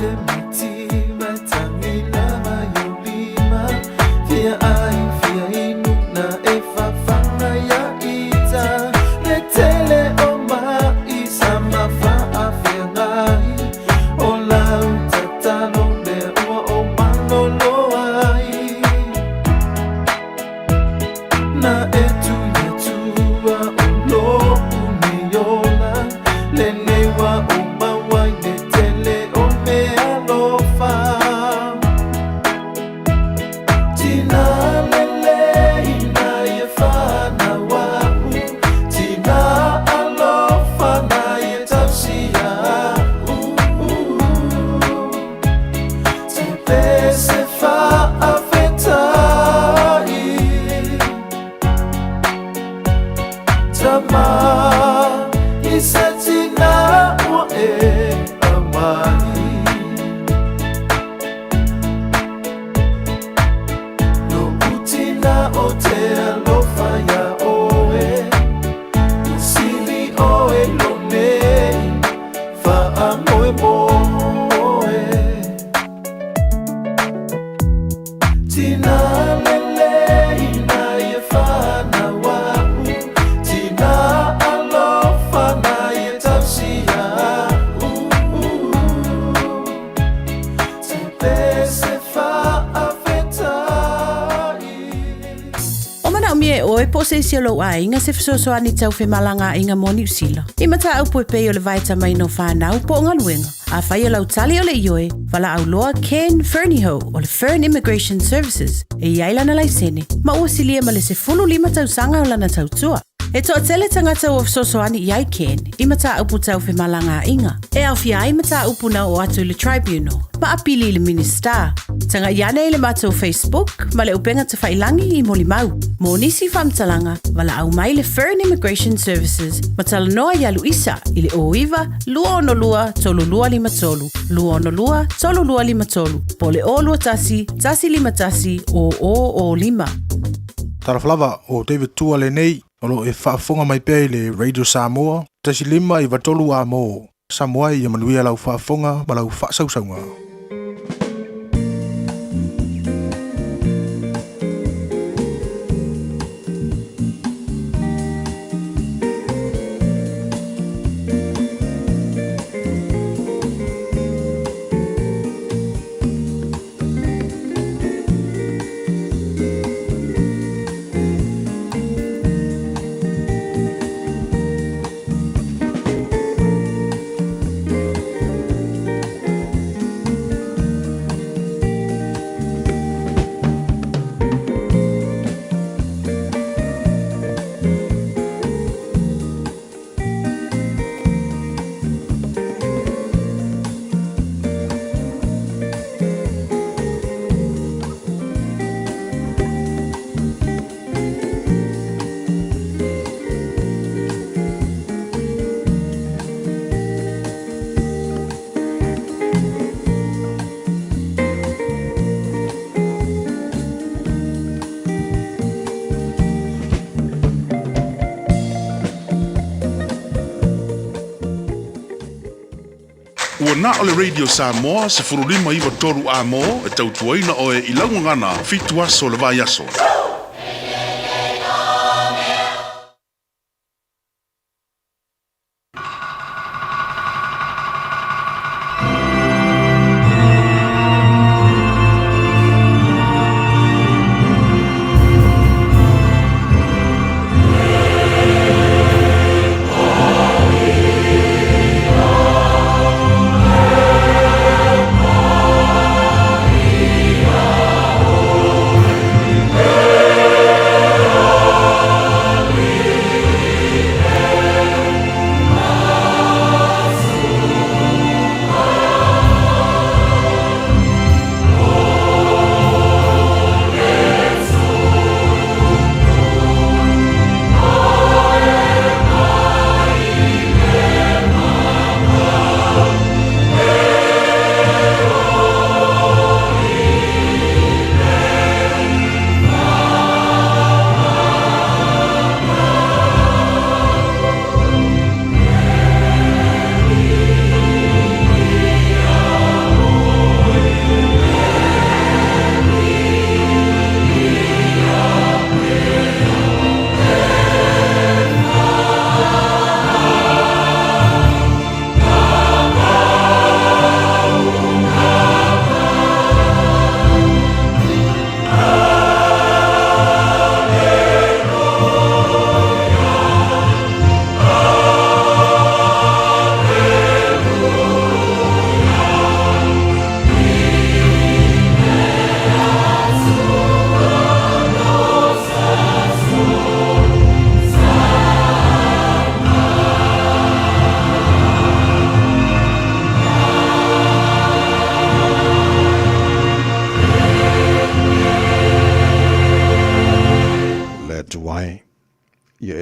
le mativa tagina mai o lima Fia ai fia inu na e fafaga ia ita Le tele o mai sa ma faafeagai O lau tatalo lea ua ou malolo ai Na e tui atua o lo'u nei ola Lenei ua ou maua i le tele o meaalofa Tina lelei na ia fanau a'u Tina alofa na ia tausia a'u Te pese faafetai Tama i se tina ua e aumai Lo'u tina ou te alofa iā oe Ua sili oe i lou nei faamoemoe Tina lelei na ia fanau a'u Tina alofa na ia tausia a'u Te pese faafetai O manaomia e oe po o se isi o lou aiga se fesoasoani tau femalagaaiga mo Niu Sila. I mataupu e pei o le vaetamaina o fanau po o galuega. Afai o lau tali o le ioe, valaau loa Ken Fernihough o le Fern Immigration Services e i ai lana laisene ma ua silia ma le 15 tausaga o lana tautua. E toatele tagata ua fesoasoani i ai Ken i mataupu tau femalagaaiga, e aofia ai mataupu na oo atu i le Tribunal ma apili i le Minisita. Tagai ane i le matou Facebook ma le upega tafailangi i molimau. Mo nisi faamatalaga, valaau mai le Fern Immigration Services ma talanoa ia Luisa i le 09 262 3253, 262 3253, po o le 021 151 0005. Talofa lava, o David Tua lenei, o lo o e faafofoga mai pea i le Radio Samoa, 1 5 9 3 amo. Samoa ia manuia lau faafofoga ma lau faasausauga. Ua na o le Radio Samoa 15 9 3 amo e tautuaina oe i lau gagana 7 aso o le vaiaso.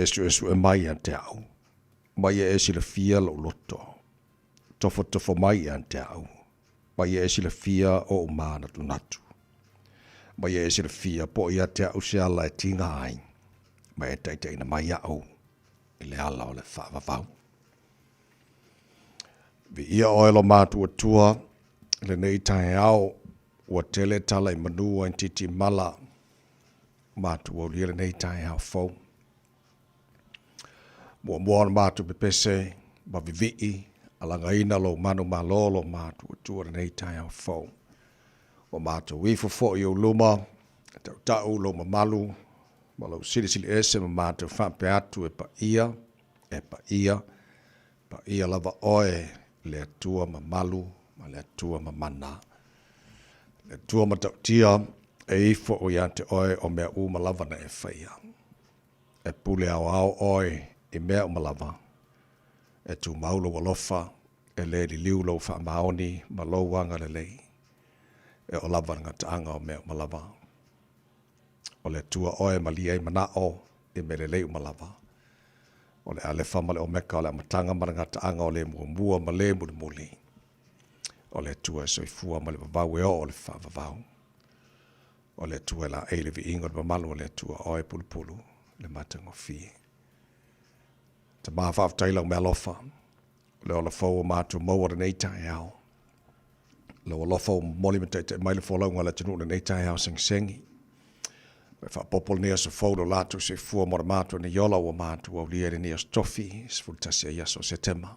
suesue mai ia te au, ma ia e silafia lou loto. Tofotofo mai ia te au, ma ia e silafia ou manatunatu. Ma ia e silafia po o ia te au se ala e tiga ai, ma e taitaiina mai iaʻu i le ala o le faavavau. Viia oe lo matuatua i lenei taeao, ua tele tala i manu ai titi mala matou aulia lenei taeao fou. Muamua ona matou pepese ma vivii alagaina lou manumalo lo matuatua lenei taeao fou. Ua matou ifo foi i ou luma, tautau lou mamalu ma lou silisili ese ma matou faapea atu e paia, e paia, paia lava oe le Atua mamalu ma le Atua mamana. Le Atua matautia e ifo ia te oe o mea uma lava na e faia. E pule aoao oe i mea uma lava. E tumau lou alofa, e le liliu lou faamaoni ma lou agalelei. E oo lava le gataaga o mea uma lava. O le Atua oe e malie ai manao i mea lelei uma lava. O le Alefa ma le Omeka, o le amataga ma le gataaga o le muamua ma le mulimuli. O le Atua e soifua ma le vavau e oo le faavavau. O le Atua e laei le viiga o le mamalu o le Atua oe pulupulu le matagofie. Tama faafetai lau mealofa, o le ola fou o matou maua lenei taeao. Lou alofa ua momoli ma taitai mai le folauga a le atunuu lenei taeao segisegi. Ua e faaopoopo lenei aso fou lo latou soifua mo le matou nei ola ua matou aulia i lenei aso tofi, 11 ai aso o Setema.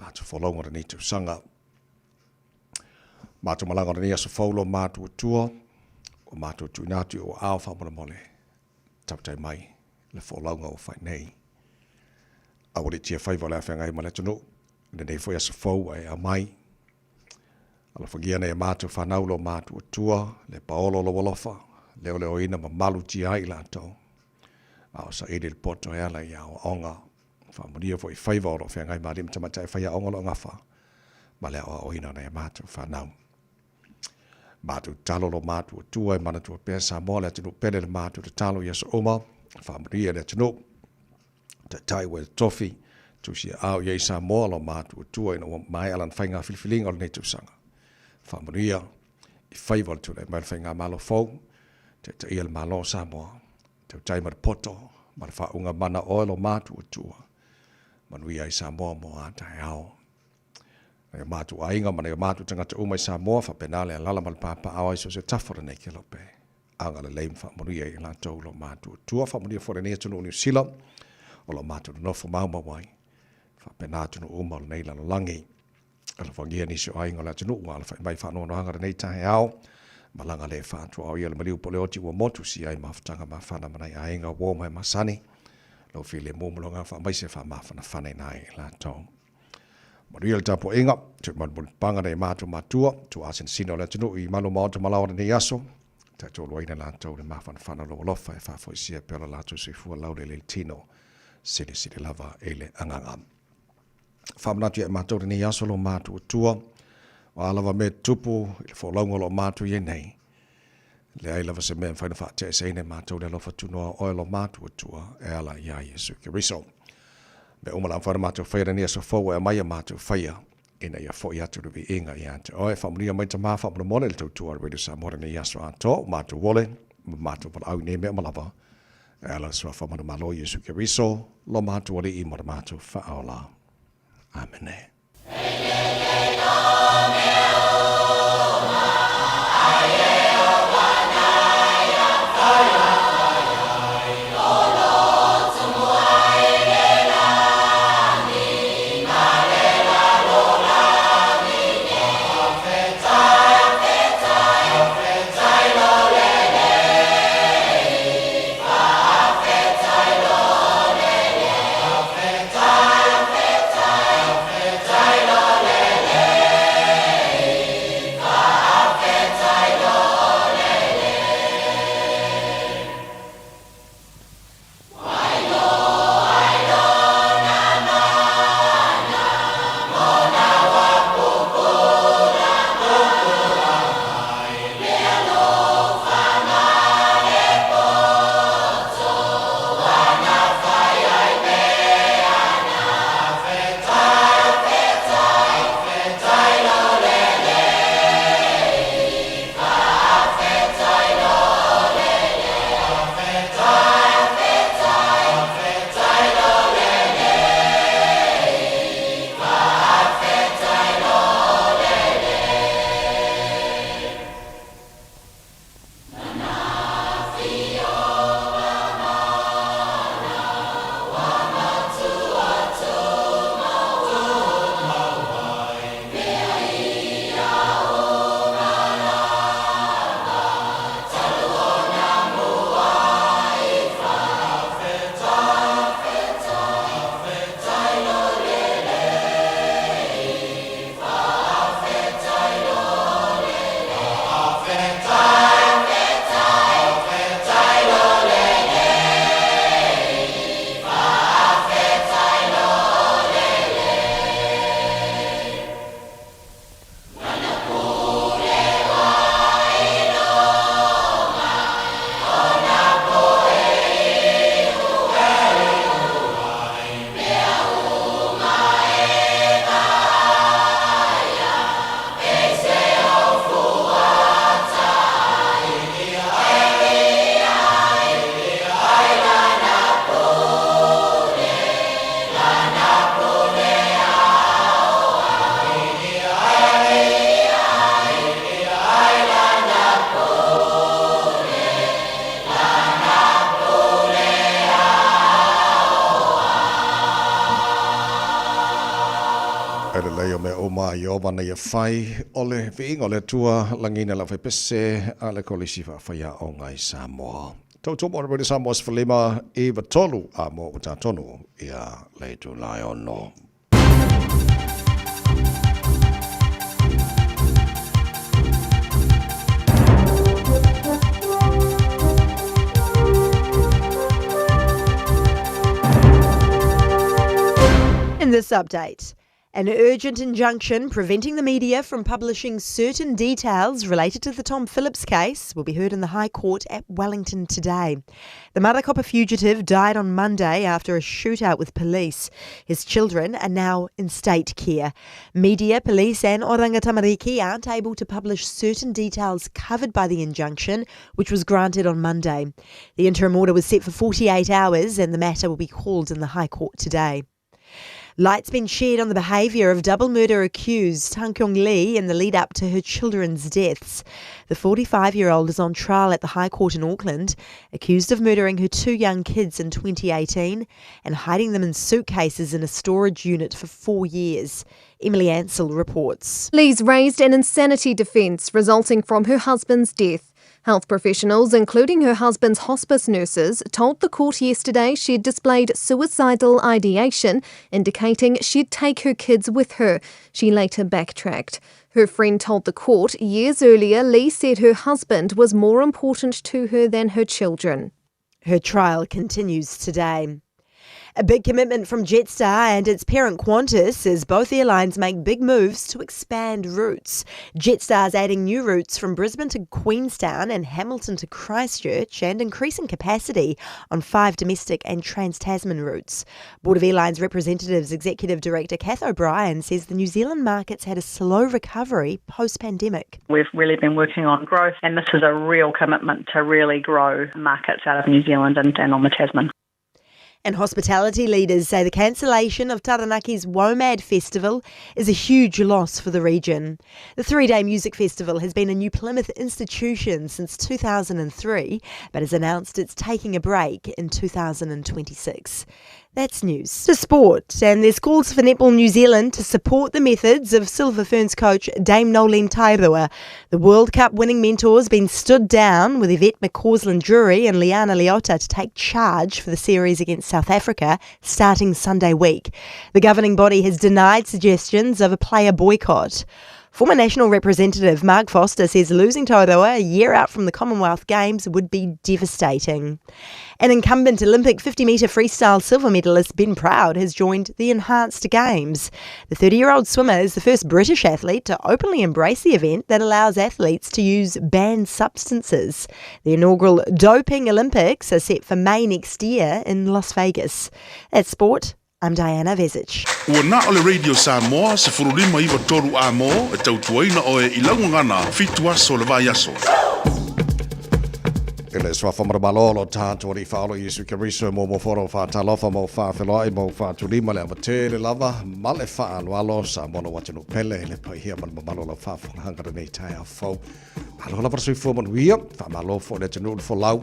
Matou folauga o lenei tausaga. Matou malaga o lenei aso fou lo matou Atua, ua matou tuuina atu i ou aao faamolemole, tautai mai le folauga ua fai nei. Aua le tia faiva o le a feagai ma le atunuu, lenei foi aso fou ua e aumai. Alofagia nai a matou fanau lo matou Atua, le paolo o lou alofa, leoleoina ma malutia ai i latou. A o saili le poto e ala i aoaoga. Faamanuia foi i faiva o lo o feagai ma alii ma tamaitai faiaoga o lo o gafa ma le aoaoina o nai a matou fanau. Matou tatalo lo matou Atua e manatua pea Samoa le atunuu pele le matou tatalo i aso uma, faamanuia le atunuu. Taitai ua e tofi, tusi aao i ai Samoa lo matou Atua ina ua maea lana faiga filifiliga o lenei tausaga. Faamanuia i faiva o le tulai mai o le faigamalo fou, taitaia le Malo o Samoa. Tautai ma le poto ma le faauuga mana oe lo matou Atua. Manuia ai Samoa mo a taeao. Nai o matou aiga ma nai o matou tagata uma i Samoa, faapena le alala ma le papaao ai so o se tafa o lenei kelope. Agalelei ma faamanuia i latou lo matou Atua. Faamanuia foi lenei atunuu o Niu Sila o lo matou nonofo maumau ai. Faapena atunuu uma o lenei lalolagi. Alofagia nisi o aiga o le atunuu ua alafai mai faanoanoaga lenei taeao. Malaga le faatuaoia ia le maliu po le oti ua motu si ai mafutaga mafana ma nai aiga uo mai masani. Lau filemu ma lou agaga faamaise faamafanafana ina ai latou. Manuia le tapuaiga, toe malumalupaga nai matou matua, tuaasinasina o le atunuu i malu maota ma laoa lenei aso. Taitoluaina latou le mafanafana o lou alofa e faafoisia pea lo latou soifua laulelei tino, silisili lava i le agaga. Faamanatu ia i matou lenei aso lo matou Atua, o a lava mea tutupu i le folauga o lo o matou i ai nei, leai lava se mea e mafai ona faateeseina e matou le alofa tunoa o oe lo matou Atua e ala iā Iesu Keriso. Mea uma la mafai ona matou faia lenei aso fou ua e aumai ia matou faia ina ia foi atu le viiga ia te oe. Faamanuia mai Tama faamolemole i le tautua a le Radio Samoa lenei aso atoa, ua matou ole ma matou valaau i nei mea uma lava. E ala le suafa manumalo Iesu Keriso, lo matou Alii ma lo matou Faaola. Amene. E lelei o mea uma a Ieova na ia fai, o le viiga o le Atua, lagiina le aufaipese a le Kolisi Faafaiaoga i Samoa. Tautua mo le Radio Samoa 15 93 a mo ua tatonu ia le itula e ono. In this update, an urgent injunction preventing the media from publishing certain details related to the Tom Phillips case will be heard in the High Court at Wellington today. The Marokopa fugitive died on Monday after a shootout with police. His children are now in state care. Media, police and Oranga Tamariki aren't able to publish certain details covered by the injunction, which was granted on Monday. The interim order was set for 48 hours and the matter will be called in the High Court today. Light's been shed on the behaviour of double murder accused Haekyung Lee in the lead up to her children's deaths. The 45 year old is on trial at the High Court in Auckland, accused of murdering her two young kids in 2018 and hiding them in suitcases in a storage unit for four years. Emily Ansell reports. Lee's raised an insanity defence resulting from her husband's death. Health professionals, including her husband's hospice nurses, told the court yesterday she'd displayed suicidal ideation, indicating she'd take her kids with her. She later backtracked. Her friend told the court years earlier Lee said her husband was more important to her than her children. Her trial continues today. A big commitment from Jetstar and its parent Qantas as both airlines make big moves to expand routes. Jetstar's adding new routes from Brisbane to Queenstown and Hamilton to Christchurch and increasing capacity on five domestic and trans Tasman routes. Board of Airlines Representatives Executive Director Kath O'Brien says the New Zealand market's had a slow recovery post pandemic. We've really been working on growth, and this is a real commitment to really grow markets out of New Zealand and, and on the Tasman. And hospitality leaders say the cancellation of Taranaki's WOMAD Festival is a huge loss for the region. The three day music festival has been a New Plymouth institution since 2003, but has announced it's taking a break in 2026. That's news. To sport, and there's calls for Netball New Zealand to support the methods of Silver Ferns coach Dame Noeline Taurua. The World Cup winning mentor's been stood down with Yvette McCausland Drury and Liana Leota to take charge for the series against South Africa starting Sunday week. The governing body has denied suggestions of a player boycott. Former national representative Mark Foster says losing Taurua a year out from the Commonwealth Games would be devastating. An incumbent Olympic 50 metre freestyle silver medalist Ben Proud has joined the Enhanced Games. The 30 year old swimmer is the first British athlete to openly embrace the event that allows athletes to use banned substances. The inaugural Doping Olympics are set for May next year in Las Vegas. That's sport. I'm Diana Vezic. Ua na o le Radio Samoa 1593 a mō e tautuaina oe i lau gagana fitu aso le vaiaso. E le suafa maromalo lo tātou alii whaalo Iesu Keriso mo mo foro whaatalofa mo whaafeloai mo whaatulima le awatele lava ma le whaaloalo sa mono watunu pele le paihia ma le mamalo lau faafogahanga lenei taeao fou. Malo lava le soifua manuia, faamalo foi le atunuu le folau.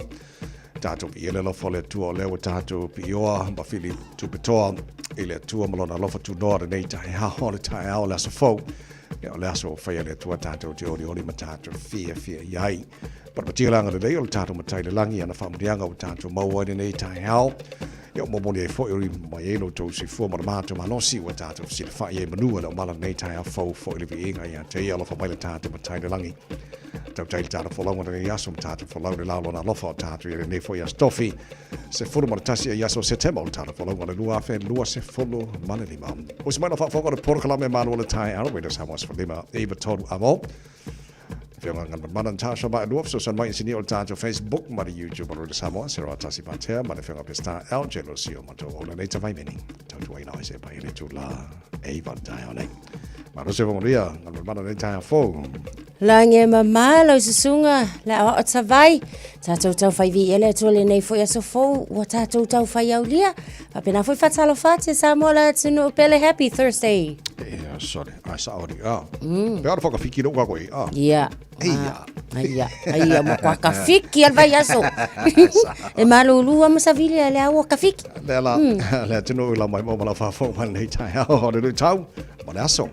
Tatou viia le alofa o le Atua o lea ua tatou piioa ma fili tupetoa i le Atua ma lona alofa tunoa lenei taeao, le taeao o le aso fou. Ia o le aso o faia le Atua tatou te olioli ma tatou fiafia i ai. Patapatiga le agalelei o le tatou Matai i le lagi i ana faamanuiaga ua tatou maua ai lenei taeao. Ia ua momoli ai foi uri mai ai lo outou soifua ma le matou malosi ua tatou fesilafai ai manu o le omala lenei taeao fou foi i le viiga ia te ia alofa mai le tatou Matai i le lagi. Tautai le tātou folauga lenei aso ma tātou folau le lao lona alofa o tātou i lenei foi aso tofi. Se fulu ma le tasi e aso Setema o le tātou folauga le 2025. O se mai no faafofoga o le porokalame malo o le taeao, Radio Samoa 15 iva tolu amo. Whionga ngā mana Natasha mai lua fesoasoani mai insinia o le tātou Facebook ma le YouTube o le Radio Samoa se roa tasi patea ma le whionga Pesta LJ lo sio ma tō ola nei ta vaimeni. Tautua ina oi se pai le tū la e iwa le taeao nei. Malo se manuia ngā mana nei taeao fou. Lagi e mamā lau susuga le aoao tavai, tatou taufai viia le Atua lenei foi aso fou ua tatou taufai aulia. Faapena foi faatalofa atu e Samoa le atunuu pele. Happy Thursday. Ia, sorry. Ai sa ori. Ah. Pe ora whakawhiki no ka koe. Ah. Ia. Eia. Aia, aia mo kwa ka fiki al vai aso. E malulu ama sa vile le aua ka fiki. Le la, le atunu la mai mo mala whawhau mai nei tai ao, o le tau. Ma le aso.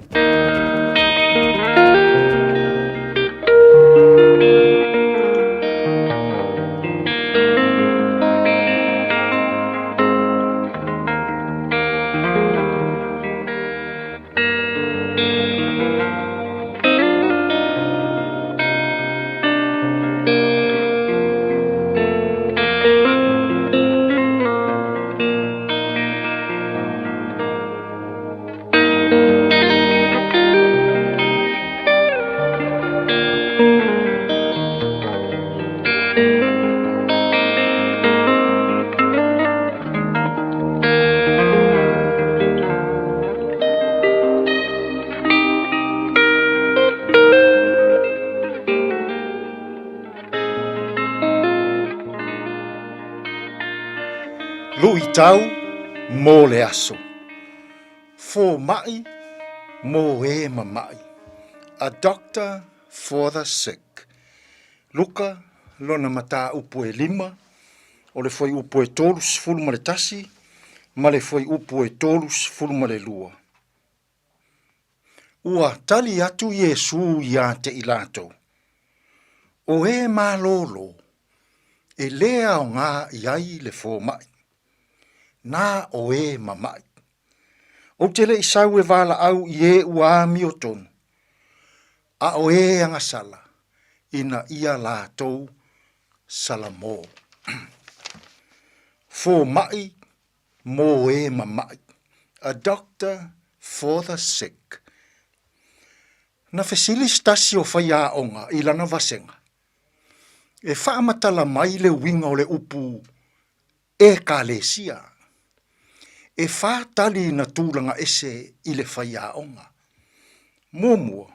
Luitau mo le aso. Fōmaʻi mō e mamaʻi. A doctor for the sick. Luka, lona mataupu e lima, o le fuaiupu e 31 ma le fuaiupu e 32. Ua tali atu Iesū iā te i latou, O e malōlō, e lē aogā i ai le fōmaʻi, na o e mamaʻi. Ou te le i sau e valaau i e ua amio tonu, a o e agasala ina ia latou salamo. Fōmaʻi mō e mamaʻi, a doctor for the sick. Na fesili se tasi o faiaoga i lana vasega, e faamatala mai le uiga o le upu Ekalesia. E whātali na tūlanga ese i le whaiaoga. Muamua,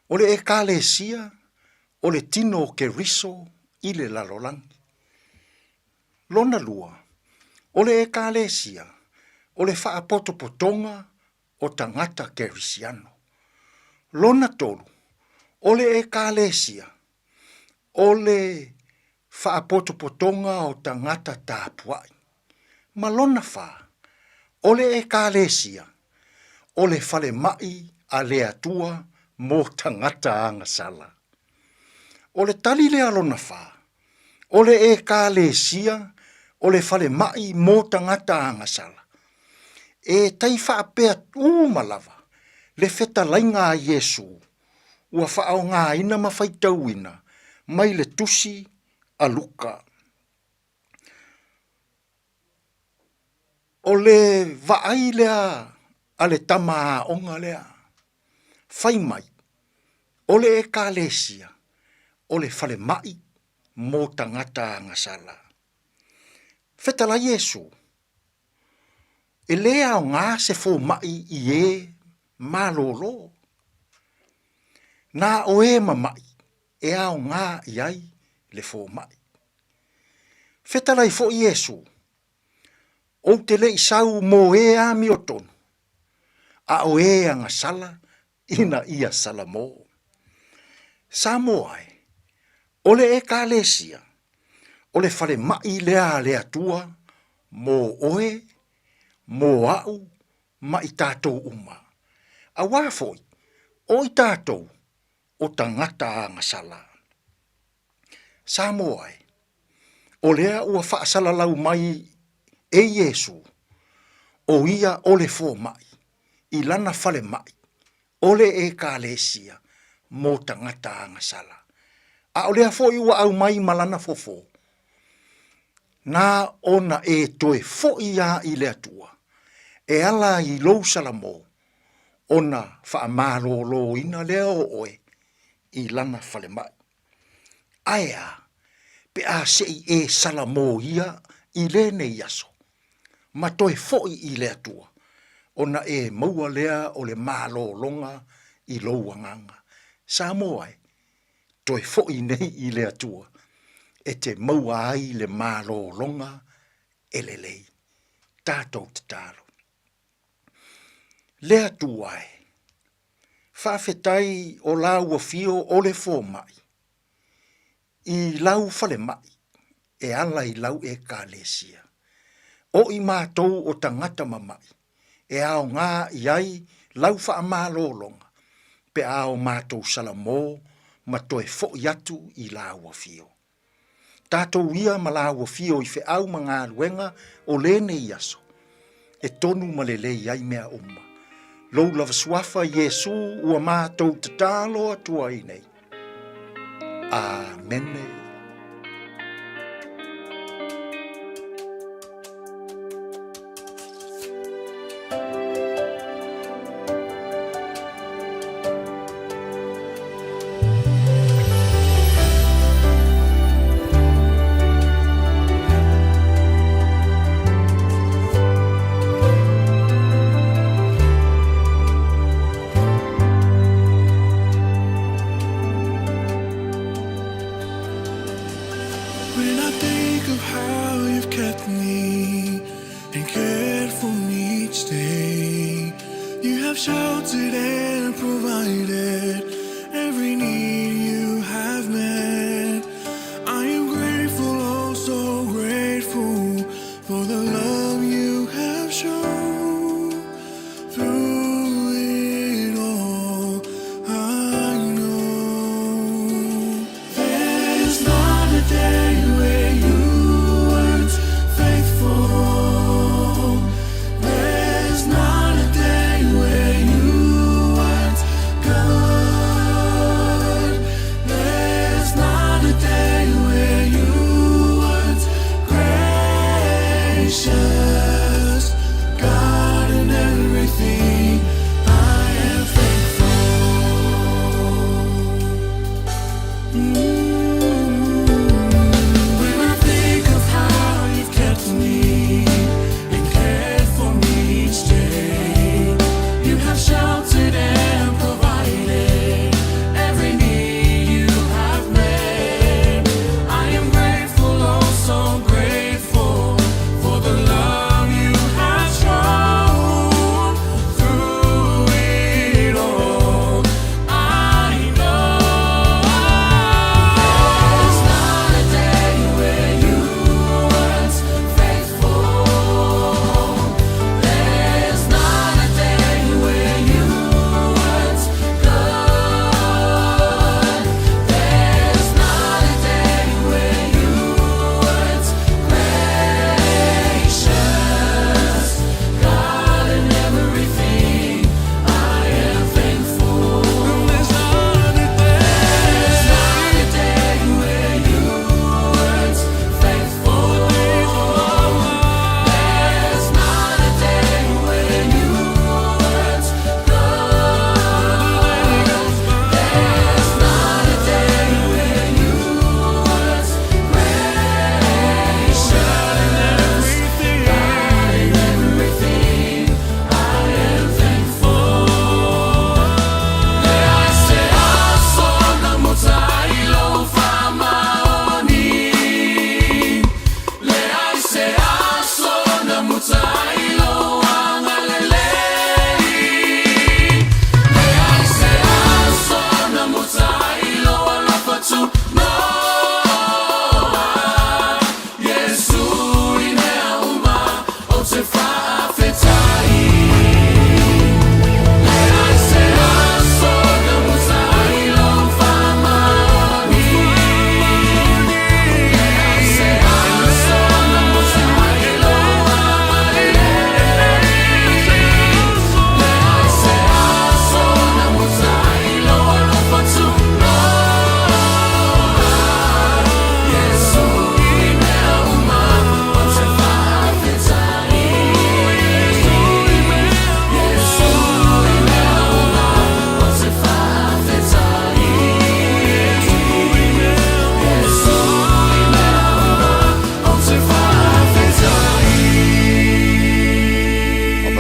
o le Ekalesia o le tino o Keriso i le lalolagi. Lona lua, o le Ekalesia o le faapotopotoga o tagata Kerisiano. Lona tolu, o le Ekalesia o le faapotopotoga o tagata tapuai. Ma lona fa, o le Ekalesia o le falemai a le Atua mo tagata agasala. O le tali lea lona fa, o le Ekalesia o le falemai mo tagata agasala. E tai faapea uma lava le fetalaiga a Iesu ua faaaogaina ma faitauina mai le tusi a Luka. O le vaai lea a le tama aoga lea, fai mai, o le Ekalesia, o le falemai mo tagata agasala. Fetalai Iesu, E lē aogā se fōmaʻi i ē malōlō. Na o ē mamaʻi e aogā i ai le fōmaʻi. Fetalai foʻi Iesū, Ou te le i sau mō ē amiotonu, a o ē agasala ina ia Salamō. Samoa e, o le Ekalesia, o le falemaʻi lea a le Atua mō oe, mō aʻu ma i tatou uma. Auā foʻi, o i tatou o tagata agasala. Samoa e, o lea ua faasalalau mai e Iesū, o ia o le fōmaʻi i lana falemaʻi o le Ekalesia mō tagata agasala. A o lea foʻi ua aumai ma lana fofo, na ona e toe foʻi a i le Atua, e ala i lou salamo, ona faamalōlōina lea o oe i lana falemaʻi. Ae a, pe a se i e salamo ia i lenei aso, ma toe foʻi i le Atua, ona e maua lea o le malōlōga i lou agaga. Samoa e, toe foʻi nei i le Atua, e te maua ai le malōlōga e lelei. Tatou tatalo. Le Atua e, faafetai o la ua fio o le fōmaʻi i lau falemaʻi e ala i lau Ekalesia. O i matou o tagata mamaʻi e aogā i ai lau faamalologa pe a o matou salamo ma toe foʻi atu i Lāu Afio. Tatou ia ma Lāu Afio i feau ma galuega o lenei aso, e tonu ma lelei ai mea uma. Lou lava Suafa Iesu ua matou tatalo atu ai nei. Amene. When I think of how you've kept me and cared for me each day, you have sheltered and provided every need you have met. I am grateful, oh so grateful for the love you have shown. Through it all, I know there's not a day where you weren't faithful. There's not a day where you weren't good. There's not a day where you weren't gracious. God in everything, I am thankful. When I think of how you've kept me and cared for me each day, you have sheltered and provided every need you have met. I am grateful, oh so grateful for the love you have shown through it all. I know there's not a day where you weren't faithful. There's not a day where you weren't good. There's not a day where you weren't gracious. God in everything, I am thankful. There's not a day, there's not a day where you weren't faithful. There's not a day where you weren't good. There's not a day where you weren't gracious. God in everything, I am thankful.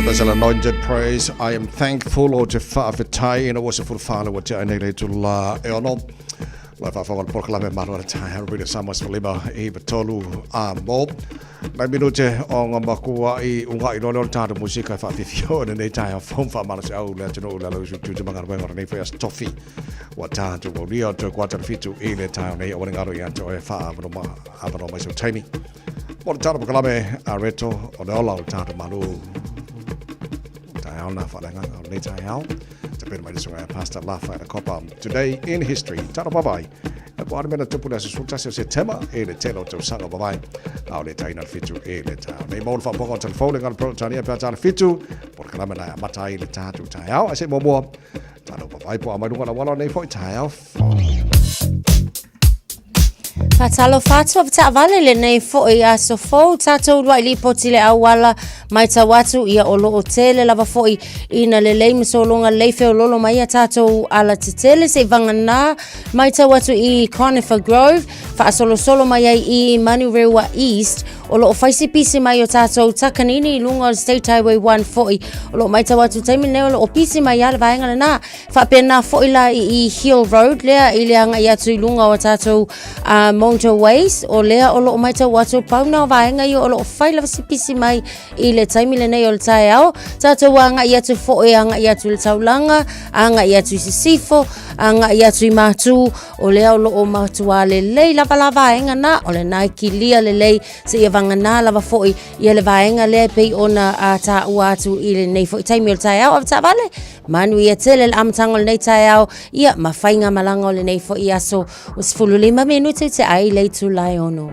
There's an anointed praise. I am thankful o te whaafetai ina ua se fulu whāle wa te ainei le tula e ono. Lai whaafonga le porokalame malo ala tae Radio Samoa sefulima i tolu a mo. Nai minute o ngā makua i unga i lole o le tātou musika e whaawhiwhio o nei tae a fom whaamalo se au le atunu le alu tu te mangara wenga nei whai as tofi. Wa tātou o ria te kwatara fitu i le tae o nei o ngaro i atu e wha awano mai so taimi. Mo le tātou pakalame a reto o le ola o le tātou malu. taeao na faaleagaga o lenei taeao. Tapena mai le susuga ia Pastor Lafa Kopa. Today in history. Talo vavai. E po a le mea na tupu i le aso 11 o Setema i le tele o tausaga vavae. A o le taina le fitu i le taeao. Nei maua le faapopoga o telefou le gana Peretania pe a ta le fitu. Polokalame na e amata ai le tatou taeao. Ae se i muamua, talo vavai po a mai luga o le auala o lenei foi taeao fou. Faatalofa atu avetaavale lenei foi aso fou tatou uluai lipoti le auala matau atu ia o loo tele lava foi ina lelei ma sologa lelei feololo mai a tatou ala tetele se i vagana matau atu i Conifer Grove faasolosolo mai ai i Manurewa East o loo fai se pisi mai o tatou Takanini i luga o le State Highway 1 foi o loo matau atu taimi lenei o loo pisi mai a le vaega lena Faapena foi la i i Hill Road lea i le agai atu i luga o tatou motorways, o lea o loo matau atu pau na o vaega ia o loo fai lava se pisi mai i le taimi lenei o le taeao. Tatou agai atu foi agai atu i le taulaga, agai atu i Sisifo, agai atu i Matu, o lea o loo matua lelei lava la vaega na, o lena e kilia lelei seia vagana lava foi ia le vaega lea e pei ona taua atu i lenei foi taimi o le taeao. Avetaavale, Manuia tele le amataga o lenei taeao, ia ma faigamalaga o lenei foi aso ua 15 minute te ai le itula e ono.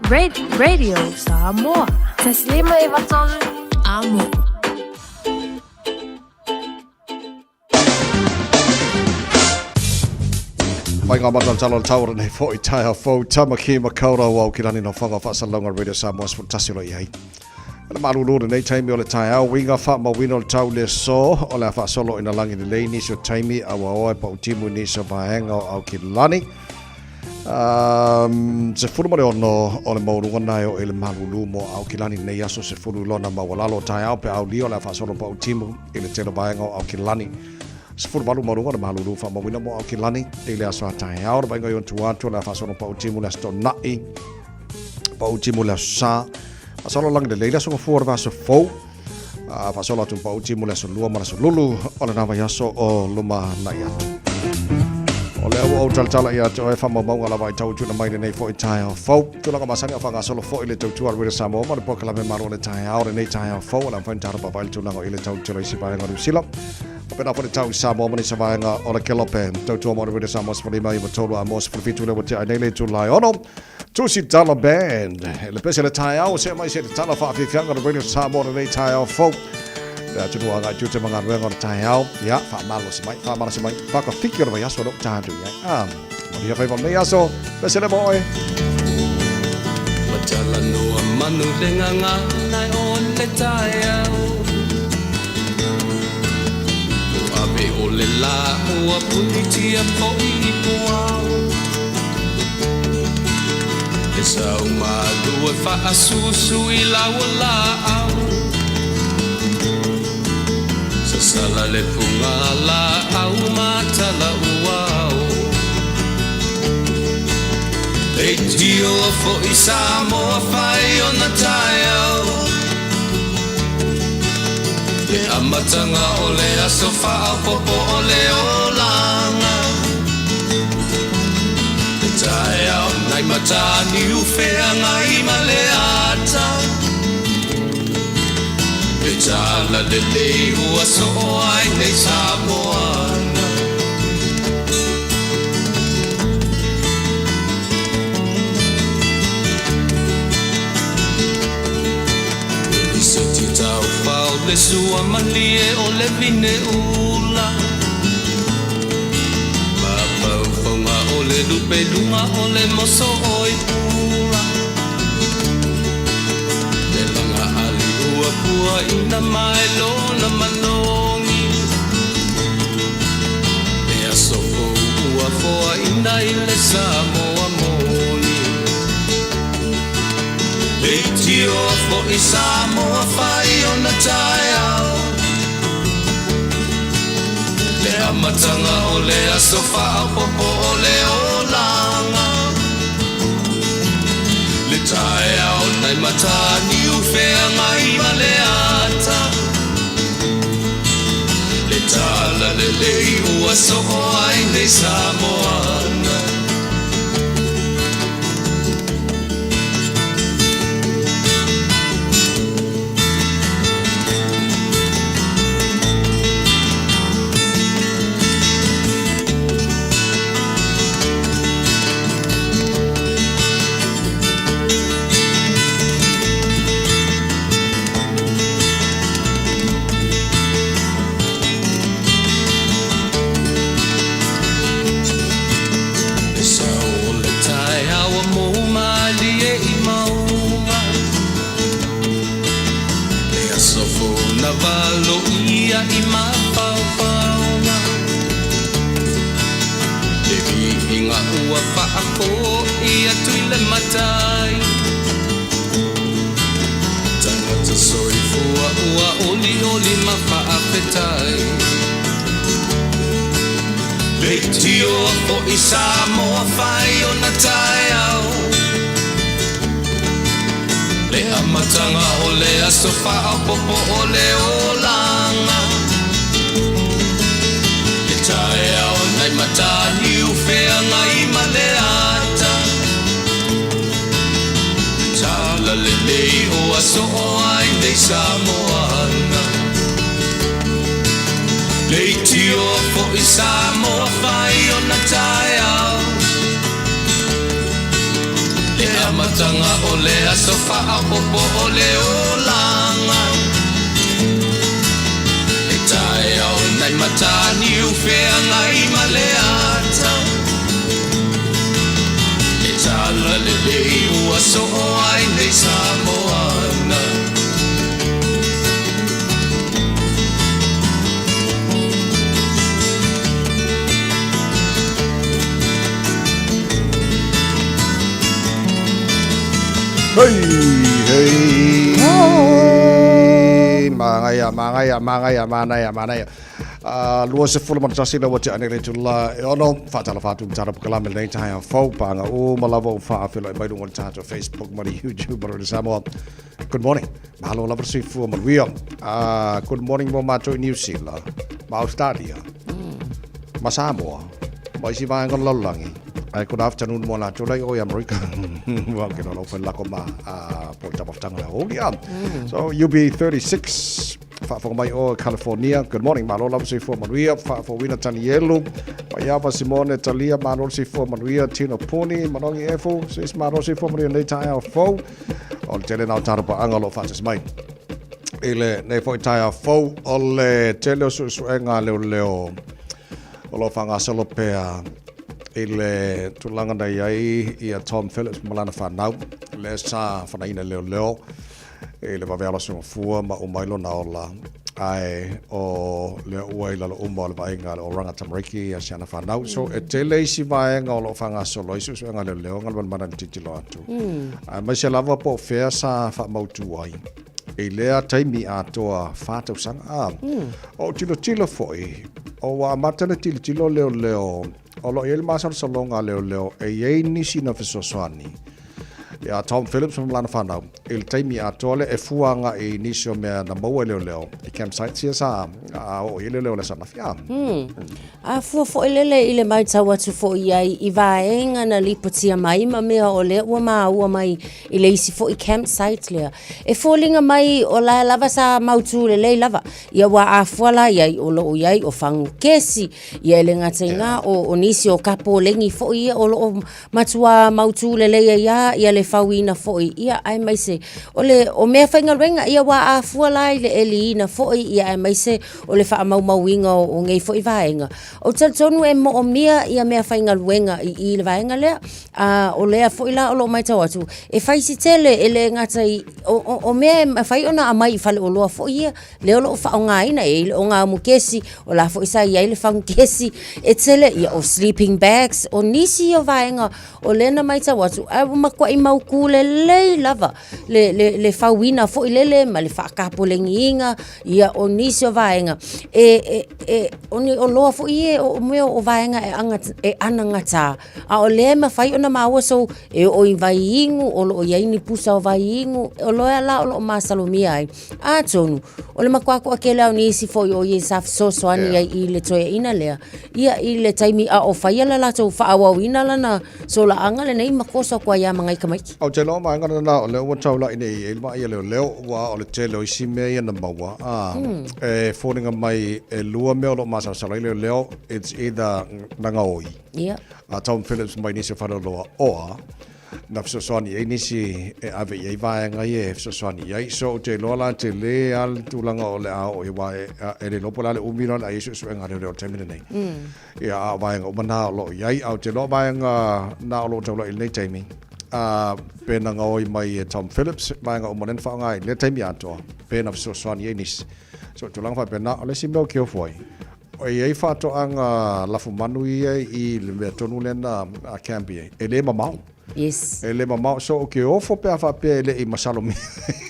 Radio Samoa. Taslima e vatolu amo. Mai ngā matau talo le tau o lenei foi taeao fou Tamaki Makaurau au ki lani no whanga whaasalauga Radio Samoa 11 o lo i ai. Le malulu lenei taimi o le taeao, uiga faamauina o le tau le aso, o le a faasolo ina lagi lelei nisi o taimi a ua oa e pautimu i nisi o vaega o Aukilani. Um, 16 o le maualuga na e oo i le malulu mo Aukilani lenei aso 10 lona maualalo o taeao pe aulia o le a faasolo pautimu i le tele o vaega o Aukilani. 18 maualuga o le malulu faamauina mo Aukilani i le aso a taeao, le vaaiga i ona tua atu o le a faasolo pautimu le aso Toonai. Pauti mo le aso Sa. Faasolo lagi lelei le aso Gafua o le vaiaso fou. Faasolo atu ma pauti mo le aso Lua ma le aso Lulu o lena vaiaso o lumanai atu. O lea ua ou talatala ia te oe faamaumauga lava i tau tuuina mai lenei foi taeao fou. Tulaga masani o faagasolo foi le tautua a le Radio Samoa ma le polokalame malo o le taeao lenei taeao fou o le a mafai ona tatou vaavaai le tulaga o i le tau tele o isi vaega o Niu Sila. Faapena foi le tau i Samoa ma nisi vaega o le Kelope. Tautua mo le Radio Samoa 15 9 3 a mo 17 lea ua tea ai nei le itula e ono. Tusi Tala Band. Le pese le taeao, se mai se te tala whaafiafianga le Radio Samoa lenei taeao fou. Le atunuu agai tiute ma galuega o le taeao. Ia, faamalosi mai, faamalosi mai. Whakawhiki o le vaiaso o le tātu i ai. Ah, manuia whaiva o lenei aso. Pese le mo oe. Talanoa manu le gagana o le taeao Ave o le lā ua punitia foi i puao E sau malu e faasusu i lau laau Sasala le fuga laau ma tala uao E tio foi Samoa fai ona taeao Le amataga o le aso faaopoopo o le olaga Le taeao nai Mataniu feagai ma le ata Le tala lelei ua soo ai nei Samoana. I se titau fao le sua malie o le vine ula Mafaufaunga o le lupe luga o le moso oi pula Le laga ali ua pua ina mai lona manogi Le aso fou ua foaina i le Samoa moni Leitioa foi Samoa fai ona taeao Le amataga o le aso faaopoopo o le olaga Le taeao nai Mataniu feagai ma le ata Le tala lelei ua soo ai nei Samoana. Foliga ua faafo'i atu i le matai. Tagata soifua ua olioli ma faafetai. Leitioa fo'i Samoa fai ona taeao. Le amataga o le aso faaopoopo o le olaga. Le taeao nai Mataniu feagai ma le ata. Le tala lelei o aso o ai nei Samoana. Leitioa fo'i Samoa fai ona taeao. Le amataga o le aso faaopoopo o le olaga. Le taeao nai Mataniu feagai ma le ata. Le tala lelei ua soo ai nei Samoana. Hei, hei. Magaia, magaia, magaia, manaia, manaia. 21 le ua tea nei le itula e ono, faatalofa atu i matala pokalame lenei taeao fou, paga uma lava ua faafeiloai mai luga o le tatou Facebook ma le YouTube ma le Samoa. Good morning. Malo lava le soifua manuia. Good morning mo matou i New Zealand, ma Australia, ma Samoa, ma isi vaega o le lalolagi. Ae good afternoon mo latou la i o i Amerika. Ua ke lolo fai lako ma po le taumafataga le aoauli a. So UB36 faafofoga mai o California. Good morning, malo lava soifua manuia. Faafouina Tanielu, Maiava Simone Talia, malo le soifua manuia. Tino Puni, Manogi Efu, sis malo soifua manuia nei taeao fou. O le tele na o tatou paaga o lo o faatasi mai i lenei foi taeao fou. O le tele o suesuega a leoleo o lo o faagasolo pea i le tulaga na i ai ia Tom Phillips ma lana fanau, lea sa fanaina e leoleo i le vave alo aso Gafua ma uma ai lona ola, ae o lea ua i lalo uma o le vaaiga a le Oranga Tamariki ia si ana fanau. So e tele isi vaega o lo o faagasolo ai suesuega a leoleo galumalemana i le tilotilo atu. Aemaise lava po o fea sa faamautu ai i lea taimi atoa 4 tausaga. A o tilotilo foi, o ua amata le tilotilo leoleo, o lo o i ai le masalosaloga a leoleo e i ai nisi na fesoasoani ia Tom Phillips ma lana fanau i le taimi atoa lea e fua agai i nisi o mea na maua e leoleo i campsites ia sa oo i ai leoleo i le aso ananafi. A fua foi lele i le matau atu foi i ai i vaega na lipotia mai ma mea o lea ua maua mai i le isi foi campsite lea. E foliga mai o la e lava sa mautu lelei lava. Ia ua a fua la i ai o lo o i ai o fagu kesi, ia e le gata i na o nisi o kapolegi foi ia o lo o matua mautu lelei ai a ia le fauina foi ia aemaise o le o mea faigaluega ia ua a fua la i le eliina foi ia aemaise o le faamaumauina o nei foi vaega. Ou te talitonu e moomia ia mea faigaluega i i le vaega lea. A o lea foi la o lo o matau atu e fai si tele e le gata i o mea e mafai ona aumai i faleoloa foi ia lea o lo o faaaogaina e i le ogaumu kesi, o la foi sa i ai le fagu kesi, e tele ia o sleeping bags, o nisi ia o vaega o lea na matau atu, ae ua matuai mautu lelei lava le, le, le fauina foi lele ma le faatapolegiina ia o nisi o vaega e, e, e, o ni oloa foi ia o mea o vaega e, aga, e anagata, a o lea e mafai ona maua so e oo i vai inu, o lo o i ai ni pusa o vai inu, o lea la o lo o masalomia ai. Atonu, o le matua toatele lava o nisi foi o ia sa fesoasoani ai i le toeaina lea, ia i le taimi a o faia le latou faaauauina lana solaaga lenei ma koso atu ai lava ma nai tamaiti. Ou te iloa o vaega lena o lea ua taulai nei i ai le vaaia leoleo, aua o le tele o isi mea ia na maua, a, e foliga mai e lua mea o lo o masalosalo ai leoleo, it's either na gaoi a Tom Phillips mai nisi o faleoloa oa, na fesoasoani i ai nisi e ave i ai vaega ia e fesoasoani i ai. So ou te iloa la tele lava le tulaga o le a oo i ai aua e le iloa po o le a le umi la o le a i ai suesuega a leoleo i le taimi lenei. Ia a o vaega uma na o lo o i ai. Ae ou te iloa o vaega na o lo o taulai i lenei taimi, pe na gaoi mai e Tom Phillips vaega uma lea na faaaoga i lea taimi atoa, pe na fesoasoani i ai nisi. So o tulaga faapena, o le isi mea ou te ofo ai, E i ai faatoaga lafumanu ia i le mea tonu lea na camp i ai, e le mamao. Yes. E le mamao, so ou te ofo pe a faapea e le i masalomia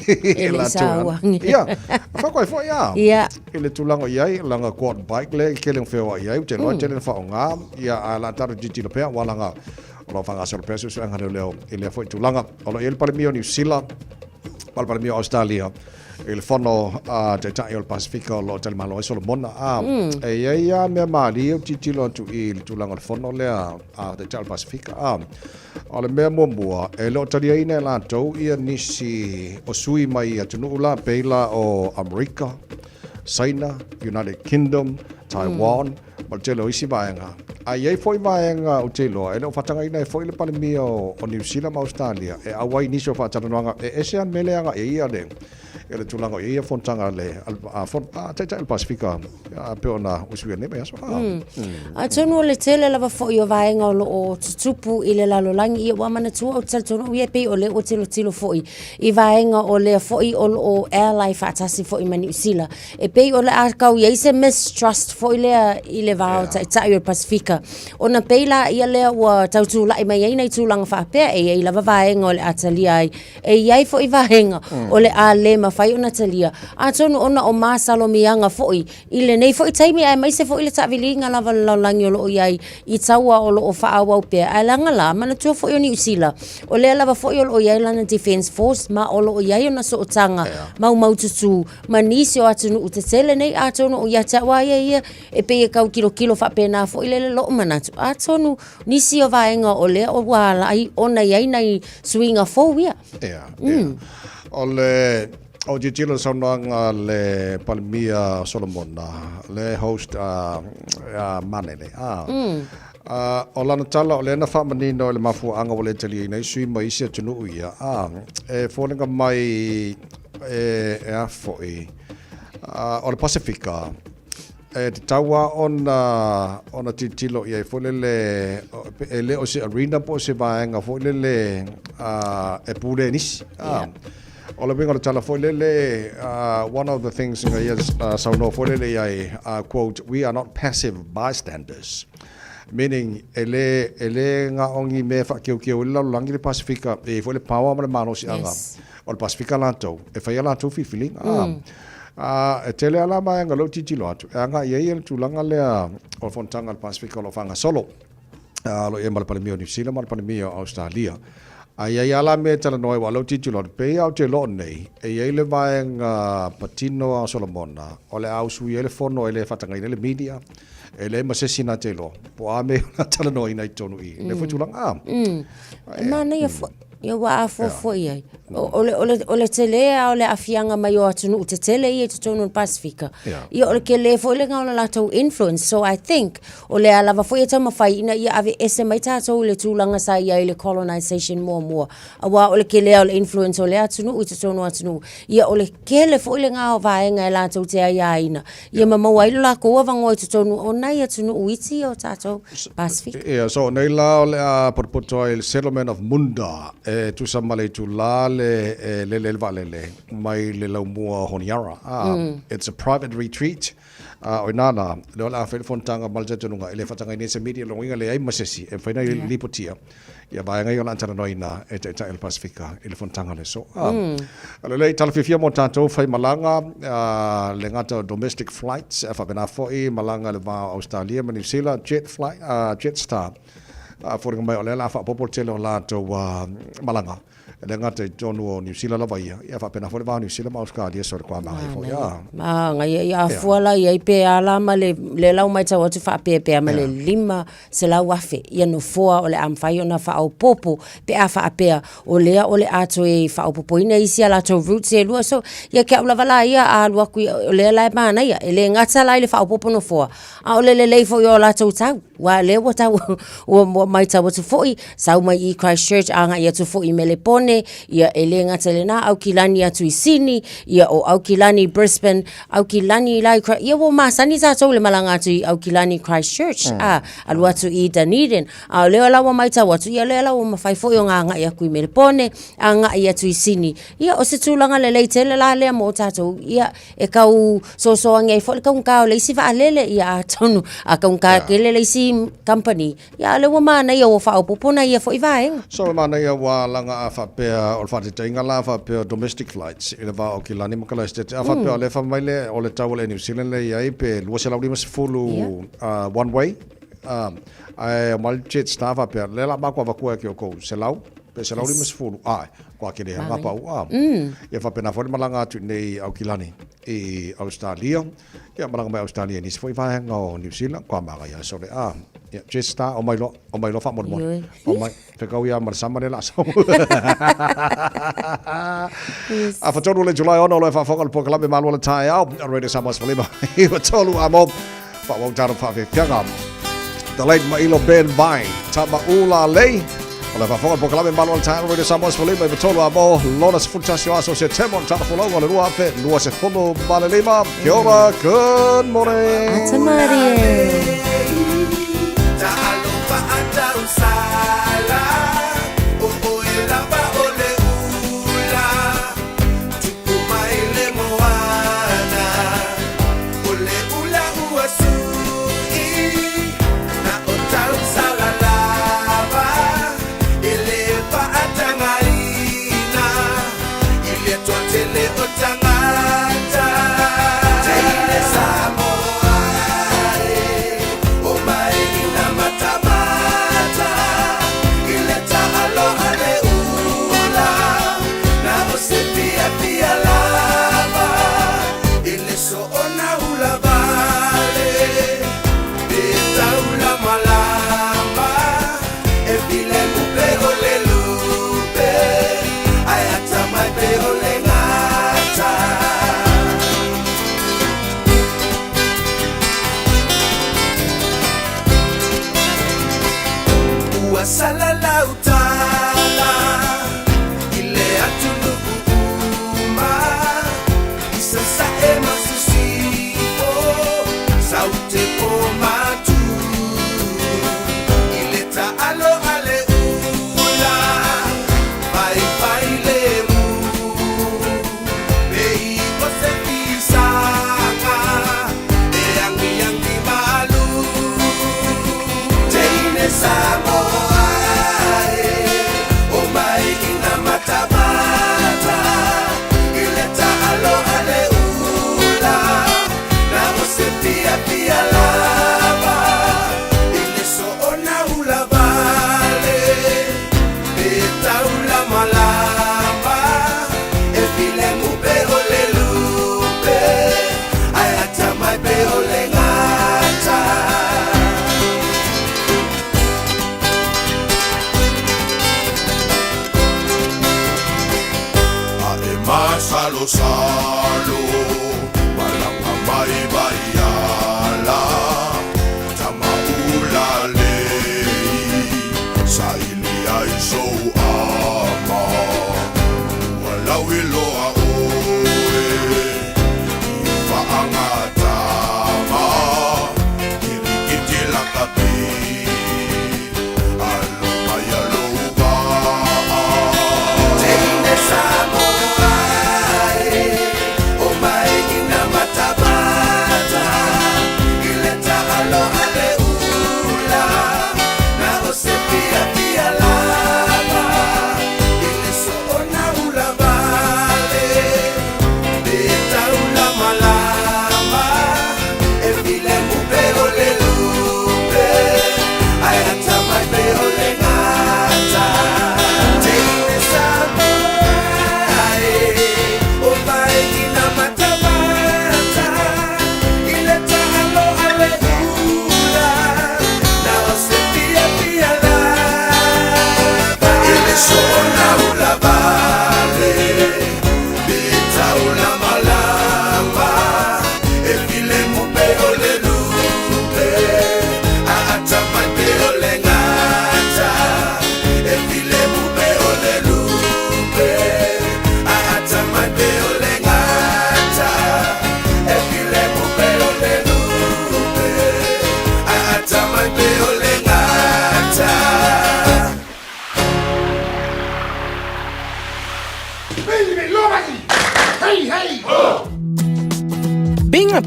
e le i sauagia. Ia, whako ai foi a. Ia. I le tulaga i ai, langa quad bike le, tele o wheoa i ai, u te loa tele na whaonga, ia, a la taro titilo pea, wa langa, o lo whangasolo pea suesuega leo leo i lea foi tulaga. O lo i ai le Palemia o Niu Sila, ma le Palemia o Australia, i le fono a Taitai o le Pasifika o lo o talimalo ai Solomona. A, e i ai lava mea malie ou tilotilo atu i le tulaga o le fono lea a Taitai o le Pasifika. A, o le mea muamua, e le o taliaina e latou ia nisi o sui mai atunuu la, pei la o Amerika, Saina, United Kingdom, Taiwan, ma le tele o isi vaega. A i ai foi vaega ou te iloa, e le o faatagaina ai foi le Palemia o Niu Sila ma Ausetalia e auai i nisi o faatalanoaga e ese lava le mea lea e agai ai ia le ia le tulaga o i ai ia fonotaga a le a a Taitai o le Pasifika a pei ona usuia nei vaiaso. A. Atonu o le tele lava foi o vaega o lo o tutupu i le lalolagi, ia ua manatua ou te talitonu au ia e pei o lea ua tilotilo foi i vaega o lea foi o lo o ally faatasi foi ma Niu Sila. E pei o le a tau i ai se mistrust foi lea i le va o Taitai o le Pasifika, ona pei la ia lea ua tau tulai mai ai nai tulaga faapea, e i ai lava vaega o le a talia ai, e i ai foi vaega o le a le mafai ona talia, atonu ona o masalomiaga foi i lenei foi taimi aemaise foi le taaviliga lava o le lalolagi o lo o i ai i taua o lo o faaauau pea. Ae leaga la, manatua foi o Niu Sila, o lea lava foi o lo o i ai lana Defence Force ma o lo o i ai ona sootaga maumaututu ma nisi o atunuu tetele nei, atonu o ia te au a ia ia, e pei e tau tilotilo faapena foi lele lou manatu, atonu nisi o vaega o lea ua ala ai ona i ai nai suiga fou ia. Ia, ia. O le, o tilotilo i le saunoaga a le Palemia Solomona, le host a, a Manele, a. A, o lana tala, o lea na faamanino i le mafuaaga ua le taliaina ai sui mai isi atunuu ia, a, e foliga mai e, e a foi, a, o le Pasifika, e tatau lava ona, ona tilotilo i ai foi lele, e le o se arena po o se vaega foi lele a, e pule e nisi. A, O le uiga o le tala foi lele, one of the things na ia saunoa foi lele i ai, quote, we are not passive bystanders. Meaning, e le, e le na o ni mea e faakeukeu ai le lalolagi le Pasifika, e i ai foi le power ma le malosiaga o le Pasifika latou, e fai a latou filifiliga. A, e tele lava la vaega o lea ou tilotilo atu, e agai i ai le tulaga lea o le fonotaga a le Pasifika o lo o faagasolo. O lo o i ai ma le Palemia o Niu Sila ma le Palemia o Ausetalia. A i ai lava la mea e talanoa ai, aua o lea ou tilotilo atu, pei lava ou te iloa nei, e i ai le vaega patino a Solomona, o le a usuia ai le fono e le faatagaina ai le media, e leai ma se isi na te iloa, po o a mea na talanoaina i totonu i i lea foi tulaga. A. E manaia foi, ia ua afoafoa i ai. O le, o le, o le tele lava o le aafiaga mai o atunuu tetele ia i totonu o le Pasifika, ia o le tele foi lena o le latou influence. So I think, O lea lava foi e taumafai ina ia aveese mai tatou i le tulaga sa i ai i le colonisation muamua, aua o le tele o le influence o lea atunuu i totonu o atunuu, ia o le tele foi lena o vaega e latou te aiaina, ia ma maua ai lo latou avanoa i totonu o nai atunuu iti ia o tatou Pasifika. Ia, so nei la o le a potopoto ai le settlement of Munda e tusa ma le itulā le e lele ai le vaalele mai le laumua o Honiara. It's a private retreat. Ā, o inā lā, lea o le a fai le fonotaga ma le talitonuga, e le faatagaina ai se media logoina leai ma se isi e mafai ona lipotia ia vaega ia o le a talanoaina e Taitai o le Pasefika i le fonotaga le aso. Ā, o le lelei tala fiafia mo tatou faimalaga, ā, le gata o domestic flights, a faapena foi malaga i le va o Ausetalia ma Niu Sila, jet flight, ā, Jetstar, ā, foliga mai o lea o le a faaopoopo le tele o latou malaga. E le gata i totonu o Niu Sila lava ia, ia faapena foi le va o Niu Sila ma Ausetalia, so le kuamaga ia foi a. Manaia ia afua la i ai pe a la ma le le lau matau atu faapea pe a ma le 500,000 ia nofoa o le a mafai ona faaopoopo pe a faapea o lea o le a toe faaopoopoina isi a latou routes e lua. So ia te au lava la ia a alu atu o lea la e manaia e le gata la i le faaopoopo nofoa a o le lelei foi o latou tau. Aua o lea ua tau, ua matau atu foi, sau mai i Christchurch agai atu foi i Melepone, Melepone, ia e le gata i lena, Aukilani atu i Sini, ia o Aukilani Brisbane, Aukilani la i ia ua masani tatou i le malaga atu i Aukilani Christchurch, a, alu atu i Dunedin. A o lea la ua matau atu, ia lea la ua mafai foi ona agai atu i Melepone, agai atu i Sini. Ia o se tulaga lelei tele la lea mo tatou, ia e tau soasoagi ai foi le taugata o le isi vaalele, ia atonu a taugata tele le isi kamupani, ia a o lea ua manaia ua faaopoopo nai ia foi vaega. So le manaia ua laga a faapea o le faataitaiga la faapea domestic flights i le va o Aukilani ma Kalaesetete a faapea o lea fai mai le o le tau o le Air New Zealand lea i ai pe 250 one way ae omai le Jetstar faapea lea la matou avatua ia te outou 100 pe 150 ae kua kele hanga pau a ia faapena foi le malaga atu i nei i Aukilani i Ausetalia ia malaga mai Ausetalia i nisi foi vaega o Niu Sila kua manaia sole a ia Jetstar omai loa omai loa faamolemole omai fekau ia ma le sama lea o le a sau. A fatolu le July 6 o lo e faafofoga le polokalame Malu o le Taeao Radio Samoa 15 i tolu a mo faaauau tatou faafefiaga. The late Mailo Ben Vai, Tama Ula Lei, o le faafofoga le polokalame Malu o le Taeao Radio Samoa 15 i tolu a mo lona 11 o aso Setema o le tala folauga o le 2025. Kia ora, good morning. Ata marie.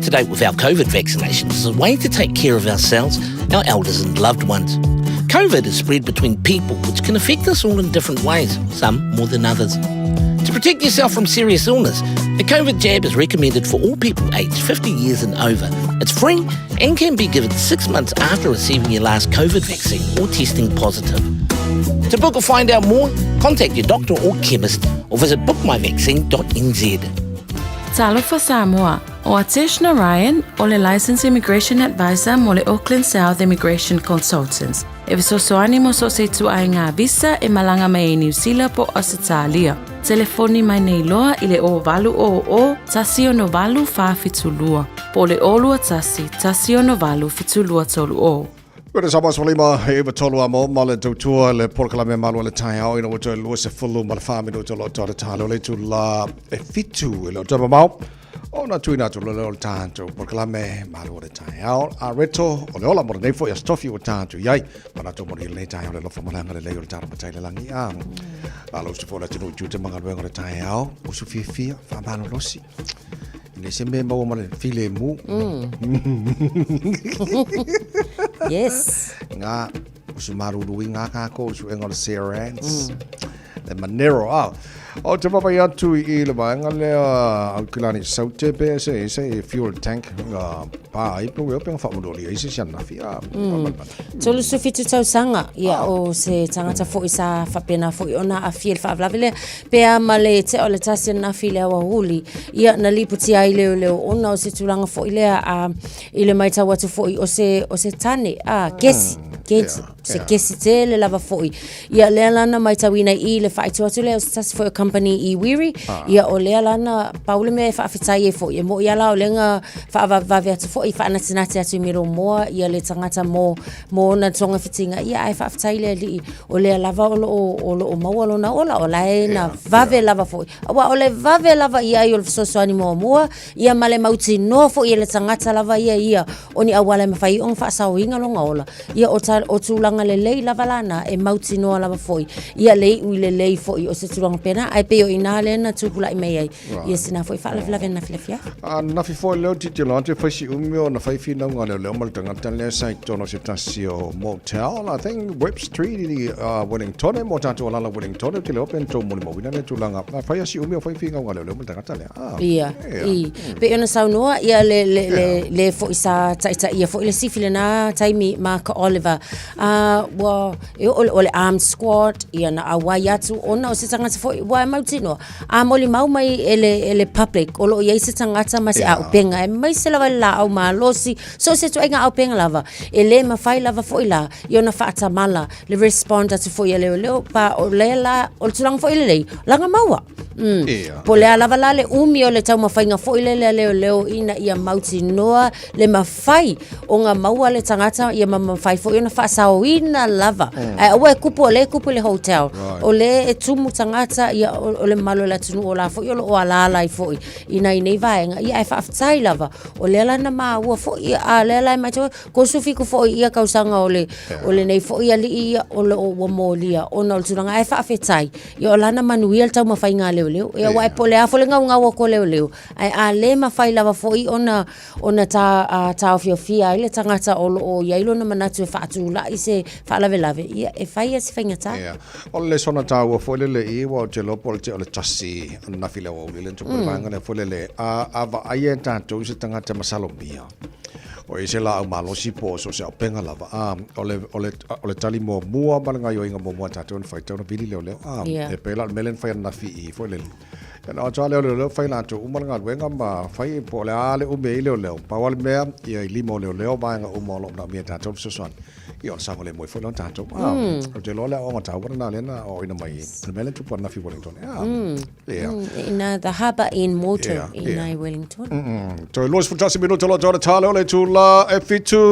up to date with our COVID vaccinations is a way to take care of ourselves, our elders, and loved ones. COVID is spread between people, which can affect us all in different ways, some more than others. To protect yourself from serious illness, the COVID jab is recommended for all people aged 50 years and over. It's free and can be given six months after receiving your last COVID vaccine or testing positive. To book or find out more, contact your doctor or chemist or visit bookmyvaccine.nz. Talofa Samoa, o Atesh Narayan, o le Licensed Immigration Advisor mo le Auckland South Immigration Consultants. E fesoasoani mo so se ituaiga visa e malaga mai ai Niu Sila po o Ausetalia. Telefoni mai nei loa i le 0800 168 472 po o le 021 168 7230. Pere sa mas lima e iwa tolu a mo ma le tautua le polokalame malu le taeao ina ua toe 24 ma le 4 minuta o lo o le talo le tula e fitu e le o tama mau o na tuina atu le o le tātou polokalame malu le taeao a reto o le ola mo lenei foi aso tofi ua tātou iai manatu mo lenei taeao le alofa ma le agalelei o le tātou matai le lagi a a lo usu foi le atunuu i tiute ma galuega o le taeao usu fiafia faamalolosi E le se mea maua ma le filemu. Yes. Ngā, usu maruru i ngā kākou, usu enga o le Sarah Ann's. Le Manero, ah. O te papai atu i le vaega lea au kilani saute pe se se fuel tank ngā pā ai pe weo pe ngā whaamurori ai se sian nafi a. Tolu su fitu tausaga, ia o se tagata foi sa faapena foi ona aafia i le faalavelave lea. Pe a ma le tea o le tasi anafi i le aoauli, ia na lipotia ai leoleo ona o se tulaga foi lea a i le maitau atu foi o se o se tane a kesi kesi se kesi tele lava foi. Ia lea la na maitauina i le faaitu atu lea o se tasi foi o company i Wiri, ia o lea la na pau le mea e faafetai ai foi e mo'i a la o lea na faavavevave atu foi faanatinati atu i Miromoa ia le tagata mo mo ona togafitiga ia ae faafetai le Alii O lea lava o loo, o loo maua lona ola, o la e na vave lava foi. Aua o le vave lava i ai o le fesoasoani muamua, ia ma le mautinoa foi e le tagata lava ia ia o ni auala e mafai ai ona faasaoina lona ola. Ia o ta, o tulaga lelei lava lana e mautinoa lava foi ia le iu i lelei foi o se tulaga pena, ae pei o i ina lea na tupula'i mai ai. Ia sina foi faalavelave anafi le afiafi. Anafi foi lea o tilotilo atu e fai si umi ona fai finauga a leoleo ma le tagata lea sa i totonu o se tasi o motel, I think Webb Street i Wellingtone, mo tatou alala Wellingtone, ou te le iloa pe na tou molimauina lea tulaga. A fai a si umi o fai finauga a leoleo ma le tagata lea. Ia, i. Pei ona saunoa, ia le, le, le, le foi sa taitaia foi le sifi lena taimi Mark Oliver. Ua, e oo o le armed squad, ia na auai atu ona o se tagata foi, ua e mautinoa, A molimau mai e le, e le public, o lo o i ai se tagata ma se yeah. aupenga, aemaise lava i le laau malosi, so o se ituaiga aupenga lava, e le mafai lava foi la i ona faatamala le respond atu foi a leoleo, pa o lea la, o le tulaga foi lelei, laga maua. Yeah. Po o le a lava la le umi o le taumafaiga foi lele a leoleo ina ia mautinoa le mafai ona maua le tagata ia ma mafai foi ona faasaoina lava. Ae aua e kupu o lea e kupu i le hotel. O lea e tumu tagata ia o le mamalu o le atunuu o la foi o lo o alaala ai foi i nai nei vaega. Ia ae faafetai lava o lea la na maua foi a o lea la e matau 37 foi ia tausaga o le o lenei foi alii ia o lo o ua molia ona o le tulaga ae faafetai ia o lana manuia le taumafaiga a leoleo. Ia aua po o le a foi le gaugau atu a leoleo ae a le mafai lava foi ona ona ta, taofiofia ai le tagata o lo o i ai lona manatu e faatulai se faalavelave, ia, e fai lava si faigata. Ia. O le lesona taua foi lele i, aua ou te iloa po o le tea o le tasi anafi le aoauli lea na tupu i le vaega lea foi lele, a, a vaaia e tatou se tagata masalomia, o i se laau malosi po o so o se aupenga lava, a, o le, o le, o le tali muamua ma le gaioiga muamua a tatou na fai, tau na vili leoleo, a, e pei la o le mea lea na fai anafi i foi lele, Ia na oto lea o leoleo fai latou uma le galuega ma fai po o le a le umi ai leoleo. Pau lava le mea, ia i lima o leoleo vaega uma o lo o manaomia e tatou le fesoasoani. Ia o le saogalemu ai foi lea o tatou. Ou te iloa le aoaoga taua lena lea na aoaoina mai i le mea lea na tupu ananafi i Wellington. Ia. Ina the Harbour Inn Motel ina i Wellington. Toe 21 minute o lo o le tale o le itula e fitu.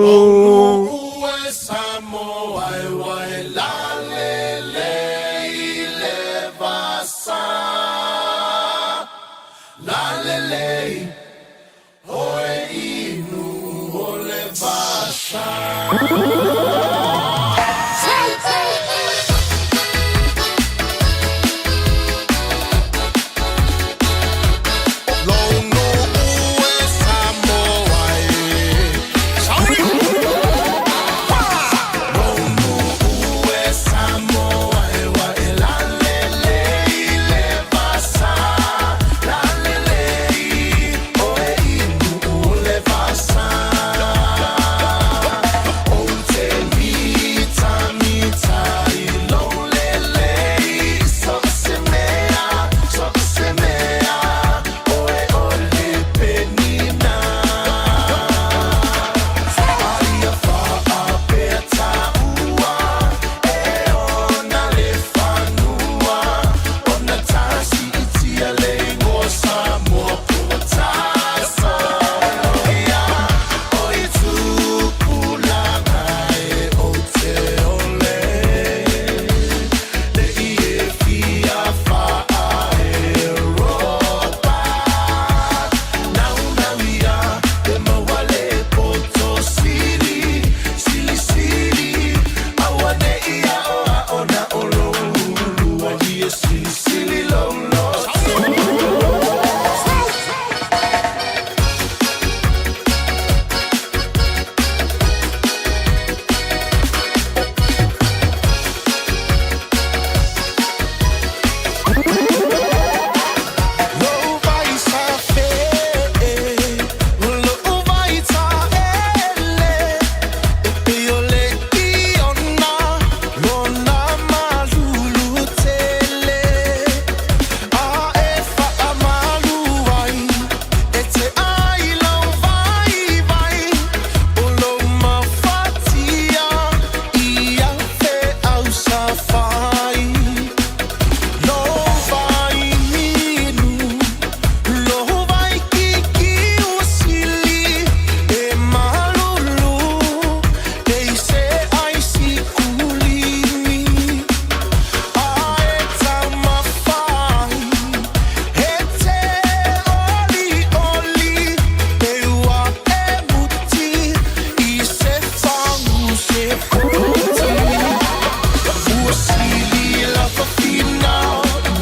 Ua sili la fafina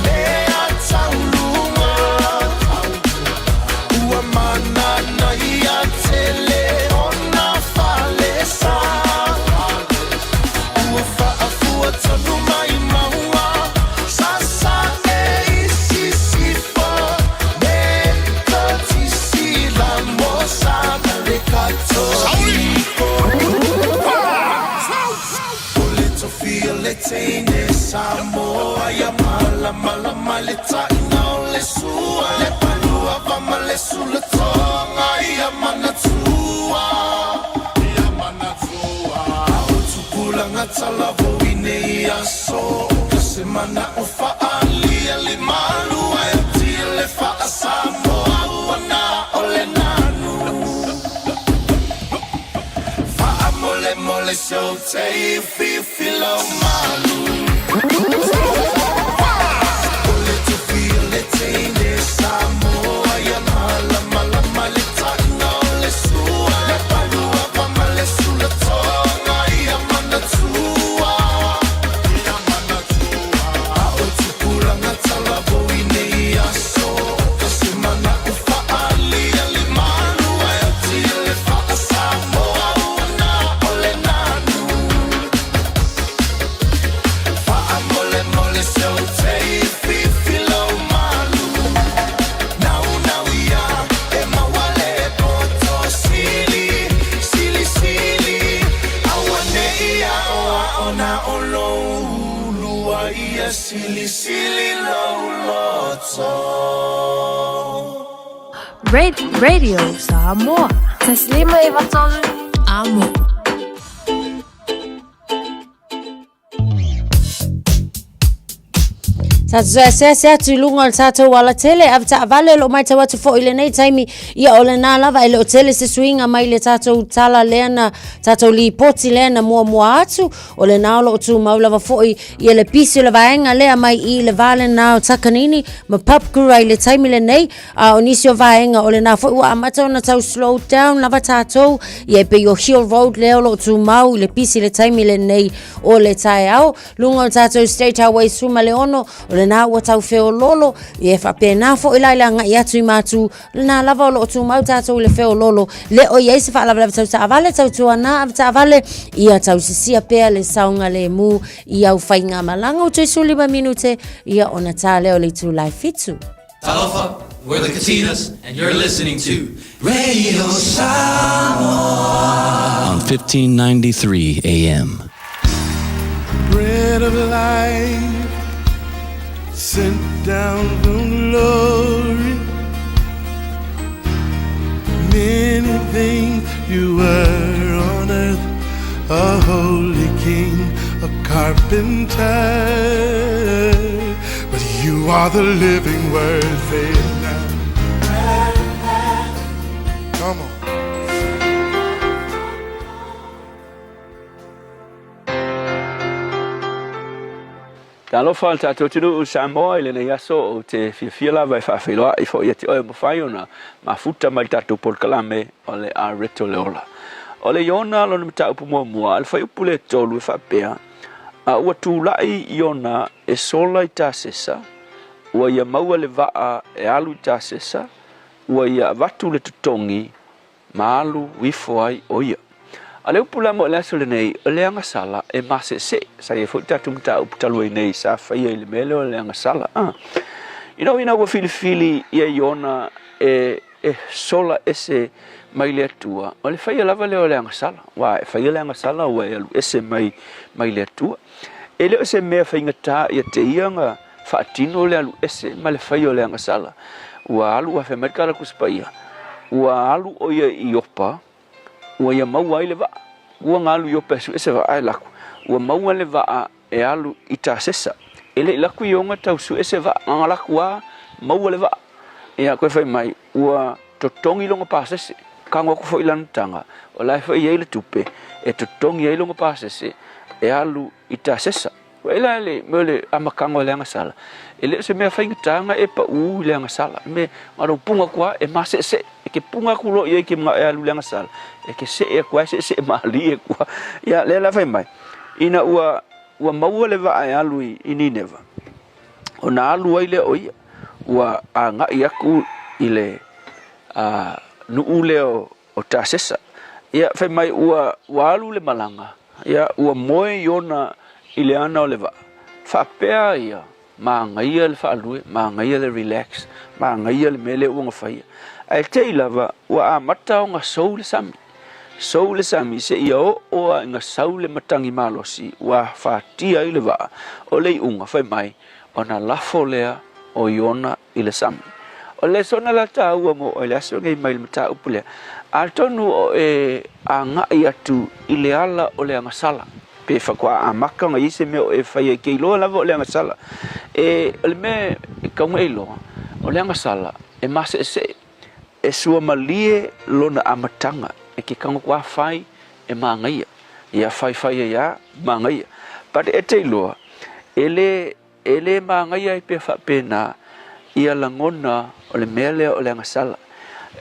mea tauluga Ua manana ia tele ona falesa Ua faafua tonu mai mauga Sasa e i sisifo Me totisi la mosa le katoliko O le tofi o le teine Samoa ia malamalama le taina o le sua Le palua va ma le sulatoga ia manatua Ia manatua A o tupulaga talavou i nei aso Ka se mana o faaalia le malu ae tia le faa-Samoa ua na o le nanu Faamolemole se ou teififi lau malu O le tofi o le teine Samoa ia malamalama le taina o le sua Le palua va ma le sulatoga ia manatua Ia manatua A o tupulaga talavou i nei aso Ka se mana o faaalia le malu ae tia le faa-Samoa ua na o le nanu Faamolemole se ou teififi lau malu Naunau ia e maua le poto sili Sili sili aua ne i aoao na o lou ulua ia silisili lou loto. Radio Samoa. 153 Amo. Sa sease atu i luga o le tatou alatele, ave taavale o lo o matau atu foi i lenei taimi, ia o lena lava e le o tele se suiga mai le tatou tala lea na tatou lipoti lea na muamua atu, o lena o lo o tumau lava foi ia le pisi o le vaega lea mai i le va lena o Takanini ma Papakura i le taimi lenei, a o nisi o vaega o lena foi ua amata ona tau slow down lava tatou, ia e pei o Hill Road lea o lo o tumau i le pisi i le taimi lenei o le taeao. Luga o le tatou State Highway 16, o lena ua tau feololo, ia e faapena foi la i le agai atu i Matu, o lena lava o lo o tumau tatou i le feololo, le o i ai se faalavelave tau taavale, tautuana avetaavale, ia tausisia pea le saogalemu i au faigamalaga. Ua toe 15 minute, ia ona ta lea o le itula e 7. Talofa, we're the Katinas and you're listening to Radio Samoa on 1593 AM. Bread of life sent down from glory. Many things you were on earth, a holy king, a carpenter. But you are the living word, say it now. Come on. Talofa le tatou atunuu o Samoa i lenei aso ou te fiafia lava e faafeiloai foi ia te oe ua mafai ona mafuta mai le tatou polokalame o le a Reto le Ola. O le Iona lona mataupu muamua, o le fuaiupu le 3 e faapea, A ua tulai Iona e sola i Tasesa, ua ia maua le vaa e alu i Tasesa, ua ia avatu le totogi ma alu ifo ai ʻo ia. A o le upu la mo le aso lenei, o le agasala e maseese. Sa i ai foi le tatou mataupu talu ai nei sa faia i le mea lea o le agasala. A. Ina ina ua filifili ia Iona e, e sola ese mai le Atua, o le faia lava lea o le agasala. Aua e faia le agasala ua e alu ese mai, mai le Atua. E le o se mea faigata ia te ia na faatino le alu ese ma le faia o le agasala. Ua alu, ua fai mai le Tala Tusi Paia, ua alu ʻo ia i Iopa, ua ia maua ai le vaa. Ua na alu i Iopa e sue se vaa e laku. Ua maua le vaa e alu i Tasesa. E le i laku Iona tau sue se vaa, na na laku a maua le vaa. Ia koe fai mai, ua totogi lona pasese. Tago aku foi lana taga, o la e foi i ai le tupe e totogi ai lona pasese e alu i Tasesa. Ua ela le mea o le amataga o le agasala, e le o se mea faigata na e paʻū i le agasala. Me, na lou puga aku lava e maseese. E ke puga aku loa i ai i ke manao e alu i le agasala, e ke see aku lava e seesee malie aku lava. Ia, lea la fai mai, ina ua, ua maua le vaa e alu i, i Nineva, ona alu ai lea o ia, ua agai aku i le a, nuu lea o, o Tasesa. Ia, fai mai ua, ua alu le malaga, ia, ua moe Iona i le ana o le vaa, faapea ia, Manaia le faalue, manaia le relax, manaia le mea lea ua na faia. Ae te i lava ua amata ona sou le sami. Sou le sami seia oo lava ina sau le matagi malosi ua afatia ai le vaa o le iuga fai mai ona lafo lea o Iona i le sami. O le lesona la taua mo oe i le aso lenei mai le mataupu lea, atonu o e agai atu i le ala o le agasala. Pe faatoa amata ona i ai se mea o e faia e te iloa lava o le agasala. E, o le mea e tatau ona e iloa, o le agasala e maseesee, e suamalie lona amataga e ke tago a fai e manaia. Ia fai fai ai a, manaia. But e te iloa, e le, E le manaia ai pea faapena ia lagona o le mea lea o le agasala.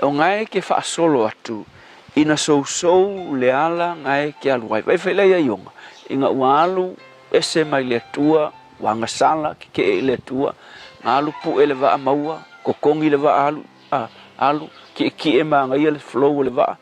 O gae ke faasolo atu ina sousou le ala gae ke alu ai. Vaai foi la ia Iona, ina ua alu ese mai le Atua, ua agasala, keke'e i le Atua, na alu pu'e le vaa maua, totogi le vaa alu, alu, ki'eki'e manaia le flow o le vaa,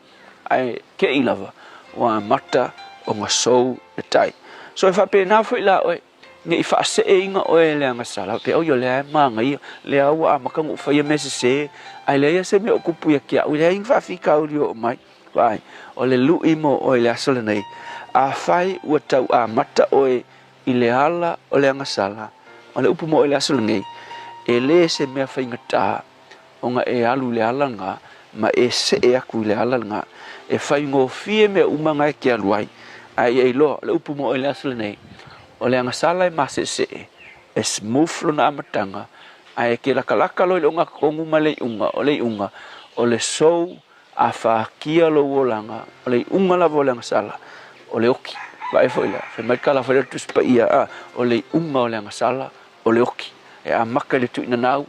ae ke'i lava ua amata ona sou le tai. So e faapena foi la oe. Ne i faaseeina oe e le agasala, faapea, oi o lea e manaia, lea ua amata ona ou faia mea sese, ae leai lava se mea o tupu ia te au, e leai ni faafitauli o oo mai. Vaai, o le lui mo oe i le aso lenei, afai ua tau amata oe i le ala o le agasala, o le upu mo oe i le aso lenei, e le se mea faigata ona e alu i le ala lena ma e see atu i le ala lena. E faigofie mea uma na e te alu ai, ae ia iloa, o le upu mo oe i le aso lenei, o le agasala e maseesee, e smooth lona amataga, ae e te latalata loa i le ogatotonu ma le iuga, o le iuga, o le sou a fatia lou olaga, o le iuga lava o le agasala, o le oki. Vaai foi lea, fai mai le tala foi lea o le Tusi Paia, a, o le iuga o le agasala, o le oki. E amata i le tuuinanau,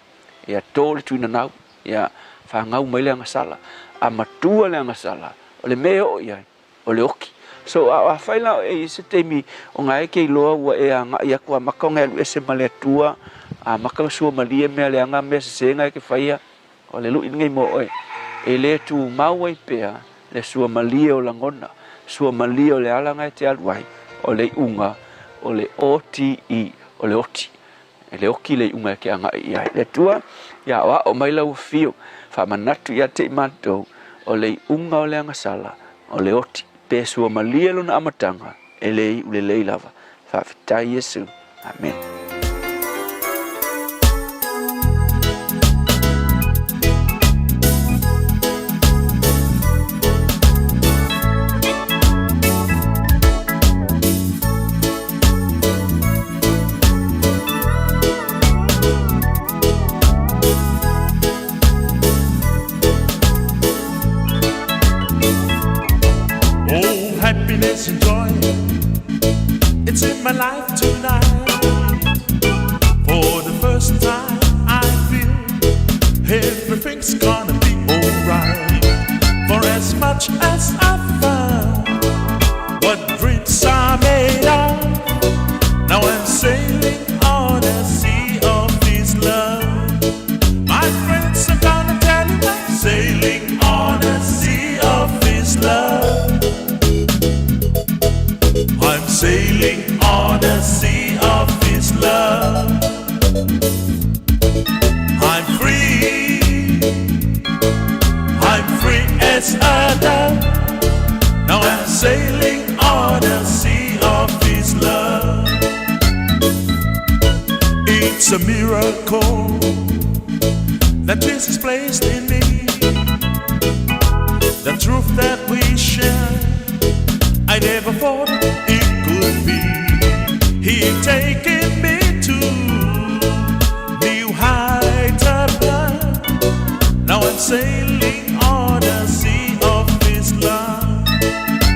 Ia tō le tuinanau, ia whāngau mai le agasala, a matua le agasala, o le mea e oo i ai, o le oki. So, a, afai la e i se taimi o ngā e ke iloa ua e agai aku a maka o ngā alu ese ma le Atua, a maka o sua malie mea leaga mea sesē ngā e ke whaia, o le lui lenei mo oe, e le tumau ai pea le sua malie o lagona, sua malie o le ala ngā e te alu ai, o le iuga, o le O-T-I, o le oti. E le oki le iuga e ke agai i ai. Le Atua, ia aoao mai lau afio, faamanatu ia te i matou, o le iuga o le agasala, o le oti, pe sua malie lona amataga, e le iu lelei lava. Faafetai Iesu. Amene. Oh, happiness and joy, it's in my life tonight. For the first time, I feel everything's gonna be alright. For as much as I found what dreams are made of, now I'm sailing on a sea of this love. My friends are gonna tell you I'm sailing on a sea of this love. I'm sailing on a sea of this love. I'm free. I'm free as a dove. Now I'm sailing on a sea of this love. It's a miracle that Jesus placed in me. The truth that we share, I never thought it could be. He taken me to new heights above. Now I'm sailing on a sea of His love.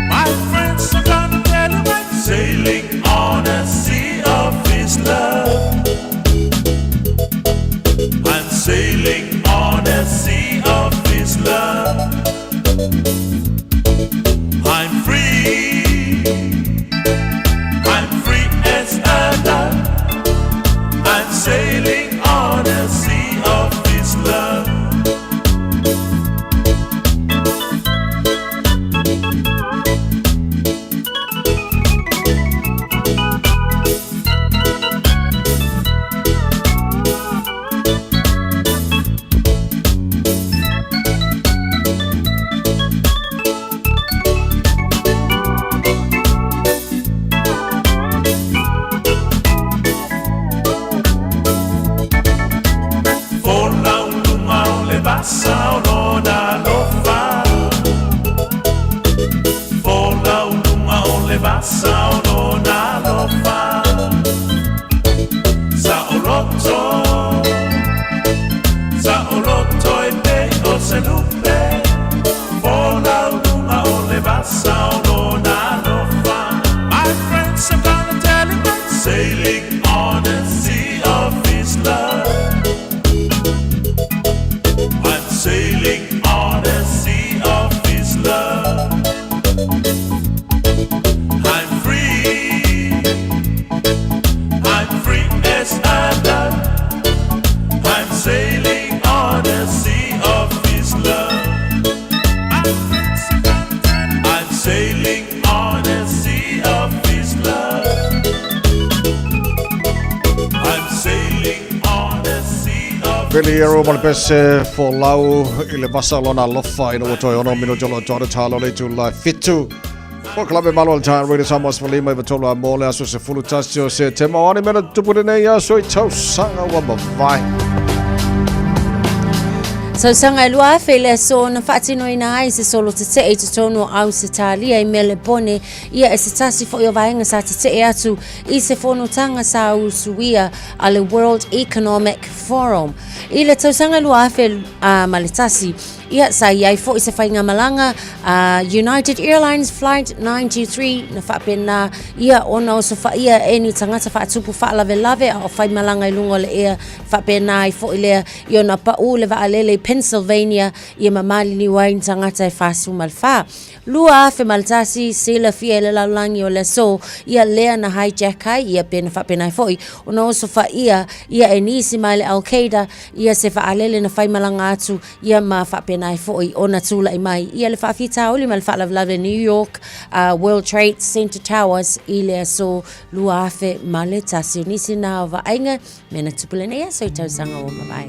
My friends are gonna tell you I'm sailing on a sea of His love. I'm sailing on a sea of His love. le vasa o lona alofa. Saoloto, saoloto e pei o se lupe, folau luga o le vasa o lona alofa. My friends, I'm gonna tell you I'm sailing on the sea of his love. I'm sailing on the sea of his love. I'm free. I'm free as a dove. I'm sailing on the sea of his love. I'm sailing on the sea of his love. I'm sailing on the sea of Billy Arrow ma le pese folau i le vasa o lona alofa ina ua toe ono minute o lo o talo le itula e 7. Polokalame malo a le Time Radio Samoa 15 93 a mo le aso 11 o Setema. O a ni mea na tutupu lenei aso i tausaga ua mavae? Tausaga e 2000 i le aso na faatinoina ai se solo tetee i totonu o Ausetalia i Melepone, ia e se tasi foi o vaega sa tetee atu i se fonotaga sa usuia a le World Economic Forum. I le tausaga 2001, ia sa i ai foi se faigamalaga a United Airlines Flight 93 na faapena ia ona osofaia e ni tagata faatupu faalavelave a o faimalaga i luga o le ea faapena ai foi lea i ona paʻu le vaalele i Pennsylvania ia ma maliliu ai ni tagata e 44. 2001, silafia e le lalolagi o le aso ia lea na hijack ai ia pe na faapena ai foi ona osofaia ia e nisi mai le Al-Qaeda ia se vaalele na faimalaga atu ia ma faapena ai foi ona tulai mai ia le faafitauli ma le faalavelave New York World Trade Center Towers i le aso 2001. O nisi na o vaaiga mea na tupu lenei aso i tausaga ua mavae.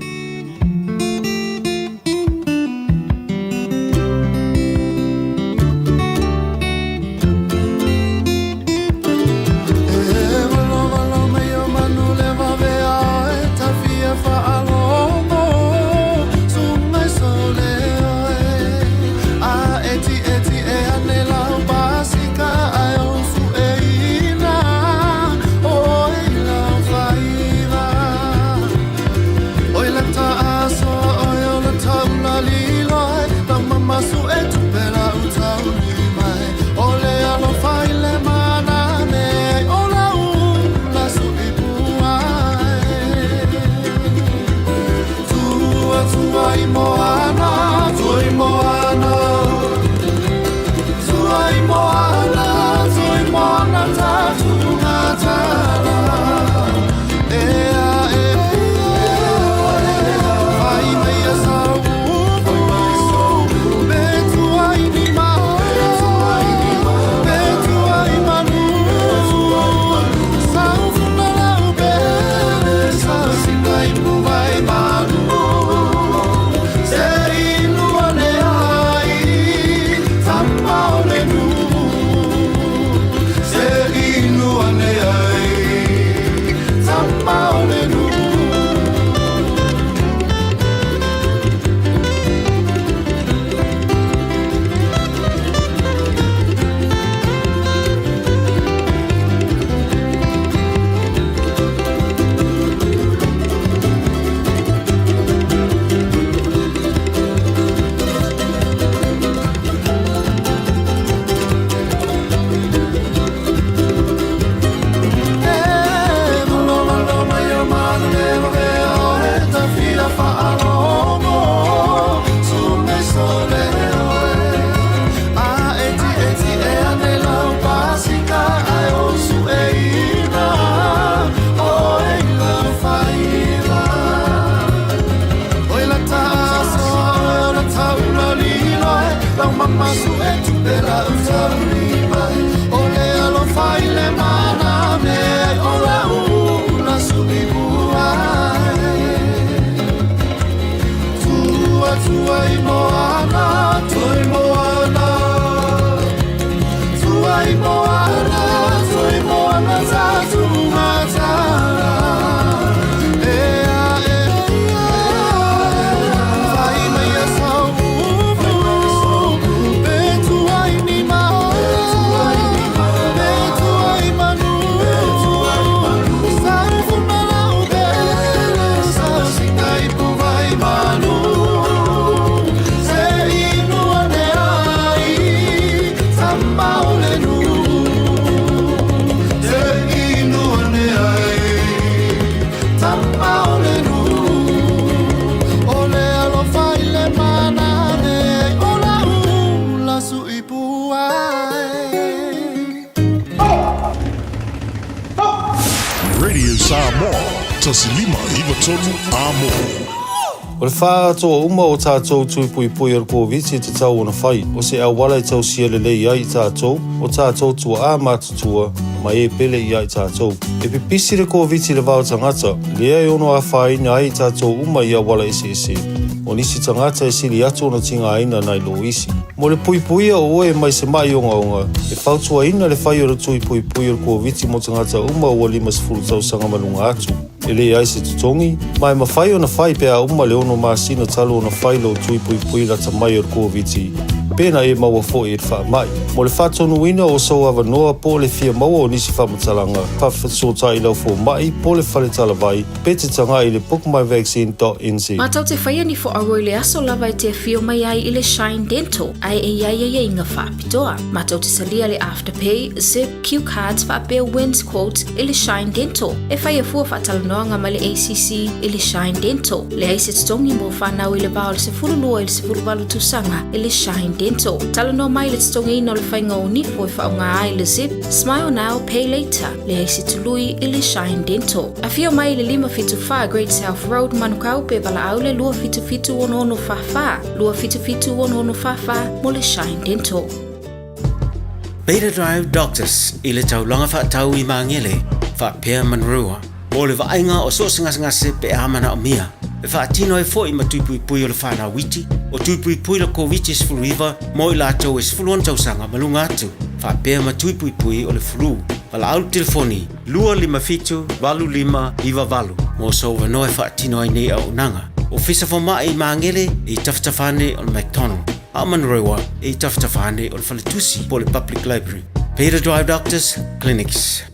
Samoa, 1593 Amo. O le faaatoa uma o tatou tui puipui o le Koviti e tatau ona fai, o se auala e tausia lelei ai i tatou, o tatou tuaa matutua, ma e pele ia i tatou. E pipisi le Koviti i le va o tagata, lea e ono afaina ai i tatou uma i auala eseese. O nisi tagata e sili atu ona tigaina nai lo isi. Mo le puipuia o oe mai se ma'i ogaoga, e fautuaina le fai o le tui puipui o le Koviti mo tagata uma ua 50 tausaga ma luga atu. E leai se totogi, ma e mafai ona fai pe a uma le ono masina talu ona fai lou tui puipui lata mai o le Koviti, pe na e maua foi i le faamai. Mo le faatonuina o sou avanoa po o le fia maua o nisi faamatalaga, faafesootai i lau fomai po o le fale talavai pe te tagai i le bookmyvaccine.nz. Matou te faia ni foaua i le aso lava e te afio mai ai i le Shine Dental ae e i ai aiaiga faapitoa. Matou te talia le Afterpay, Zip, Cue cards faapea Wins Quotes i le Shine Dental. E faia fua faatalanoaga ma le ACC i le Shine Dental. Leai se totogi mo fanau i le va o le 12 i le 18 tausaga i le Shine Dental. Talanoa mai i le totogiina o le faiga o nifo e faaaoga ai le Zip, Smile Now, Pay Later. Leai se tului i le Shine Dental. Afio mai i le 574 Great South Road, Manukau pe valaau le 277 6644, 277 6644 mo le Shine Dental. Beta Drive Doctors i le taulaga faatau i Magele faapea Manurewa mo le vaaiga o so o se gasegase pe a manaomia. E faatino ai foi ma tui puipui o le fanau iti, o tui puipui le Koviti-19 mo i latou e 16 tausaga ma luga atu, faapea ma tui puipui o le flu. Valaau le telefoni 257 8598 mo sou avanoa e faatino ai nei auaunaga. Ofisa Fomai i Magele i tafatafa ane o le McDonald. A o Manurewa e i tafatafa ane o le faletusi po o le Public Library. Peter Drive Doctors Clinics.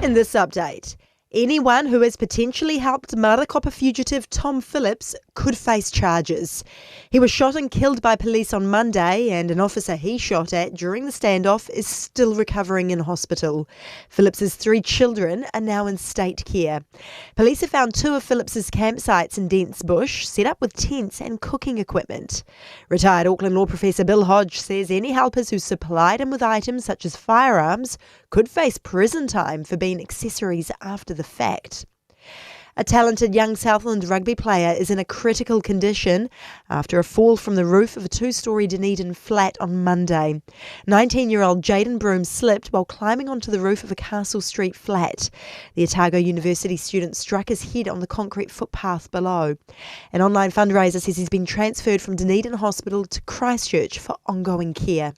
In this update, Anyone who has potentially helped Marokopa fugitive Tom Phillips could face charges. He was shot and killed by police on Monday, and an officer he shot at during the standoff is still recovering in hospital. Phillips's three children are now in state care. Police have found two of Phillips's campsites in dense bush, set up with tents and cooking equipment. Retired Auckland law professor Bill Hodge says any helpers who supplied him with items such as firearms could face prison time for being accessories after the fact. A talented young Southland rugby player is in a critical condition after a fall from the roof of a two storey Dunedin flat on Monday. 19 year old Jaden Broom slipped while climbing onto the roof of a Castle Street flat. The Otago University student struck his head on the concrete footpath below. An online fundraiser says he's been transferred from Dunedin Hospital to Christchurch for ongoing care.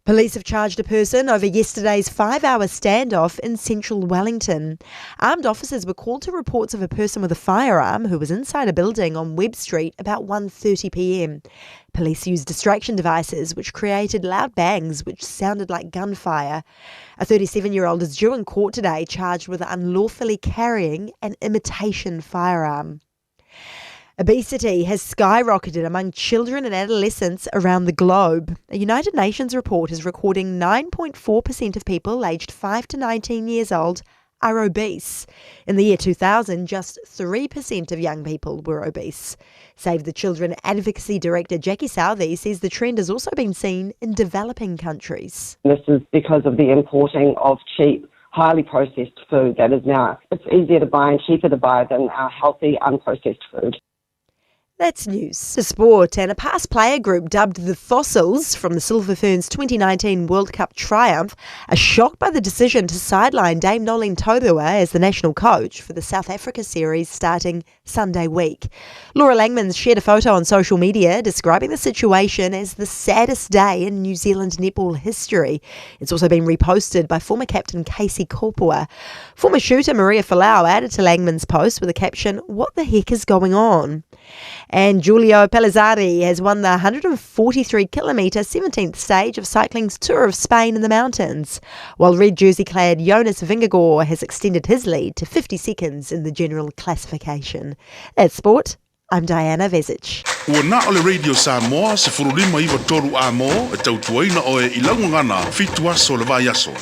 Police have charged a person over yesterday's five hour standoff in central Wellington. Armed officers were called to reports of a person with a firearm who was inside a building on Webb Street about 1:30 p.m. Police used distraction devices which created loud bangs which sounded like gunfire. A 37-year-old is due in court today charged with unlawfully carrying an imitation firearm. Obesity has skyrocketed among children and adolescents around the globe. A United Nations report is recording 9.4% of people aged 5 to 19 years old are obese. In the year 2000, just 3% of young people were obese. Save the Children Advocacy Director Jackie Southey says the trend has also been seen in developing countries. This is because of the importing of cheap highly processed food that is now it's easier to buy and cheaper to buy than our healthy unprocessed food. That's news. The sport and a past player group dubbed the Fossils from the Silver Ferns 2019 World Cup triumph are shocked by the decision to sideline Dame Noeline Taurua as the national coach for the South Africa series starting Sunday week. Laura Langman shared a photo on social media describing the situation as the saddest day in New Zealand netball history. It's also been reposted by former captain Casey Kopua. Former shooter Maria Folau added to Langman's post with a caption, What the heck is going on? And Giulio Pellizzari has won the 143 kilometre 17th stage of cycling's Tour of Spain in the mountains, while red jersey clad Jonas Vingegaard has extended his lead to 50 seconds in the general classification. At sport, I'm Diana Vezic. Ua na o le Radio Samoa 1593 Amo e tautuaina oe i lau gagana fitu aso o le vaiaso.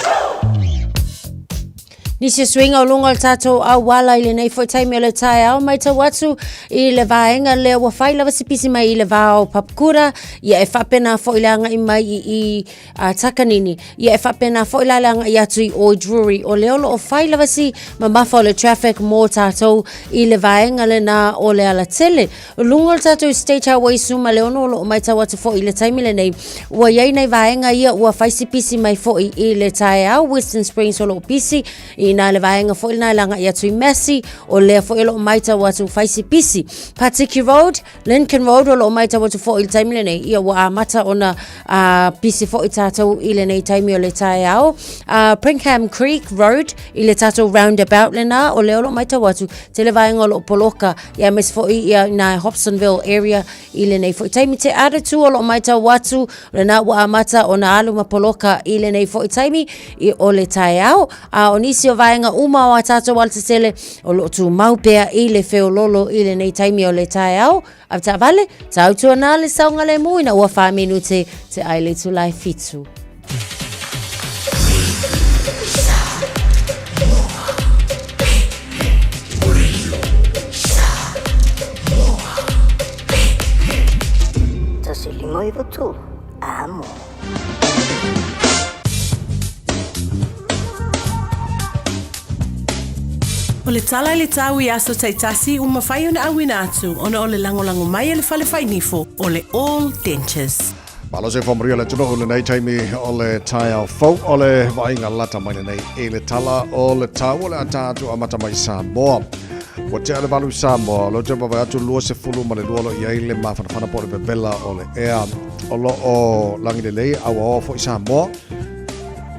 Nisi o suiga o luga o le tatou auala i lenei foi taimi o le taeao, matau atu i le vaega lea ua fai lava si pisi mai i le va o Papakura, ia e faapena foi le agai mai i, i a Takanini, ia e faapena foi la le agai atu i Oi Drury. O lea o lo o fai lava si mamafa o le traffic mo tatou i le vaega lena o le alatele. O luga o le tatou State Highway 16 o lo o matau atu foi i le taimi lenei, ua i ai nai vaega ia ua fai si pisi mai foi i le taeao. Western Springs o lo o pisi, i nā le vaega foi lena e lagai atu i Massey, o lea foi o lo o matau atu fai si pisi. Patiki Road, Lincoln Road o lo o matau atu foi i le taimi lenei, ia ua amata ona pisi foi tatou i lenei taimi o le taeao. Pringham Creek Road i le tatou roundabout lena, o lea o lo o matau atu, tele vaega o lo o poloka, ia aemaise foi ia nā Hobsonville area i lenei foi taimi. Te Aratū o lo o matau atu, lena ua amata ona alu ma poloka i lenei foi taimi i o le taeao. A o nisi o vaega uma o a tātou alatetele o lo o tumau pea i le feololo i lenei taimi o le taeao. Avetaavale, tāutua nā le saogalemu ina ua 4 minute te ai le itula e 7. Tasi lima iwa tolu, amo. O le tala i le tau i aso taitasi ua mafai ona auina atu ona o le lagolago mai a le Fale Fainifo o le All Dentures. Malo se whamaria le atunuu lenei taimi o le taeao fou o le vaaiga lata mai lenei i le tala o le tau o le ata atu amata mai Samoa. Ua tea le 8 Samoa, o lea ou te vaavaai atu 22 lo i ai le mafanafana po o le vevela o le ea. O lo o lagi lelei auaoa foi Samoa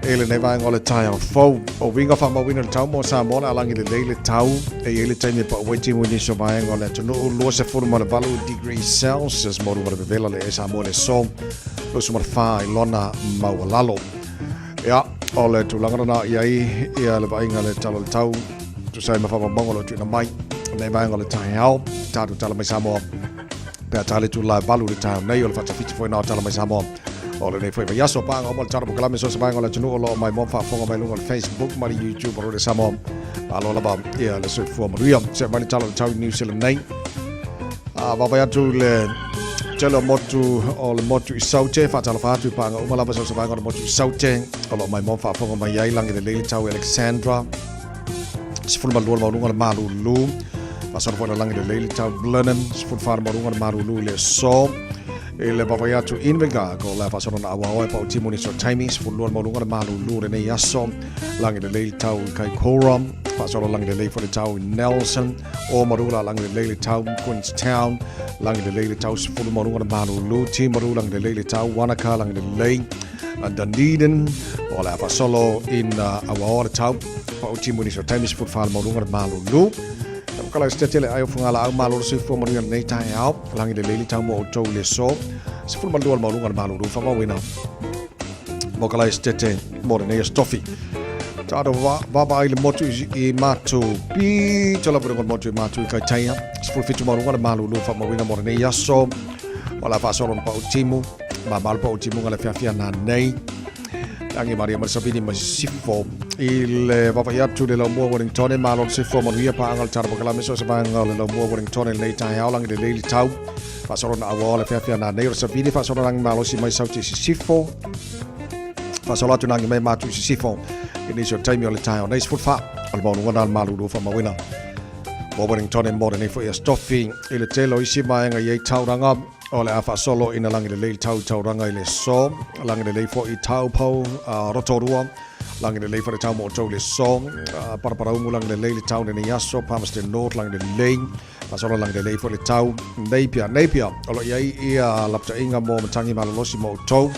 i lenei vaega o le taeao fou. O uiga faamauina le tau mo Samoa o le a lagi lelei le tau e i ai le taimi e pau ai timu i nisi o vaega o le atunuu 28 degrees Celsius mo luga o le vevela le ea Samoa i le aso 24 i lona maualalo. Ia, o le tulaga lena i ai ia le vaaiga le tala o le tau tusa ai ma faamaumauga o lo o tuuina mai nei vaega o le taeao tatou tala mai Samoa pe a tale tula e 8 le taeao nei o le faatafiti foi na o tala mai Samoa o lenei foi vaiaso paaga uma le tala polokalame so se vaega o le atunuu o lo o mai mo faafofoga mai luga o le Facebook ma le YouTube o Rore Samoa. Malo lava ia le soifua manuia. Se mai le tala o le tau i New Zealand nei. A vaavaai atu le tele o motu o le motu i Saute, faatalofa atu i paaga uma lava so se vaega o le motu i Saute o lo o mai mo faafofoga mai ai lagi lelei le tau i Alexandra. 12 le maualuga o le malulu. Faasolo foi le lagi lelei le tau Blenheim, 14 le maualuga o le malulu i le aso. I le vaavaai atu Invercargill, le faasolo na auaoa e pau timu nisi o taimi, 12 le maualuga o le malulu lenei aso. Lagi lelei le tau i Kaikoura, faasolo lagi lelei foi le tau i Nelson, Oamaru la lagi lelei le tau Queenstown, lagi lelei le tau 10 maualuga o le malulu, Timaru lagi lelei le tau, Wanaka lagi lelei, Dunedin, o le a faasolo ina auaoa le tau, pau timu nisi o taimi, 14 le maualuga o le malulu. Kala se tele ai o fugalaau malo le soifua manuia lenei taeao. Lagi lelei le tau mo outou i le aso. 12 le maualuga o le malulu faamauina. Mo kala se tete mo lenei aso tofi. Tatou vaavaai le motu i Matu. Pito lava le motu i Matu i Kaitaia. 17 maualuga le malulu faamauina mo lenei aso. O la faasolo na pau timu. Ma malo pau timu nga le fiafia na nei. Tangi Maria ma le Savini ma Sisifo i le vaavaai atu le laumua Wellington e malo le soifua manuia paaga o le tala polokalame so o se vaega o le laumua Wellington i lenei taeao lagi lelei le tau faasolo na auaoa le feafea nanei o le Savini faasolo lagi malosi mai Sauti i Sisifo faasolo atu nagi mai Matu i Sisifo i nisi o taimi o le taeao nei 14 o le maualuga na le malulu faamauina mo Wellington e mo lenei foi aso tofi i le tele o isi vaega i ai tauranga O le a faasolo ina lagi lelei le tau i Tauranga i le aso, lagi lelei foi i Taupo, Rotorua, lagi lelei foi le tau mo outou i le aso, Paraparaumu lagi lelei le tau lenei aso, Palmerston North lagi lelei, faasolo lagi lelei foi le tau Napier. Napier, o lo o i ai ia lapataiga mo matagi malolosi mo outou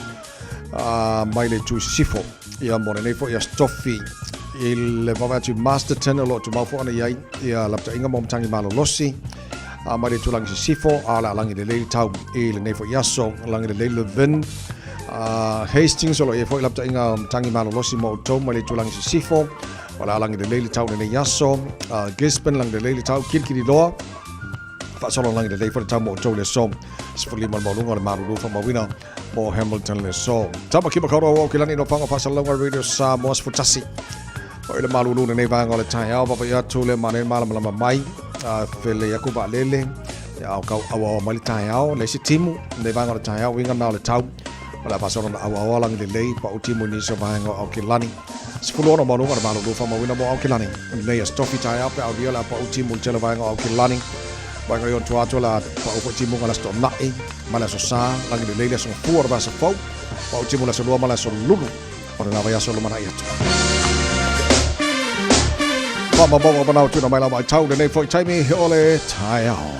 mai le itu i sisifo. Ia mo lenei foi aso tofi i le vaavaai atu i Masterton o lo o tumau foi ona i ai ia lapataiga mo matagi malolosi. A mai le tulaga sisifo, a o le a lagi lelei le tau i lenei foi aso. Lagi lelei Levin. Hastings o lo o i ai foi lapataiga matagi malolosi mo outou mai le tulaga sisifo. O le a lagi lelei le tau i lenei aso. Gisborne lagi lelei le tau. Kirikiriroa faasolo lagi lelei foi le tau mo outou i le aso. 15 le maualuga o le malulu faamauina mo Hamilton le aso. Tamaki Makaurau o Aukilani no Whanga Whasalonga Radio Samoa 11. O le malulu lenei vaega o le taeao, vaavaai atu le manaia malamalama mai, a felei aku vaalele, ia ao kau auaoa mai le taeao, leai se timu, lenei vaega o le taeao, uiga na o le tau, o le a faasolo na auaoa lagi lelei, pau timu i nisi o vaega o Aokelani. 16 maualuga o le malulu faamauina mo Aokelani. Lenei aso tofi taeao pe aulia o le a pau timu i le tele o vaega o Aokelani. Vaega i ona tua atu o le a pau foi timuga i le aso Toonai ma le aso Sa, lagi lelei le aso Gafua o le vaiaso fou, pau timu i le aso Lua ma le aso Lulu o lena vaiaso lumanai atu. Faamaumauga manao tuuina mai lau matau lenei foi taimi o le taeao.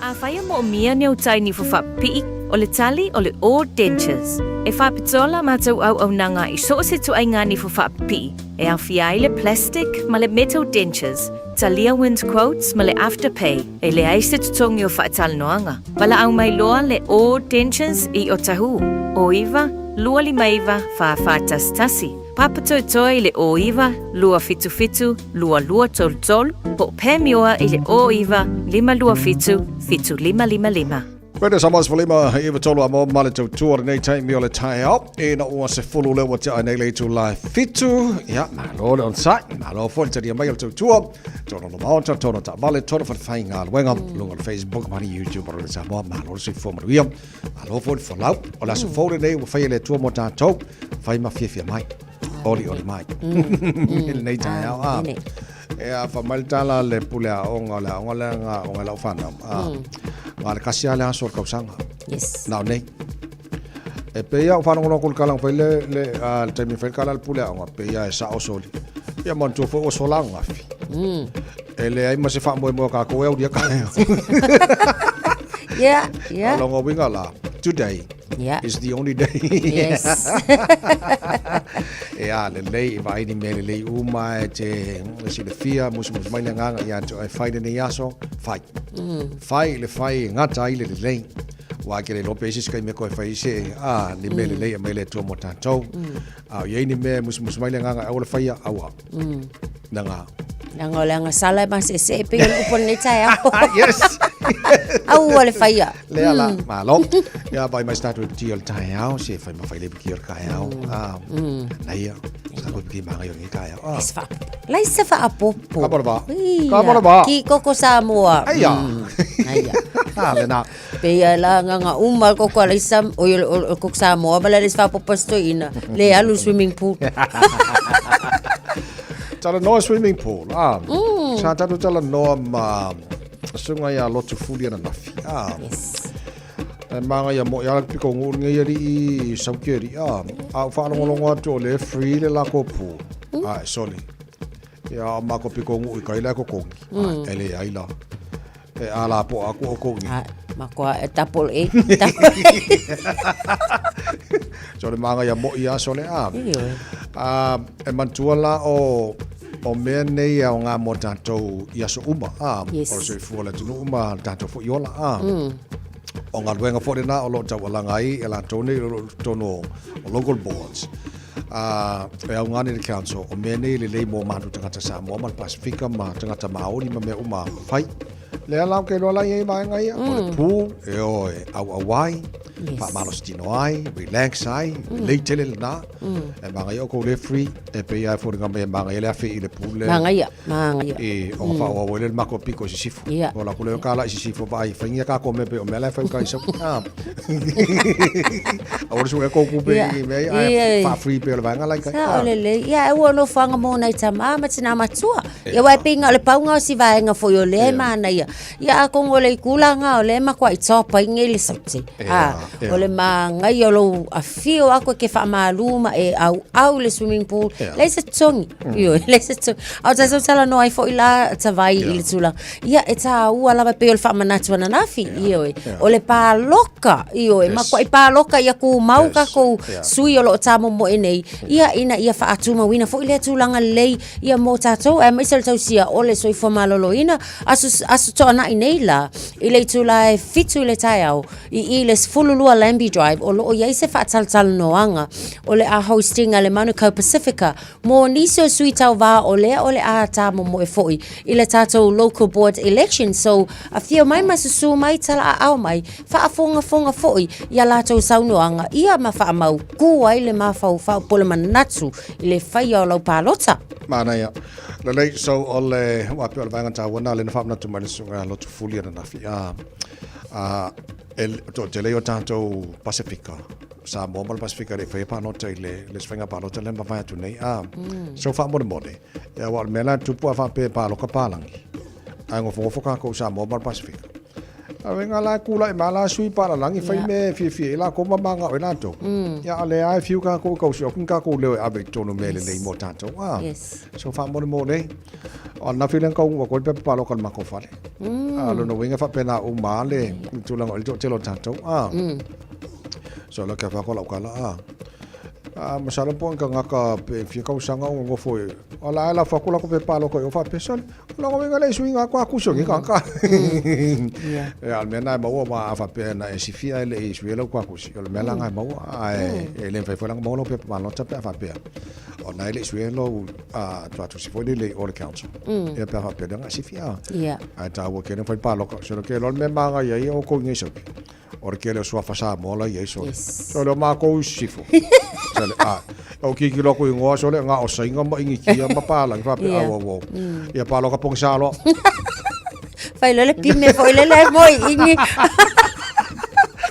Afai e moomia ni au tai niho faapipii, o le tali o le O Dentures. E faapitoa la matou auaunaga i so o se ituaiga niho faapipii, e aofia ai le plastic ma le metal dentures, talia wind quotes ma le afterpay, e leai se totogi o faatalanoaga. Valaau mai loa le O Dentures i Otahuhu, 09 259 4411. Papatoetoe i le 09 277 2233 po o Pamioa i le 09 527 7555. Radio Samoa 15 i 93 a mo ma le tautua lenei taimi o le taeao. Ina ua se fulu lea ua tea nei le itula e fitu. Ia, malo le onosai, malo foi le talia mai o le tautua. Tono no maota, tono taavale, tono falefaigaluega, luga o le Facebook ma le YouTube o Radio Samoa. Malo le soifua manuia. Malo foi le folau. O le aso fou lenei ua faia e le Atua mo tatou. Fai ma fiafia mai. Olioli mai. I lenei taeao. Ah. E a fa mai le tala le pule aoga o le aoga lea nga aoga i lau fanau. Ah. Na o le kasi lava le aso o le kausaga. Yes. Na o nei. E pei lava ua faalogologo atu i le kala na fai le, le, ah, le taimi na fai le kala a le pule aoga, pei lava e sao soli. Ia manatua foi ua sola ananafi. E leai ma se faamoemoe o tatou e aulia taeao. Yeah. O lona uiga la, today is the only day. Yes. E a lelei, e vaai ni mea lelei uma e te silafia, musumusu mai le agaga ia te oe, fai lenei aso, fai. Fai le fai e gata ai le lelei. Aua e ke le iloa pe i ai se isi taimi e toe fai ai se, a, ni mea lelei e aumai e le Atua mo tatou. A o i ai ni mea e musumusu mai le agaga e aua le faia, aua. Naga. Leaga o le agasala e masese e pei o le upu o lenei taeao. Yes! Aua le faia. Lea la, malo. Ia vai mai se tatou iputi o le taeao, se fai ma fai le iputi o le taeao. Ah, naia, se tatou iputi magai o lenei taeao. Ah. Lai se faapopo. Ka bora ba. Ia. Ka bora ba. Ki koko Samoa. Aia. Aia. Ah, lena. Pei a la nganga uma le koko a Laisa, oi o le koko Samoa ma le le faapopo stoina. Le alu swimming pool. Talanoa swimming pool. Ah. Sa tatou talanoa ma susuga ia Lotu Fuli ananafi. Ah. Yes. E māngai a mo'i ala piko ngu lenei alii i Sauki alii. Ah. A ua faalogologo atu o lea free le lako pool. Ah, e soli. Ia, o mako piko ngu i kai la kokongi. Ah, e leai la. E ala po aku o kongi. Ah, makoa e tapol e. So le māngai a mo'i a sole a. Ioe. A, e manatua la o o mea nei e aoga mo tatou i aso uma, a, Yes. o le soifua o le atunuu ma le tatou foi ola, a. O galuega foi lena o lo o taualaga ai e latou nei o lo o i totonu o o local boards. A, e aoga nei le council, o mea nei e lelei mo matou tagata Samoa ma le Pasifika ma tagata Māori ma mea uma fai. Lea la ou te iloa la i ai vaega ia, o le pool, e o e auau ai, Yes. faamalositino ai, relax ai, lelei tele lena. E magaia outou le free, e pei lava e foliga mai e magaia le afe i le pool lea. Magaia, magaia. I ona faaauau ai lea le matou piko i sisifo. Ia. Ona alu atu lea o kala i sisifo vaai, faingia kākou mea pei o mea la e fai uka i sau. Ah. Aua le suea kou kupe Ia. i mea ia, Ia, ae ia. faa-free pea o le vaega la i kai. Sao lelei. Ia, e ua nofoaga mo nai tama ma tinā matua. Ia, aua e pei na o le pauga o si vaega foi o lea e manaia. Ia, atonu o le itulaga o lea e matuai top ai nei le saute. A, o le manaia o lou afio aku e ke faamalu ma e auau i le swimming pool. Leai se totogi. Ioe, leai se totogi. A o tatou talanoa ai foi la Tavai i le tulaga. Ia, e tāua lava e pei o le faamanatu ananafi. Ioe, o le pāloka. Ioe, matuai pāloka ia kumau kākou sui o lo o tāmomoe nei. Ia, ina ia faatumauina foi lea tulaga lelei ia mo tatou, aemaise o le tausia o le soifua maloloina. Aso, aso Toanai nei la, i le itula e 7 i le taeao, i i le 12 Lambie Drive, o lo o i ai se faatalatalanoaga o le a hosting a le Manukau Pacifica mo nisi o sui tauva o lea o le a tāmomoe foi i le tatou local board election. So, afio mai ma susū mai, talaaao mai, faafogafoga foi i a latou saunoaga ia ma faamaukū ai le mafaufau po o le manatu i le faia o lau palota. Manaia. Lelei, so o le, ua pei o le vaega taua lena lea na faamanatu mai le susuga ia Lotu Fuli ananafi. A, a, e toatele o tatou Pasifika, Samoa ma le Pasifika e le i faia palota i le, le isi faiga palota lea na mavae atu nei. A, so faamolemole, ia aua o le mea la e tupu a faapea e paloka palagi, ae nofonofo kākou Samoa ma le Pasifika. A uiga la e kulaʻi mai la sui palalagi fai mea e fiafia ai lakou ma magao ai latou. Ia a o lea lava e fiu kākou e tausi atu ni kākou leo e ave i totonu i mea lelei mo tātou. A, so faamolemole, o ananafi lea na taunuu atu ai le pepa paloka i le matou fale. A o lona uiga e faapena uma lava le tulaga o i ai le toatele o tātou. A, so la ke whako lau kala. A, a masalo po o ni tagata pe fia tausaga o nonofo i, o la e lafo atu latou pepa paloka i o faapea, sole, Lona uiga le suiga atu a kusi o nei tagata. Ia, o le mea lena e maua aua a faapea na e sifia e le i suia lau kuakusi, o le mea la lena e maua, ae e le mafai foi la ona maua lau pepa palota pe a faapea ona e le i suia lou tuatusi foi lele i o le council. Ia pe a faapea lea na e sifia. Ae taua tele ona fai palota. Solo ke loa le mea e manaia ai outou i nei sauki. O le tele o suafa Samoa la i ai sole. Sole o makou i sisifo. Sole, a. Ou kikilo aku i ngoa sole, nga o sainga ma inikia ma palangi faapea au au au. Ia paloka pogisa loa. Fai loa le pime foi lele ai mo i ingi.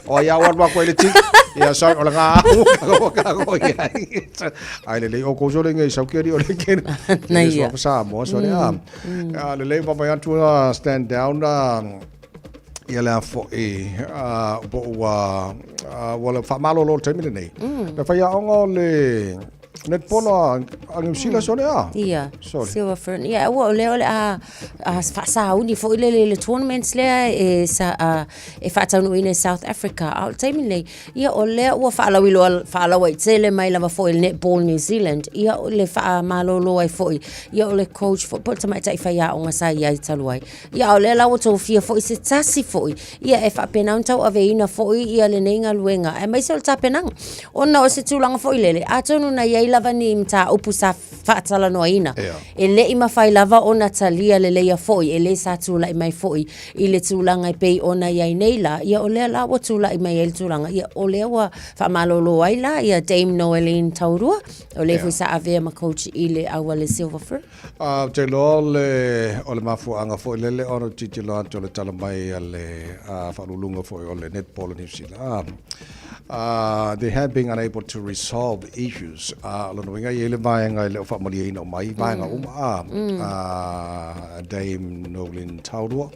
O ia au alu aku ai le tiki. Ia sorry, o le nga au ka ka ko ia. Ai lelei o kou sole ngai sau keri o le keri. Na ia. Suafa Samoa sole a. A lelei vaavaai atu stand down ia lea foi po ua ua faamalolo i le taimi lenei. Le faiaoga o le netball a Niu Sila sole a? Ia, Silver Fern. Ia, ua o lea o le a faasauni foi lele i le tournaments lea e, sa, e faataunuuina i South Africa. A o le taimi lenei, ia o lea ua faalauiloa faalauaitele mai lava foi i le Netball New Zealand, ia o le faamalolo ai foi, ia o le coach foi po o le tamaitai faiaoga sa i ai talu ai. Ia, a o lea la ua tofia foi se tasi foi, ia e faapena ona tauaveina foi ia lenei galuega, aemaise o le tapenaga. Ona o se tulaga foi lele, atonu na i ai lava ni mataupu sa faatalanoaina, e le i mafai lava ona talia leleia foi e le sa tulai mai foi i le tulaga e pei ona i ai nei la, ia o lea la ua tulai mai ai le tulaga, ia o lea ua faamalolo ai la ia Dame Noeline Taurua, o le foi sa avea ma coach i le au a le Silver Fern. A, ou te iloa o le, o le mafuaaga foi lele ona ou tilotilo atu o le tala mai a le faauluuluga foi o le Netball o Niu Sila, they have been unable to resolve issues. O lona uiga e i ai le vaega e le o faamalieina uma ai vaega uma, a Dame Noeline Taurua.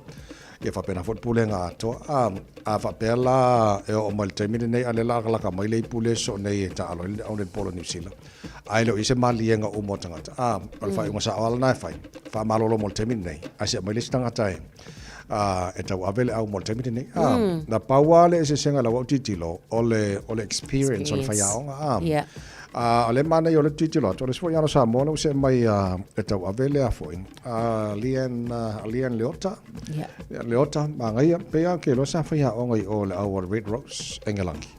Ia faapena foi le pulega atoa. A, a faapea la e oo mai i le taimi lenei, a o lea o le a lakalaka mai le ipu lea soo nei e taaalo ai le au netball o Niu Sila. Ae le o i ai se maliega uma o tagata. A, o le faaiuga sao lava lena e fai. Faamalolo mo le taimi lenei, ae se aumai le isi tagata e, a, e tauave le au mo le taimi lenei. A, na pau lava le eseesega i lau au tilotilo, o le, o le experience o le faiaoga. A, Yeah. a, o lea e manaia o lea ou te tilotilo atu, o le isi foi alo Samoa lea ua see mai a, e tauave lea foi, a, Leanne, Leanne Leota. Yeah. Leanne Leota, manaia, pei lava ou te iloa sa faiaoga i o i le au a le Red Rose, Engelaki.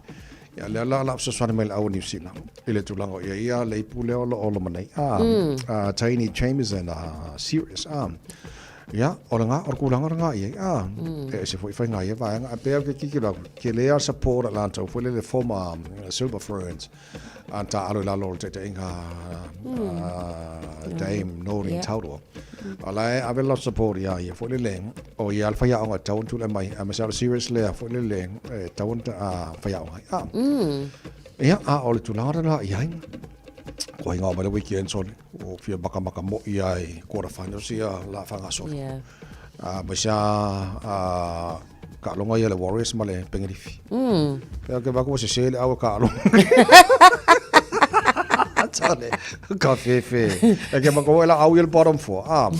Ia, lea la o le a fesoasoani mai le au o Niu Sila i le tulaga o ia ia le ipu lea o lo o loma nei. A, Taini Jamieson, a, serious, a. Ia, o le ngā, o le kūlanga o le ngā i ai, a. E ese foi whai ngā ia vaenga. A pea ke kikilo aku, ke lea support a lātou, foi lele former Silver Ferns, a tā alo i lalo o le taitaiga Dame Noreen Taurua. O la e ave la support ia ia foi lele, o ia le whaiaonga e tau ona tulai mai, a mese o le serious lea foi lele e tau ona whaiaonga ai. A, ia, a o le tulaga lena i ai, kua hinga mai le weekend sole, o fia makamaka moi ai quarter finals ia la whangasolo. A, mai sea a, kaaloga ia le Warriors ma le Pengelifi. Pea ke vaku se se le aua kaaloga. Tane, ka fefe. E ke mako la au ia le bottom four. Ah,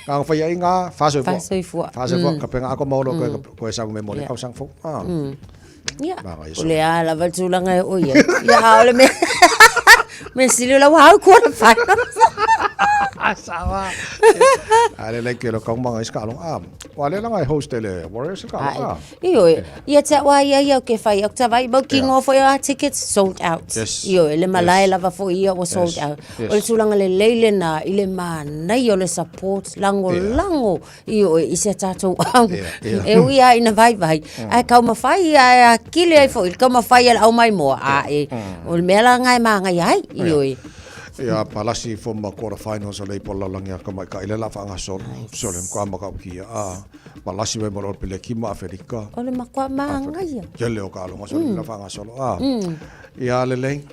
ka whai ai ngā whasoifua. Whasoifua. Whasoifua, ka penga ako maolo koe, koe sangu me mole kau sang fo. Ah. Ia. Mā ngai O le a lava le tulaga e o ia. Ia, a o le mea. Mea sili o lau hau quarter finals. Sawa. A le like lo kau manga iska along. Ah, wa le langa e host le Warriors ka along. Ah. Io e. Ia te wa ia ia ke whai au tawai mau ki ngō foi a tickets sold out. Yes. Io e le malae lava foi ia ua sold out. O le tulaga lelei lena i le manaia o le support lagolago Ioe, i se tatou au. E ui lava ina vaivai, ae taumafai ia e akili ai foi i le taumafai a le aumaimoa, a e, o le mea la lena e manaia ai, ioe. Ia palasi ifo ma quarter finals o le ipo lalagi a tamaitai lea o le a faagasolo. Sole matua matautia a palasi mai ma le All Peleki ma Aferika. O le matua manaia. Tele o taaloga sole lea o le a faagasolo a. Ia lelei.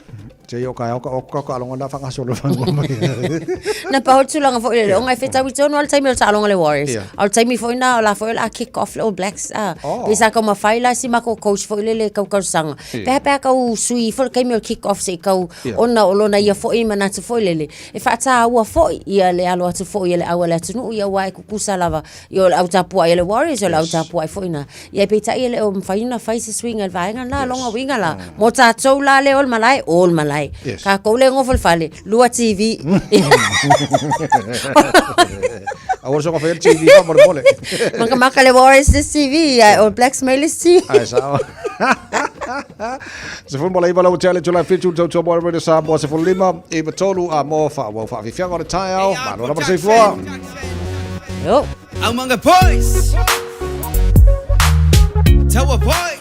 Se i o taeao ka oka taaloga na faagasolo fanua mai. Na pau le tulaga foi lele, ona e fetaui tonu lava le taimi o le taaloga a le Warriors. Ia. A o le taimi foi lena o la foi o le a kick off le All Blacks. Ah, Oh. Pei sa taumafai la si matou coach foi lele tau talosaga. Ia. Pe a pe a tau sui ifo le taimi o le kick off se i tau Ia. ona o lona ia foi manatu foi lele e faataua foi ia le alo atu foi a le au a le atunuu ia aua e tutusa lava ia o le au tapuai a le Warriors o le au tapuai foi na. Ia peitai e le o mafai ona fai se suiga i le vaega lena, yes. Lona uiga la, mo tatou la lea o le malae, o le malae. Yes. Tatou lea e nofo i le fale, lua TV. Aua le soga fai le TV faamolemole. Makamaka le Warriors le TV, ae All Blacks mai le isi TV. Ai sao. 19 lau tele tula fitu tau tau mo Radio Samoa 15 i tolu a mo wha wau whaafifianga o le taeao. Malo lava le soifua. Yo. Aumanga boys. Taua boys.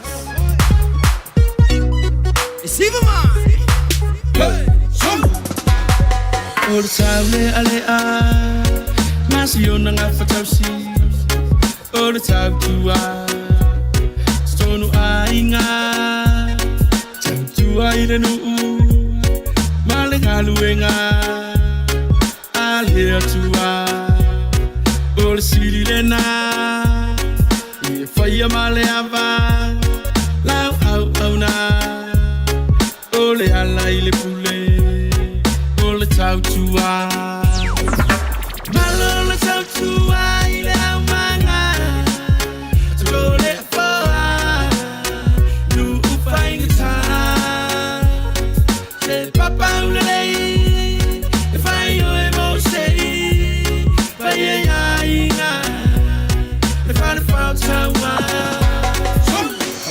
It's even mine. Hey, shoot. O le tau lealea Ma si ona gafa tausi O le tautua Totonu aiga Tautua i le nuu Ma le galuega A le Atua O le sili lena Ia faia ma le ava Lau auauna O le ala i le pule O le tautua Malo le tautua i le aumaga Toko le afoa Nuu faigata Se papa ulelei E fai oe mo sei Fai e aiga Le fale fautaua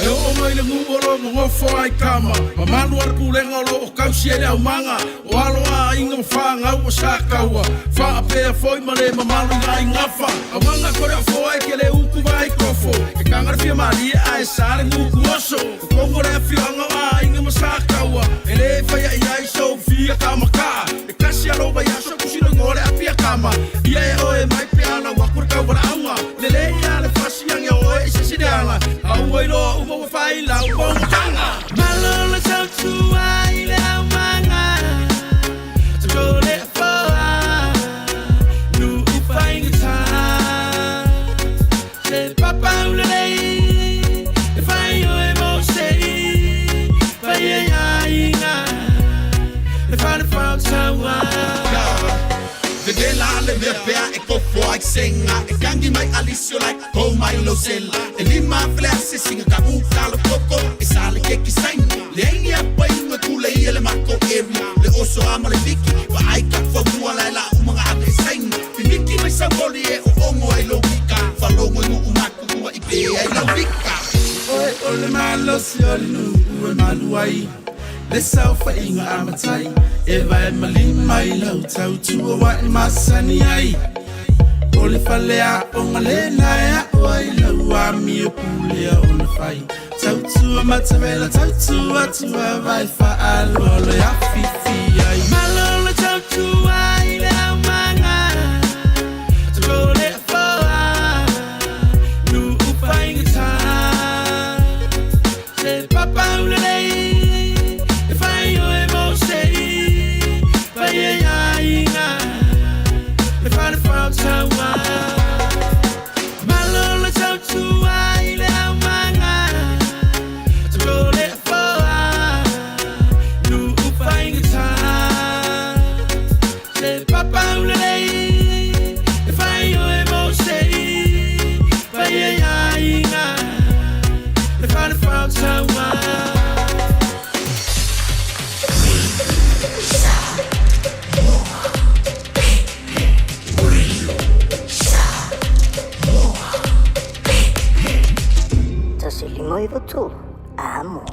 E oo mai le guu o lo nonofo ai kama Mamalu a le pulega o lo o kausi ai le aumaga O alo a aiga ma fanau o sa kaua Faapea foi ma le mamalu i nai gafa Aumaga kore afoa e kele uku vai kofo E kanga le fia malie ae sa le guku oso O kongo le afioaga o aiga ma sa kaua E le faia i ai sou fia kamakaa E kasi a lou vaiaso kusi loigoa le apia kama Ia e oe mai pe a lau aku le tauwalaauga Lelei a le fasi ange o oe i se isi leaga A ua iloa uma ua fai lau momotaga Malo le tautua i le aumaga Toko le afoa Nuu faigata Se papa ulelei E fai oe mo sei Fai e aiga Le fale fautaua Vevela le mea pea e kofo ai senga E kangi mai alisio lai kou mai lo sela E lima fele ase singa ka u kalo koko E sale keki saina Le aingi a painga kule ia le mako area Le oso ama le viki Wa ai ka famua lai la umanga ave e saina Pimiki mai saukoli e o ongo ai lo wika Falongo i mo umaku kua i pe ai lau vika Oe o le malosi o le nuu e malu ai Le saofaiga a matai e vae ma lima i lau tautua ua e masani ai O le faleaoga lena e aʻo ai lau amio pulea ona fai Tautua matavela tautua tua vai faaaloalo e afifi ai Malo le tautua i le aumaga Toko le afoa Nuu faigata Se papa ulelei E fai oe mo sei Fai e aiga Le fale fautaua Malo le tautua i le aumaga Toko le afoa Nuu faigata Se papa ulelei E fai oe mo sei Fai e aiga Le fale fautaua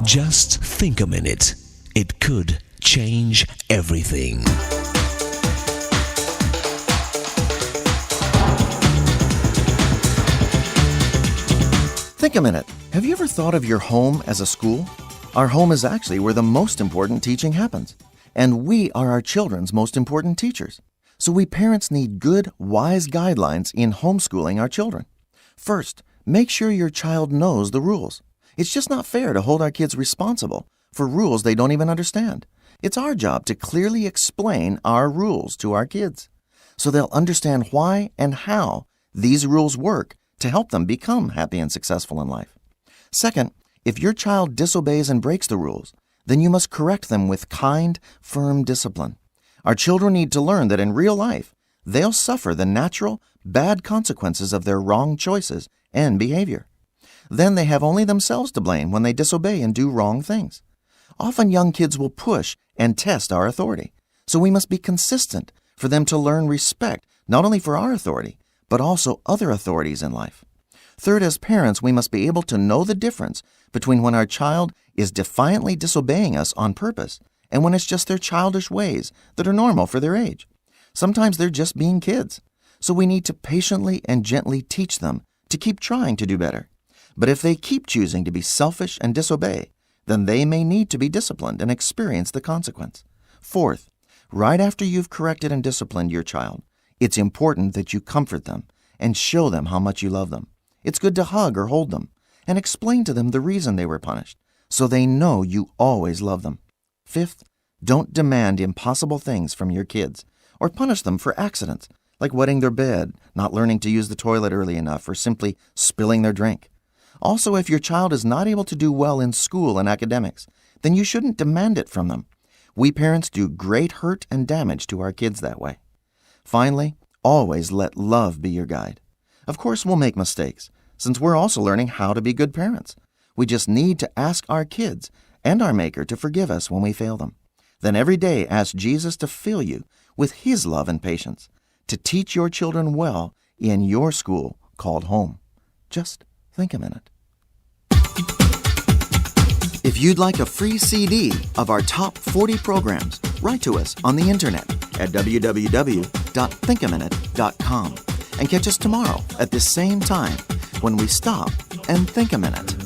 Just think a minute. It could change everything. Think a minute. Have you ever thought of your home as a school? Our home is actually where the most important teaching happens. And we are our children's most important teachers. So we parents need good, wise guidelines in homeschooling our children. First, make sure your child knows the rules. It's just not fair to hold our kids responsible for rules they don't even understand. It's our job to clearly explain our rules to our kids so they'll understand why and how these rules work to help them become happy and successful in life. Second, if your child disobeys and breaks the rules, then you must correct them with kind, firm discipline. Our children need to learn that in real life, they'll suffer the natural, bad consequences of their wrong choices and behavior. Then they have only themselves to blame when they disobey and do wrong things. Often young kids will push and test our authority, so we must be consistent for them to learn respect not only for our authority, but also other authorities in life. Third, as parents, we must be able to know the difference between when our child is defiantly disobeying us on purpose and when it's just their childish ways that are normal for their age. Sometimes they're just being kids. So we need to patiently and gently teach them to keep trying to do better. But if they keep choosing to be selfish and disobey, then they may need to be disciplined and experience the consequence. Fourth, right after you've corrected and disciplined your child, it's important that you comfort them and show them how much you love them. It's good to hug or hold them and explain to them the reason they were punished so they know you always love them. Fifth, don't demand impossible things from your kids or punish them for accidents like wetting their bed, not learning to use the toilet early enough, or simply spilling their drink. Also, if your child is not able to do well in school and academics, then you shouldn't demand it from them. We parents do great hurt and damage to our kids that way. Finally, always let love be your guide. Of course, we'll make mistakes, since we're also learning how to be good parents. We just need to ask our kids and our Maker to forgive us when we fail them. Then every day ask Jesus to fill you with His love and patience, to teach your children well in your school called home. Just think a minute. If you'd like a free CD of our top 40 programs, write to us on the internet at www.thinkaminute.com and catch us tomorrow at this same time when we stop and think a minute.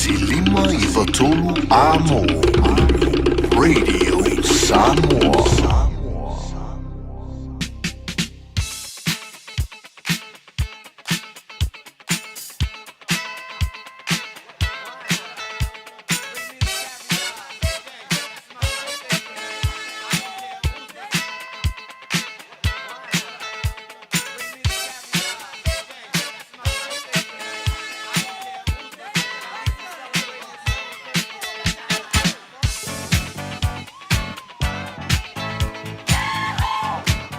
1 5 3 Amo. Radio Samoa.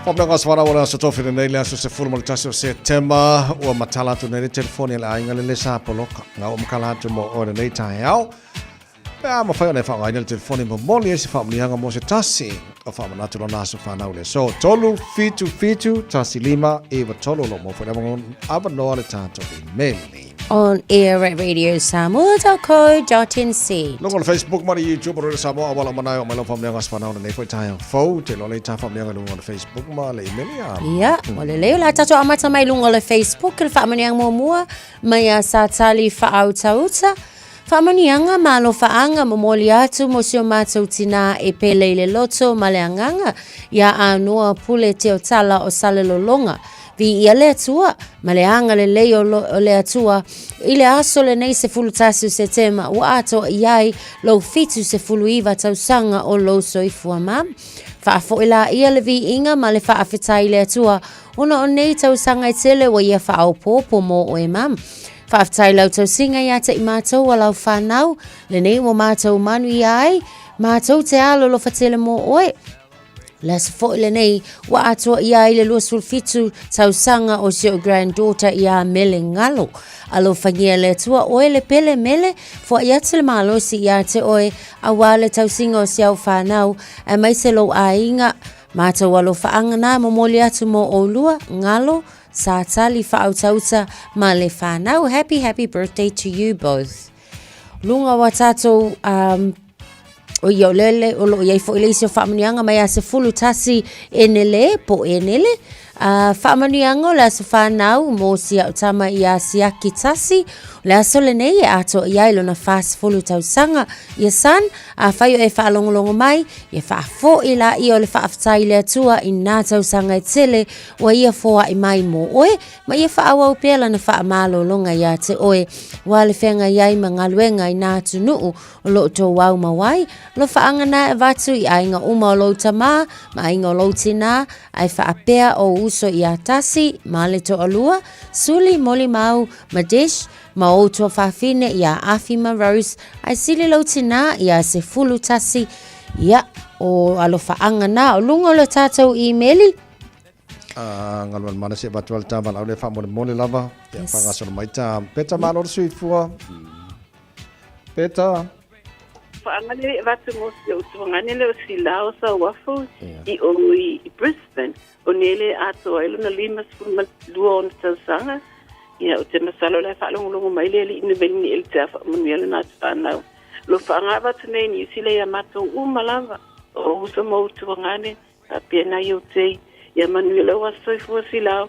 Faapena aso fanau o le aso tofi lenei le aso 11 o Setema ua matala atu nei le telefoni a le aiga le le sa poloka. Nga ua makala atu mo oe lenei taeao. Pe a mafai ona e faaaogaina le telefoni momoli ai se faamanuiaga mo se tasi o faamanatu lona aso fanau le aso 3 7 7 1 5 9 3 o lo o maua foi le avanoa le tatou imeli. On air at radiosamoa.co.nz. Luga o le Facebook ma le YouTube o Radio Samoa auala uma na e oo mai lau faamanuiaga aso fanau lenei foi taeao fou. Te iloa lea i ta faamanuiaga i luga o le Facebook ma le imeli a. Ia, ua lelei o le a tatou amata mai luga o le Facebook i le faamanuiaga muamua mai a Satali Faautauta. Faamanuiaga ma alofaaga momoli atu mo si o matou tinā e pele i le loto ma le agaga iā Anoa Pule Teotala o Salelologa. Viia le Atua ma le agalelei o le Atua i le aso lenei 11 o Setema ua atoa i ai lou 79 tausaga o lou soifua ma. Faafo'i laia le viiga ma le faafetai i le Atua ona o nei tausaga e tele ua ia faaopoopo mo oe ma. Faafetai lau tausiga ia te i matou a lau whanau, lenei ua matou manuia ai, matou te alolofa tele mō oe. Le aso foi lenei, ua atoa ia ai le 27 tausaga o si o'u granddaughter ia Mele Ngalo. Alofagia le Atua oe le pele Mele, foai atu le malosi ia te oe, auā le tausiga o si au whanau, aemaise lou aiga, matou alofaaga na momoli atu mō oulua, Ngalo, Sa Tali Faautauta ma le whanau. Happy, happy birthday to you both. Lunga wa tātou um, o ia o lele, o loo iai foi le isi o faamanuiaga mai a 11 enele po enele. Faamanuiaga o le aso whanau mo si au tama i a Siaki Tasi. O le aso lenei e atoa i ai lona 40 tausaga. Ia son, a whai o e whaalongolongo mai, ia whaafo i la ia o le whaafetai i le Atua i nā tausaga e tele Ua ia foaʻi mai mō ʻoe, ma ia faaauau pea lana faamalologa iā te ʻoe. Ua le feagai ai ma galuega i nā atunuu o loo tou au mau ai, alofaaga na e avatu i aiga uma o lou tamā ma aiga o lou tinā, ae faapea ou uso iā Tasi ma le toalua, Suli, Molimau, ma Desh, ma ou tuafafine iā Afi ma Rose, ae sili lou tinā iā 11, Ia, o alofaaga na o luga o le tatou imeli. A galuega mana se avatu ai le ta valaau lea faamolemole lava. Ia yes. Faagasolo mai ta Peta malo le soifua. Peta. Faagale avatu mo si o tuangane le o Silao sa uafu i o i Brisbane. O nele atoa ai lona 52 ona tausaga. Ia o te masalo la e faalogologo mai le alii Neveni e le te afa manuia lona atu whanau. Lo whaangava atu nei Niu Sila ia matou uma lava o uso ma ou tuagane faapea nai ou tei ia manuia lou aso soifua Silao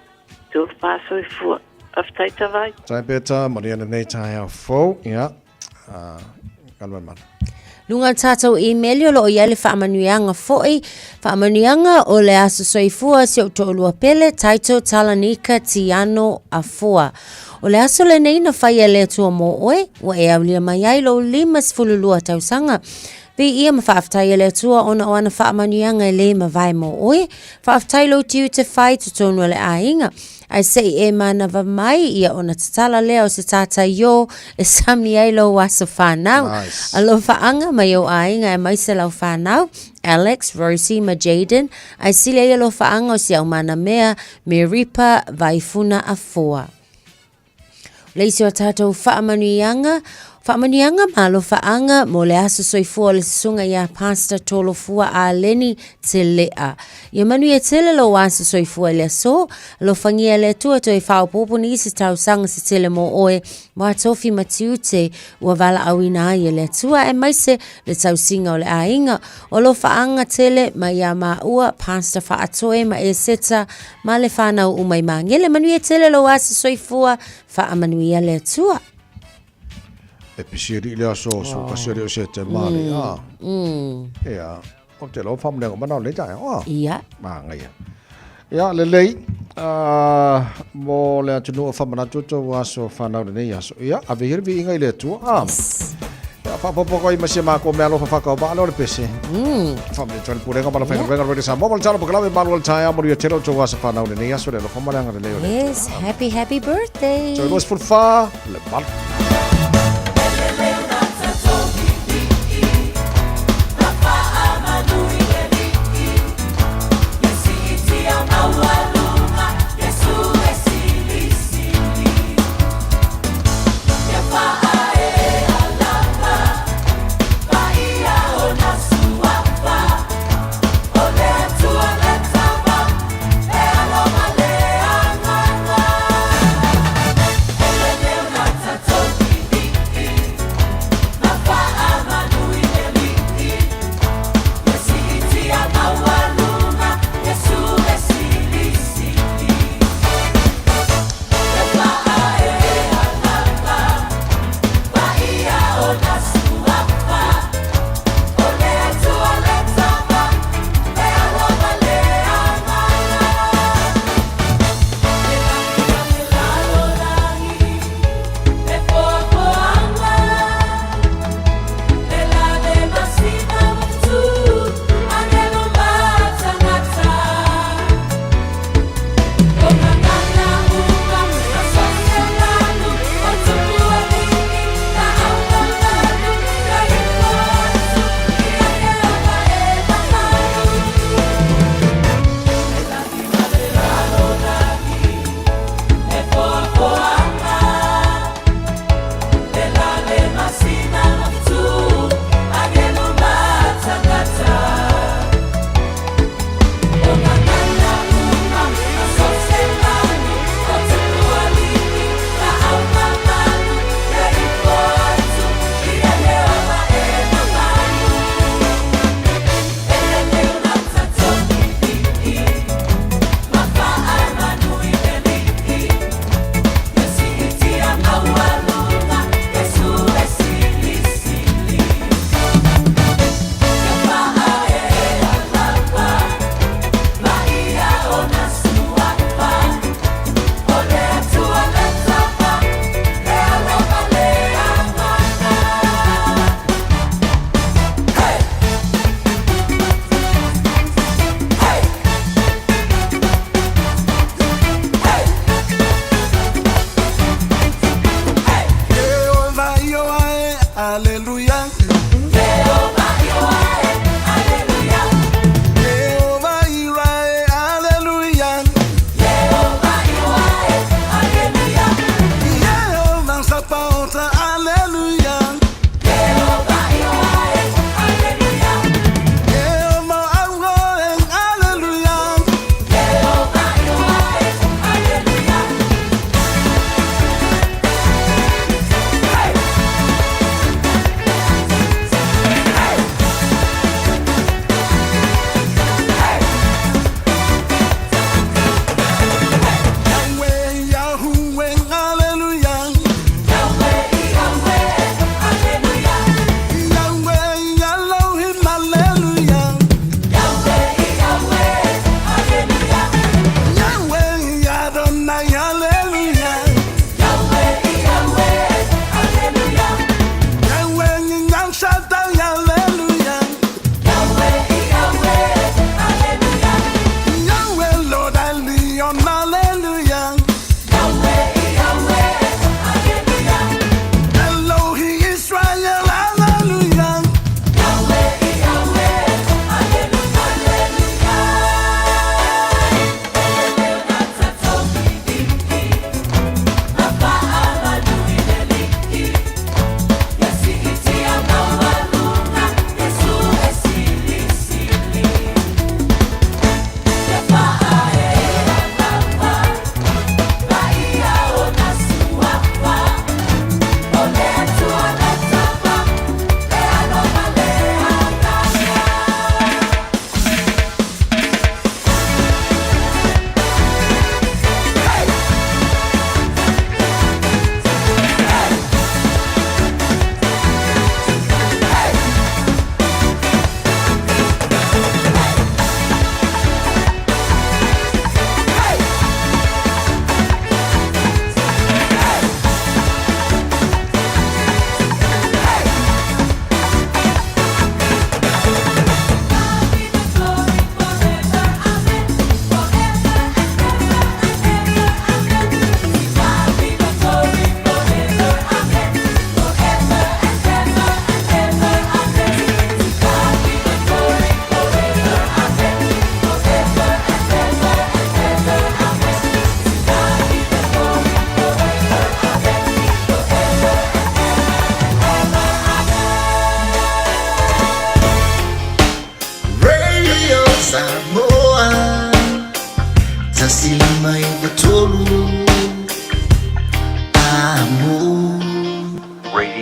te o faasoifua. Faafetai Tavai. Tai Peta, manuia lenei taeao fou, ia, galuega mana. Luga o le tatou imeli o lo o i ai le faamanuiaga foi, faamanuiaga o le aso soifua si ou toalua pele, Taito Talanika Tiano Afoa. O le aso lenei na fai e le Atua mō oe, ua e aulia mai ai lou 52 tausaga. Viia ma faafetai e le Atua ona o ana faamanuiaga e lē mavae mō oe. Faafetai lou tiute fai totonu o le aiga. Ae se i e manava mai ia ona tatala lea o se tātai ō e sami ai lou aso whanau. Nice. Alofaaga mai ou aiga aemaise lau whanau, Alex, Rosie ma Jayden, ae sili ai alofaaga o si au manamea, Meripa, Vaifuna Afoa. O le isi o tatou faamanuiaga, faamanuiaga ma alofaaga mo le aso soifua o le susuga iā Pastor Tolofua Aleni Telea. Ia manuia tele lou aso soifua i le aso, alofagia e le Atua toe faaopoopo nisi tausaga se tele mo oe, ua tofi ma tiute ua valaauina ai e le Atua aemaise le tausiga o le aiga. O alofaaga tele mai iā maua Pastor Faatoe ma Eseta ma le whanau uma i Māngere. Manuia tele lou aso soifua, faamanuia le Atua. E pisi ali le aso su kasi ali o se te mali a. Ia, o te lo whamulenga mana o le tae, o. Ia. Ma ngai. Ia, lelei, mo le atunuu o whamanatu tau aso whanau lenei aso. Ia, ave hira vi inga i le atua. Ah. Ia, whaapopoko i masia mako mea alofa whakau ba le o le pese. Whamene tuan purenga mana whainga renga rere sa mo le tala pokalame malu o le tae a moria tele o tau aso whanau lenei aso le alofa maleanga lelei o le atua. Yes, happy, happy birthday. Tau 24, le malu. Yahweh, Yahweh, Hallelujah.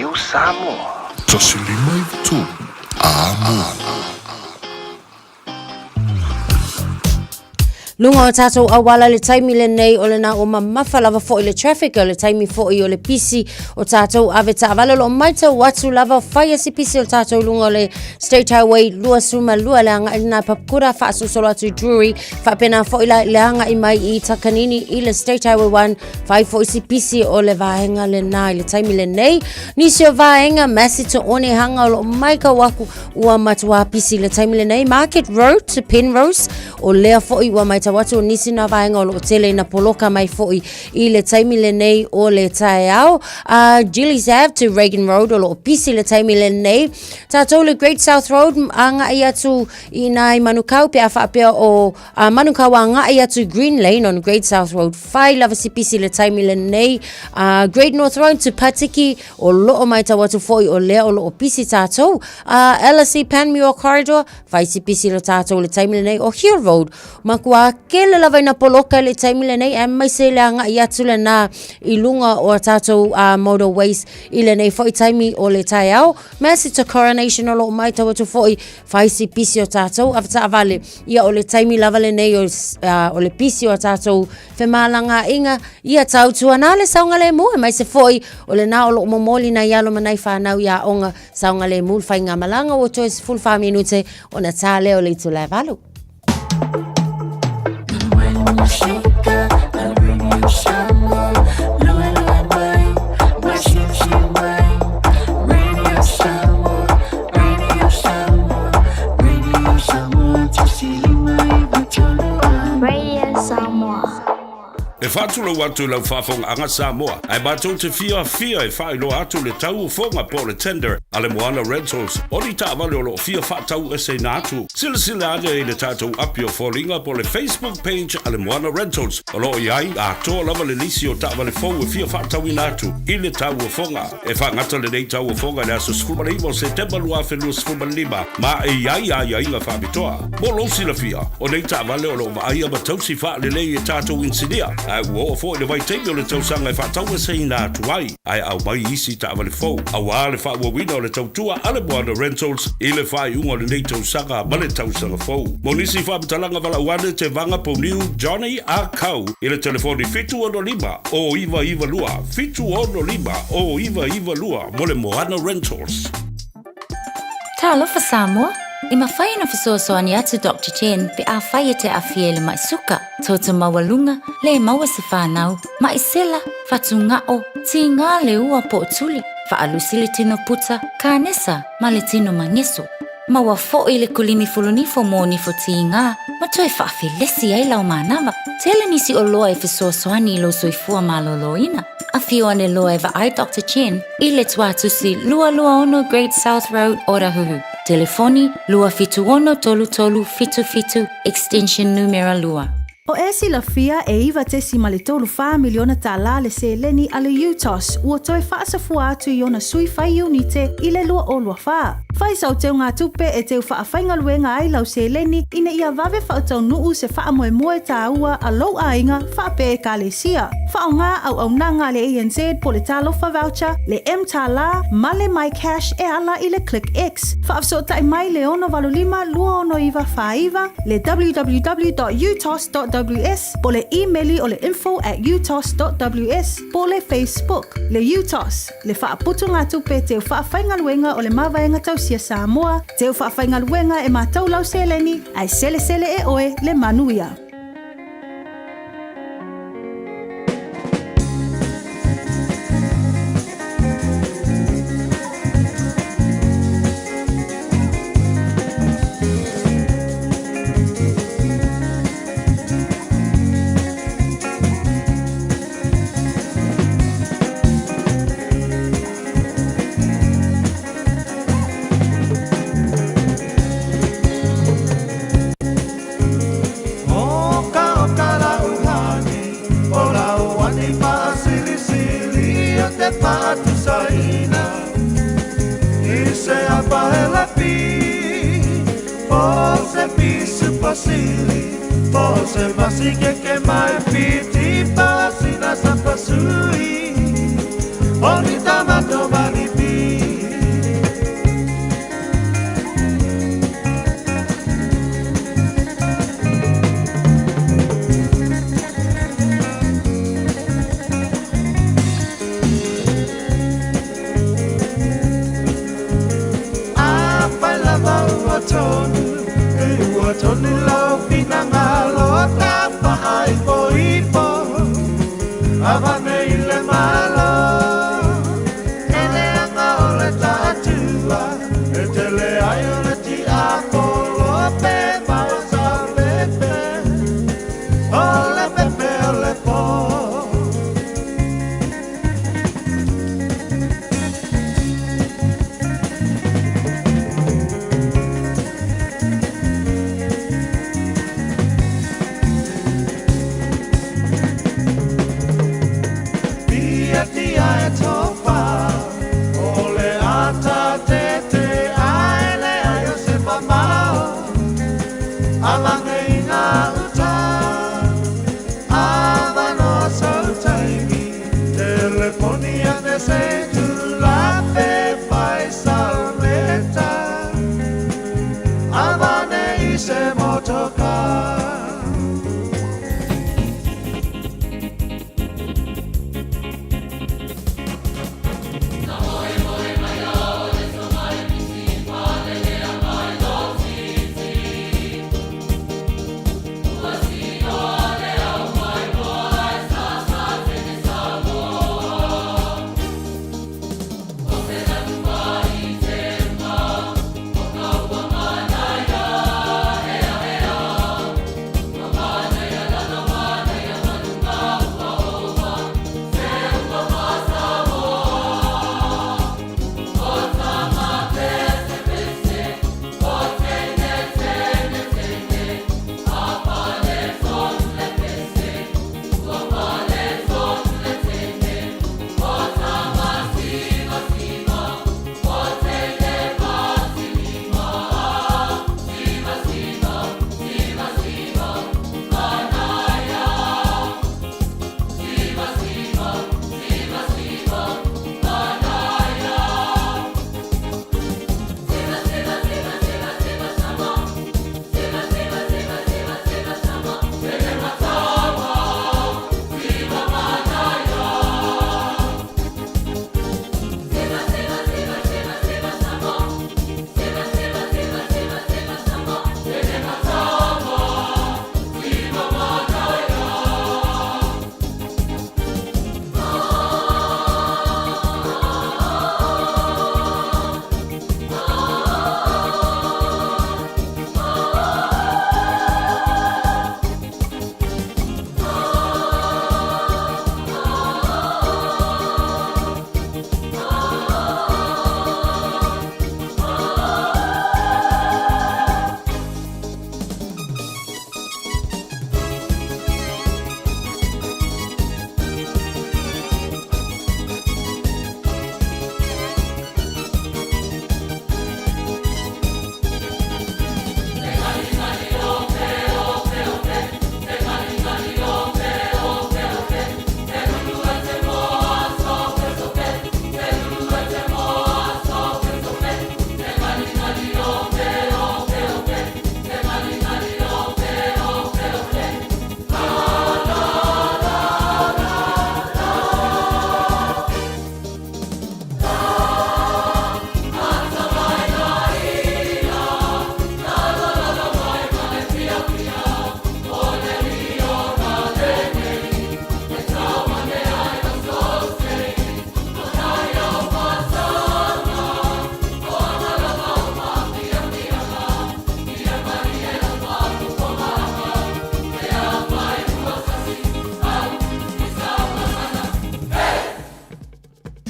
Radio Samoa. 153 Amo. Luga o tatou auala le taimi lenei o lena ua mamafa lava foi le traffic o le taimi foi o le pisi o tatou ave taavale o loo maitau atu lava fai a si pisi o le tatou luga o le State Highway 22 le agai lena Papakura faasolosolo atu i Drury faapena foi la le agai mai i Takanini i le State Highway 1 fai foi si pisi o le vaega lena i le taimi lenei nisi o vaega Massey to Onehunga o loo maitau aku ua matua pisi i le taimi lenei Market Road to Penrose O lea foi ua maitau atu o nisi na vaega o loo tele ina poloka mai foi i le taimi lenei o le taeao. Gillies Ave to Reagan Road o loo pisi le taimi lenei. Tatou le Great South Road agai atu i nā i Manukau pe a faapea o Manukau agai atu Green Lane on Great South Road. Whai lava si pisi le taimi lenei. Great North Road to Patiki o loo maitau atu foi o lea o loo pisi tatou. LSE Panmure Corridor Whaisipisi lo tātou le taimi lenei o Hill Road. Makua kele lava ina poloka le taimi lenei e mai se le anga i atu le nā i lunga o a tātou motorways i lenei foi taimi o le taeao. Massey to Coronation o loo mai tau atu foi whaisipisi o tātou awhataavale ia o le taimi lava lenei o, o le pisi o a tātou femalagaaiga ia tautuana le saogalemu e mai se foi o le nā o loo momoli nai alo ma nai whanau i aoga Saogalemu le faigamalaga ua toe 14 minute ona tā lea o le itula e 8. Radio Samoa. E faatulou atu i lau faafogaaga Samoa, ae matou te fiafia e faailoa atu le tau o foga po o le tender a le Moana Rentals o ni taavale o lo o fia faataueseina atu. Silasila ane i le tatou api o foliga po o le Facebook page a le Moana Rentals o lo o i ai atoa lava le lisi o taavale fou e fia faatauina atu i le tau o foga. E faagata lenei tau o foga i le aso 19 o Setema 2025 ma e i ai aiaiga faapitoa. Mo lou silafia, o nei taavale o lo o vaaia ma tausi faalelei e tatou inisinia, ae ua oo foi le vaitaimi o le tausaga e faataueseina atu ai, ae aumai isi taavale fou, auā le faaauauina o le tautua a le Moana Rentals i le faaiuga o lenei tausaga ma le tausaga fou. Mo nisi faamatalaga valaau ane te Vaga Pouniu Johnny Ah Kau i le telefoni 765 0992 765 0992 mo le Moana Rentals. Talofa Samoa! E mafai ona fesoasoani atu Doctor Chen pe afai e te aafia i le mai suka, toto maualuga, le maua se fanau, mai sela, fatugao, tiga le ua po o tuli, faalusi le tino puta, kanesa ma le tino mageso. Maua foi le kulimi fulunifo mo nifo tiga ma toe faafelesi ai lau manava. Tele nisi oloa e fesoasoani i lou soifua malōlōina. Afio ane loa e vaai Doctor Chen i le tuatusi 226 Great South Road, Otahuhu. Telefoni, 276 3377, extension numera 2. O e silafia e $9.34 miliona le seleni a le UTOS ua toe faasafua atu i ona sui fai iunite i le 2024. Fai sau teugatupe e teu faafaigaluega ai lau seleni ina ia vave faataunuu se faamoemoe taua a lou aiga faapea ekalesia. Faaaoga auaunaga a le ANZ po o le Talofa Voucher, le mTālā ma le MyCash e ala i le ClickX. Faafesootai mai le 685 269 49, le www.utos.ws po o le imeli o le info@utos.ws po o le Facebook. Le UTOS, le faaputugatupe teu faafaigaluega o le Mavaega Tausia Samoa, teu faafaigaluega e matau lau seleni ae selesele e oe le manuia. tonu E ua tonu lau finagalo Tafaaipoipo Avane i le Malo E leaga o le taatua E tele ai o le tiapolo Pe mau sa lepe O le pepe o le po. Tia e tofa o le ata tete ae leai o se mamao Avane i gauta Avanoa sou taimi Telefoni a se tulape fai salmeta Avane i se motoka.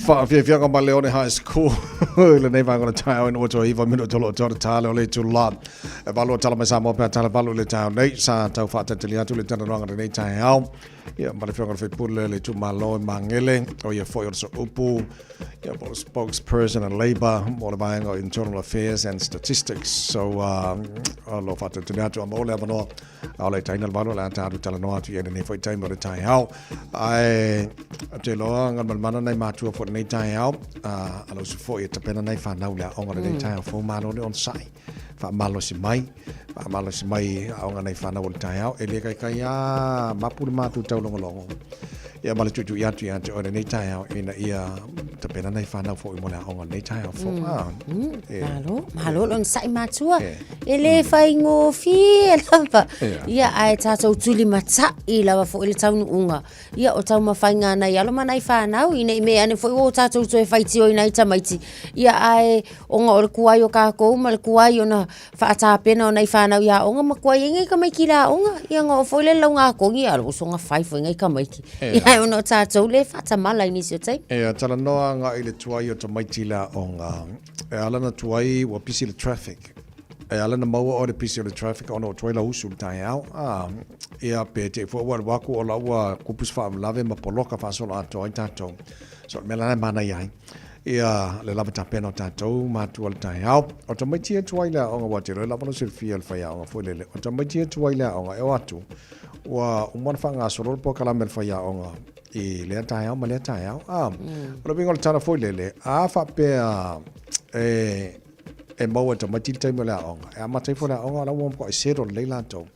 Faafiafiaga ma Leone High School i lenei vaega o le taeao ina ua toe iva minute o lo o toe tale o le itula e valu o tala mai Samoa pe a tala valu i le taeao nei sa tau faatalitali atu le talanoaga i lenei taeao ia ma le afioga i le sui usufono le itumalo i Magele o ia foi o le Sooupu ia po o le spokesperson a Labour mo le vaega o Internal Affairs and Statistics. So, o lo faatalitali atu a maua le avanoa a o le taina le valu o le a tatou talanoa atu i ai lenei foi taimi o le taeao. Ae te iloa galumalemana nai matua foi lenei taeao, a lau usu foi e tapena nai fanau i le aoga lenei taeao fou malo le onosai. Faamalosi mai, faamalosi mai aoga nai fanau o le taeao, e le kaikai a mapu le matou taulogologo. Ia ma le tuitui atu ia te oe lenei taeao ina ia tapena nai fanau foi mo le aoga lenei taeao fou. Ah, e. Malo, malo le onosai matua. E le faigofie lava. Ia, ae tatou tulimatai lava foi le taunuuga. Ia, o taumafaiga a nai alo ma nai fanau, ina i mea ane foi ua o tatou toe faitioina ai tamaiti. Ia, ae ona o le tuai o tatou ma le tuai ona faatapena o nai fanau i aoga ma tuai ai nai tamaiti i le aoga. Ia ona oo foi lea i le laugatonu, ia o soona fai foi nai tamaiti. Ia ae ona o tatou lea e faatamala i nisi o taimi. Ia, talanoa agai i le tuai o tamaiti i le aoga. E ala ona tuai ua pisi le traffic. E ala ona maua oe le pisi o le traffic ona ua tuai lau usu i le taeao. A, ia pe te i foi ua alu atu o la ua kupu se faalavelave ma poloka faasoloatoa ai tatou. So o le mea la lena e manaia ai. Ia le lava tapena o tatou matua i le taeao. O tamaiti ia tuai le aoga aua te iloa lava lou silafia i le faiaoga foi lele. O tamaiti ia tuai le aoga e o atu ua uma ona faagasolo le polokalame a le faiaoga i lea taeao ma lea taeao. A, o le uiga o le tala foi lele, a faapea e e maua e tamaiti le taimi o le aoga, e amata ifo le aoga o la ua matuai settle lelei latou.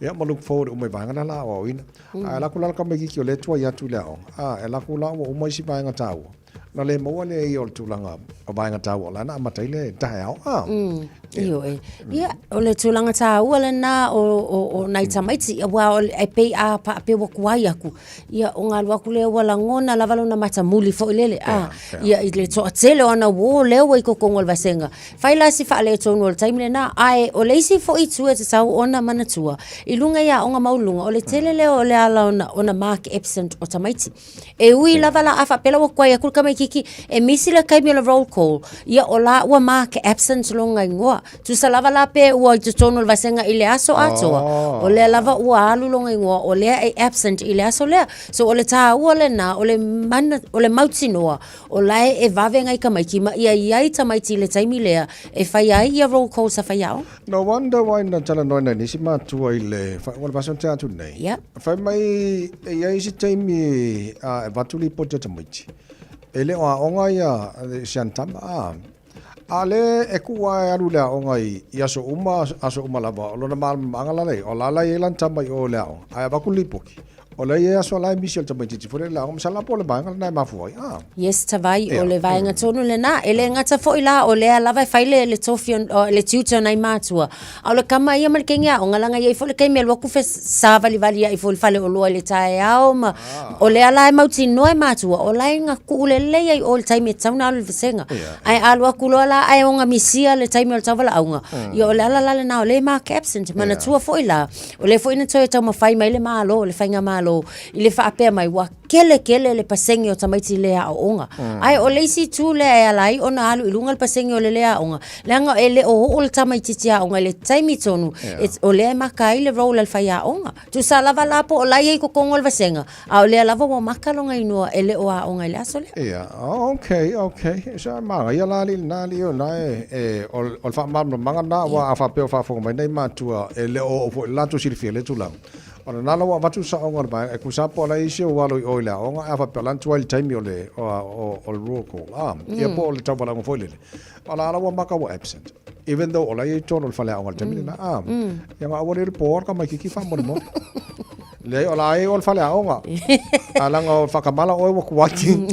Ia ma look forward uma i vaega na la aoaoina. Ae alu atu la le tamaititi o lea e tuai atu i le aoga, a, e alu atu la ua uma isi vaega taua. Na le maua lea ia o le tulaga o vaega taua o la na amata ai le taeao. Ah. Ioe. Ia, o le tulaga taua lena o, o, o nai tamaiti, aua o, e pei a faapea ua tuai atu, ia ona alu atu lea ua lagona lava lona matamuli foi lele, a, ia i le toatele o ana uō lea ua i totonu o le vasega. Fai la si faaletonu o le taimi lena, ae o le isi foi itu e tatau ona manatua, i luga i aoga maualuluga, o le tele lea o le ala ona, ona mark absent o tamaiti. E ui lava la a faapea la ua tuai atu le tamaititi, e misi le taimi o le roll call, ia o la ua mark absent lona igoa. Tusa lava la pe ua i totonu o le vasega i le aso atoa, o lea lava ua alu lona igoa, o lea e absent i le aso lea. So o le taua lena, o le mana, o le mautinoa, o la e vave nai tamaiti ma ia i ai tamaiti i le taimi lea e fai ai ia roll calls a faiaoga. No wonder why na talanoa nai nisi matua i le faaiuga o le vaiaso na tea atu nei. Yep. Fai mai e i ai isi taimi e avatu lipoti a tamaiti. E le o aoga ia si ana tama, a. A le e kuu lava e alu i le aoga i aso uma, aso uma lava, o lona malamalamaaga la lea, o la la e i ai lana tama i o i le aoga, ae avatu le lipoti. O lea e i ai aso la e misi o le tamaitiiti foi lea i le aoga, masalo po o le vaega lena e mafua ai. Ah. Yes, Tavai, o le vaega tonu lena. E le gata foi la, o lea lava e fai le, le tofi, o, le tiute o nai matua. A o le kama ia ma le kenge aoga, leaga e i ai foi le taimi e alu atu fesavalivali ai foi i le faleoloa i le taeao ma, o lea la e mautinoa e matua, o la e na tuu lelei ai i o i le taimi e tatau ona alu i le vasega. Ae a alu atu loa la ae ogamisia le taimi o le tauvalaauga, ia o le ala la lena o lea e mark absent. Manatua foi la, O lea foi na toe taumafai mai le Malo, le Faigamalo, i le faapea mai ua tele tele le pasene o tamaiti le aooga. Ae o le isi itu lea e ala ai ona alu i luga le pasene o le le aoga, leaga e le o oo le tamaititi aoga i le taimi tonu o lea e maka ai le role a le faiaoga. Tusa lava la po o la e i ai i totonu o le vasega, a o lea lava ua maka lona inoa e le o aoga i le aso lea. Ia, okay, okay. Sa manaia la alii lena alii o lena e, e, o, o le faamalamalamaga lena, aua a faapea o faafofoga mai nei matua e le o oo foi i le latou silafia i lea tulaga. O lena la ua avatu le saoga o le vaega, e tusa po o la e i ai isi ou alo i o i le aoga, ae a faapea o la na tuai i le taimi o le, o, o, o le roll call, a, ia po o le tauvalaauga foi lele, o la la ua maka ua absent. Even though o la e i ai i totonu o le faleaoga i le taimi lena, a, ia na aua le po le tamaititi faamolemole. Leai, o la e i o le faleaoga. A leaga o le faatamala oe ua tuai.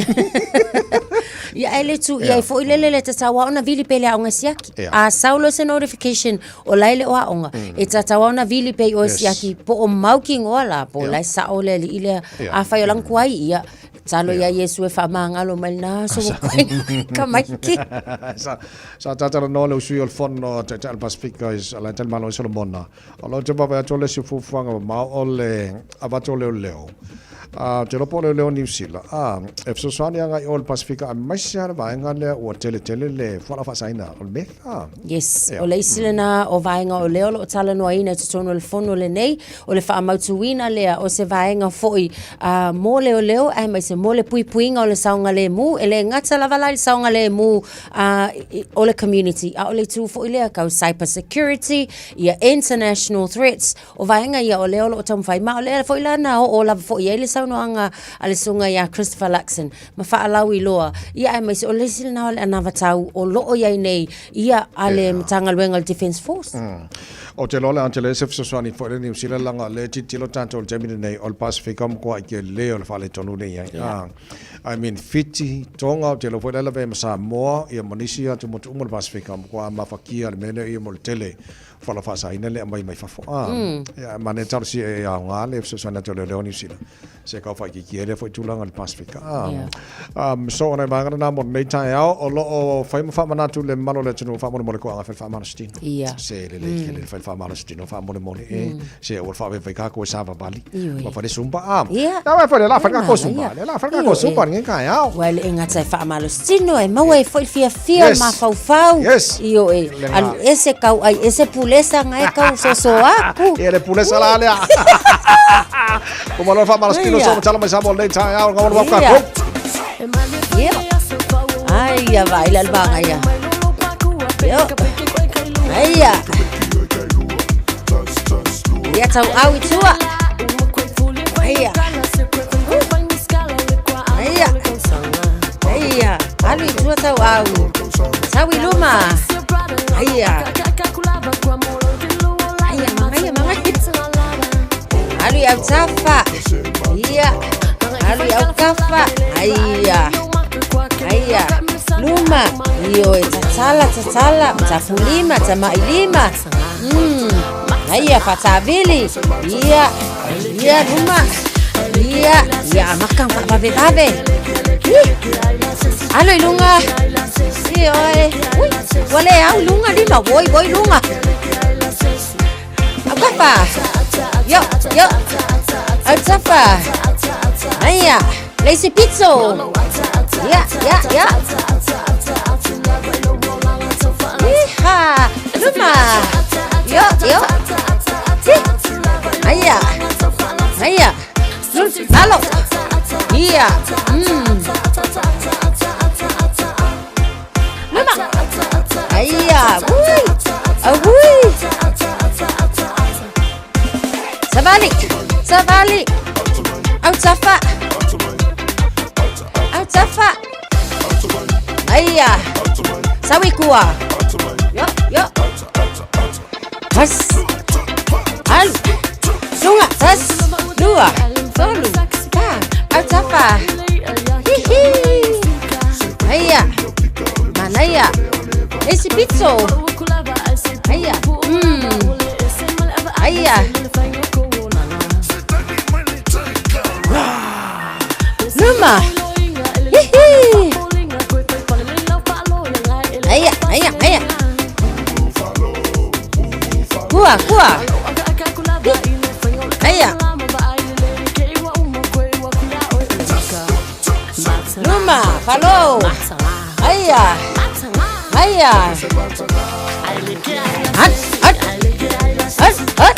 Ia e le tu ia e foi lele le tatau lava ona vili pea i le aoga siaki. A sau loa se notification o la e le o aoga, e tatau lava ona vili pea i oe siaki po o mautinoa la po o la e sao le alii lea. Afai o lana tuai, ia talo ia Iesu e faamagalo mai lena aso ua koe tamaiti. Sa sa tatalanoa le usui o le fono Taitai o le Pasifika i la tali malo i Solomona. O lo te vaavaai atu o le isi fuafuaga mamao o le avatu o leoleo. A, ou te iloa po o leoleo o Niu Sila. A, e fesoasoani agai i o i le Pasifika aemaise lava le vaega lea ua tele tele le fualaau faasaina o le meth. A. Yes, o le isi lena o vaega o lea o lo o talanoaina i totonu o le fono lenei, o le faamautuina lea o se vaega foi mo leoleo aemaise mo le puipuiga o le saogalemu, e le gata lava la i le saogalemu o le community, a o le itu foi lea tau cyber security, ia international threats, o vaega ia o lea o lo o taumafai, ma o lea foi la na oo lava foi i ai le saunoaga a le Susuga ia Christopher Luxon ma faalauiloa, ia aemaise o le isi lena o le anavatau o lo o i ai nei ia a le Matagaluega o le Defence Force. Ou te iloa o le aotelega se fesoasoani foi le Niu Sila leaga o lea e tilotilo tatou i le taimi lenei o le Pasefika ua matuai tele o le faaletonu lea e i ai. Yeah. I mean Fiti, Tonga, ou te iloa foi la e lavea ma Samoa ia ma nisi atu motu uma o le Pasefika ua matua mafatia le mea lea ia mo le tele fala faasaina le aumai mai fafo. Ia, e manaia talosia e aoga le fesoasoani atu a leoleo o Niu Sila se kau faaitiitia ai lea foi tulaga i le Pasefika. So, o nai vaega lena mo lenei taeao, o lo o fai ma faamanatu le mamalu o le atunuu faamolemole ko aga fai le faamalositino. Se lelei tele le fai le faamalositino faamolemole e se aua le faavaivai ka koe savavali. Ma fai le zumba. Ia wa fai le la fai ka ko zumba. Le la fai ka ko zumba lenei taeao. Ua le gata e faamalositino e maua ai foi le fiafia o le mafaufau. Ioe, alu ese kau ai ese pulesa nga e kau soso aku. Ia le pulesa la lea. Ko malo faamalositino so tala mai Samoa lenei taeao nga wa ka ko. Ia. Ai ia vai la banga ia. Yo. Ai ia. Ia tau au i tua. Ai ia. Ai ia. Ai ia. Alu i tua tau au. Tau i luma. Ai ia. Ai ia, mangaia, mangaia. Alu i autafa. Ia. Alu i aukafa. Ai ia. Ai ia. Luma. Ioe, tatala, tatala. Tafulima, tamailima. Ai ia, faatavili. Ia. Ia, luma. Ia. Ia, amaka faavavevave. Ih. Alu i luga. Ioe. Ui, ua le au i luga lima. Oi, oi luga. Aukafa. Yo, yo. Autafa. Aia. Le isi pito. Ia, ia, ia. Iha. Luma. Yo, yo. Ti. Aia. Aia. Lalo. Ia. Luma. Aia. Ui. Ui. Savali. Savali. Autafa. Autafa. Aia. Sauikua. Yo, yo. Tasi. Alu. Suga. Tasi. Lua. Tolu. Fa. Autafa. Hihi. Aia. Manaia. Le isi pito. Aia. Aia. Luma. Hihi. Aia, aia, aia. Kua, kua. Aia. Luma, falo. Aia. Aia. At, at. At, at.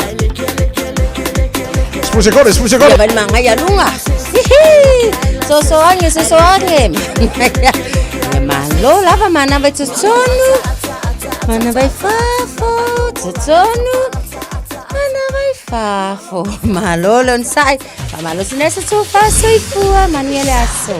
Spusekole, spusekole. Ia vai mangaia lunga. Hihi. Sosoage, sosoage. Ia malo lava manava i totonu. Manava i fafo, totonu. Manava i fafo. Malo le onosai. Faamalosi nei se tofa soifua. Manuia le aso.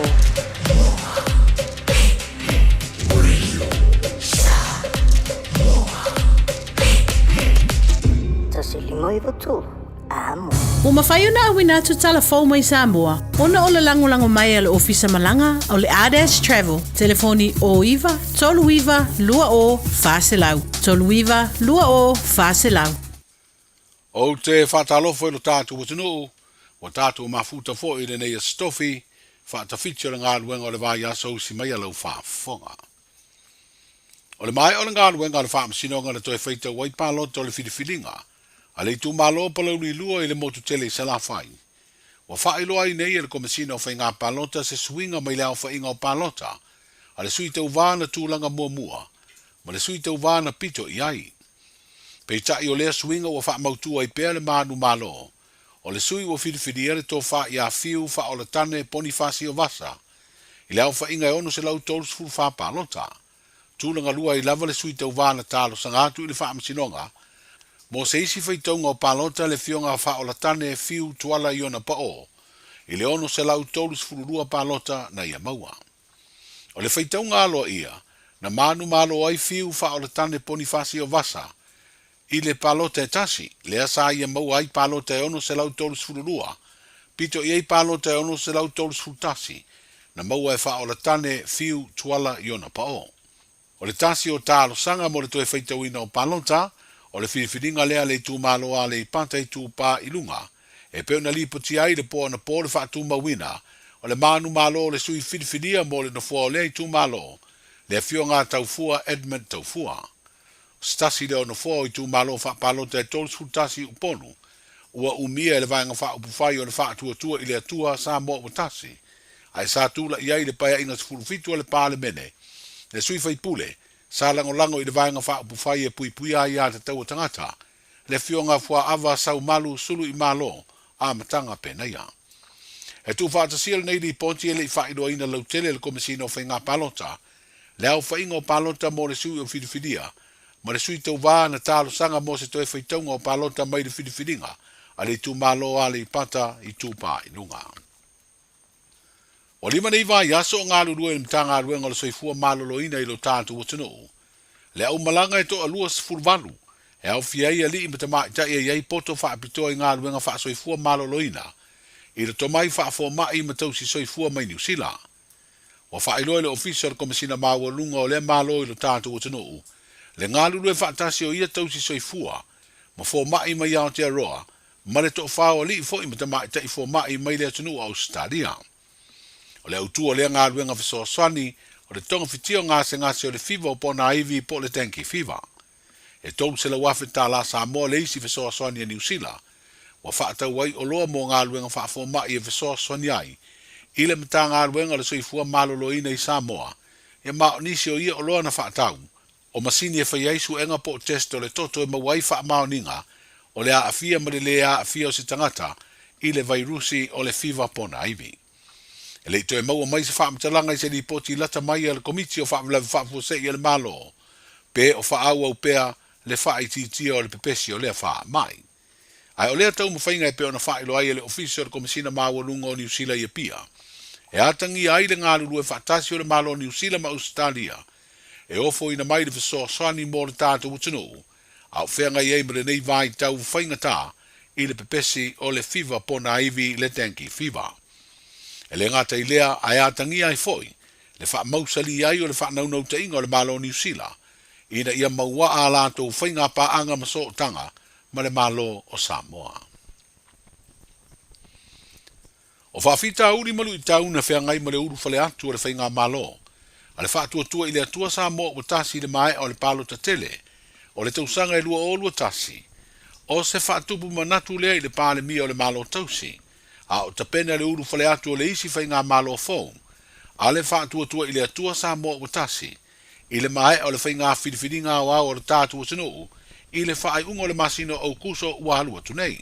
Ua mafai ona auina atu tala fou mai Samoa ona o le lagolago mai a le Ofisa Malaga o le Ardash Travel, telefoni 09 39 20 400, 39 20 400. Ou te faatalofa i lo tatou atunuu, ua tatou mafuta foi i lenei aso tofi, faatafiti o le galuega o le vaiaso usi mai a lau faafofoga. O le maea o le galuega a le Faamasinoga na toe faitau ai palota o le filifiliga a le itumalo o Palauli 2 i le motu tele i Salafai. Ua faailoa ai nei e le Komesina o Faiga Palota se suiga mai le aofaiga o palota a le sui tauva na tulaga muamua ma le sui tauva na pito i ai. Peitai o lea suiga ua faamautu ai pea le manumalo O le sui ua filifilia le Tofa ia Fiu Faaolatane Ponifasio Vasa i le aofaiga e 634 palota. Tulaga lua ai lava le sui tauva na talosaga atu i le Faamasinoga mo se isi faitauga o palota le Afioga a Faaolatane Fiu Tuala Iona Pao'o i le 632 palota na ia maua. O le faitauga aloaia na manumalo ai Fiu Faaolatane Ponifasio Vasa i le palota e tasi, lea sa ia maua ai palota e 632, pito i ai palota e 631 na maua e Faaolatane Fiu Tuala Iona Pao'o. O le tasi o talosaga mo le toe faitauina o palota, o le filifiliga lea a le itumalo Aleipata Itupā i Luga, e pei ona lipotia ai i le po anapo le faatumauina o le manumalo o le sui filifilia mo le nofoa o lea itumalo, le Afioga a Taufua Edmund Taufua. O se tasi lea o nofoa o itumalo faapalota e 31 i Upolu, ua umia e le Vaega Faaupufai o le Faatuatua i le Atua Samoa Ua Tasi, ae sa tula'i ai i le Paeaiga 17 a le Palemene le sui faipule sa lagolago i le Vaega Faaupufai e Puipuia Aia Tatau a Tagata, le Afioga Fuaava Saumalu Suluimalo amataga penaia. E tuufaatasia lenei lipoti e le i faailoaina lautele e le Komesina o Faiga Palota le aofaiga o palota mo le sui o filifilia ma le sui tauva na talosaga mo se toe faitauga o palota mai le filifiliga a le itumalo Aleipata Itupā i Luga. Ua lima nei vaiaso o galulue i le Matagaluega o le Soifua Maloloina i lo tatou atunuu, le aumalaga e toalua 18, e aofia ai alii ma tamaitai e i ai poto faapitoa i galuega faasoifua maloloina i le tomai faafoma'i ma tausi soifua mai Niu Sila. Ua faailoa e le Ofisa o le Komesina Maualuga o lea Malo i lo tatou atunuu le galulue faatasi o ia tausi soifua ma foma'i mai Aotearoa ma le to'afa o alii foi ma tamaitai foma'i mai le atunuu o Ausetalia. O le autu o lea galuega fesoasoani o le togafitia o gasegase o le fiva o ponaivi po o le dengue fever. E $300,000 tālā Samoa le isi fesoasoani a Niu Sila ua faatau ai oloa mo galuega faafoma'i e fesoasoani ai i le Matagaluega o le Soifua Maloloina i Samoa, ia ma o nisi o ia oloa na faatau, o masini e fai ai suega po o test o le toto e maua ai faamaoniga o le aafia ma le lē aafia o se tagata i le vairusi o le fiva ponaivi. E le i toe maua mai se faamatalaga i se lipoti lata mai a le Komiti o Faalavelave Faafuasei a le Malo pe o faaauau pea le faaitiitia o le pepesi o lea faamai. Ae o lea taumafaiga e pei ona faailoa ai e le Ofisa o le Komesina Maualuga o Niu Sila i Apia, e atagia ai le galulue faatasi o le Malo o Niu Sila ma Ausetalia e ofoina mai le fesoasoani mo le tatou atunuu a o feagai ai ma lenei vaitau faigata i le pepesi o le fiva ponaivi le dengue fever. E le gata i lea ae atagia ai foi le faamausali ai o le faanaunautaiga o le Malo o Niu Sila ina ia mauaa a latou faiga paaga ma sootaga ma le Malo o Samoa. O faafitauli ma luitau na feagai ma le ulufale atu o le Faigamalo a le Faatuatua i le Atua Samoa ua tasi i le maea o le palota tele o le tausaga e 2021, o se faatupu manatu lea i le Palemia o le Malo Tausi, a o tapena le ulufale atu o le isi Faigamalo fou a le Faatuatua i le Atua Samoa ua tasi i le maea o le faiga filifiliga aoao a lo tatou atunuu i le faaiuga o le masina o Aokuso ua alu atu nei.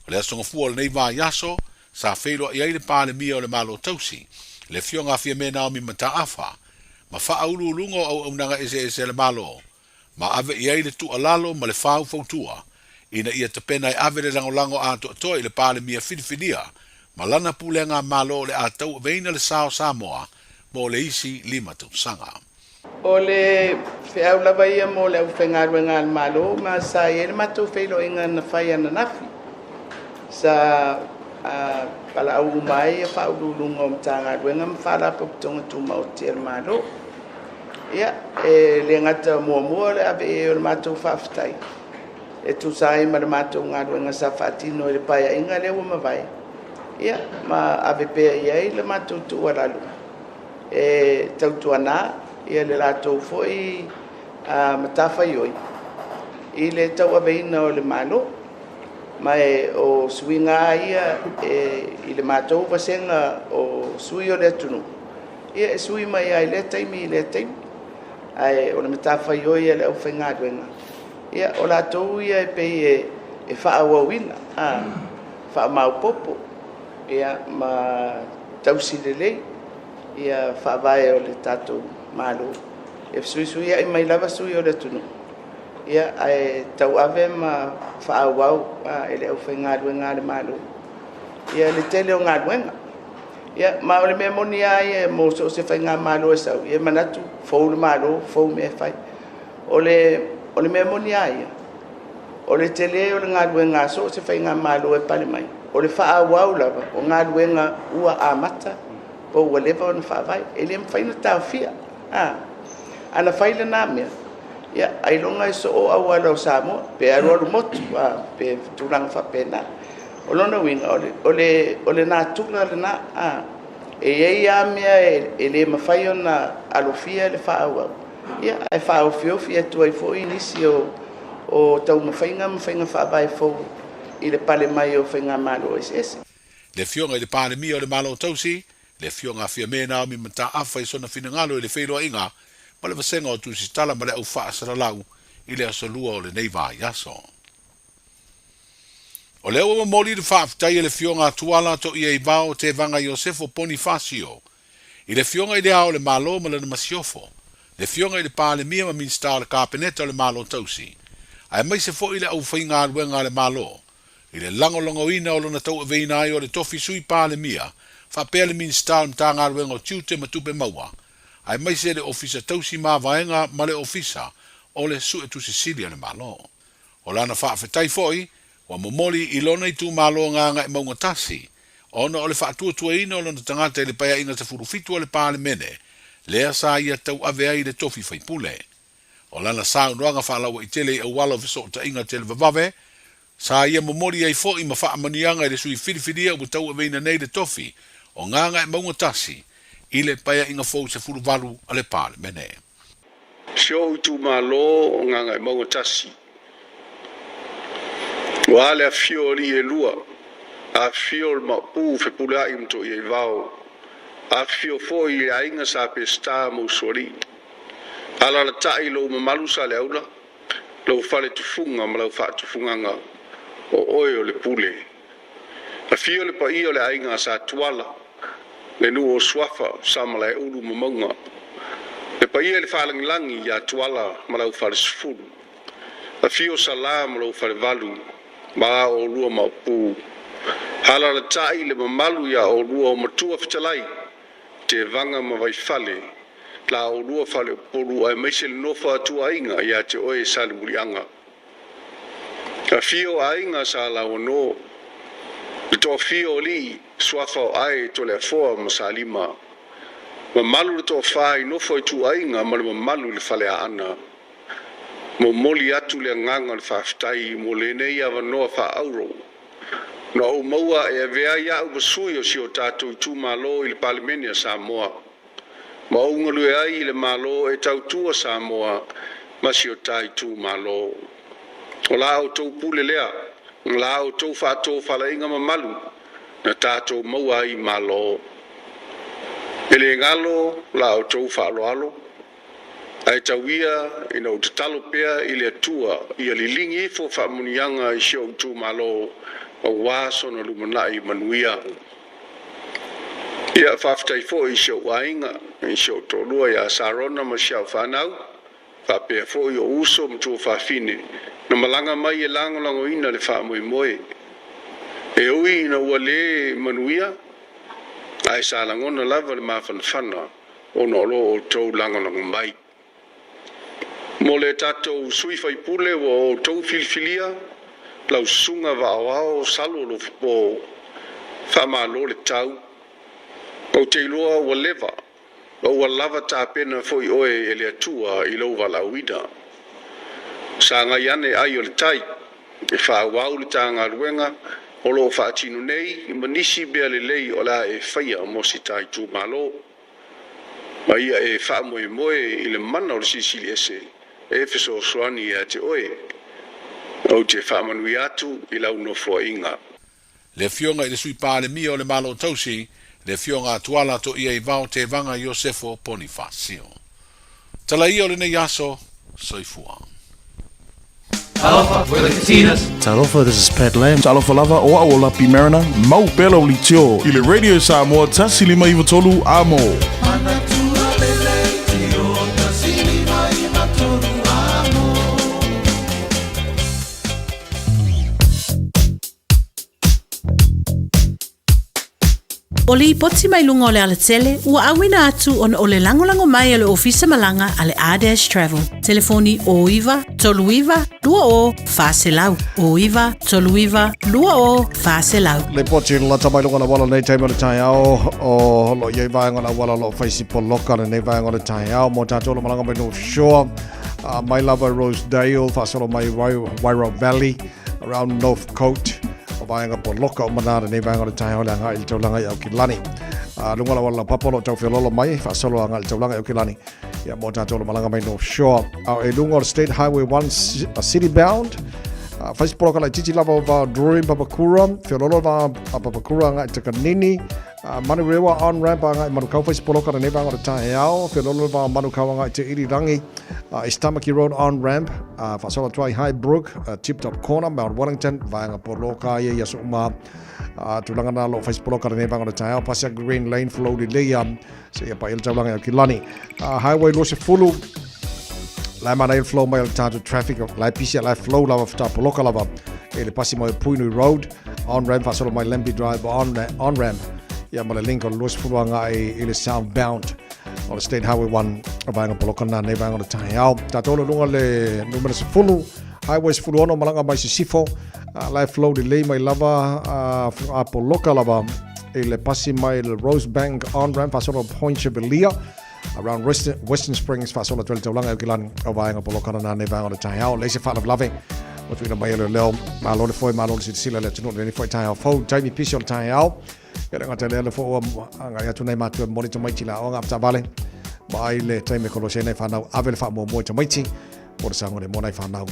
O le aso Gafua o lenei vaiaso, sa feiloai ai le Palemia o le Malo Tausi, le Afioga a Fiame Naomi Mataafa, ma faauluuluga o auaunaga eseese a le Malo, ma ave i ai le tuualalo ma le faufautua ina ia tapena e ave le lagolago atoatoa i le Palemia filifilia ma lana pulega Malo o le a tauaveina le sa o Samoa mo le isi 5 tausaga. O le feau lava ia mo le aufaigaluega a le Malo ma sa i ai le matou feiloaiga na fai ananafi. Sa valaau uma ai faauluuluga o Matagaluega ma Faalapotopotoga Tumaoti a le Malo. Ia, e le gata muamua o le ave i ai o le matou faafetai e tusa ai ma le matou galuega sa faatino i le paeaiga lea ua mavae, ia, ma ave pea i ai le matou tuualalo e tautuana ia le latou foi matafaioi i le tauaveina o le Malo. Ma e o suiga ia e, i le matou vasega o sui o le atunuu, ia e sui mai ai lea taimi i lea taimi. Ae o le matafaioi a le aufaigaluega, ia o latou ia e pei e faaauauina. Faamaopoopo ia ma tausi lelei ia faavae o le tatou Malo. E fesuisuiai mai lava sui o le atunuu, ia ae tauave ma faaauau e le aufaigaluega a le Malo ia le tele o galuega. Ia ma o le mea moni lava ia mo so o se faigamalo e sau, ia e manatu fou le Malo, fou mea e fai. O le, o le mea moni lava ia, o le tele o le galuega a so o se faigamalo e pale mai, o le faaauau lava o galuega ua amata po ua leva ona faavae. E le mafai ona taofia. A, ana fai lena mea, ia, ailoga e soo auala o Samoa, pe alualu motu, a, pe tulaga faapena. O lona uiga, o le, o le, o le natura lena, a, e i ai lava mea e le mafai ona alofia le faaauau, ia, ae faaofiofi atu ai foi nisi o taumafaiga ma faiga faavae fou i le pale mai o faigamalo eseese. Le Afioga i le Palemia o le Malo Tausi, le Afioga a Fiame Naomi Mataafa i sona finagalo i le feiloaiga ma le vasega o Tusitala ma le Au Faasalalau i le aso Lua o lenei vaiaso. O lea ua momoli le faafetai a le Afioga a Tuala Toiaivao Tevaga Iosefo Ponifasio i le Afioga i Le Ao o le Malo ma lana Masiofo, le Afioga i le Palemia ma Minisita o le Kapeneta o le Malo Tausi, aemaise foi le aufaigaluega a le Malo, i le lagolagoina o lona tauaveina ai o le tofi Sui Palemia faapea le Minisita o le Matagaluega o Tiute ma Tupe Maua, aemaise le Ofisa Tausi Mavaega ma le Ofisa o le Suetusi Sili a le Malo. O lana faafetai foi ua momoli i lona itumalo Gagaemauga 1 ona o le faatuatuaina o lona tagata i le Paeaiga 17 a le Palemene lea sa ia tauave ai le tofi faipule. O lana saunoaga faalauaitele i auala o fesootaiga televavave, sa ia momoli ai foi ma faamanuiaga i le sui filifilia ua tauaveina nei le tofi o Gagaemauga 1 i le Paeaiga fou 18 a le Palemene. Si ou itumalo o Gagaemauga 1. Ua a le afifio o alii e lua, afifio le Maopu Fepuleai ma Toiaivao, afifio foi le aiga Sa Peseta ma Usoalii. Alalatai lou mamalu Saleaula, lou fale tufuga ma lau faatufugaga, o oe o le pule. Afio le paia o le aiga a Sa Tuala, le nuu o Suafa, Samalaeulu ma Mauga. Le paia i le faalagilagi ia Tuala ma lau falesefulu. Afio Sala ma lou falevalu ma a oulua maopu. Alalatai le mamalu ia oulua o Matua Fetalai, Tevaga ma Vaifale, la oulua faleupolu aemaise le nofo a ituaiga ia te oe Salemuliaga. Afio aiga Sa Lauano, le toafia o alii, suafa o Ae, Toleafoa ma Salima. Mamalu le toafa i nofo ituaiga ma le mamalu i le Faleaana. Momoli atu le agaga o le faafetai mo lenei avanoa faaauro na ou maua e avea ai a'u ma sui o si o tatou itumalo i le Palemene a Samoa ma ou galue ai i le Malo e tautua Samoa ma si o ta itumalo. O la outou pule lea, o la outou faatofalaiga mamalu na tatou maua ai i Malo. E le galo la outou faaaloalo. Ae tau ia ina ou tatalo pea i le Atua ia liligi ifo faamuniaga i si ou itumalo aua sona lumanai manuia. Ia faafetai foi i si ou aiga, i si ou toalua ia Sarona ma si au fanau, faapea foi ou uso ma tuafafine na malaga mai e lagolagoina le faamoemoe. E ui ina ua le manuia, ae sa lagona lava le mafanafana ona o lo outou lagolago mai. Mo le tatou sui faipule ua outou filifilia, lau susuga Vaaoao Salo Lofipo, faamalo le tau. Ou te iloa ua leva ma ua lava tapena foi oe e le Atua i lou valaauina. Sagai ane ai o le tai, e faaauau le ta galuega o lo o faatino nei ma nisi mea lelei o le a e faia mo si ta itumalo. Ma ia e faamoemoe i le mana o le Silisili Ese e fesoasoani ia te oe. Ou te faamanuia atu i lau nofoaiga. Le Afioga i le Sui Palemia o le Malo Tausi, le Afioga a Tuala Toiaivao Tevaga Iosefo Ponifasio. Tala ia o lenei aso, soifua. Talofa, we're the Katinas. Talofa, this is Pat Lam. Talofa lava, o au o Lapi Mariner, mau pea lau litio i le Radio Samoa 153 Amo. O lipoti mai luga o le alatele ua auina atu ona o le lagolago mai a le Ofisa Malaga a le R-Dash Travel. Telefoni 09 39 20 400. 09 39 20 400. Lipoti lata mai luga o le auala lenei taimi o le taeao o lo i ai vaega o le auala o lo o fai si poloka lenei vaega o le taeao mo tatou o lo malaga mai North Shore mai lava Rosedale faasolo mai Wairau Valley around Northcote o vaega poloka o manā lenei vaega o le taeao le agai i le taulaga i Aukilani. Luga o le auala laupapa o lo o tau feoloolo mai faasolo agai i le taulaga i Aukilani ia mo tatou o lo malaga mai North Shore. A e luga o le State Highway 1 City Bound, fai se poloka laitiiti lava o va Drury Papakura, feoloolo va a Papakura agai i Takanini, Manurewa on ramp agai i Manukau, fai se poloka lenei vaega o le taeao, feoloolo va Manukau agai i Te Irirangi, East Tamaki Road on ramp, faasolo atu ai Highbrook, Tip Top Corner, Mount Wellington, vaega poloka ia i aso uma. Tulaga na lo fai se poloka lenei vaega o le taeao, pasi atu Green Lane, flow lelei seia paia le taulaga i Aukilani. Highway 20, la e manaia le flow mai o le tatou traffic, la e pisi la e flow lava whatapoloka lava e le pasi mai o Puinui Road, on ramp faasolo mai Lambie Drive on, on ramp ia ma le link o le 20 agai i le southbound o le State Highway 1 o vaega poloka na nei vaega o le taeao. Tatou le lunga le numera 10, Highway 16 malaga mai Sisifo, la e flow lelei mai lava a poloka lava i le pasi mai le Rosebank on ramp faasolo Point Chevalier around Western, Western Springs faasolo atu ai le taulaga e Aukilani o vaega poloka na nei vaega o le taeao. Leai se faalavelave ua tuuina mai e leoleo. Malo le foe, malo le silasila i le atunuu i lenei foi taeao fou, taimi pisi o le taeao. Ia le gata i lea le fo ua agai atu nei matua e momoli tamaiti i le aoga avetaavale ma ai le taimi e kolosi ai nai fanau ave le faamuamua i tamaiti mo le saogalemu o nai fanau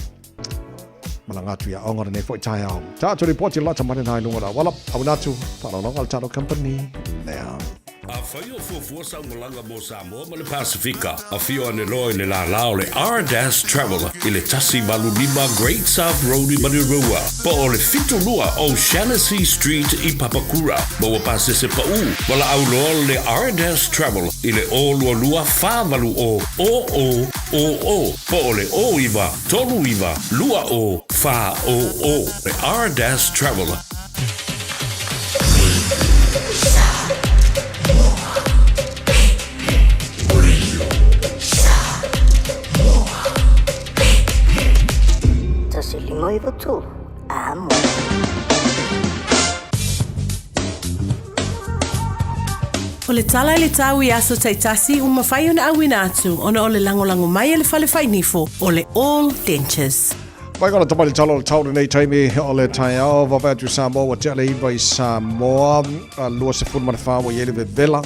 malaga atu i aoga lenei foi taeao. Tatou lipoti lata mai lena i luga o le auala. Auina atu faaaloaloga le tatou company lea. Afai o fuafua sau malaga mo Samoa ma le Pasefika, afio ane loa i le lālā o le R-Dash Travel i le 185 Great South Road i Manurewa, po o le 72 O'Shannessy Street i Papakura. Maua pasese paʻū, valaau loa le R-Dash Travel i le 022 480 0000 po o le 09 39 20 400. Le R-Dash Travel. O le tala i le tau i aso taitasi ua mafai ona auina atu ona o le lagolago mai a le fale fainifo o le All Dentures. Mai kona tama i le tala o le tau lenei taimi o le taeao, vaavaai atu i Samoa ua tea le iva i Samoa, 24 ua i ai le vevela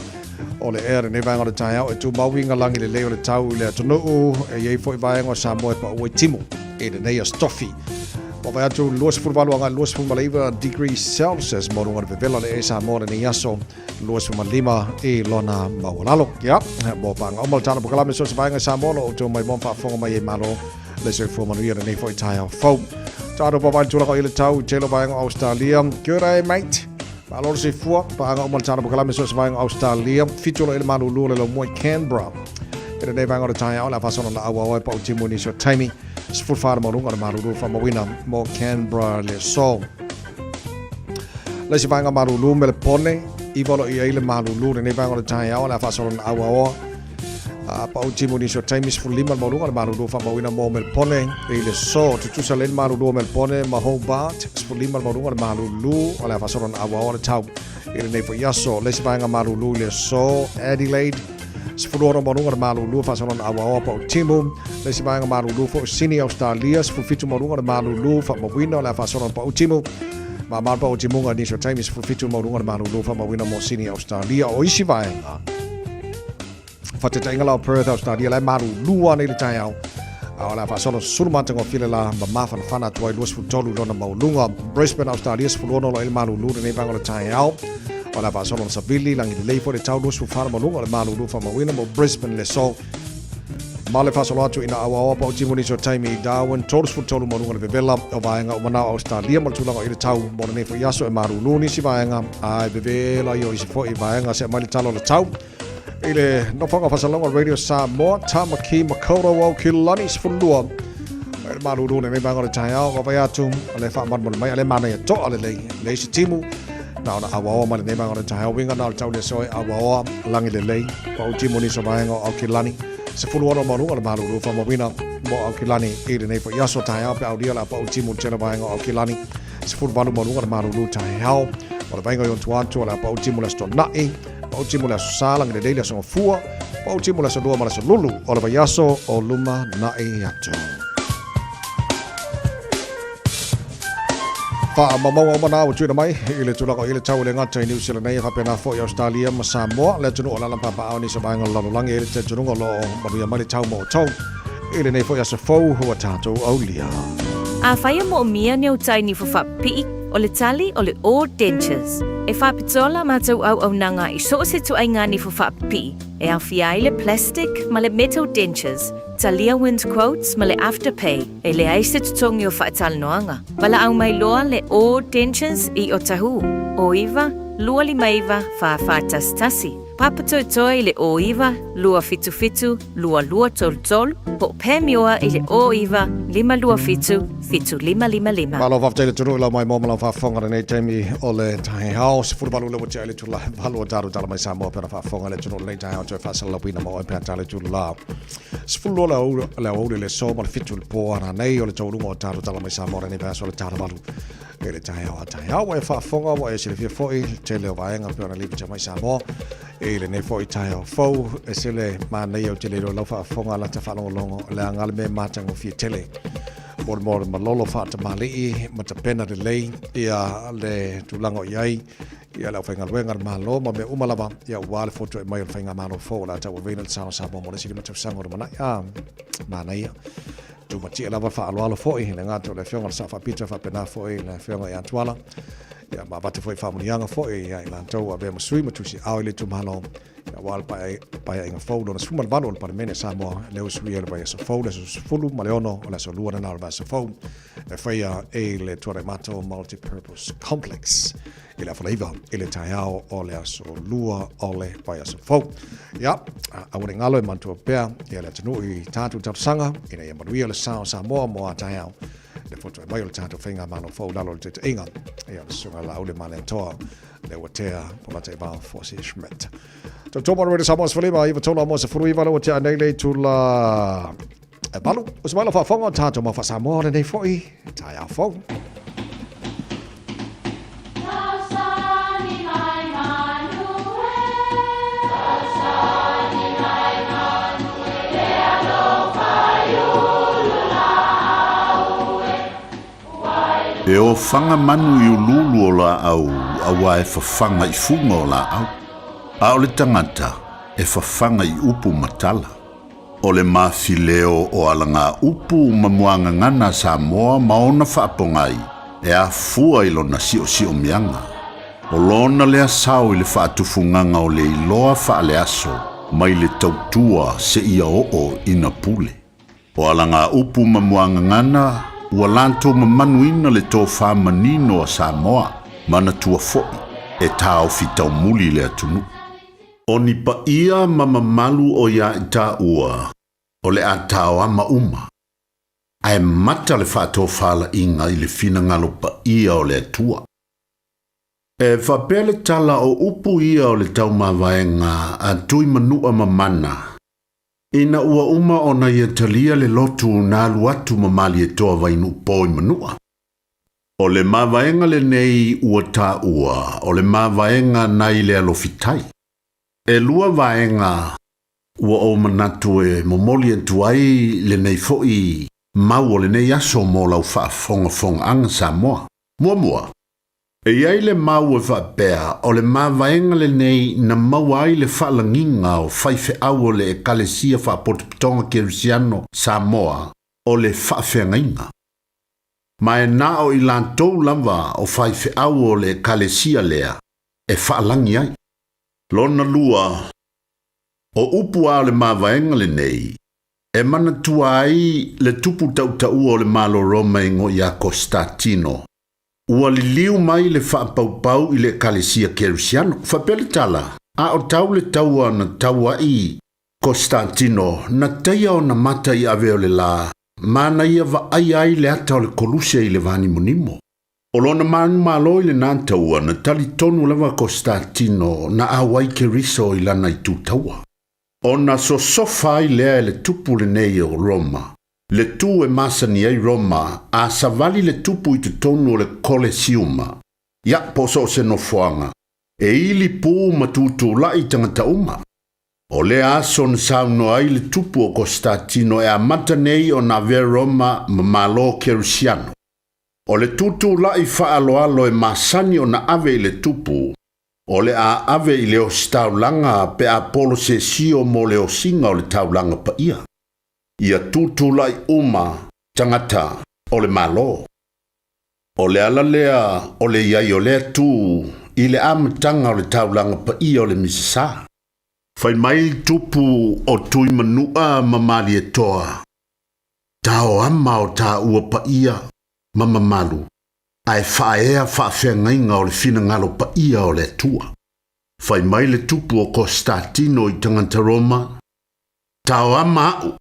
o le ea lenei vaega o le taeao e tumau i ngā lagi lelei o le tau i le atunuu, e i ai foi vaega o Samoa e paua i timu i lenei aso tofi. Vaavaai atu 28 agai 29 degrees Celsius mo luga o le vevela o le ea i Samoa lenei aso 25 i lona maualalo. Ia, mo pāga uma le tala pokalame so se vaega i Samoa lo outou mai mo faafofoga mai e malo le soifua manuia lenei foi taeao fou. Tatou papae le tulaga o i le tau i tele o vaega o Australia. Kia ora e mate. Malo le soifua, paaga uma le tala pokalame so se vaega o Australia. Fitu lo i le malulu o le laumua i Canberra. I lenei vaega o le taeao, le a faasolo na auau ai pau timu nisi o taimi. 14 le maualuga o le malulu faamauina mo Canberra le aso. Le isi vaega malulu Melepone, iwa lo i ai le malulu lenei vaega o le taeao, le a faasolo na auaoa. Pau timu nisi o taimi 15 le maualuga o le malulu faamauina mo Melepone i le aso. Tutusa lelei le malulu o Melepone ma Hobart, 15 le maualuga o le malulu o le a faasolo na auaoa le tau i lenei foi aso. Le isi vaega malulu i le aso Adelaide, 16 maualuga o le malulu faasolo na auaoa pau timu. Le isi vaega malulu foi o Sydney, Australia, 17 maualuga o le malulu faamauina o le a faasolo na pau timu. Ma mā pau timuga nisi o taimi 17 maualuga o le malulu faamauina mo Sydney, Australia. O isi vaega faataitaiga la o Perth, Australia, la e malulu ana i le taeao. A o le a faasolo sulu matagofie le la ma mafanafana atu ai 23 lona maualuga. Brisbane, Australia, 16 lo ai le malulu lenei vaega o le taeao. O le a faasolo na savili, lagi lelei foi le tau 24 le maualuga o le malulu faamauina mo Brisbane le aso. Ma le faasolo atu ina auaoa pa o timu nisi o taimi i Darwin, 33 ma luga le vevela o vaega uma na o Australia ma le tulaga i le tau mo lenei foi aso e malūlū nisi vaega a e vevela i o isi foi vaega se mai le tala o le tau. I le nofoaga faasalaga Radio Samoa, Tamaki Makaurau au Kilani 12. E le malūlū lenei vaega o le taeao, vaavaai atu, le faamalumalu mai, a le manaia toa lelei, le isi timu, na ona auaoa mai lenei vaega o le taeao, uiga na o le tau le aso e auaoa, lagi lelei, pa o timu nisi o vaega o Aukilani. 16 ma luga le malūlū faamauina mo Aukilani i lenei foi aso taeao pe aulia le apau timu tele vaega o Aukilani. 18 ma luga le malūlū taeao o le vaega i ona tua atu o le apau timu le aso Tona'i, pau timu le aso Sa, lagi lelei le aso Gafua, pau timu le aso Lua ma le aso Lulu o le vaiaso o lumanai atu. Faamaumauga uma na ua tuuina mai i le tulaga o i le tau e le gata i Niu Sila nei e faapena foi Australia ma Samoa, le atunuu o le alapapaao nisi o vaega o le lalolagi e i le talitonuga o lo o manuia mai le tau mo outou i lenei foi aso fou ua tatou aulia. Afai e moomia ni au tai niho faapipii, o le tali o le O Dentures. E faapitoa la matou auaunaga i so o se ituaiga niho faapipii, e aofia ai le plastic ma le metal dentures, talia wind quotes ma le afterpay. E leai se totogi o faatalanoaga. Valaau mai loa le O Dentures i Otahuhu, o 9 259 4411, Papatoetoe i le o 9 277 2233, po o Pamioa i le o 9 527 7555. Malo faafetai le atunuu i lau maimoa ma lau faafofoga lenei taimi o le taeao. 18 le ua tea i le itula e valu o tatou tala mai Samoa pe ona faafofoga le atunuu lenei taeao toe faasalalauina ma oe pe a tala itula. 12 le aoauli le aoauli le aso ma le 7 le po ana nei o le taualuga o tatou tala mai Samoa lenei vaiaso le tala valu i le taeao a taeao. Ua e faafofoga ua e silafia foi le tele o vaega pe ona lipoti mai Samoa i lenei foi taeao fou. E se le manaia ou te le iloa lau faafofoga lata faalogologo le aga le mea matagofie tele mo le mo le malolo faatamalii ma tapena lelei ia le tulaga o i ai ia le aufaigaluega a le Malo ma mea uma lava ia aua le fotuai mai o le faigamalo fou o le a tauaveina le sa o Samoa mo le isi 5 tausaga o lumanai. A, manaia. Tumatie lava le faaaloalo foi le gata o le afioga i le Sao Faapito faapena foi le afioga ia Tuala. Ia ma avatu foi faamanuiaga foi ia i latou ua avea ma sui ma tusiao i le itumalo ia aua le paeaiga fou lona 18 o le Palemene a Samoa lea ua suia i le vaiaso fou le aso 16 o le aso lua lena o le vaiaso fou e faia e le Tuanaimato Multi-Purpose Complex i le afa i le taeao o le aso lua o le vaiaso fou. Ia, aua ne i galo e manatua pea ia le atunuu i tatou talosaga ina ia manuia le sa o Samoa mo a taeao le fotuai mai o le tatou faigamalo fou lalo o le taitaiga ia le Susuga Laauli Malietoa le Uatea Polataivao Fosi Schmidt. Tautua mo le Samoa 15 iva tolu a mo 19 le ua tea nei le itula e valu. O se mai lau faafofoga o tatou mau faa-Samoa o lenei foi taeao fou. E ofaga manu i uluulu o laau auā e fafaga i fuga o laau, a o le tagata e fafaga i upu ma tala. O le mafileo o alagaupu ma muagagana a Samoa ma ona faapogai e afua i lona siosiomiaga. O lona lea sao i le faatufugaga o le iloa faaleaso mai le tautua seia oo ina pule. O alagaupu ma muagagana ua latou mamanuina le tofa manino a Samoa, manatua foi e taofi taumuli le atunuu. O ni paia ma mamalu o iā i tāua, o le a taoama uma, ae mata le faatofalaiga i le finagalo paia o le Atua. E faapea le tala o upu ia o le taumavaega a Tui Manua Mamana, ina ua uma ona ia talia le lotu na alu atu ma Malietoa Vainuupo i Manua. O le mavaega lenei ua taua o le mavaega nai le alofitai. E lua vaega ua ou manatu e momoli atu ai lenei foi mau o lenei aso mo lau faafogafogaaga Samoa. Muamua, e i ai le mau e faapea o le mavaega lenei na maua ai le faalagiga o faifeau o le Ekalesia Faapotopotoga Kerisiano Samoa o le faafeagaiga. Ma e na o i latou lava o faifeau o le Ekalesia lea e faalagi ai. Lona lua, o upu a o le mavaega lenei, E manatua ai le tupu tautaua o le Malo Roma e igoa ia Kostatino. Ua liliu mai le faapaupau i le Ekalesia Kerisiano. Faapea le tala, a o tau le taua na tau ai Kostatino, na taia ona mata i ave o le lā, ma na ia vaaia ai le ata o le koluse i le vanimonimo. O lona manumalo i lenā taua, na talitonu lava Kostatino na auai Keriso i lana itu taua. Ona sosofa ai lea e le tupu lenei o Roma, le tu e masani ai Roma, a savali le tupu i totonu o le Kolesiuma, ia, po o so o se nofoaga, e ili pū ma tutulai tagata uma. O lea aso na saunoa ai le tupu o Kostatino e amata nei ona avea Roma ma Malo Kerisiano. O le tutulai faaaloalo e masani ona ave i le tupu, o le a ave i le ositaulaga pe a polosesio mo le osiga o le taulaga paia. Ia tutulai uma tagata o le Malo. O le ala lea o le i ai o lea tu i le amataga o le taulaga paia o le Misasa. Fai mai le tupu o Tuimanua ma Malietoa, Tao ama o tāua paia ma mamalu, ae faaea faafeagaiga o le finagalo paia o le Atua. Fai mai le tupu o Kostatino i tagata Roma, Tao ama a'u,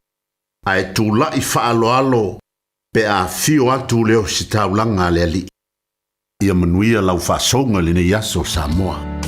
ae tula'i faaaloalo pe a afio atu le ositaulaga a le Alii. Ia manuia lau faasoga i lenei aso Samoa.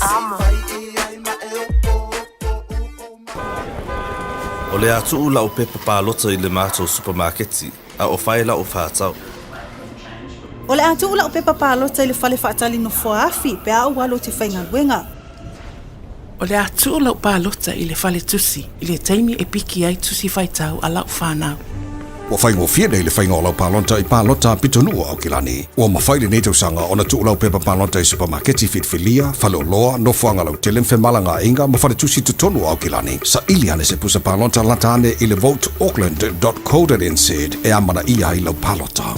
Amo. O le a tuu la'u pepa palota i le matou supamaketi, a o fai la'u faatau. O le a tuu la'u pepa palota i le fale faatali nofoa afi pe a ou alu ou te faigaluega. O le a tuu la'u palota i le fale tusi i le taimi e piki ai tusi faitau a la'u fanau. Ua faigofie nei le faiga o lau palota i palota a pitonuu o Aukilani. Ua mafai lenei tausaga ona tuu lau pepa palota i supamaketi filifilia, faleoloa, nofoaga lautele ma femalagaaiga ma faletusi i totonu o Aukilani. Saili ane se pusa palota lata ane i le voteauckland.co.nz e amanaia ai lau palota.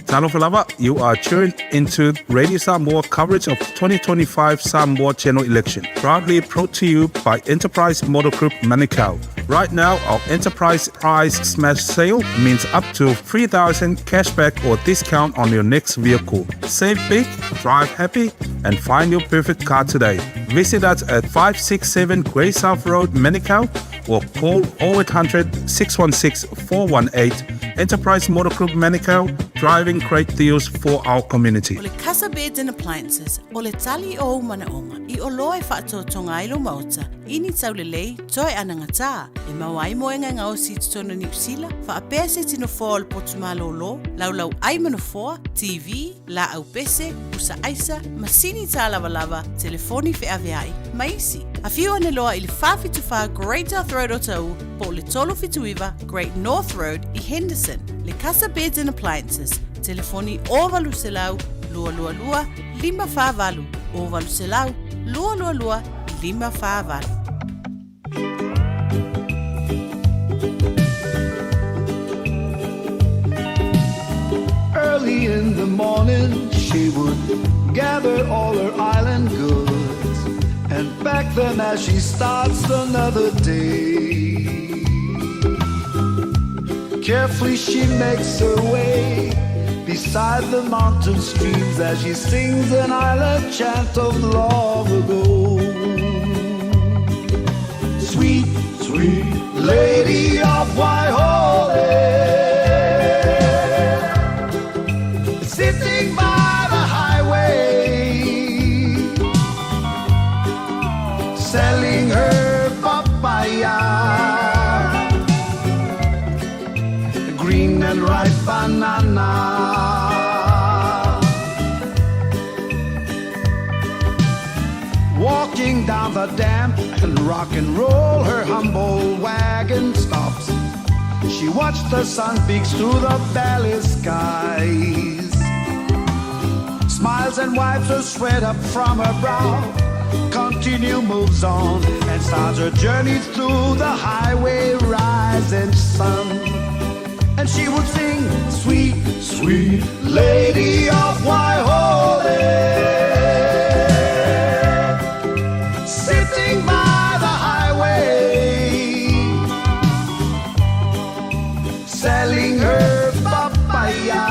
Talofa lava, you are tuned into Radio Samoa coverage of 2025 Samoa General Election, proudly brought to you by Enterprise Motor Group Manukau. Right now, our Enterprise Prize Smash Sale means up to 3000 cashback or discount on your next vehicle. Save big, drive happy, and find your perfect car today. Visit us at 567 Grey South Road, Manukau, or call 0800 616 418. Enterprise Motor Group Manukau, driving great deals for our community. O le Casa Beds and Appliances, o le tali o ou manaoga i oloa e faatoatoga ai lou maota i ni taulelei toe anagatā e maua ai moega e gaosi i totonu o Niu Sila, faapea se tino foa o le potu malōlō, laulau ai ma nofoa, TV, laau pese, pusa aisa, masini tālavalava, telefoni feaveai, ma isi. Afio ane loa i le 474 Great South Road o Taʻu po o le 379 Great North Road i Henderson. Le Casa Beds and Appliances, telefoni 0800 222 548, 0800 222 548. Early in the morning, she would gather all her island goods and pack them as she starts another day. Carefully she makes her way beside the mountain streams as she sings an island chant of long ago. Sweet, sweet lady of Waihole, sitting by the highway, selling her papaya, green and ripe banana. Walking down the damp and rock and roll, her humble wagon stops. She watched the sun peeks through the valley skies. Smiles and wipes the sweat up from her brow. Continue moves on and starts her journey through the highway rising sun. And she would sing, sweet, sweet lady of Waihole, sitting by the highway, selling her papaya,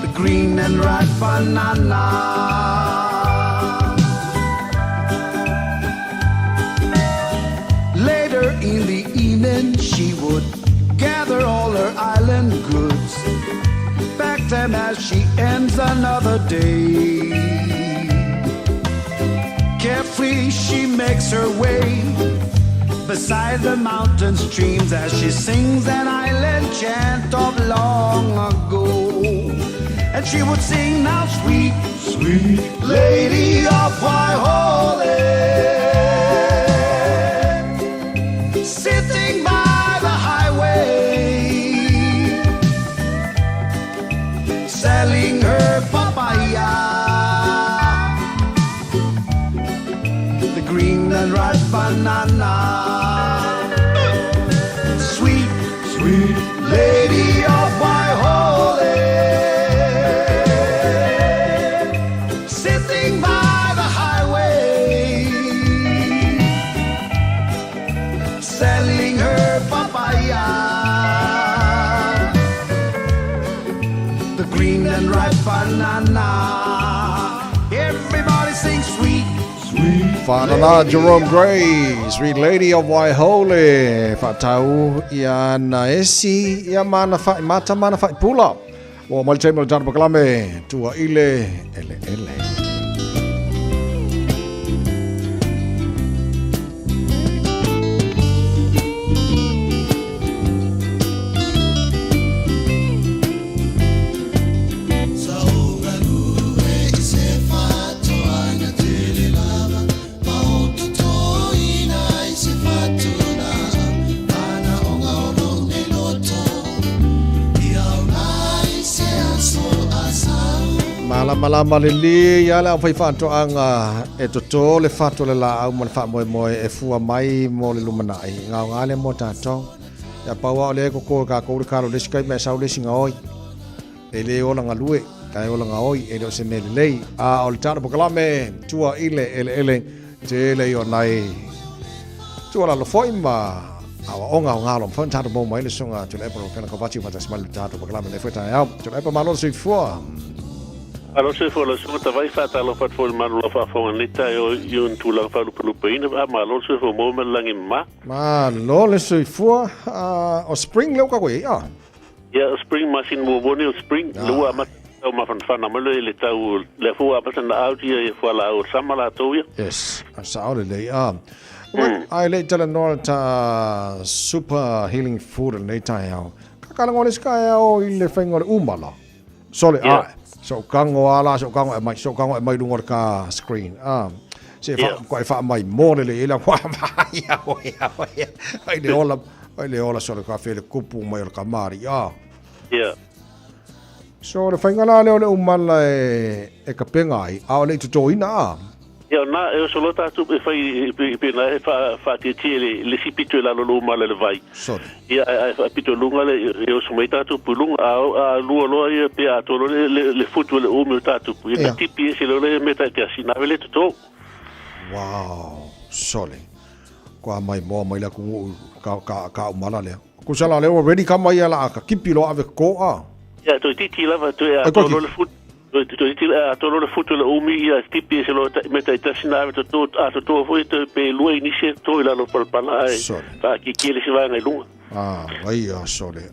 the green and ripe banana. Later in the evening, she would gather all her island goods, pack them as she ends another day. Carefully, she makes her way beside the mountain streams as she sings an island chant of long ago. And she would sing now, sweet, sweet lady of Waihole, sitting by the highway, selling her papaya, the green and ripe banana. Sweet, sweet lady of Waihole, sitting by the highway, selling her papaya, the green and ripe banana. Everybody sings sweet, sweet. Whanana Jerome Gray, Sweet Lady of Waihole, whaatau ia na esi, ia mana whai mata, mana whai pula. Ua mai le taimi o le tatou pakalame, tua i le eleele. Malamalama lelei lava le aufaifaatoaga e toto le fatu o le laau ma le faamoemoe e fua mai mo le lumanai. E gaoga lea mo tatou. Ia pau lava o lea e koko e kakou le kalo le isi kai ma e sau le isi gaoi. E le ola galue, ae ola gaoi, e le o se mea lelei. A o le talo pokalame, tua i le eleele, tele i o nai tuualalo foi ma aoaoga aoga o lo o mafai ona tatou maua mai le susuga Tuilaepa Ropena Kovati faatasi mai le tatou pokalame lenei foi taeao. Tuilaepa, malo le soifua. Malo le soifua lau susuga Tavai, faatalofa atu foi i le malu o lau faafofoga i lenei taeao i ona tulaga faalupelupeina, malo le soifua maua ma le lagi e mama. Malo le soifua. O spring lea ua tatou i ai, a? Ia, o spring masina muamua nei o spring, ah. Lea ua amata tau mafanafana mai loa i le tau, lea foi ua amata na out ia ia fualaau o le sama latou ia. Yes, a sao lelei. Ah. Ai le i talanoa ta super healing food lenei taeao. Ka kalagoa le isi taeao i le faiga o le umala. Sole, yeah. Ai. So kango ala, so kango e mai, so kango e mai lunga o le ka screen. Ah. Se fa ko e fa mai mo le le ila kwa mai ia ia ia. Ai le ola, ai le ola sole ka fe le kupu mai o le kamari. Ah. Yeah. So le faiga la lea o le umala e e kapenga ai, a o le i totoina a. Ia na, e oso loa tatou e fai pe na e whaatietie le, le isi pito e lalo lo umala le vai. Sorry. Ia ai wha pito lunga le e oso mai tatou pu lunga a, a lua loa ia pe a tolo le, le, le futu le umi o tatou pu. Ia ka tipi e se leo le meta e te asi na le toto. Wow, sorry. Kua mai moa mai la kungu ka, ka, ka umala lea. Kusala lea ua ready ka mai ala a ka kipi loa ave ko a. Ia toi titi lava toi a tolo le futu. Toi titi a tolo le futu le umi ia tipi e se loa me tai tasi na ave toto a toto foi te pe lua inisi to i lalo palapala ai. Fa ki ki le se vaega i lunga. Ah, ai a sole.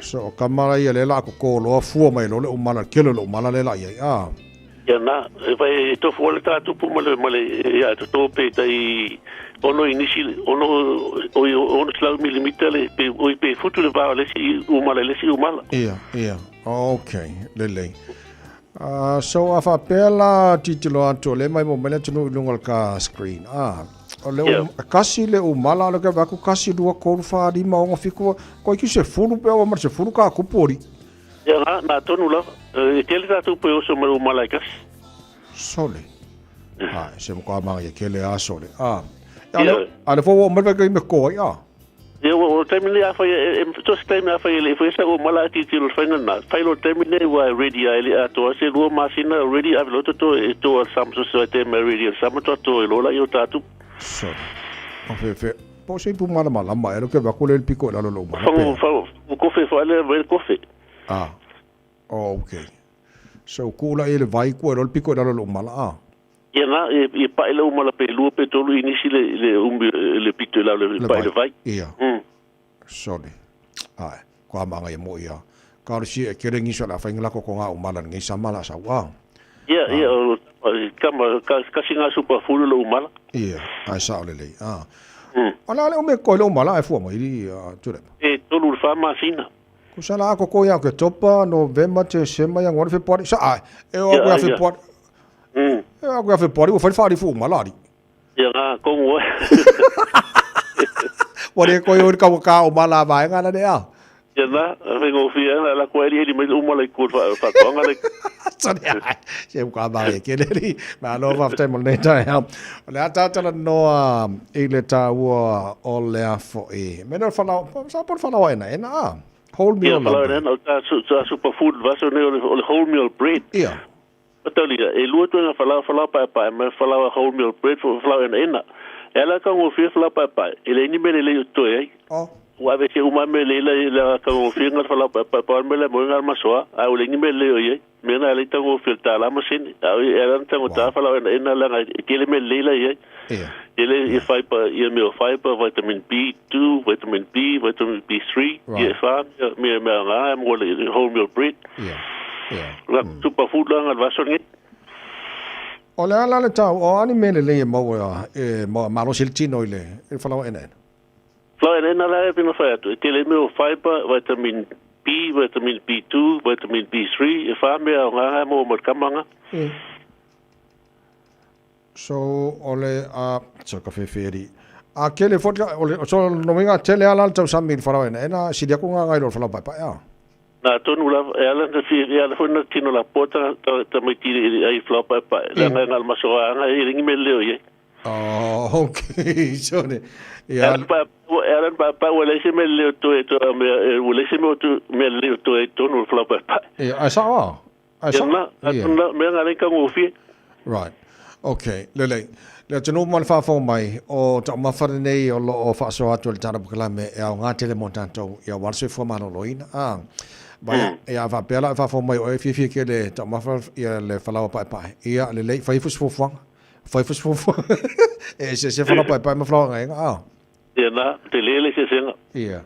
So kamara ia le la ko ko loa fua mai lo le umala kelo le umala le la ia. Ah. Ia na, e vai e tofu ale tātupu ma le, ma le, ia, to tō pe tai ono i nisi, ono, oi, ono silau milimita le, pe, oi pe futu le vao le si umala, le si umala. Ia, ia, ok, lelei. So a faapea la titilo atu o le mai mo mai le atunuu i luga o le ka screen. Ah, o le yeah. kasi le umala o le ka vaku kasi lua kolu wha lima onga fiku ko iki se fulu pe o ma se fulu ka kupori. Ia na, na tonu lava. E tele tātou pe oso mai o malae kasi. Sole. Ai, se mo ka manga ia kele a sole. Ah. A le, a le fo o mai kai me ko ai a. Ia o taimi nei a whai, e to se taimi a whai e le fo esa o mala ati tiro whainga na. Whai lo taimi nei wa ready a ele a toa se lua masina ready a velo to e toa sam so se te me ready sam to to e lola i o tātu. Sole. O fe fe po se ipu mala mala ma e lo ke va ko le piko e lalo lo mala. Whango whango kofe fo ale vai kofe. Ah. Oh, okay. So kula e le vai ku e lo piko e lalo lo mala ah. Ia na e pa ele umala pe lua pe tolu inisi le le umi le pito e lalo le pa le vai. Ia. Sorry. Ai, ko amanga ia mo ia. Ka ro si e kere ngiso la whainga lako ko ngā umala ngi sa mala sa wa. Ia, ia, kama, kasi ngā supa fulu lo umala. Ia, ai sa ole lei. Ah. Ala le o me ko le umala e fua mai i ture. E tolu le wha masina. Ko sa la ko ko ia ke topa November December ia ngore February sa ai. E o ko ia February. E o ko ia February o whai whari fu umala ri. Ia ngā kongo e. Wa re ko i ka ka o mala vaenga la ne a. Ia na, whaingofia ana, la kua eri eri mai umala i kua whatoanga le. Sorry, ai, se u ka mai ke le ri. Ma lo fa ftai mo nei tai ha. O le ata tala noa i le tāua o le afo i. Me no whalau, sa po whalau ena, ena a. Wholemeal Ia, whalau ena, o tā superfood vaso nei o le wholemeal bread. Ia. Taulia, e lua tuenga whalau, whalau pae pae, me whalau a wholemeal bread, whalau ena ena. E ala ka ngofia whalau pae pae, e le ni mele le toe ai. Oh. Ua ave se uma me le ila la ka ngofia ngal whalau pae pae, pae mele mo ngal masoa, a o le ni mele le oi ai. Me na le ta ngofia ta la masini, a e ala ta ngota whalau ena ena la ngai, e tele mele le ila i ai. Ia. Tele ia fiber, ia mea o fiber, vitamin B2, vitamin B, vitamin B3, ia e whā mea, mea mea ngā e mō le wholemeal bread. Yeah. Yeah. La super food la ngā vaso ngi. O le ala le tau, o ani mea lelei e maua e malosi le tino i le falaoa enaena? Falaoa enaena la e pina whai atu. E tele mea o fiber, vitamin B, vitamin B2, vitamin B3, e whā mea o ngā ngā mō mo le kamanga. So, o le, a, so ka whewheri. A kele fo, o le, so no winga tele ala le tausami i le falaoa enaena, sili aku ngā ngai lo le falaoa paepae a. Nā tonu la, e ala na fi, e ala foi na tino la po ta, ta, ta mai tiri i ai falaoa paepae. La ngai ngā maso a anga i ringi me leo i ai. Oh, okay, so ne, e ala. Pa, e ala pa, pa, ua leise me leo toe to, me, ua leise me tu, me leo toe tonu le falaoa paepae. E, ai sao a? Ai sao? Ia, na, na, mea ngā rei ka ngōwhie. Right. Ok, lelei. Le atunuu ma le faafofoga mai, o taumafa lenei o lo o faasoa atu e le Tala Pokalame e aoga tele mo tatou ia aua le soifua maloloina. A, vai, ia a faapea la e faafofoga mai oe e fiafia tele taumafa ia le falaoa paepae. Ia, lelei, fai ifo se fuafuaga. Fai ifo se fuafuaga. E eseese falaoa paepae ma falaoa gaega, a. Ia na, tele le eseesega. Ia.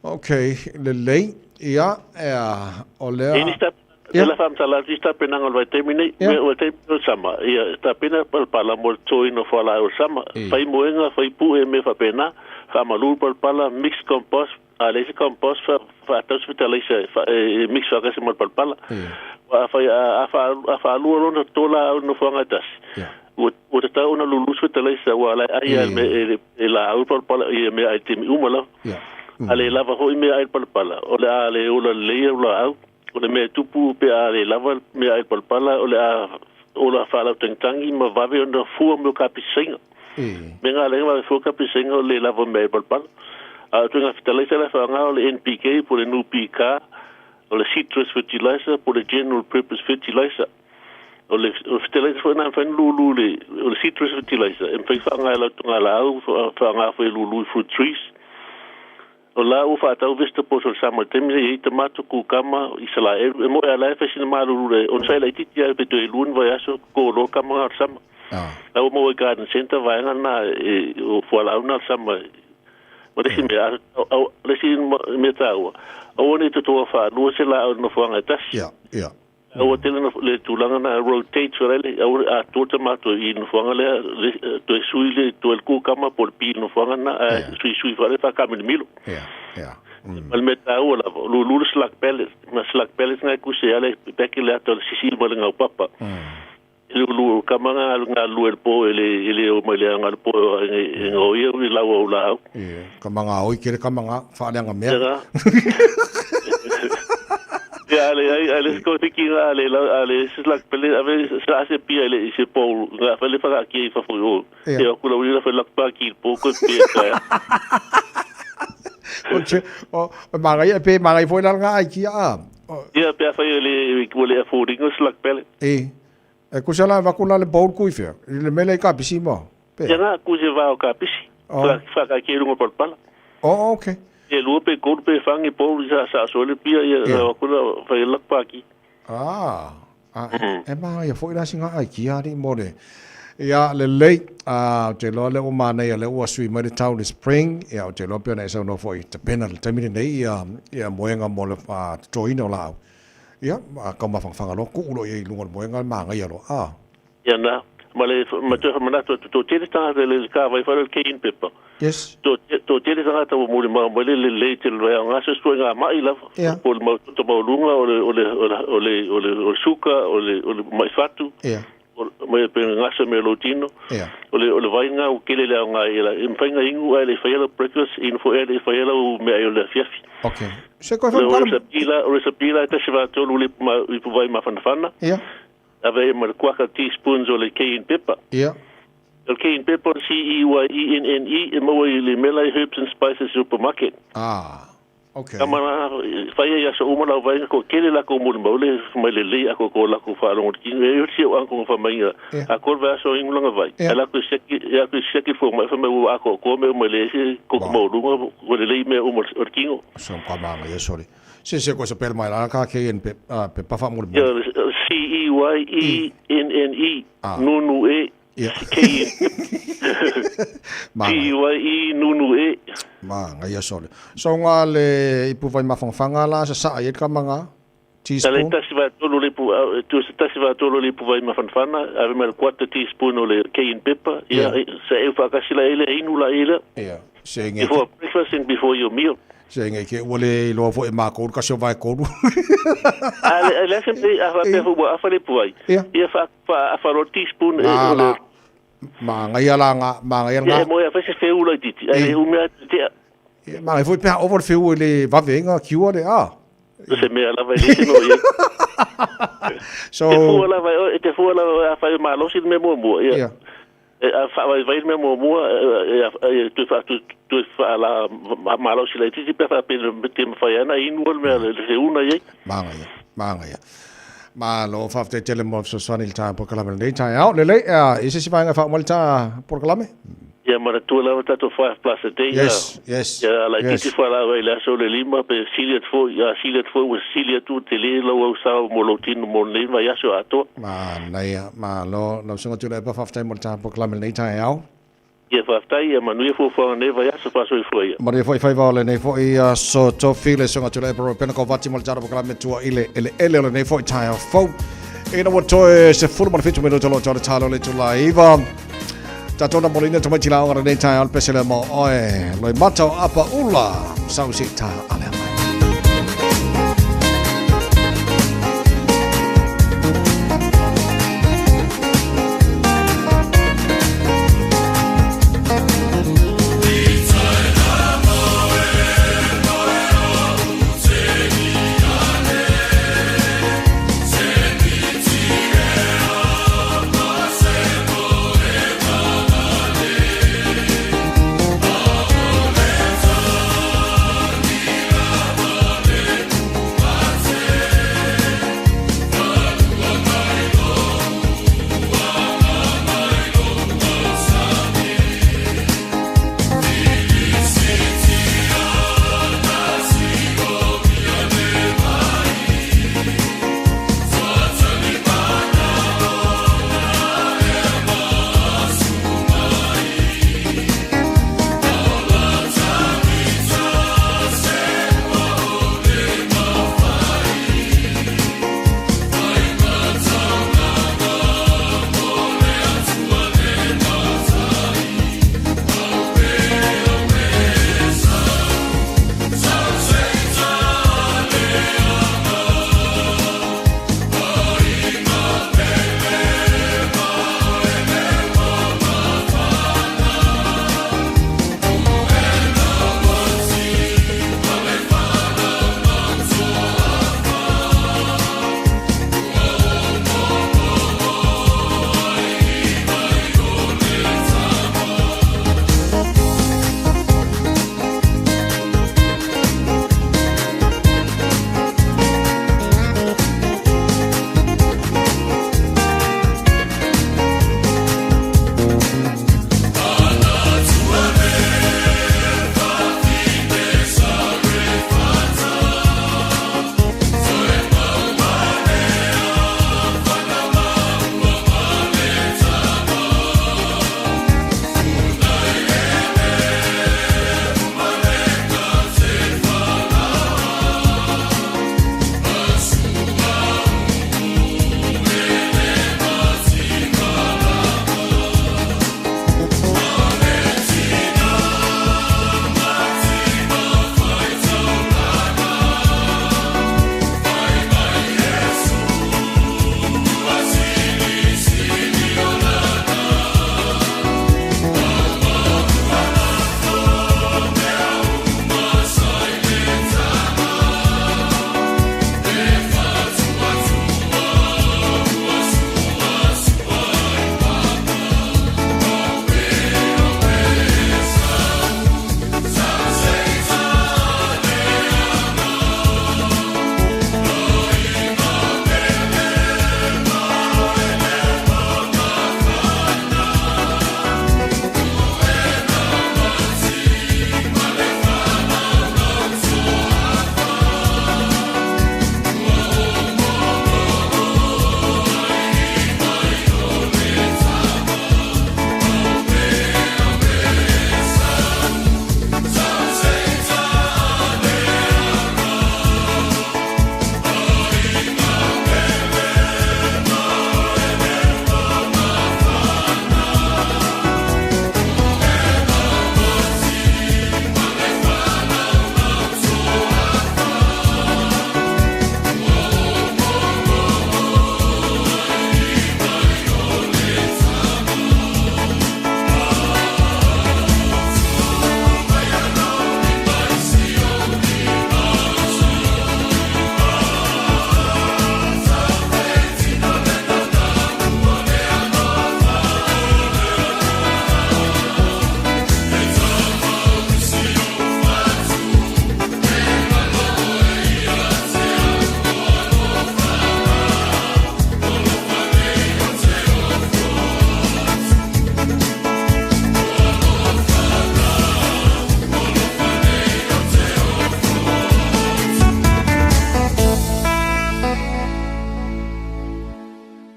Ok, lelei. Ia, ea, o lea... Ini sta, yeah. la whamtala atu i tapenaga o le vaitaimi nei, yeah. o vaitaimi o sama, ia, tapena palapala mo le totoina o fualaau o le sama, yeah. Fai moega, fai pue, mea faapena, faamalu le palapala, mix compost, a leai se compost, fa, faatau se fetalaisa fa, e, e mix faakasi ma le palapala. Yeah. A, fai, a, a, fa, a faalua lona toto laau i le nofoaga e tasi. Yeah. Ua, ua tatau ona lulu se fetalaisa, ua ala e ai yeah. e, e, e laau le palapala, ia mea ai taimi uma lava. Yeah. A le lava foi mea ai le palapala, o le a le ola lelei au laau, o le mea e tupu pe a le lava mea ai le palapala, o le a ola faalautagitangi ma vave ona fua mea o kapisaiga. Me ngā lenga vave fua kapisaiga o le lava mea ai le palapala. A o tuiga fetalaisa la e faaaoga o le NPK po o le NUPK, o le citrus fertilizer po o le general purpose fertilizer. O le fertilizer foi na e mafai ona lulu le, o le citrus fertilizer e mafai faaaoga e lautoga laau, faaaoga foi e lulu i fruit trees. O la ua faatau vegetables o le sama i le taimi nei, e i ai tomato, kukama, Isalaelu. E moe a la e fai sina malulu le onosai laitiiti lava pe toe lua ni vaiaso kolo kama o le sama. La ua maua i garden centre vaega na e, o fualaau na o le sama. Ma le isi mea, le isi mea taua, aua ne i totoa faalua se laau i le nofoaga e tasi. Yeah, yeah. Aua tele na le tulaga na rotate fa lele aua atoa ta matou i nofoaga lea le toe sui le toe le kukama po le pi nofoaga na ae sui sui fa le fa kamilomilo. Yeah, yeah. Ma le mea taua lava o lulu le slug pellet ma slug pellet na e kuse ale peki le ata o le sisi ma le gaupapa. E lulu kama nga nga lue le po e le e le o mai le anga le po e ngaoia i laua o laau. Yeah. Ka manga oi kere ka manga whaaleanga mea. Ia ale ai ale ko te ki nga ale la ale se la pele ave sa se pia le se po nga fa le fa ki fa fo yo. E o kula uri la fa la pa ki po ko pe ka. O che o manga ia pe manga i foi la nga ai ki a. Ia pe fa le ko le fo ringo slak pele. E. E kusa la vakula le bowl kui fea. I le mele i ka pisi mo. Pe. Ia nga ku se vao ka pisi. Oh. Fa ka ke runga palapala. Oh, okay. E lua pe kolu pe whangi pou sa sa so le pia ia yeah. wakula fa lak paki. Ah. Ah, e ma ia foi la singa ai ki ari mo le. Ia le lei a te loa le o mana ia le ua sui mai le tau le spring ia o te loa pe na e sau no foi te pena le taimi nei ia ia moenga mo le totoina o laau. Ia, a kau mawhangawhanga loa, kuu loa ia i luga o le moenga, le māngaia loa, a. Ia na, ma le, ma toe whamanatu atu, tō tele tangata le ka vai whare le cayenne pepper. Yes. Tō, tō tele tangata ua muli mau mai le le le te le ngā se sua ngā mai lava. Yeah. Po le mau toto mau lunga o le, o le, o le, o le, o le, o le suka, o le, o le mai whatu. Yeah. O, mai pe ngasa me lo tino. Yeah. O le, o le vai ngā u kele le au ngā i la, e mwhai ngā ingu ai le whai ala breakfast, inu fo e le whai ala u mea ai o le afiafi. Okay. Se koe whai O le sapila, o le sapila e tasi wā tolu le ma, i puwai mawhanawhana. Yeah. Ave e ma le kuaka teaspoons o le cayenne pepper. Yeah. O le cayenne pepper, C-E-Y-E-N-N-E, e maua i le Mele Herbs and Spices Supermarket. Ah, okay. Ka mana, whai ai aso uma lau vainga, ko kele lako muli maule, mai le lei ako ko lako whaalongo te kinga, e uti o angko ngā whamainga, Yeah. a kore vai aso ingulanga vai. Yeah. E lako siaki, e ako siaki fo mai whamai ua ako ko me uma le ese, ko Wow. maulunga, ko le lei mea uma o te kingo. So ka manga ia sorry. Se se ko sa pele mai la ka ke en pe pe pa fa mo Ia, C-E-Y-E-N-N-E, Ah. nunu e, Ia. K-E-N. T-U-I-E nunu e. Manaia sole. So nga le ipu vai mafangafanga la sa saa i le kamaga? Tala Teaspoon? tasi va tolu le pu tu se tasi va tolu le pu vai mafanfana ave ma le quarter teaspoon o le cayenne pepper ia sa e whakasi la ele inu la ele Ia. Se nge before breakfast and before your meal. Se nge ke ua le iloa foi e mākou le kasi o vae kolu. A le le se a fa pe fu a fa le pu ai. Ia fa fa fa lo teaspoon e Ma o le la Manaia la nga manaia Ia nga. e moe a fa se feu la titi. A le umea te Ia manaia foi pe ha ovo le feu e le vavenga kiua le a. se mea lava e le tino ia. So Te fua lava e te fua lava a whai malosi le mea muamua. Ia. E, a wha vai le mea muamua e tu wha tu tu wha la malosi le titi pe wha pe te mwhai ana inu le mea le se una ia. Manaia, manaia. Malo faafetai tele mo le fesoasoani i le taea polokalame lenei taeao. Lelei, e se isi vaega e faauma ai le taea polokalame? Ia manatua lava tatou 5 plus a day. Yes, yes, Ia la yes. titi wha lava i le aso le lima pe sili atu foi, ia sili atu foi ua sili atu te le lau au sao mo lou tino mo lenei vai aso atoa. Manaia, malo. Lau susuga Tuilaepa, faafetai mo le taea polokalame lenei taeao. Ia faafetai, ia manuia fuafuaga nei vai aso faasoifua ia. Manuia foi faiva o lenei foi aso tofi le susuga Tuilaepa Ropena Kovati mo le taea polokalame tua i le eleele o lenei foi taeao fou. Ina ua toe 17 minute o lo o toe le talo le itula iva. Tatou na moliina tamaiti laoga lenei taeao le pese lea mo oe. Loimata o Apaula, sau se i tā ale mai.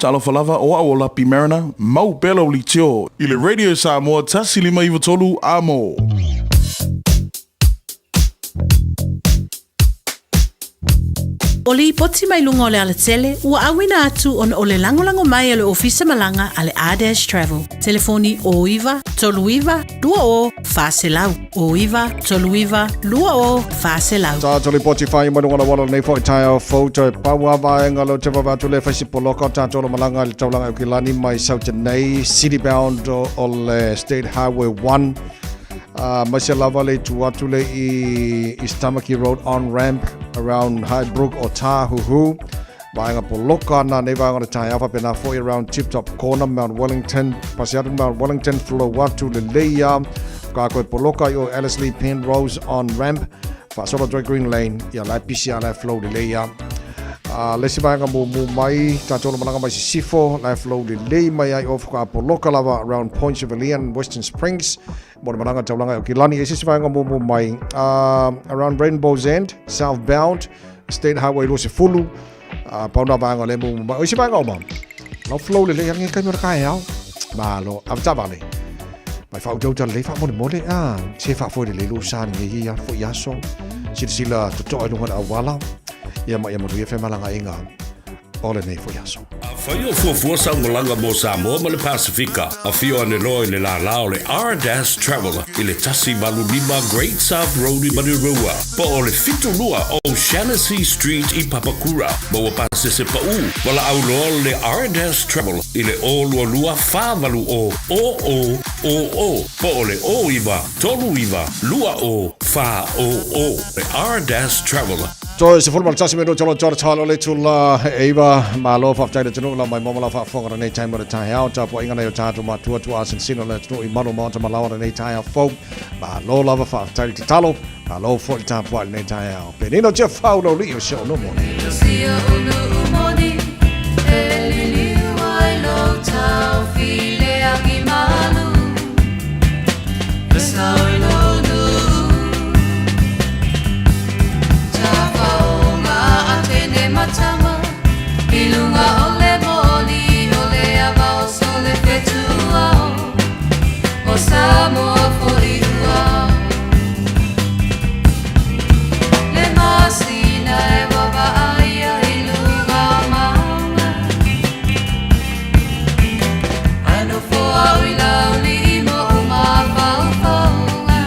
Talofa lava, o au o Lapi Mariner, mau pea lau leitio i le Radio Samoa 1593 Amo. O lipoti mai luga o le alatele ua auina atu ona o le lagolago mai a le Ofisa Malaga a le R-Dash Travel. Telefoni 09 39 20 400. 09 39 20 400. Tātou lipoti whai mai lunga la wala nei foi taeao fou toe pau a vaenga lo te wawe atu le whaisi poloka o tātou lo malaga i le taulaga Aukilani mai Sauta nei City Bound o le State Highway 1 uh, mai se lava le tu atu le i East Tamaki Road on ramp around Highbrook o Tāhuhu vaenga poloka ana nei vaenga o le taeao faapena foi around Tip Top Corner Mount Wellington pasi atu Mount Wellington flow atu lelei a ka koe poloka i o Ellerslie Penrose on ramp faasolo atu ai Green Lane ia la e pisi a la e flow lelei a Uh, le isi vaega mumu mai, tātou le malaga mai Sisifo, la e flow lelei mai ai o whaka poloka lava around Point Chevalier Western Springs, mo le malaga taulaga i Aukilani. E se isi vaega mumu mai, around Rainbow's End, southbound, State Highway 20, pau nā vaega o lea mumu mai. O isi vaega uma, lau flow lelei ana nge kaimi o le kaeao. Malo, avataavale. Mai faautauta lelei faamolemole, a, se faafoe lelei lou sa lenei ia foi aso. Silasila totoa i luga o le auala, ia ma ia manuia femalagaaiga o lenei foi aso. Afai o fuafua sau malaga mo Samoa ma le Pasefika, afio ane loa i le lālā o le R-Dash Travel i le 185 Great South Road i Manurewa, po o le 72 O'Shannessy Street i Papakura. Maua pasese paʻu, valaau loa le R-Dash Travel i le 022 480 0000 po o le 09 39 20 400. Le R-Dash Travel. Toe 11 minute o le tala o le itula e iva. Malo faafetai le atunuu lau maimoa ma lau faafofoga lenei taimi o le taeao. Tapuaiga nei o tatou matua tuaa sinosino le atunuu i malu maota ma laoa lenei taeao fou. Malo lava faafetai le tatalo. Malo foi le tapuai lenei taeao. Penina Tiafau lau lii o si o'u nuu moni. Si o'u nuu moni, e liliu ai lou taufi le agi malu. E sao i lou nuu, tafaoga a tene matama, i luga o le moli o le ava o sole fetuao, o Samoa foi ua. Le masina e vaavaaia i luga o mauga, Ae nofo au i Laulii mo'u mafaufauga.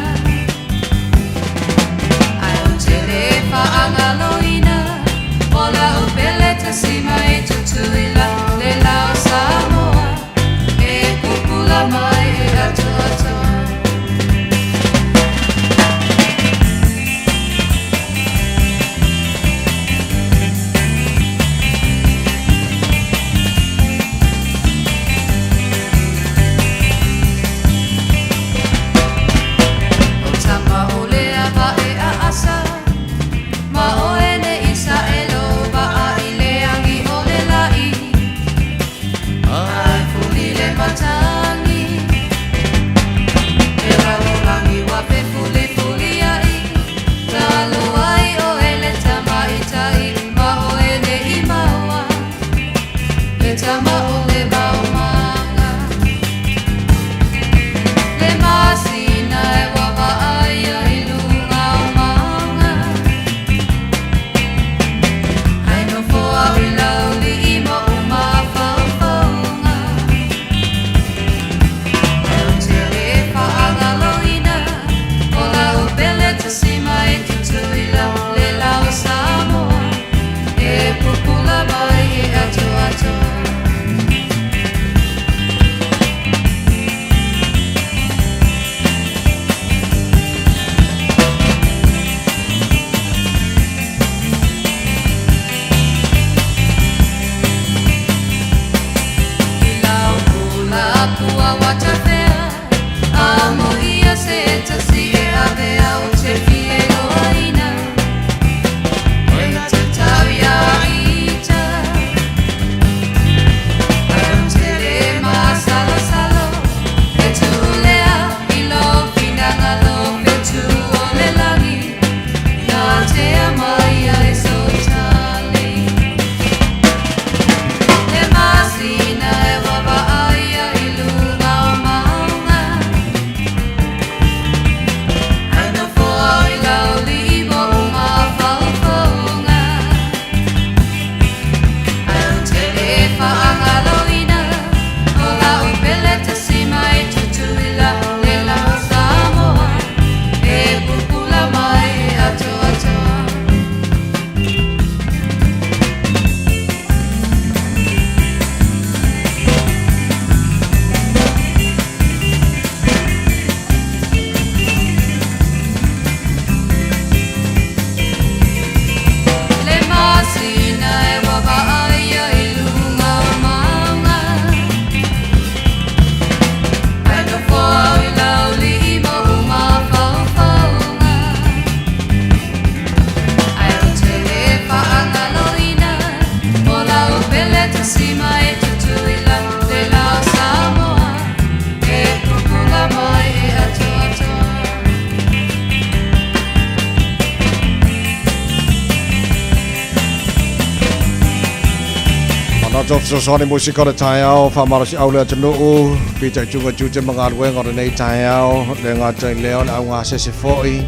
Ona tau fesoasoani musika o le taeao, faamalosiau le atunuu, fitaituga tiute ma galuega o lenei taeao, le gata i lea o le augasese foi,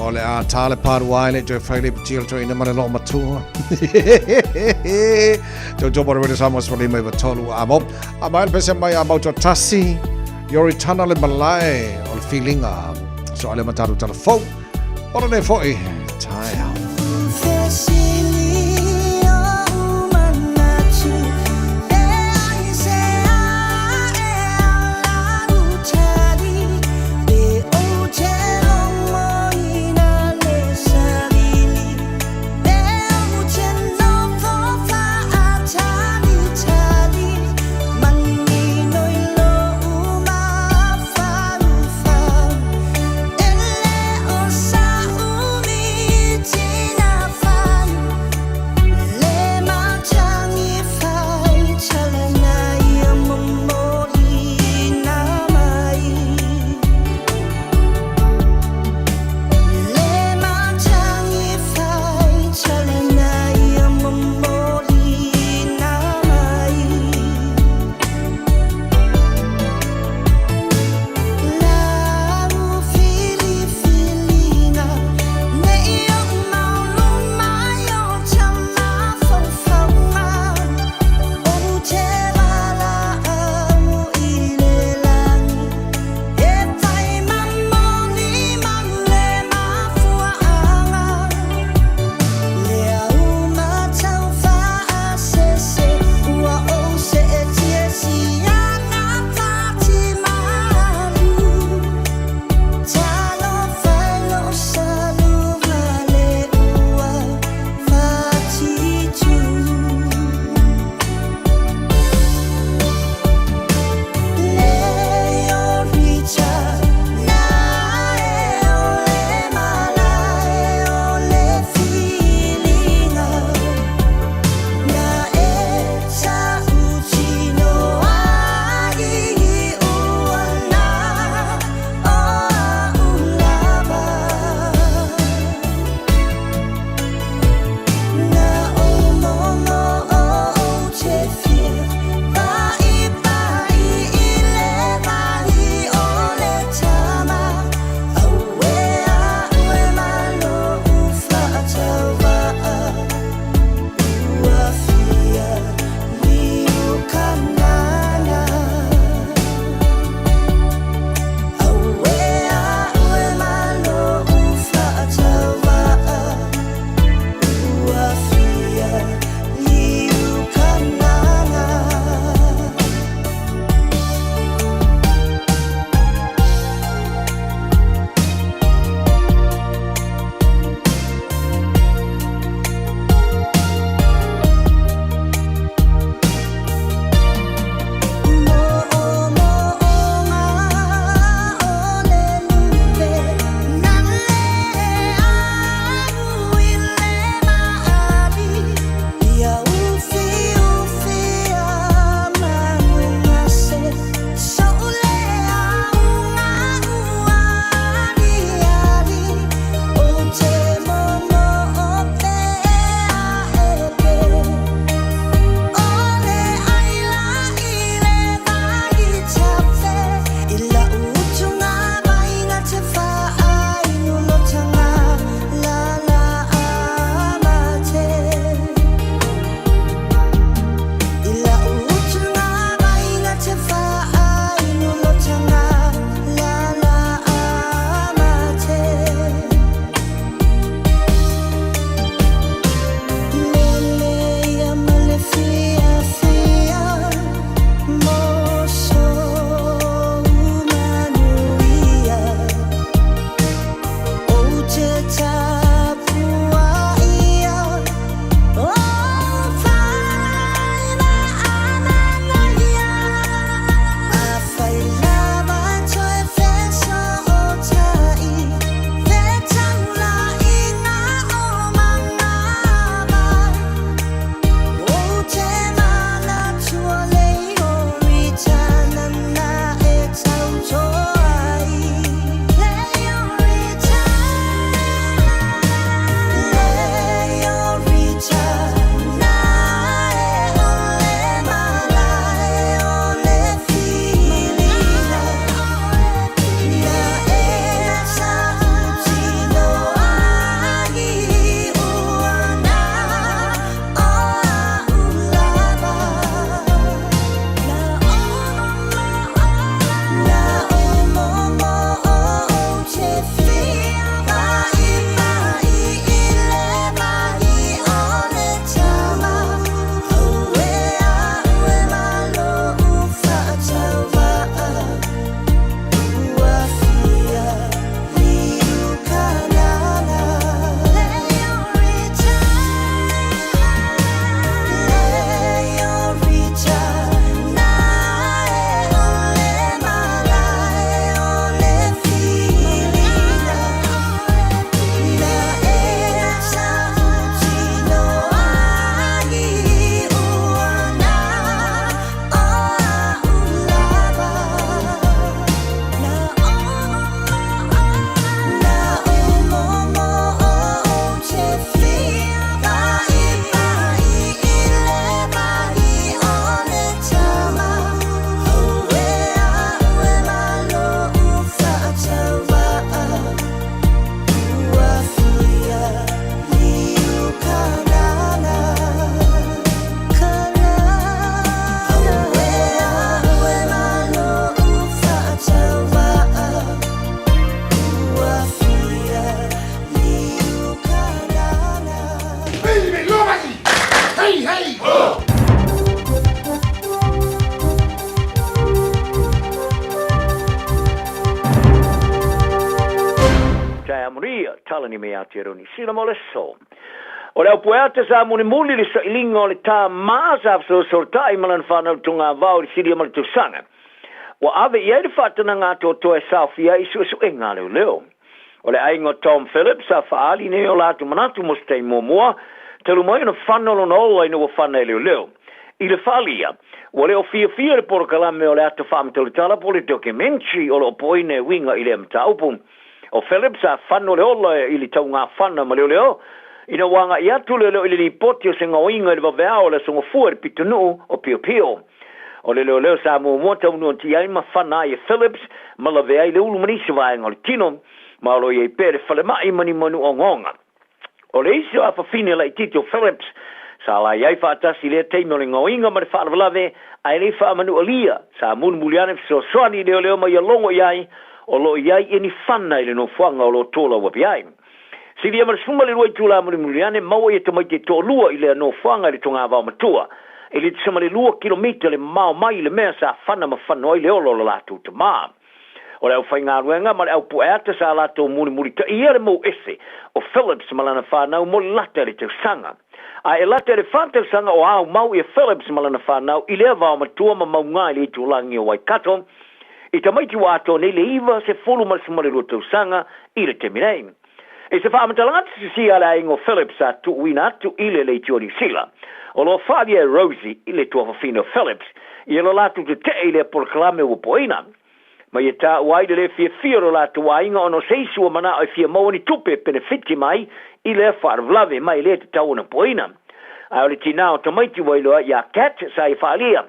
o le a tā le palua ai le toe fai le piti o le toeaina ma le loomatua. Tautua mo le Radio Samoa 153 amo. A mai le pese mai a Mautoatasi, Yoritana le malae o le filiga. So ale mataru tala fou. O lenei foi taeao. Victoria, talani mai Aotearoa Niu Sila mo le aso. O le aupueata sa mulimuli le sailiga o le tāmā sa fesoasoatai ma lana fanau togavao i le silia ma le tausaga. Ua ave i ai le faatanaga atoatoa e saofia ai i suesuega a leoleo. O le aiga o Tom Phillips sa faaali nei o latou manatu mo se taimi muamua, talu mai ona fana lona ola ina ua fana e leoleo. I le faaalia, ua le o fiafia le polokalame o le ata faamatalatala po o le documentary o lo o poina e uiga i lea mataupu. O Phillips sa fano le ola i le taugafana ma leoleo ina ua agai atu leoleo i le lipoti o se gaoiga i le vaveao o le Aso Gafua i le pitonuu o Piopio. O le leoleo sa muamua taunuatia ai ma fana ai e Phillips ma lavea ai le ulu ma nisi vaega o le tino, ma o lo o i ai pea le falemai ma ni manu ogaoga. O le isi o afafine laitiiti o Phillips sa la i ai faatasi i lea taimi o le gaoiga ma le faalavelave ae le i faamanualia, sa mulimuli ane fesoasoani i leoleo ma ia logo i ai o lo o i ai ia ni fana i le nofoaga o lo o tolauapi ai. Silia ma le 12 itula mulimuli ane maua ia tamaiti e toalua i lea nofoaga i le togavao matua, e le tusa ma le lua kilomita le mamao mai i le mea sa fana ma fano ai le ola o le latou tamā. O le aufaigaluega ma le aupueata sa latou mulimulitaia le mou ese o Phillips ma lana fanau mo le lata i le tausaga. A e lata i le fa tausaga o ao mau ia Phillips ma lana fanau i lea vaomatua ma mauga i le itulagi o Waikato, i tamaiti ua atoa nei le 92 tausaga i le taimi nei. I se faamatalaga tusisia a le aiga o Phillips sa tuuina atu i le Leitio Niu Sila, o lo o faaalia e Rosie i le tuafafine o Phillips ia lo latou tetee i lea polokalame ua poina. Ma ia taua ai le le fiafia o lo latou aiga ona o se isi ua manao e fia maua ni tupe e penefiti mai i lea faalavelave ma e le tatau ona poina. Ae o le tinā o tamaiti ua iloa ia Kat sa ia faaalia.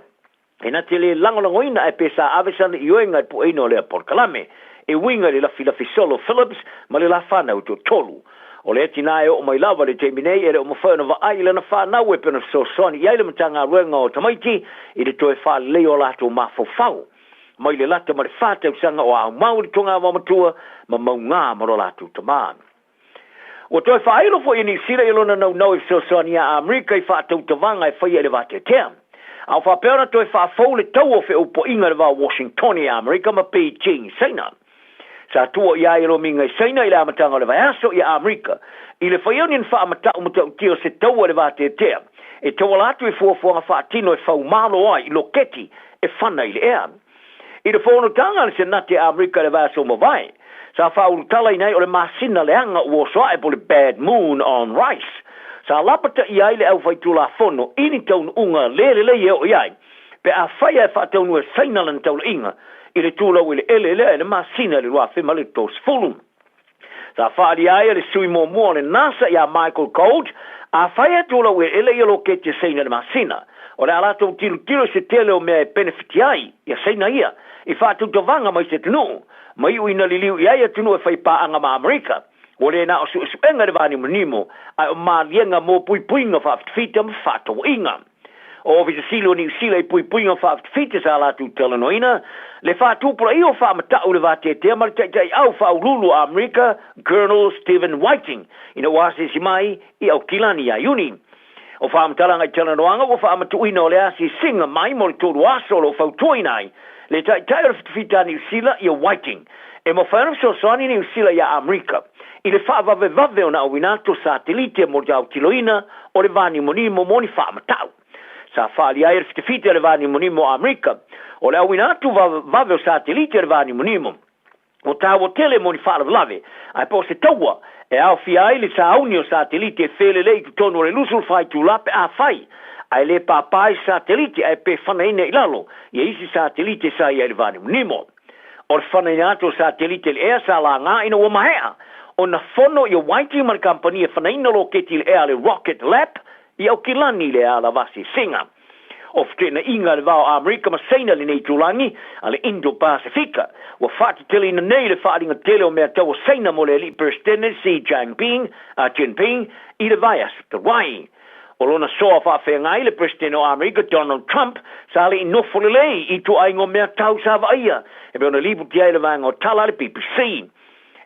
E na te le lagolagoina ae pe sa ave sana ioega i le pueina o lea polokalame e uiga i le lafilafi solo Phillips ma le la fanau toatolu. O lea tinā e oo mai lava i le taimi nei e le o mafai ona vaai i lana fanau e pei ona fesoasoani i ai le Matagaluega o Tamaiti i le toe faalelei o a latou mafaufau mai le lata ma le fa tausaga o aumau i le togavao matua ma mauga ma lo latou tamā. Ua toe faailo foi e Niu Sila i lona naunau e fesoasoani iā Amerika i faatautavaga e faia i le vateatea. A o faapea ona toe faafou le taua o feoupoaiga i le va o Washingtone i Amerika ma Beijing i Saina. Sa tua i ai e lomiga i Saina i le amataga o le vaiaso i Amerika i le fai o ni faamatau matautia o se taua i le vateatea e tauala atu i fuafuaga faatino e faumalo ai i loketi e fana i le ea. I le fonotaga a le Senate a Amerika i le vaiaso ua mavae, sa faaulutalaina ai o le masina leaga ua oso ae po o le bad moon on rice. Sa lapataia ai le aufaitulafono i ni taunuuga le lelei e oo i ai pe afai ae faataunuu e Saina lana taulaiga i le tulau eleele lea i le masina i le 2030. Sa faaalia ai e le sui muamua o le NASA ia Michael Gold, afai e tulau eleele ia loketi a Saina i le masina, o le a latou tilotilo i se tele o mea e penefiti ai ia Saina ia i faatautavaga mai se atunuu, ma iu ina liliu i ai atunuu e fai paaga ma Amerika. Ua le na o suesuega i le vanimonimo, ae o maliega mo puipuiga faafitafita ma fefaatauaiga. O Ofisa Sili o Niu Sila i puipuiga faafitafita sa latou talanoaina le faatupulaia o faamatau i le vateatea ma le taitaiau faauluulu o Amerika Colonel Stephen Whiting ina ua asiasi mai i Aukilani ia Iuni. O faamatalaga i talanoaga ua faamatuuina o le asiasiga mai mo le tolu aso o lo o fautuaina ai le taitai o le fitafita a Niu Sila ia Whiting e mafai ona fesoasoani Niu Sila ia Amerika i le faavavevave ona auina atu o satelite mo le autiloina o le vanimonimo mo ni faamatau. Sa faalia ai e le fitafita i le vanimonimo o Amerika o le auina atu vavevave o satelite i le vanimonimo o taua tele mo ni faalavelave, ae po o se taua e aofia ai le sauni o satelite e felelei i totonu o le 24 itula pe afai ae le pāpā i se satelite ae pe fanaina i lalo ia isi satelite sa i ai i le vanimonimo. O le fanaina atu o satelite i le ea sa laga ina ua maea ona fono ia Whiting ma le kamupani e fanaina loketi i le ea a le Rocket Lab i Aukilani i le ala vasiasiga. O feteenaiga i le va o Amerika ma Saina lenei itulagi a le Indo-Pasifika ua faateteleina nei le faaaliga tele o meatau a Saina mo le alii Peresetene Xi Jinping, Jinping, i le vaiaso talu ai. O lona soa faafeagai le Peresetene o Amerika Donald Trump sa le i nofo lelei i ituaiga o meatau sa vaaia e pei ona lipoti ai le vaega o tala a le BBC.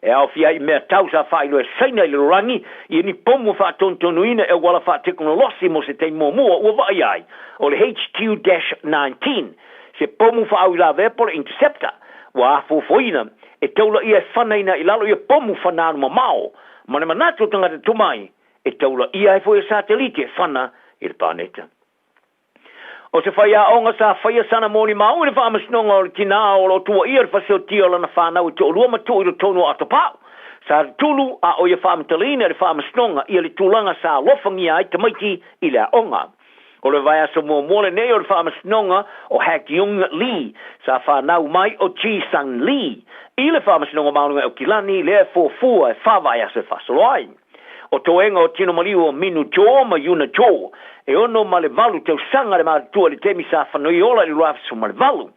E aofia ai i mea tau sa faailoa e Saina i le lalolagi ia ni pomu faatonutonuina e auala faatekonolosi mo se taimi muamua ua vaaia ai o le HQ-19, se pomu faaauilavea po o le interceptor Ua afoafoina e taula ia e fanaina i lalo ia pomu fana alu mamao, ma le manatu o tagata tomai e taula ia ai foi e satelite e fana i le paneta. O se faiaoga sa faia sana molimau i le Faamasinoga o le Tinā o lo o tuuaia le fasiotia o lana fanau e toalua ma tuu i totonu o Atopau, sa tutulu a o ia faamatalaina i le Faamasinoga ia le tulaga sa alofagia ai tamaiti i le aoga. O le vaiaso muamua lenei o le Faamasinoga o Hak Yung Lee sa fanau mai o Ji Sung Lee i le Faamasinoga Maualuga i Aukilani lea e fuafua e fa vaiaso e faasolo ai. O toega o tino maliu o Minu Jo ma Yuna Jo, e 68 tausaga le matutua i le taimi sa whanui ola i le 2018.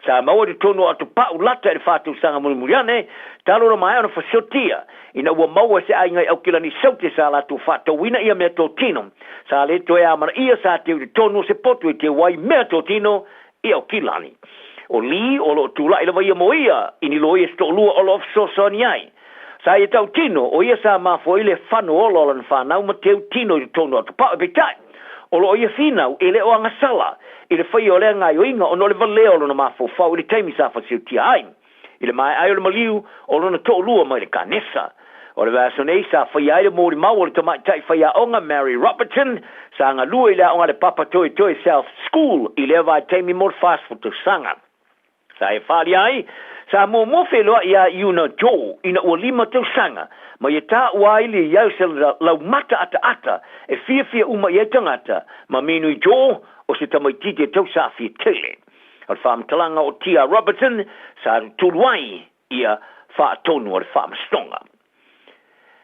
Sa maua i totonu o Atopau lata i le 4 tausaga mulimuli ane, talu ona maea ona fasiotia, ina ua maua e se aiga i Aukilani Saute sa latou faatauina ia mea totino. Sa le toe amanaia sa teu i totonu o se potu e teu ai mea totino i Aukilani. O Lee o lo o tulai lava ia mo ia i ni loia se toalua o lo o fesoasoani ai. Sa ia tautino, o ia sa mafua ai le fano ola o lana fanau ma teu tino i totonu o Atopau, peitai, o lo o ia finau e le o agasala i le faia o lea gaoioiga ona o le valea o lona mafaufau i le taimi sa fasiutia ai i le maea ai o le maliu o lona toalua mai le kanesa. O le vaiaso nei sa faia ai le molimau o le tamaitai faiaoga Mary Robertson sa galue i le aoga a le Papatoetoe South School i lea vaitaimi mo le 40 tausaga. Sa e faaalia ai, sa muamua feiloai ia Yuna Jo ina ua 5 tausaga, ma ia taua ai le iai o se laumata ataata e fiafia uma i ai tagata, ma Minui Jo o se tamaitiiti e tausaafia tele. O le faamatalaga o TR Robertson sa tutulu ai ia faatonu o le Faamasinoga.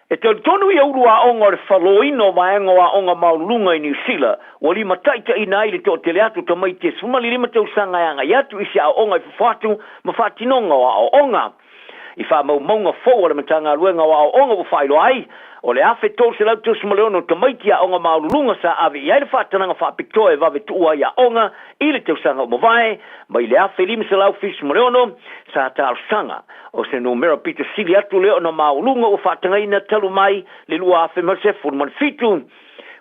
E talitonu ia ulu aoga o le faloina o vaega o aoga maualuluga i Niu Sila ua limataitaiina ai le toatele atu o tamaiti e 15 tausaga e agai atu i se aoaoga i fafo atu ma faatinoga o aoaoga. I faamaumauga fou a le Matagaluega o Aoaoga ua faailoa ai, o le 1,336 o tamaiti aoga maualuluga sa ave i ai le faatanaga faapitoa e vave tuua ai aoga i le tausaga ua mavae, mai le 1,576 sa talosaga. O se numera pito sili atu lea ona maualuga ua faatagaina talu mai le 2017.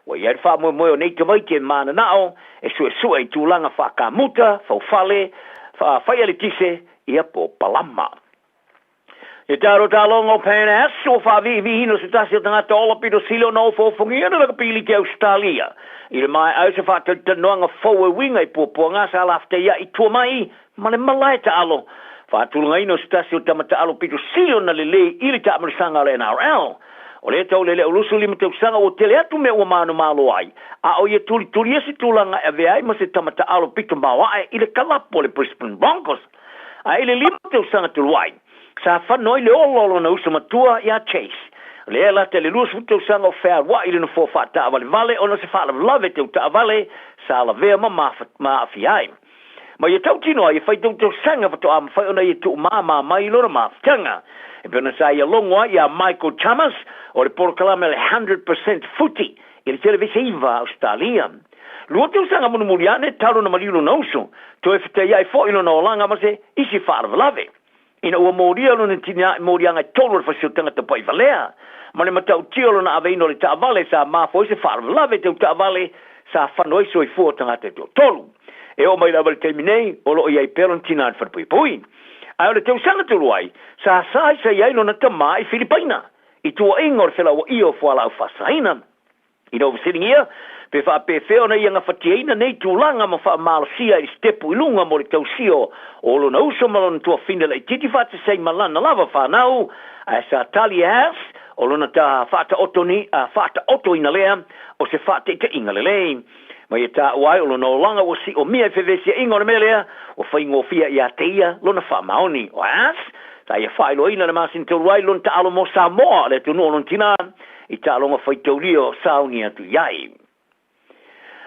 Ua i ai le faamoemoe o nei tamaiti e mananao e suesue i tulaga faakamuta, faufale, faialetise, ia po o palama. E talo taloga o Pan Ass ua faaviiviiina se tasi o tagata ola pito sili ona ofoofogia na lakapili ke Ausetalia. I le maea ai o se faatalitanoaga fou e uiga i puapuaga sa laftaia'i i tua mai ma le malae taalo. Faatulagaina o se tasi o tama taalo pito sili ona lelei i le taamilisaga o le NRL. O lea taulele o 25 tausaga ua tele atu mea ua manumalo ai, a o ia tulitulia se tulaga e avea ai ma se tama taalo pito maoae i le kalapu o le Brisbane Broncos. A i le 5 tausaga talu ai, sa fano ai le ola o lona uso matua iā Chase. O lea e lata i le 20 tausaga o fealuai i le nofoa faataavalevale ona o se faalavelave tau taavale sa lavea ma maafia ai. Ma ia tautino ai e fai tautausaga faatoa mafai ona ia tuumāmā mai i lona mafutaga. E pei ona sa ia logo ai iā Michael Chalmers o le polokalame o le 100% Footy i le televise 9 a Ausetalia. Lua tausaga mulimuli ane talu ona maliu lona uso, toe fetaiai foi lona olaga ma se isi faalavelave. Ina ua molia lona tinā i moliaga e tolu o le fasiotanga tapaivalea, ma le matautia o lona aveina o le taavale sa mafua ai se faalavelave tau taavale sa fano ai soifua o tagata e toatolu. E oo mai lava i le taimi nei, o lo o i ai pea lona tinā i le falepuipui. Ae o le tausaga talu ai, sa saisai ai lona tamā i Filipaina, i tuuaiga o le felauaia o fualaau faasaina. Ina ua fesiligia pe faapefea ona ia gafatiaina nei tulaga ma faamalosia i le sitepu i luga mo le tausia o lona uso ma lona tuafine laitiiti faatasi ai ma lana lava fanau, ae sa tali e Haas o lona ta faataotoina lea o se faataitaiga lelei. Ma ia taua ai o lona olaga ua siomia i fevesiaiga o le mea lea ua faigofie ia te ia lona faamaoni. O Haas sa ia faailoaina le masina talu ai lona taalo mo Samoa, le atunuu o lona tina, i taaloga faitaulia o sauni atu i ai.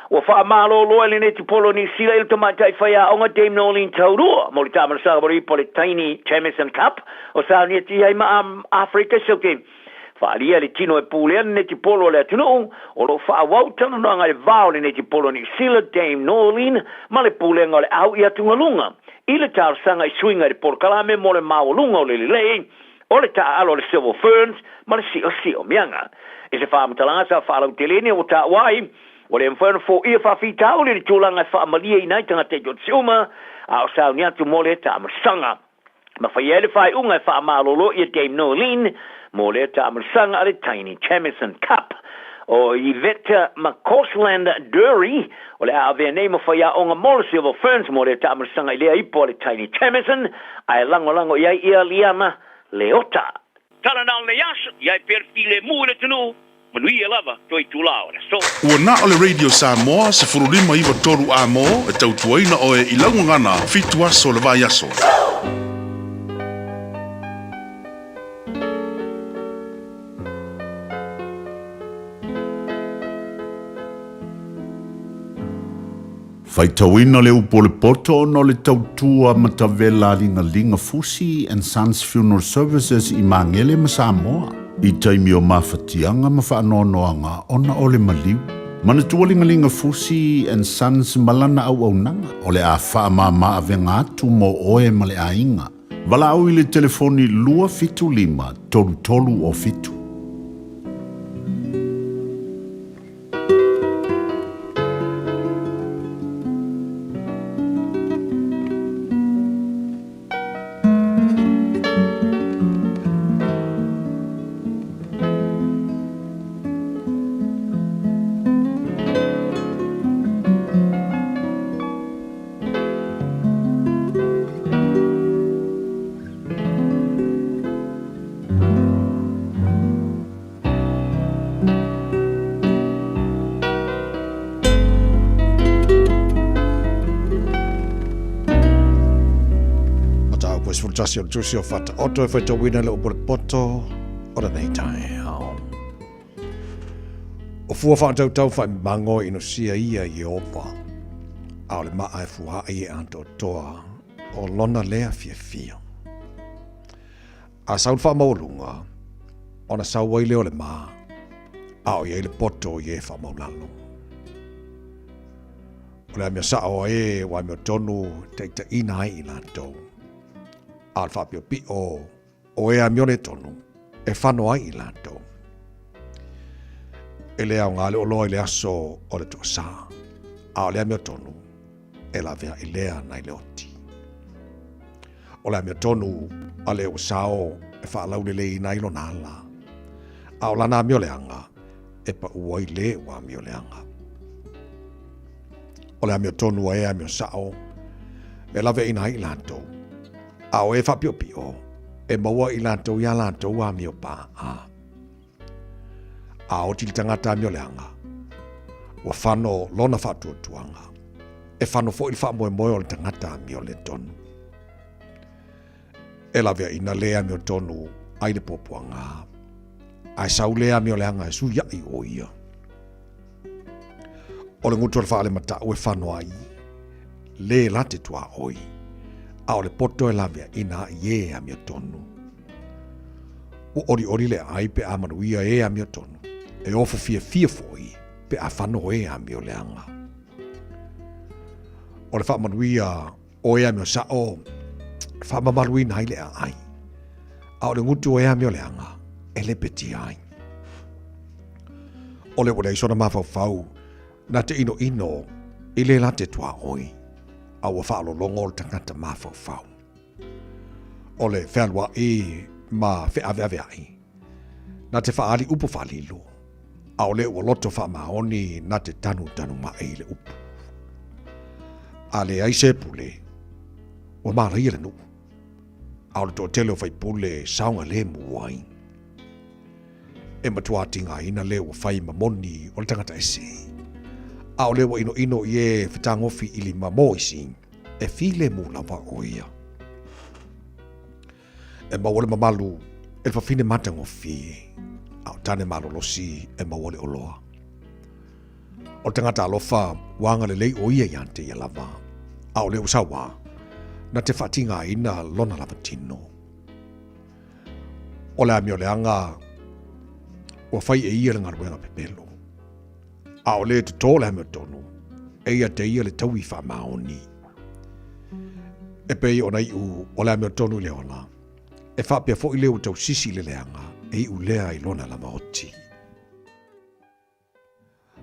Ua faamalolo e lenei tupolo o Niu Sila i le tamaitai faiaoga Dame Noeline Taurua mo le taamalasaga molipo o le Taini Jamieson Cup o sauni atu i ai ma Afrika Saute. Faaalia le tino e pulea lenei tupolo o le atunuu o lo o faaauau talanoaga i le va o lenei tupolo o Niu Sila Dame Noeline ma le pulega o le au i atugaluga i le talosaga i suiga i le polokalame mo le maualuga o le lelei o le taaalo a le Silver Ferns ma le siosiomiaga. I se faamatalaga sa faalautelene ua taua ai, ua le mafai ona foia faafitauli le tulaga e faamalieina ai tagata i toatasi uma, a o sauni atu mo le taamalasaga. Ma faia ai le faaiuga e faamalolo ia Dame Noeline mo lea taamilisaga a le Taini Jamieson Cup. O Yvette McCausland Durie o le a avea nei ma faiaoga mo le Silver Ferns mo lea taamilisaga i lea ipo a le Taini Jamieson ae lagolago i ai ia Liana Leota. Tala na o lenei aso, i ai pea le filemu i le atunuu, manuia lava toe itula o le aso. Ua na o le Radio Samoa 15 93 A mo e tautuaina oe i lau gagana fitu aso le vaiaso. Faitauina le upu o le poto ona o le tautua matavela a Ligalinga Fusi and Sons Funeral Services i Magele ma Samoa i taimi o mafatiaga ma faanoanoaga ona o le maliu. Manatua Ligalinga Fusi and Sons ma lana auaunaga o le a faamama avega atu mo oe ma le aiga. Valaau i le telefoni 275 33 o 7. Mataupu e 11 o le tusi o Faataoto e faitauina le upu o le poto o lenei taeao. O fua whaatautau whaimmango i inosia ia i Ieova, a o le maa e fuaai e atoatoa o lona lea fiafia. A sau le faamaualuga, ona sau ai lea o le ma, a o i ai le poto i e faamaulalo. O le amio sao a e ua amiotonu e taitaiina ai i latou, a o le faapiopio o e amiole tonu e fano ai i latou. E le aoga le oloa i le aso o le toasā, a o le amiotonu e laveai lea nai le oti. O le amiotonu a le ua sao e faalauleleina ai lona ala, a o lana amioleaga e paʻu ai le ua amioleaga. O le amiotonu a e amio sao e laveaina ai i latou, a o e faapiopio e maua i latou iā latou amio paʻa. A oti le tagata amioleaga, ua fano lona faatuatuaga, e fano foi le faamoemoe o le tagata amioletonu. E laveaina le amiotonu ai le puapuaga, ae sau le amioleaga e suiaʻi o ia. O le gutu o le faalematau e fano ai, le late tuaoi, a o le poto e laveaina ai e amiotonu. Ua olioli le ai pe a manuia e amiotonu, e ofo fiafia foi pe a fano e amioleaga. O le faamanuia o e amio sao, e faamamaluina ai le aai, a o le gutu o e amioleaga e lepetia ai. O le ua leai sona mafaufau na te inoino i le late tuaoi, a ua faalologo le tagata mafaufau. O le fealuaʻi ma feʻaveaveaʻi, na te faaali upu faalilo, a o le ua loto faamaoni na te tanutanu maʻi i le upu. A leai se pule, ua malaia le nuu, a o le toatele o faipule saogalemu ai. E matua tigaina le ua fai ma moni o le tagata ese, a o le ua inoino i e fetagofi i lima mo isi, e filemu lava o ia. E maua le mamalu e le fafine matagofie, a o tane malolosi e maua le oloa. O le tagata alofa ua agalelei o ia iā te ia lava, a o le ua sauā, na te faatigaina lona lava tino. O le amioleaga ua fai e ia le galuega pepelo. A o le totō le amiotonu, e ia te ia le taui faamaoni. E pei ona iu o le amiotonu i le ola, e faapea foi le ua tausisi i le leaga e iu lea i lona lava oti.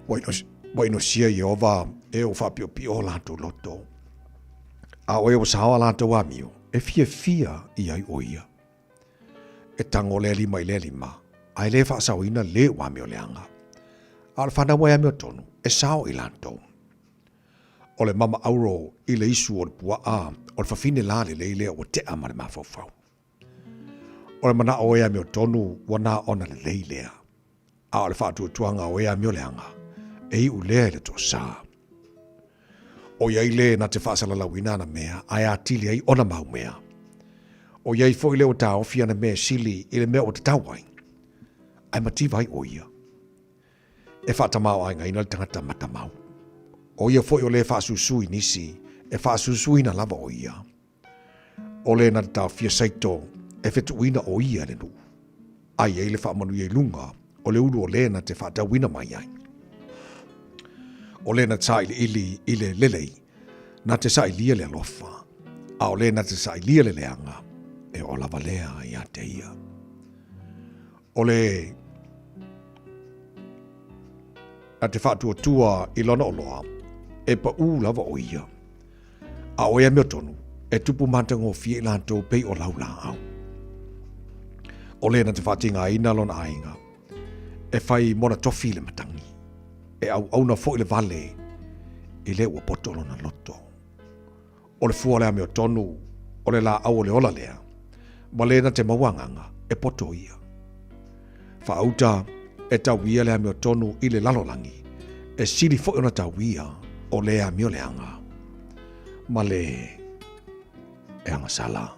Ua inosia Ieova e ua faapiopio o latou loto, a o e ua sao a latou amio. e fiafia i ai ʻo ia. E tago lea lima i lea lima, a e lē faasaoina lē ua amioleaga. A o le fanau e amiotonu, e sao i latou. O le mama auro i le isu o le puaʻa o le fafine la lelei lea ua teʻa ma le mafaufau. O le manaʻo e amiotonu ua na ona lelei lea. A o le faatuatuaga o e amioleaga, e iʻu lea i le toasā. ʻOiai lē na te faasalalauina ana mea ae atili ai ona mau mea. ʻOiai foi lea ua taofi ana mea e sili i le mea ua tatau ai, ae mativa ai ʻo ia. E faatamaoaigaina le tagata matamau. ʻO ia foi o lē faasusu i nisi, e faasusuina lava ʻo ia. ʻO lē na te taofia saito e fetuʻuina ʻo ia e le nuʻu. A i ai le faamanuia i luga o le ulu o lē na te faatauina mai ai. ʻO lē na te saʻiliʻili i le lelei, na te saʻilia le alofa, a ʻo lē na te saʻilia le leaga, e oo lava lea iā te ia. ʻO le na te faatuatua i lona oloa, e paʻū lava ʻo ia. A ʻo ia mea tonu, e tupu matagofie i latou pei o lau lāʻau. ʻO lē na te faatigāina lona aiga, e fai mona tofi i le matagi, e ʻauʻauna foi le vale i lē ua poto lona loto. ʻO le fua o le amiotonu, ʻo le lāʻau o le ola lea, ma lē na te maua agaga, e poto ia. Faauta e tauia le amiotonu i le lalolagi, e sili foi ona tauia o le amioleaga ma le e agasala.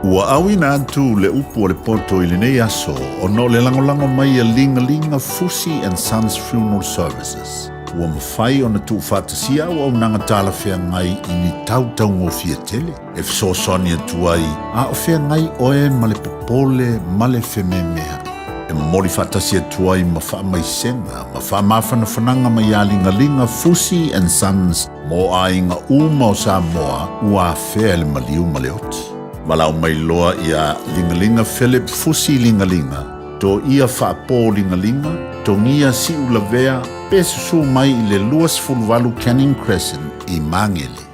Ua auina atu le upu o le poto i lenei aso ona o le lagolago mai a Ligalinga Fusi and Sons Funeral Services. Ua mafai ona tuufaatasia auaunaga talafeagai i ni tau taugofie tele e fesoasoani atu ai a o feagai oe ma le popole ma le fememeaʻi. E momoli faatasi atu ai ma faamaisega ma faamafanafanaga mai iā Ligaliga Fusi and Sons mo aiga uma o Samoa ua afea e le maliu ma le oti. Valaau mai loa iā Ligaliga Philip Fusi Ligaliga, Toia Faapō Ligaliga, Togia Siulavea, pe susū mai i le 28 Canning Crescent i Magele.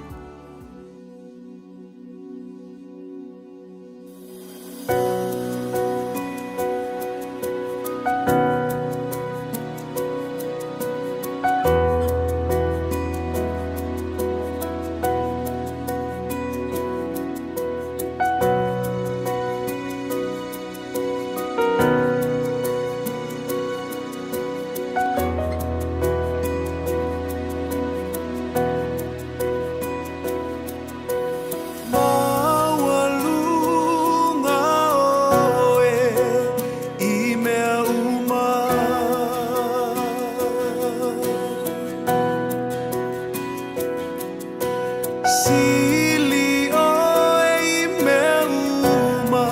Maualuga oe i mea uma. Sili oe i mea uma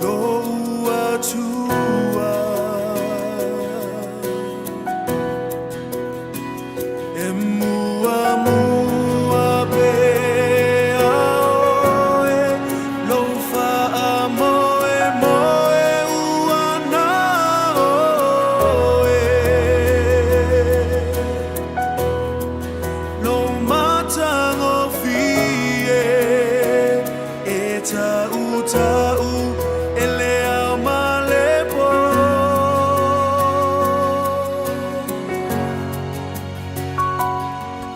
lou Atua. E muamua pea oe lou faamoemoe ua na oe. Lou matagofie e taʻutaʻu e le ao ma le pō.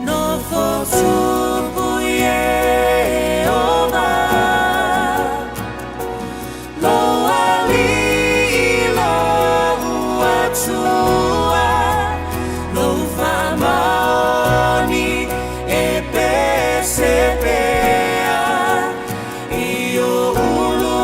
Nofo tupu Iehova, Lou Alii lou Atua, Lou faamaoni e pese pea i o ulu.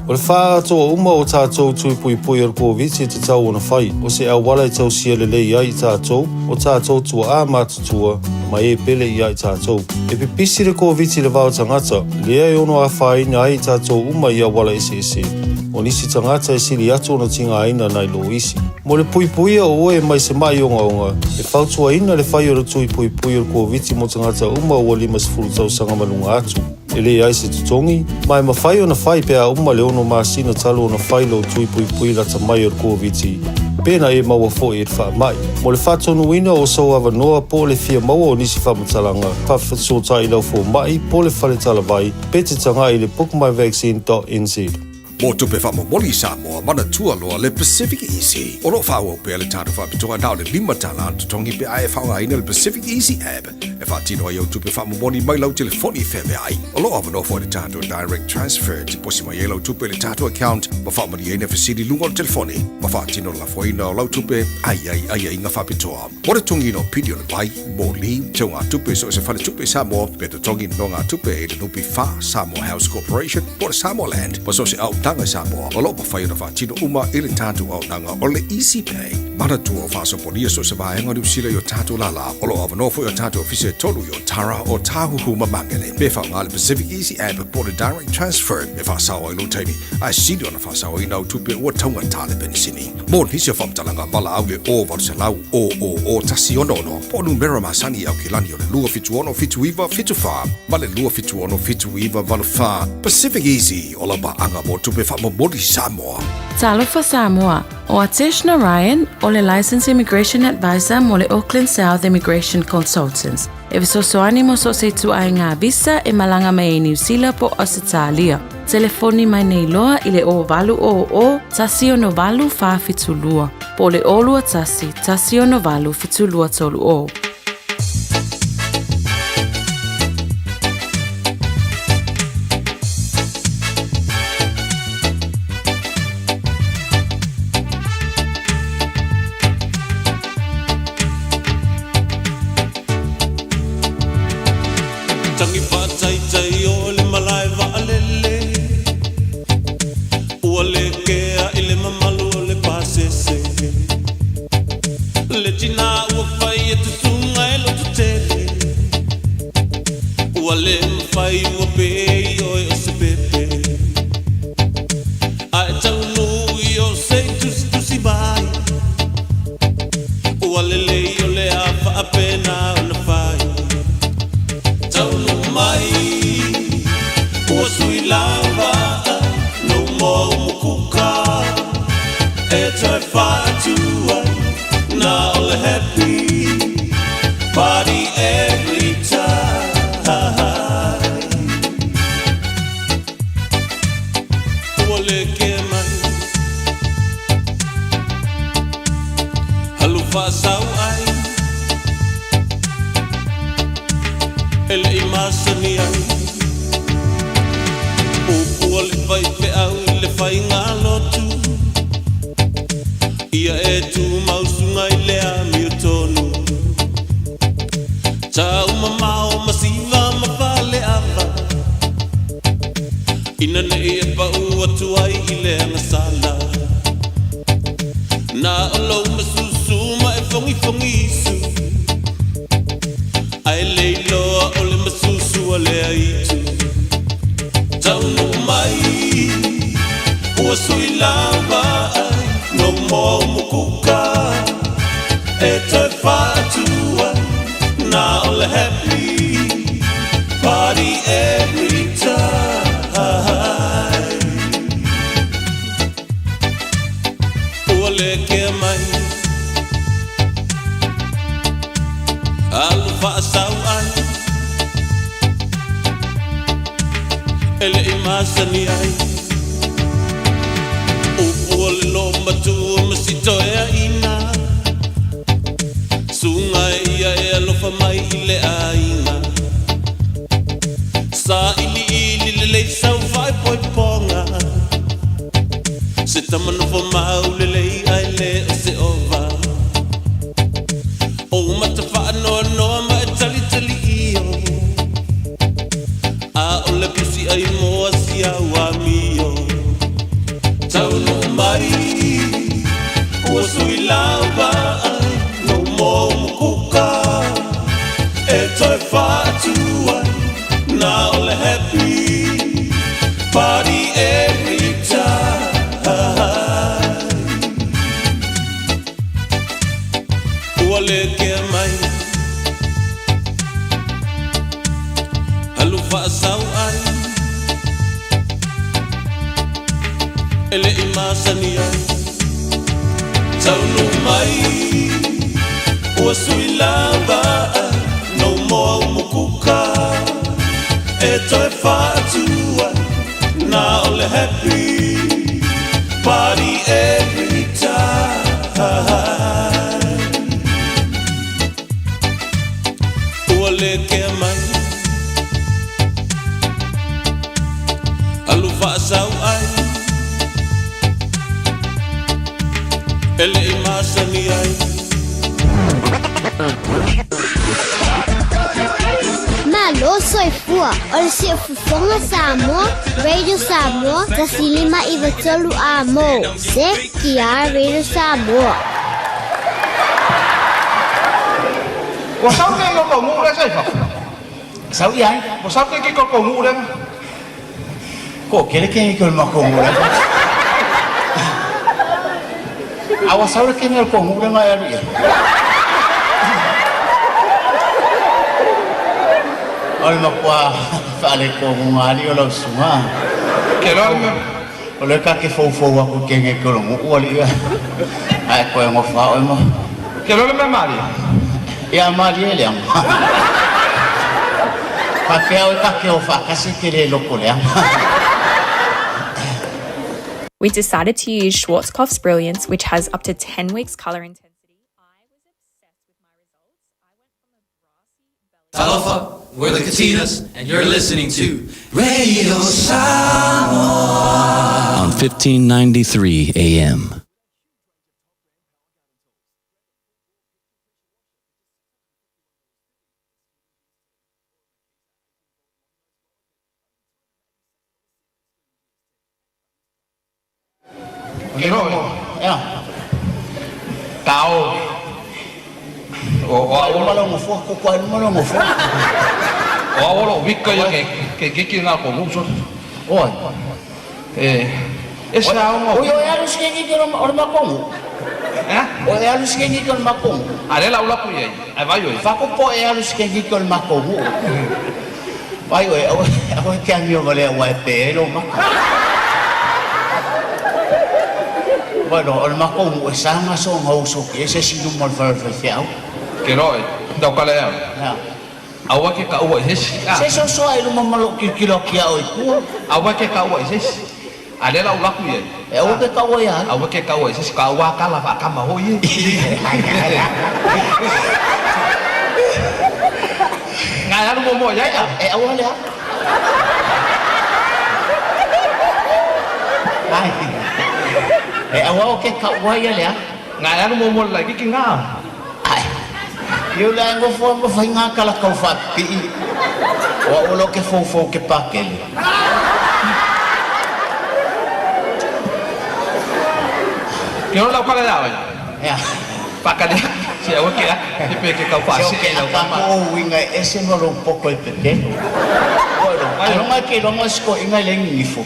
O le faaatoa uma o tatou tui puipui o le Koviti e tatau ona fai, o se auala e tausia lelei ai i tatou, o tatou tuaa matutua, ma e pele ia i tatou. E pipisi le Koviti i le va o tagata, lea e ono afaina ai i tatou uma i auala eseese. O nisi tagata e sili atu ona tigaina nai lo isi. Mo le puipuia o oe mai se ma'i ogaoga, e fautuaina le fai o le tui puipui o le Koviti mo tagata uma ua 50 tausaga ma luga atu. E leai se totogi, ma e mafai ona fai pe a uma le 6 masina talu ona fai lou tui puipui lata mai o le Koviti, pe na e maua foi i le faamai. Mo le faatonuina o sou avanoa po o le fia maua o nisi faamatalaga, faafesootai i lau fomai po o le fale talavai pe te tagai i le bookmyvaccine.nz. Mo tupe faamomoli i Samoa, manatua loa le Pacific Easy. O lo o faaauau pea le tatou faapitoa na o le $5 le totogi pe a e faaaogaina le Pacific Easy app e faatino ai au tupe faamomoli mai lau telefoni feaveai. O lo o avanoa foi le tatou Direct Transfer, tiposi mai ai lau tupe i le tatou account ma faamalieina fesili i luga o le telefoni ma faatino le lafoina o lau tupe a i ai aiaiga faapitoa. Mo le totogiina o pili o le vai, moli, teugatupe i so o se faletupe i Samoa, pe totogi nonogatupe i le NPF, Samoa House Corporation, po o le Samoa Land, ma so o se auaunaga i Samoa, o lo o mafai ona faatino uma i le tatou auaunaga o le Easy Pay. Manatua o faasopolia so o se vaega o Niu Sila i o tatou lala. O lo o avanoa foi o tatou ofisa e tolu i Otara, Ōtāhuhu ma Māngere. Pe faaaoga le Pacific Easy App po o le Direct Transfer e faasao ai lou taimi, ae sili ona faasaoina au tupe ua taugata le penisini. Mo nisi o faamatalaga, valaau le 0800 000 166 po o numera masani i Aukilani o le 276 79 74 ma le 276 79 84. Pacific Easy, o lau paaga mo tupe faamomoli Samoa. Talofa Samoa, o Atesh Narayan, o le Licensed Immigration Advisor mo le Auckland South Immigration Consultants. E fesoasoani mo so o se ituaiga visa e malaga mai ai Niu Sila po o Ausetalia. Telefoni mai nei loa i le 0800 168 472 po o le 021 168 7230. Tangi faataitai o le malae vaalele Ua le kea i le mamalu o le pasese Le tina ua fai e tusuga e loto tele Ua le mafai ua pei oe o se pepe Ae taunuu i o se i tusitusi mai Ua lelei o le a faapena ona fai Taunuu mai ua sui lava No more umukuka e toe faatu ai Na o le happy party every time Ua le kea mai Alu faasau ai E le i masani ai Upu a le faifeau i le faiga lotu Ia e tumau suga i le amiotonu Taumamao ma siva ma faleava Ina nei e pau atu ai i le agasala Na o lou masusu ma e fogifogisu Ae le iloa o le masusu a lea aitu Taunuu mai ua sui lava ai No more umukuka e toe faatu ai Na o le happy party every time Ua le kea mai Alu faasau ai E le i masani ai Upu o le loomatua ma si toeaina Suga e ia e alofa mai i le aiga Sailiili lelei sau faaipoipoga Se tama nofo mau lelei ae le o se ova O mata faanoanoa ma e talitali io A o le pusi ai moa si au amio. E le'i masani ai Taunu mai Ua sui lava No more umukuka E toe fa'atua Na o le happy Party every time Ua le kea mai Alu fa'asau ai E le'i masani ai Malo soifua o le siufofoga Samoa, Radio Samoa, 1593 A mo, ZTR Radio Samoa. Ua sau ke ko ko ngu le sai fa. Sau ia. Ua sau ke ko ko ngu le. Ko kele ke ko ma ko ngu le. Awa sau le ke ko ngu le ma ya ru. O le makua whaale ko ngu o lau sunga. Ke loa le mea. O le ka ke fou aku ke nge ko ngu ua li ia. Ai ko ngo fa o mo. Ke loa le mea mali. Ia mali e le anga. Pa ke au ka ke o fa kasi ke le loko le anga. We decided to use Schwarzkopf's Brilliance, which has up to 10 weeks colour intensity. Talofa, we're the Katinas, and you're listening to Radio Samoa on 1593 AM. Ke loa. Ya. Tao. O o Ai malo ngo fua ko ko ai malo ngo fua. O a olo wika ia ke ke ke ki ngā ko ngu so. Oi. E e sa o Oi oi alu ske ngi ko o ma kongu. Eh? O e alu ske ngi ko ma kongu. A le lau lapu ia. Ai vai oi. Fa ko po e alu ske ngi ko ma kongu. Vai oi o o ke ami o vale wa pe lo ma. Bueno, o le ma kongu e sanga so ngau so ke se sinu mal fa fa fiau. Ke loa e. Tau kale au. Ya. Aua ke ka ua i sesi. Se so so ai luma malo ki kilo ki au i kua. Aua ke ka ua i sesi. A le lau lapu ia. E aua ke ka ua ia. Aua ke ka ua i sesi. Ka ua kala fa kama hoi e. Ngai alu mo mo ia. E aua lea. Ai. E aua o ke ka ua ia lea. Ngai alu mo mo lai ki ngā. Ai. Iu le ngo fo mo fai ngā kala kau fa pi. O o lo ke fo fo ke pakele. Ke lau kala ia. Ya. Pakale. Se aua ke a. Te pe ke kau fa Se o se ke lau ka kama. ko winga e se mo lo poko e pete. Bueno, ai longa ke longa sko inga le ngifo.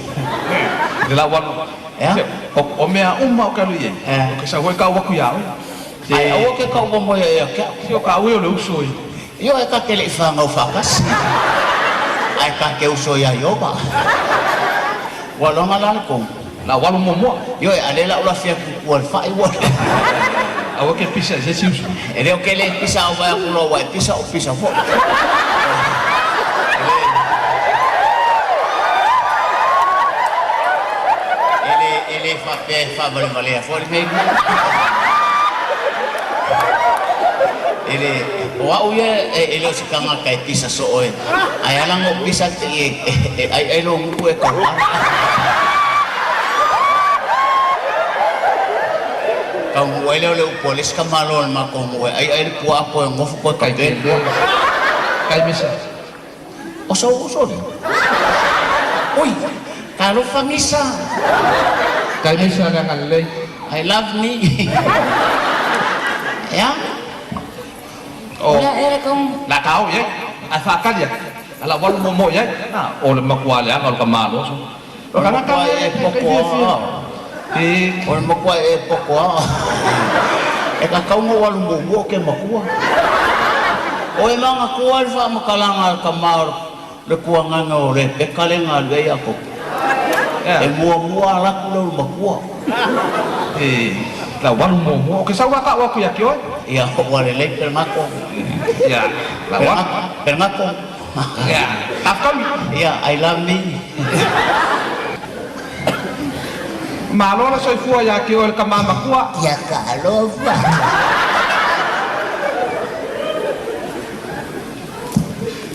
Le lau walu. Ya. O o mea uma o kalu ia. O ke sa hoi kau waku ia. Ai aua ke kau mo ia ia ke. Se o ka ui o le uso i. Io e ka ke le whangau whakasi. Ai ka ke uso ia ioba. Wa longa la le kongu. La walu mo moa. Io e ale la ula fia kukua le whai wa. Aua ke pisa se si uso. E leo ke le pisa o vai akulo wa e pisa o pisa fo. E le whapea e whavale vale a fo le mei. E le o au ia e leo si kanga kai pisa so oe. Ai ala ngo pisa te e ai ai lo ngu e kau. Kau ngu ai leo le upo le sika malo le mako ngu ai ai le pua apo e ngofu koe kai pe. Kai misa. O so o so le. Oi, ka lo fangisa. Kai misa le ngalei. I love me. Ya. O. Ola era kong La kau ye. A fa kalia. Ala walu mo mo ye. Na o le makua le anga o ka malo so. O le makua e pokoa. E o le makua e pokoa. E ka kaunga walu mo mo ke makua. O e manga kua le wha makalanga ka maoro le kua nganga o le peka le ngā lue ia kopo. E muamua ala atu lea o le matua. E lau alu muamua. O ke sau la ta'u atu ia te oe. Ia, ua lelei Pelegako. Ia, lau alu. Pelegako. Ia, tafutauli. Ia, I love me. Malo le soifua iā te oe le tamā matua. Ia talofa.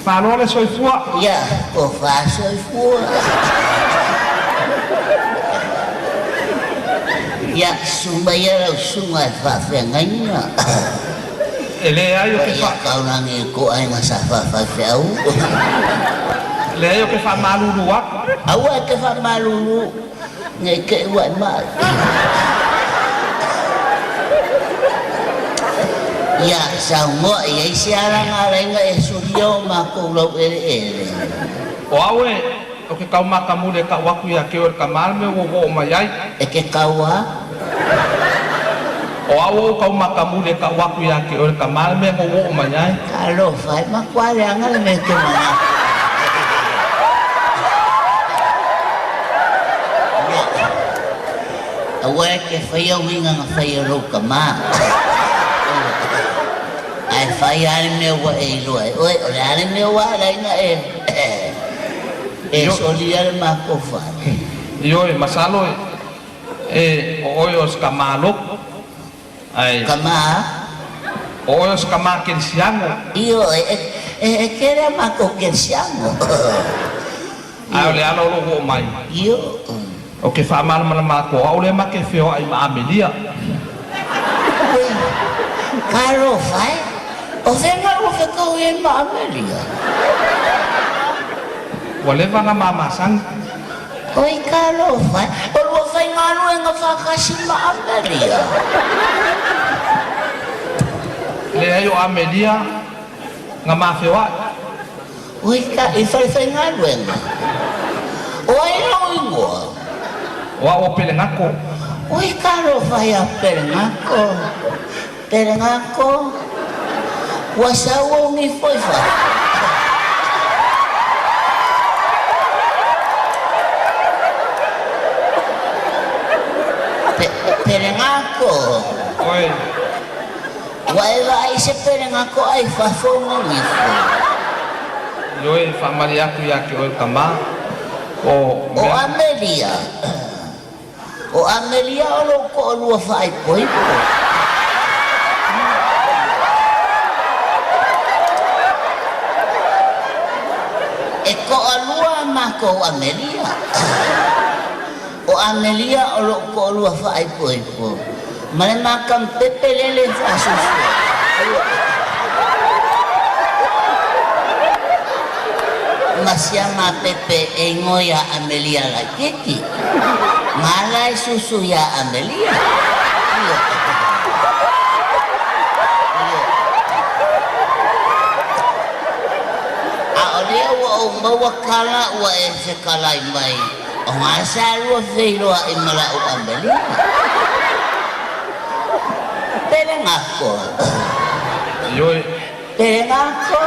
Malo le soifua. Ia, tofa soifua. Ia, susu mai ia lau susuga e faafeagaiga. E leai o ke fa... Ia taulagi i ko aiga sa faafaifeau. Leai o ke faamalulu atu. Aua e te faamalulu ne i te i ua e mai. Ia saunoa i ai se alaga alaiga e solia o makou laueleele. O au e, o ke kaumaka muli e kau aku ia ke oe le tama le mea ua oo mai ai. E ke kau a? O au ou kaumaka muli e kau aku ia ke oe le tama le mea ua oo mai ai. Talofa e makuā leaga le mea e te manatu. Aua e te faia uiga na fai e lou tama. Ae fai lava le mea ua e iloa ai oe, o le a le mea ua ala ai ona e e solia le matou fale? Ioe, masalo e o oe o se tama lotu, ae. Tama a? O oe o se tama kerisiano. Ioe, e tele a matou kerisiano. Ae o le ala o lou oo mai. Ioe. O ke faamalamalama atu o au lea ma ke feoai ma Amelia. Ui, talofa e! O fea nga ua fekaui ai ma Amelia? Ua leva ona ma masani. Oi, talofa e! O lua faigaluega faatasi ma Amelia? Leai o Amelia na ma feoai. Ui, ka, i fale faigaluega. O ai lou igoa? O au o Pelegako. Ui, talofa iā Pelegako. Pelegako, ua sau ou nifo i fafo. Pe, Pelegako. Oi. Ua e vaai i se pelegako a i fafo ona nifo. Ioe, faamalie atu ia te oe tama, o O Amelia. O Amelia o lou toalua faaipoipo. E toalua a matou Amelia. O Amelia o lou toalua faaipoipo ma le makampepe lele e faasusu ai. Ma sia mapepe e igoa iā Amelia laitiiti. Gala e susu iā Amelia. Ioe. Ioe. A o lea ua ou maua kala ua e fekalai mai, o gā sa lua feiloai ma la'u Amelia. Pele gako. Ioe. Pele gako.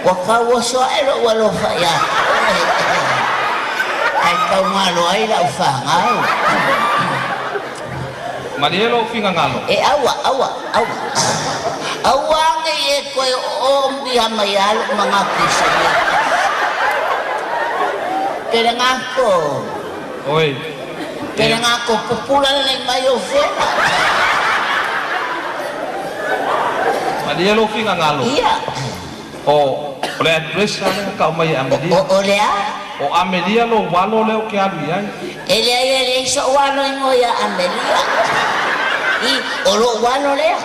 Ua tauoso aʻe loʻu alofa iā oe, ae taugalo ai lau fanau. Malie lou finagalo. E aua, aua, aua. Aua nei e toe oo mia mai a loʻu manatu i se mea tasi. Pele gako. Oi. Pele gako pupula lelei mai ou fela. Malie lou finagalo. Ia. O, o le address la lea na tau mai e Amelia. O, o le a? O Amelia lou alo lea ou te alu i ai. E leai, e leai soʻu alo igoa ia Amelia. I, o loʻu alo lea.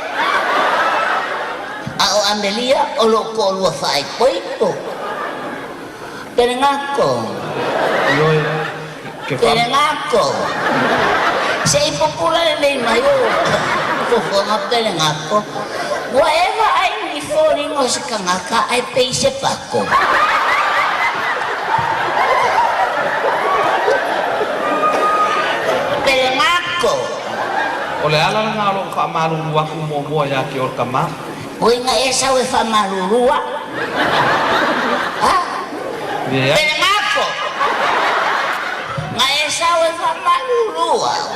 A o Amelia, o loʻu toalua faaipoipo. Pelegako. Ioe, ke fa. Pelegako. Se i pupula lelei mai ou fofoga Pelegako. Ua e vaai i ni foliga o se tagata ae pei se pako. Pelegako. O le ala lena o loʻu faamalulu atu muamua ia te oe le tama. Oi na e sau e faamalulu a'u. A. Leai. Pelegapo. Na e sau e faamalulu au.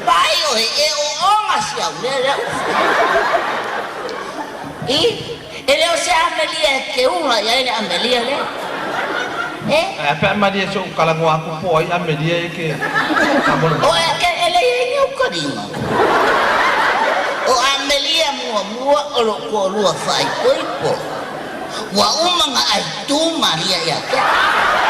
Vaai oe, e ooga si au mea lea ua fai. I, e le o se amelia e keula i ai le amelia lea. E? Ae a pe a malie se i ou talanoa atu po o ai Amelia e te faamolemole. O e, e le i ai ni ou taliga. O amelia muamua o lou toalua faaipoipo. Ua uma ona aitu Maria ia te au.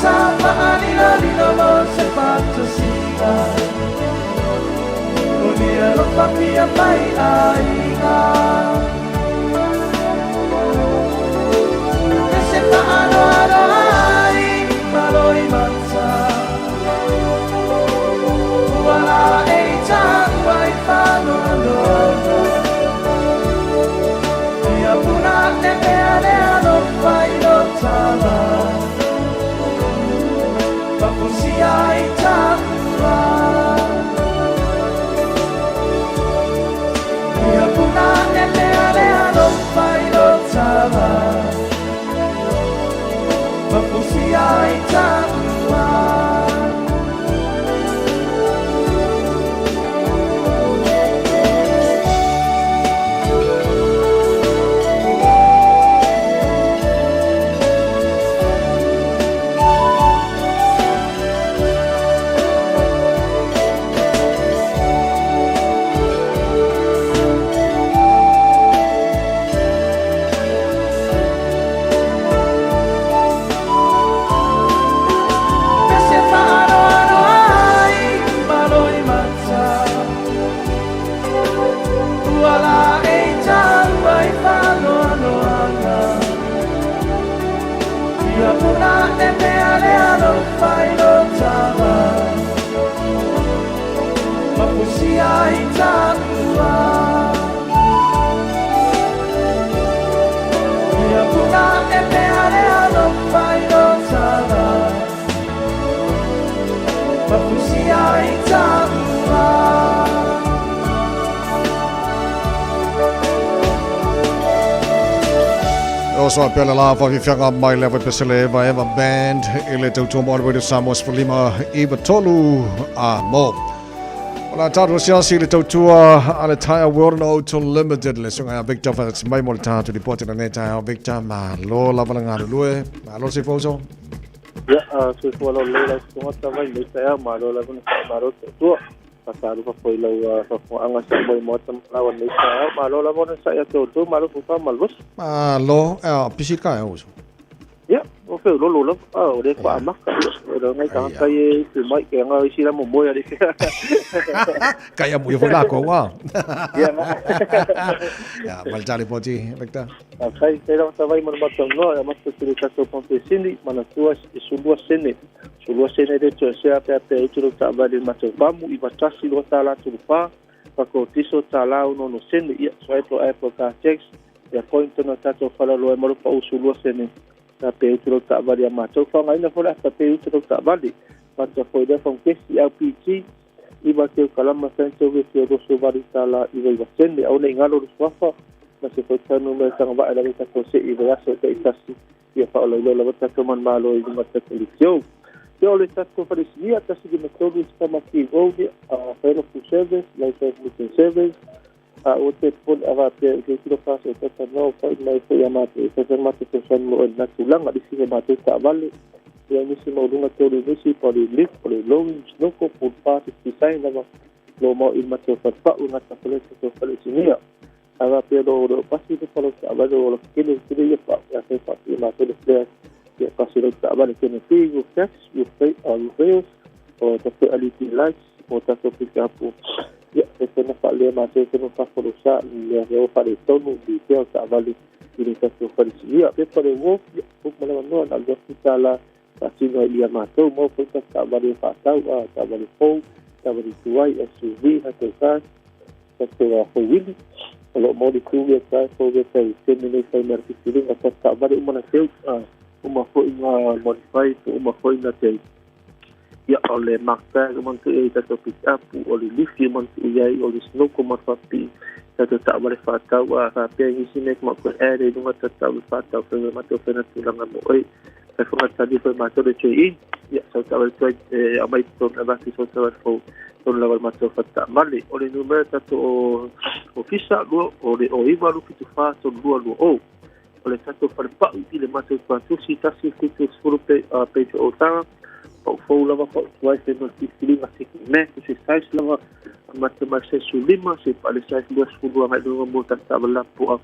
sa fa'alilolilo mo se fatosiga O lia lofa pia mai aiga Se fa'anoano ai malo i mata Ua la e i tāua i fa'anoanoaga Ia puna e mea le alofa i lo tala Mafusia i tāua Ia puna e mea le alofa i lo tala Mafusia i tāua. Se fa'anoano ai malo i mata Ua la e i tāua i fa'anoanoaga Ia puna e mea le alofa i lo tala Mafusia i tāua Ia puna e mea le alofa i lo tala Mafusia i tāua. O so pele la fa fi fianga mai le fa pesele eva eva band i le tautua mo le Samoa 15 93 a mo. O la tātou siasi le tautua a le Tyre World and Auto Limited le sunga Victor fa mai mo le tātou ripoti na nei taeao. Victor, ma lo lava la ngā lue. Ma lo se foso. Ia, soifua laulelei lau susuga mai lenei taeao, malo lava na faamalo te Atua. Faatalofa foi lau faafofogaga sa mo i maota ma lau lenei taeao, malo lava ona sa'i atu outou, malo fufa ma le losi. Ma lo, pisi ka e uso. Ia, o feulolo lava, o lea faamaka, o le ngai tagata ia e tu mai, ke anga isi la momoe ale. Kai amu ia foi la ko wa. Ia, na. Ya, mal tali poti, Victor. Kai, kai lava tavai ma le matou noa, ia matou tele tatou pampesini, manatua e 12 sene. 12 sene le toesea pe a pe utu lo taavale matou pamu, 91 2 tala 34, pakotiso tala 66, ia, swipe lo Apple car tax, ia point na tatou falaloa e malo pa u 12 sene. Ta pe utu lo taavale a matou, whangaina fola ta pe utu lo taavale. Mata foi lea whankesi LPG, iwa teu kalama sento ve fia roso vari tala 99 sene, au nei ngalo le suafa, ma se foi tanu me tanga vae la tatou se i vai aso te itasi, ia whaola ilo la tatou man malo i luma tatou litio. Ia o le tatou falesinia, 153 Tamaki Road, a whaero full service, life mission service, a o te pon ava pe ke kilo fa se tata no fa mai fo ia mate se se mate se san mo na tulanga di sine mate ta vale ia nisi mo lunga tolu nisi po le lift po le lowing snoko po party design lava lo mo il mate fa fa una ta pole se fa le sinia ava pe lo lo pasi de polo ta vale o lo kile kile ia pa ia se fa ia mate le flare ia pasi lo ta vale ke ne fi u fax u fe u rails o ta fe LED lights o ta fe pick up ia e fena faalea matou fena fafolosa le leo faaletonu i pea o taavale i le tatou falesiia pepa le wolf ia uku ma le manoa na alu atu tala faatino ai ia matou mo foi ta taavale faatau a taavale fou taavale tuai SUV tatou cars tatou fouili o loo mo le tu ia tai fou ia tai teme nei fai mea fifiliga ta taavale uma na teu uma foi nga modify uma foi na teu ia o le mark tag o mantu e tatou pick up o le lift o mantu i ai o le snoko ma fapi tatou taavale faatau a faapea nisi mea ma ko ere lunga tatou faatau fe matou fena tulaga mo oi fai fonga tali foi matou le trade in ia sau taavale tuai e amai tonu avatu sau taavale fou tonu lava matou fataamale o le numera tatou o ofisa lua o le o 9 2 74 32 o o le tatou falepau i le matou tuatusi 1 70 pe pe o tanga pau fou lava pau tuai fe no filifiliga se me se size lava mata mai se su lima se pa le size 22 ngai lunga mo ta ta bala po a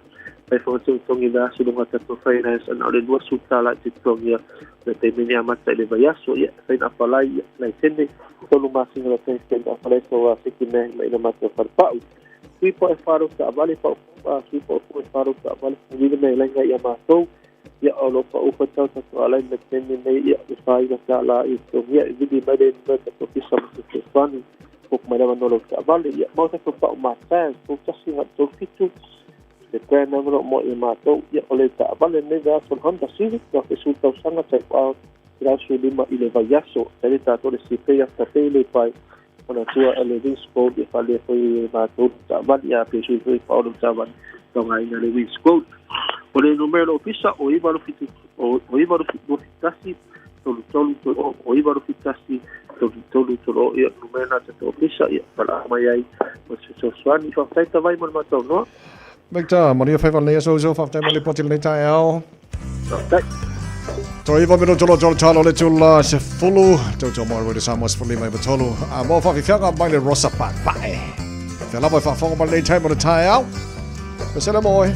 Fai totogi vaiaso i luga tatou finance ana o le $20 e te totogia le taimi nei amata i le vaiaso. Ia fai na apalai ia laisene 3 masina la taimi apalai so seki mea ma ina matou falepa'u sui po e wharo ka avale pa sui po e wharo ka avale vile me lenga ia matou ia o lo pa ufa tau tatou alai me taimi nei ia e whainga ka la i togia e vili mai le numera tatou pisa ma se fesoasoani pok mai lava no lo ka avale ia mau tatou pa'u matai po tasi nga tolu fitu te pēr na mo i mātou ia o le taavale nei vaiaso Honda Civic ia fe su tausaga tai pao 115 i le vaiaso tai le tātou le sipe ia tapei le pai ona tua e le Vince Gold ia fale foi i mātou taavale ia pe sui foi pao le taavale tonga ina le Vince Gold. O le numero ofisa o iva fitu o iva 21 tolu tolu o iva 71 tolu tolu tolu ia numero na te ofisa ia pala mai ai o se fesoasoani faafetai tavai mo le matou noa. Victor, manuia faiva lenei aso uso, faafetai mo le lipoti lenei taeao. Faafetai. Toi iwa mino tolo tolo talo le tula se fulu, tau tau mo Radio Samoa se fulu lima iwa tolu. A mo whawhiwhianga mai le Rosa Paepae. Fea lava e whaafonga mai lenei taimi o le taeao. Pesele mo oe.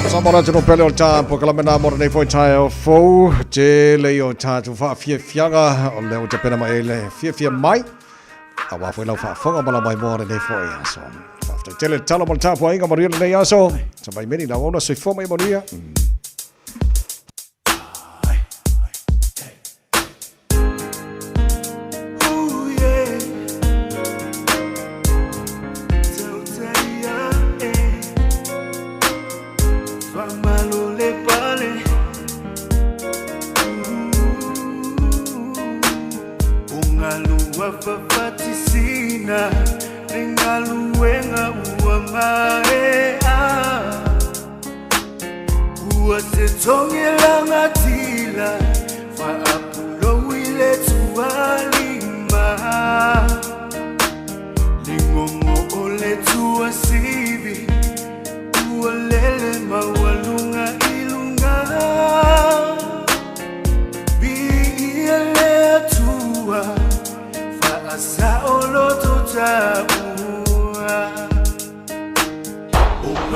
Sa mora tino pele o tā po kala mena mora nei foi tae o fou te lei o tātou whaafiafiaga o leo te pena mai le fiafia mai a wā foi lau whaafonga mala mai mora nei foi aso. Whaafitai tele talo mo le tāpua inga manuia nei aso. Sa mai meni lau ona soifua mai manuia. Mawalunga ilunga. Bi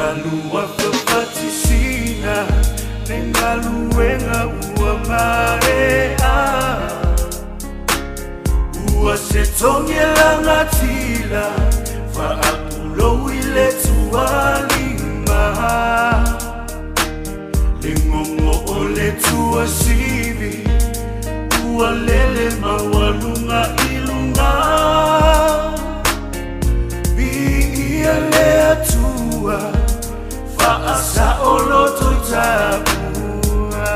Malua fafatisina Le galuega ua maea Ua se togi e lagatila Faapulou i le tualima Le gogo o le tuasivi Ua lele maualuga i luga Viia le Atua Faasaoloto i taua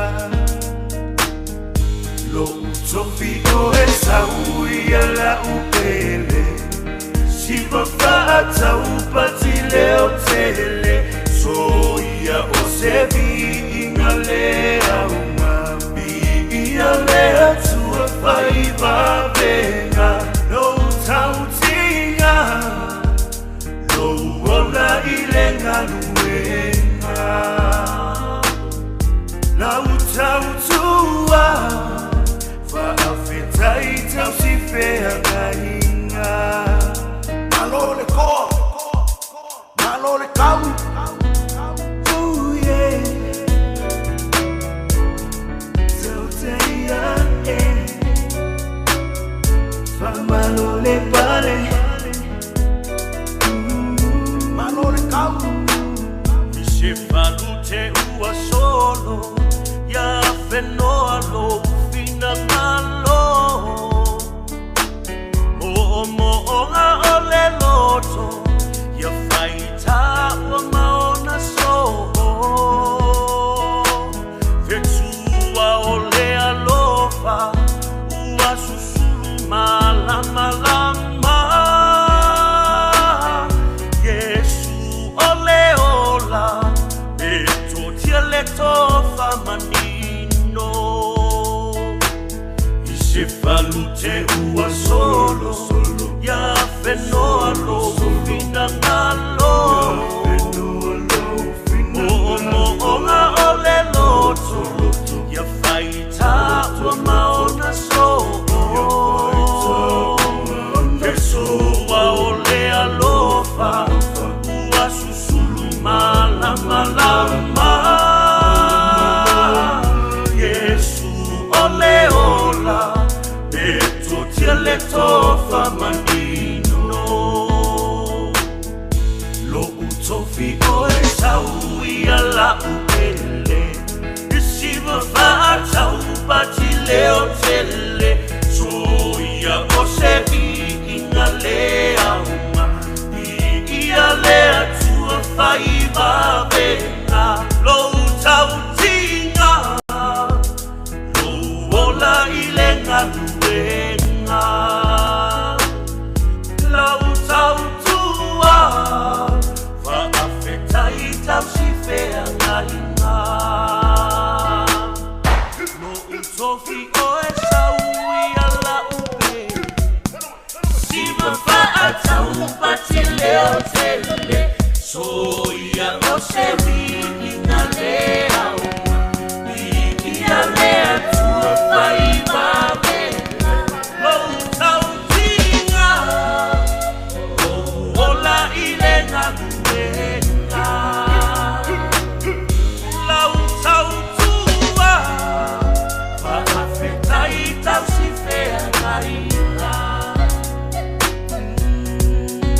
Lo'u tofi o Esau ia la'u pele Siva faataupati leotele Soia o se viiga le auga Viia le Atua faivavega Lou tautiga Lou ola i le galuega Lau tautua Faafetai tausifeagaiga Malo le koa Malo le kau Ooh, yeah. Tauteia, eh. Faamalo le pale Malo le kau I se falute ua solo Ia fenoa lou finagalo Mo'omo'oga o le loto Ia faitā ua maona so'o Fetua o le alofa Ua susulu malamalama Iesu o le ola E totia le tofa manino I se falute ua solo Ia fenoa lou finagalo Mo'omo'oga o le loto Ia faitā ua maona so'o Fesoa o le alofa Ua susulu malamalama Iesu o le ola E totia le tofa manino Lo'u tofi o Esau ia la'u pele I siva faataupati leotele Soia o se viiga le auga Viia le Atua faivavega Lou tautiga Lou ola i le galuega Lau tautua Faafetai tausifeagaiga Lo'u tofi o Esau ia la'u pele Siva faataupati leotele Soia o se viiga le auga Viia le Atua faivavega Lou tautiga Lou ola i le galuega Lau tautua Faafetai tausifeagaiga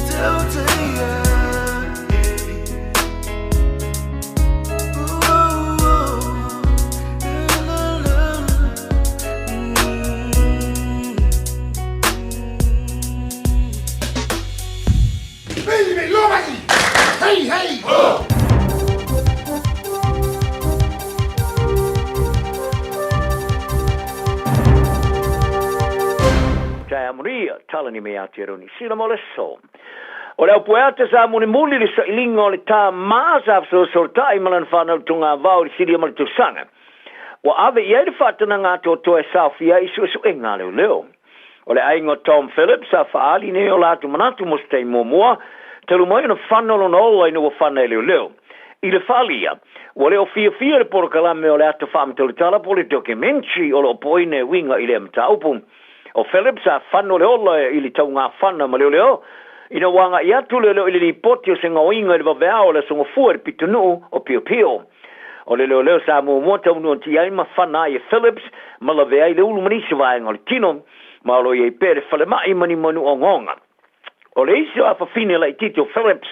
Tauteia, Hey, hey! Ho! Taea amonia, talani me Aotearoa Niu Sila mo le aso. O le aupueata sa mulimuli i le sailiga o le tāmā sa fesoasoatai ma lana fanau togavao i le silia ma le tausaga. Ua ave i ai le faatanaga atoatoa e saofia ai i suesuega a leoleo. O le aiga o Tom Phillips sa faaali nei o latou manatu mo se taimi muamua talu mai ona fana lona ola ina ua fana e leoleo. I le faaalia, ua le o fiafia le polokalame o le ata faamataulatala po o le documentary o lo o poina e uiga i lea mataupu. O Phillips sa fano le ola i le taugafana ma leoleo. Ina ua agai atu leoleo i le lipoti o se gaoiga i le vaveao o le Aso Gafua i le pitonuu o Piopio. O le leoleo sa muamua taunuatia ai ma fana ai e Phillips ma lavea ai le ulu ma nisi vaega o le tino, ma o lo o i ai pea le falemai ma ni manu ogaoga. O le isi o afafine laitiiti o Phillips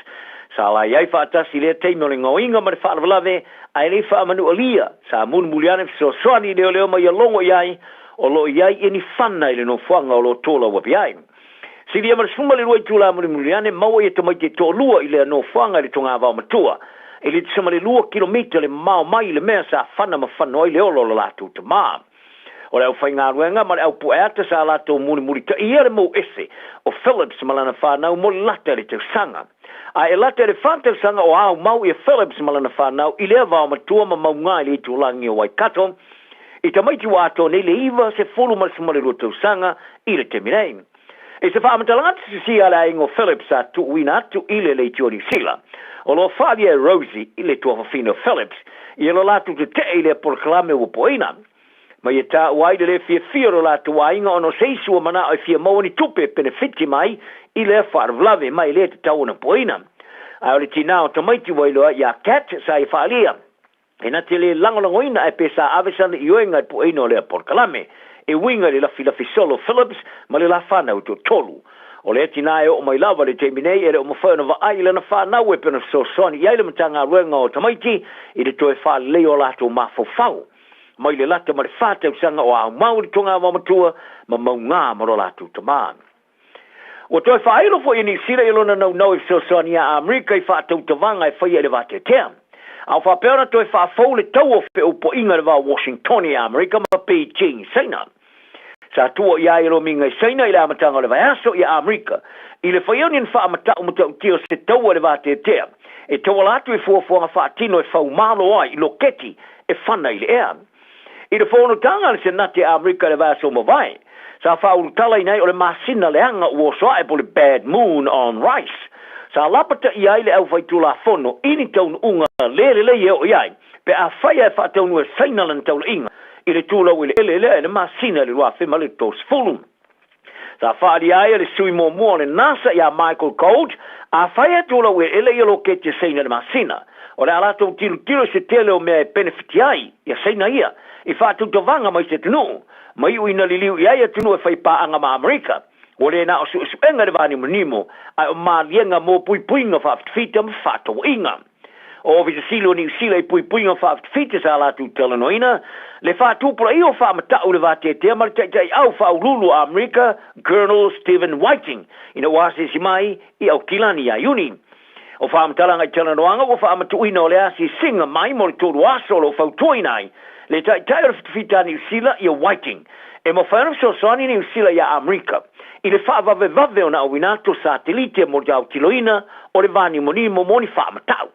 sa la i ai faatasi i lea taimi o le gaoiga ma le faalavelave ae le i faamanualia, sa mulimuli ane fesoasoani i leoleo ma ia logo i ai o lo o i ai ni fana i le nofoaga o lo o tolau ave ai. Silia ma le 12 itula mulimuli ane, maua ia tamaiti e toalua i lea nofoaga i le togavao matua, e le tusa ma le lua kilomita le mamao mai i le mea sa fana ma fano ai le ola o le latou tamā. O le aufaigaluega ma le au pueata sa latou mulimulitaia le mou ese o Phillips ma lana fanau mo le lata i le tausaga. A e lata i le fa tausaga o ao mau ia Phillips ma lana fanau i lea vao matua ma mauga i le itulagi o Waikato, i tamaiti ua atoa nei le 92 tausaga i le taimi nei. I se faamatalaga tusisia a le aiga o Phillips sa tuuina atu i le Leitio Niu Sila, o lo o faaalia e Rosie i le tuafafine o Phillips ia lo latou tetee i lea polokalame ua poina. Ma ia taua ai le le fiafia o lo latou aiga ona o se isi ua manao e fia maua ni tupe e penefiti mai i lea faalavelave ma e le tatau ona poina. Ae o le tinā o tamaiti ua iloa ai ia Kat sa ia faaalia E na te le lagolagoina ae pe sa ave sana ioega i le pueina o lea polokalame e uiga i le lafilafi solo Phillips ma le la fanau e toatolu. O lea tinā e oo mai lava i le taimi nei e le o mafai ona vaai i lana fanau e pei ona fesoasoani i ai le Matagaluega o Tamaiti i le toe faaleleia o latou mafaufau mai le lata ma le fa tausaga o aumau i le togavao matua ma mauga ma lo latou tamā. Ua toe faailo foi e Niu Sila i lona naunau e fesoasoani iā Amerika i faatautavaga e faia i le vateatea. A o faapea ona toe faafou le tau o feoupoiga i le va o Washingtone i Amerika ma Beijing i Saina. Sa tua i a ia lomiga i Saina i le amataga o le vaiaso i Amerika i le fai o ni faamatau matautia o se taua i le vateatea e tauala atu i fuafuaga faatino e faumalo ai i loketi e fana i le ea. I le fonotaga a le Senate a Amerika i le vaiaso ua mavae, sa faaulutalaina ai o le masina leaga ua oso ae po o le bad moon on rice. Sa lapataia ai le aufaitulafono i ni taunuuga le lelei e oo i ai pe afai ae faataunuu e Saina lana taulaiga i le tulau eleele lea i le masina i le 2030. Sa faaalia ai e le sui muamua o le NASA ia Michael Gold, afai e tulau eleele ia loketi e Saina i le masina, o le a latou tilotilo i se tele o mea e penefiti ai ia Saina ia i faatautavaga mai se atunuu, ma iu ina liliu i ai atunuu e fai paaga ma Amerika. Ua le na o suesuega i le vanimonimo, ae o maliega mo puipuiga faafitafita ma fefaatauaiga. O Ofisa Sili o Niu Sila i puipuiga faafitafita sa latou talanoaina le faatupulaia o faamatau i le vateatea ma le taitaiau faauluulu o Amerika Colonel Stephen Whiting ina ua asiasi mai i Aukilani ia Iuni. O faamatalaga i talanoaga ua faamatuuina o le asiasiga mai mo le tolu aso o lo o fautuaina ai le taitai o le fitafita a Niu Sila ia Whiting e mafai ona fesoasoani Niu Sila iā Amerika i le faavavevave ona auina atu o satelite mo le autiloina o le vanimonimo mo ni faamatau.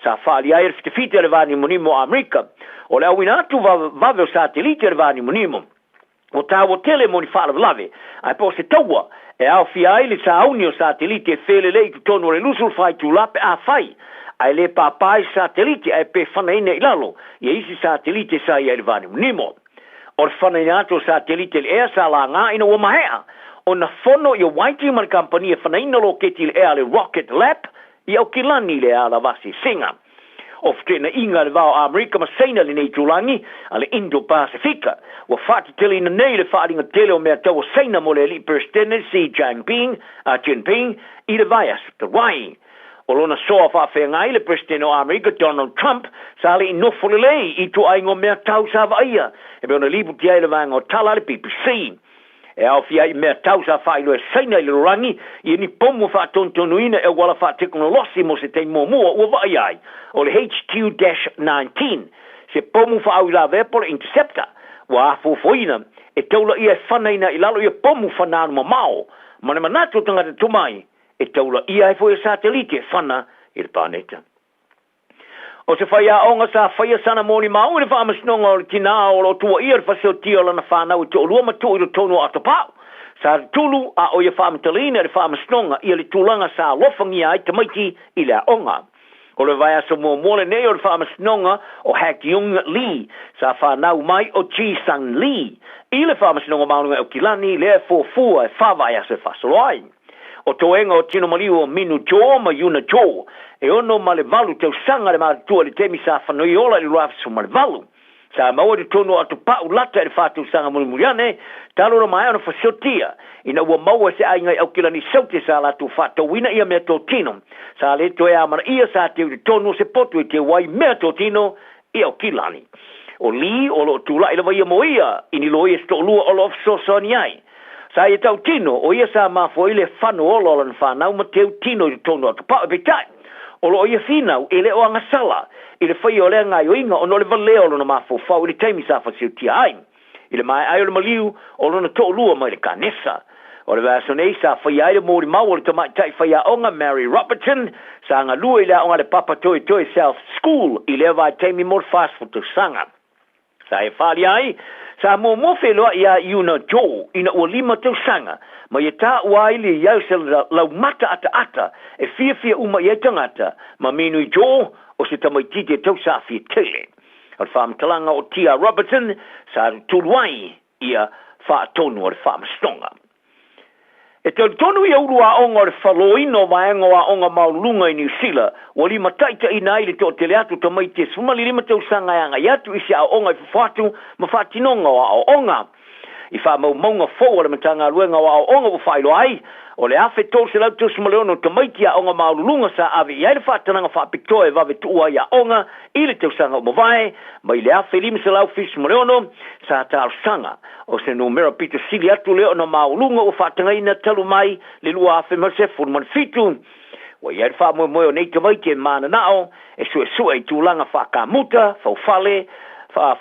Sa faaalia ai e le fitafita i le vanimonimo o Amerika o le auina atu vavevave o satelite i le vanimonimo ua taua tele mo ni faalavelave ae po o se taua e aofia ai le sauni o satelite e felelei i totonu o le 24 itula pe afai ae le pāpā i se satelite ae pe fanaina i lalo ia isi satelite sa i ai i le vanimonimo. O le fanaina atu o satelite i le ea sa laga ina ua maea ona fono ia Whiting ma le kamupani e fanaina loketi i le ea a le Rocket Lab i Aukilani i le ala asiasiga. O feteenaiga i le va o Amerika ma Saina i lenei itulagi a le Indo-Pasifika ua faateteleina nei le faaaliga tele o mea tau a Saina mo le alii Peresetene Xi Jinping, Jinping i le vaiaso talu ai. O lona soa faafeagai le Peresetene o Amerika Donald Trump sa le i nofo lelei i ituaiga o mea tau sa vaaia e pei ona lipotia ai le vaega o tala a le BBC. E aofia ai i mea tau sa faailoa e Saina i le lalolagi ia ni pomu faatonutonuina e auala faatekonolosi mo se taimi muamua ua vaaia ai o le HQ-19, se pomu faauilavea po o le interceptor ua afuafuaina e taulaia e fanaina i lalo ia pomu fana alumamao ma le manatu o tagata tomai e taulaia ai foi e satelite e fana i le paneta. O se faiaoga sa faia sana molimau i le faamasinoga o le tinā o lo o tuuaia le fasiotia o lana fanau e toalua ma tuu i totonu o Atapau. Sa tutulu a o ia faamatalaina i le faamasinoga ia le tulaga sa alofagia ai tamaiti i le aoga. O le vaiaso muamua lenei o le faamasinoga o Hak Yung Lee sa fanau mai o Ji Sung Lee i le faamasinoga maualuga i Aukilani lea e fuafua e fa vaiaso e faasolo ai. O toega o tino maliu o Minu Jo ma Yuna Jo, e 68 tausaga le matutua i le taimi sa fanoi ola i le 2018. Sa maua i totonu o atopa'u lata i le fa tausaga mulimuli ane, talu ona maea ona fasiotia, ina ua maua e se aiga i Aukilani Saute sa latou faatauina ia meatotino. Sa le toe amanaia sa teu i totonu o se potu e teu ai meatotino i Aukilani. O Lee o lo o tulai lava ia mo ia i ni loia se toalua o lo o fesoasoani ai. Sa ia tautino, o ia sa mafua ai le fano ola o lana fanau ma teu tino i totonu o atopa'u. Peitai, o lo o ia finau e le o agasala i le faia o lea gaoioiga ona o le valea o lona mafaufau i le taimi sa fasiotia ai. I le maea ai o le maliu o lona toalua mai le kanesa. O le vaiaso nei sa faia ai le molimau o le tamaitai faiaoga Mary Robertson sa galue i le aoga a le Papatoetoe South School i lea vaitaimi mo le 40 tausaga. Sa e faaalia ai, sa muamua feiloai iā Yuna Jo ina ua 5 tausaga, ma ia taua ai le i ai o se laumata ataata e fiafia uma i ai tagata, ma Minui Jo o se tamaitiiti e tausaafia tele. O le faamatalaga o TR Robertson sa tutulu ai ia faatonu o le faamasinoga. E talitonu ia ulu aoga o le faloina o vaega o aoga maualuluga i Niu Sila ua limataitaiina ai le toatele atu o tamaiti e 15 tausaga e agai atu i se aoaoga i fafo atu ma faatinoga o aoaoga. I faamaumauga fou a le Matagaluega o Aoaoga ua faailoa ai, o le 1,336 o tamaiti aoga maualuluga sa ave i ai le faatanaga faapitoa e vave tuua ai aoga i le tausaga ua mavae, mai le 1,576 sa talosaga. O se numera pito sili atu lea ona maualuga ua faatagaina talu mai le 2017. Ua i ai le faamoemoe o nei tamaiti e mananao e suesue i tulaga faakamuta, faufale,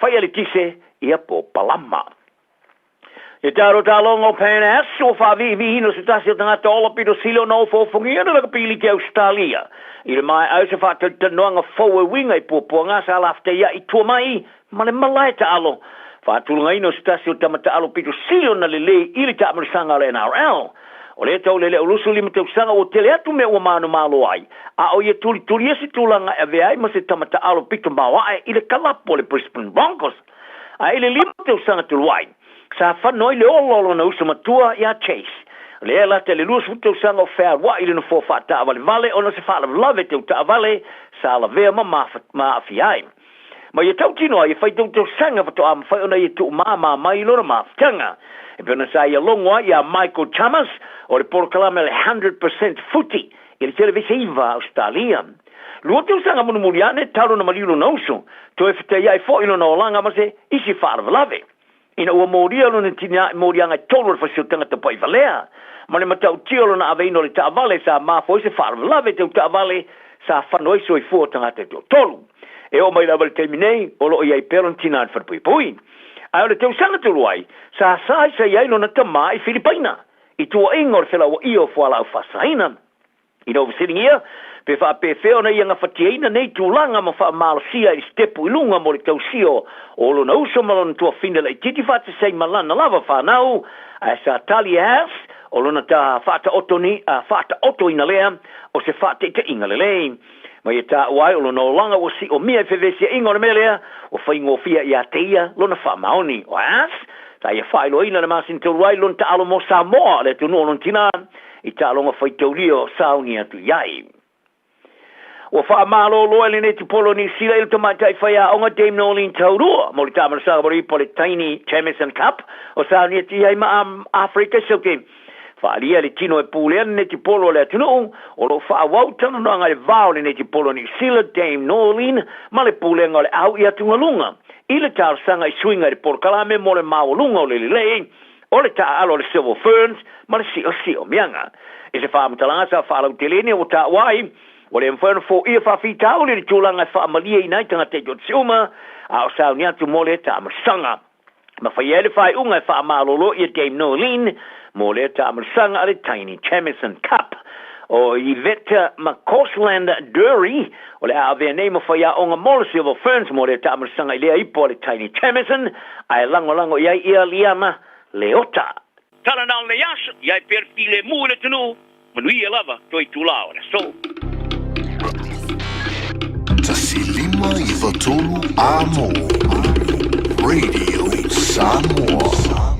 faialetise, ia po o palama. I talo taloga o Pan As, ua faaviiviiina se tasi o tagata ola pito sili ona ofoofogia na lakapi i Ausetalia. I le maea ai o se faatalitanoaga fou e uiga i puapuaga sa laftaia'i tua mai ma le malae taalo. Faatulagaina o se tasi o tama taalo pito sili ona lelei i le taamilosaga o le NRL. O lea taulele o 25 tausaga ua tele atu mea ua manumalo ai, a o ia tulitulia se tulaga e avea ai ma se tama taalo pito maoae i le kalapu o le Brisbane Broncos. A i le 5 tausaga talu ai, sa fano ai le ola o lona uso matua iā Chase. O lea e lata i le 20 tausaga o fealuai i le nofoa faataavalevale ona o se faalavelave tau taavale sa lavea ma maafia ai. Ma ia tautino ai e fai tautausaga faatoa mafai ona ia tuumāmā mai lona mafutaga. E pei ona sa ia logo ai iā Michael Chalmers o le polokalame o le 100% Footy i le Televisa 9 a Ausetalia. Lua tausaga mulimuli ane talu ona maliu lona uso, toe fetaiai foi lona olaga ma se isi faalavelave. Ina ua molia lona tinā i moliaga e tolu o le fasiotanga tapaivalea, ma le matautia o lona aveina o le taavale sa mafua ai se faalavelave tau taavale sa fano ai soifua o tagata e toatolu. E oo mai lava i le taimi nei, o lo o i ai pea lona tinā i le falepuipui. Ae o le tausaga talu ai, sa saisai ai lona tamā i Filipaina, i tuuaiga o le felauaia o fualaau faasaina. Ina ua fesiligia, pe faapefea ona ia gafatiaina nei tulaga ma faamalosia i le sitepu i luga mo le tausia o lona uso ma lona tuafine laitiiti faatasi ai ma lana lava fanau, ae sa tali e Haas o lona ta faataotoina lea o se faataitaiga lelei. Ma ia taua ai o lona olaga ua siomia i fevesiaiga o le mea lea ua faigofie ia te ia lona faamaoni. O Haas, sa ia faailoaina le masina talu ai lona taalo mo Samoa, le atunuu o lona tinā, i taaloga faitaulia o sauni atu i ai. Ua faamalolo e le netipolo o Niu Sila i le tamaitai faiaoga Dame Noeline Taurua mo le taamilosaga molipo o le Taini Jamieson Cup o sauni atu i ai ma Afrika Saute. Faaalia le tino e pulea le netipolo a le atunuu o lo o faaauau talanoaga i le va o le netipolo o Niu Sila Dame Noeline ma le pulega o le au i atugaluga i le talosaga i suiga i le polokalame mo le maualuga o le lelei o le taaalo a le Silver Ferns ma le siosiomia. I se faamatalaga sa faalautelene ua taua ai, ua le mafai ona foia faafitauli i le tulaga e faamalieina ai tagata i toatasi uma, a o sauni atu mo le taamilosaga. Ma faia ai le faaiuga e faamalolo ia Dame Noeline mo lea taamilosaga a le Taini Jamieson Cup. O Yvette McCausland Durie o le a avea nei ma faiaoga mo le Silver Ferns mo lea taamilosaga i lea ipo a le Taini Jamieson, ae lagolago i ai ia Liana Leota. Tala na o lenei aso, i ai pea le filemu i le atunuu, manuia lava toe itulā o le aso. 1 5 93 Amo Radio Samoa.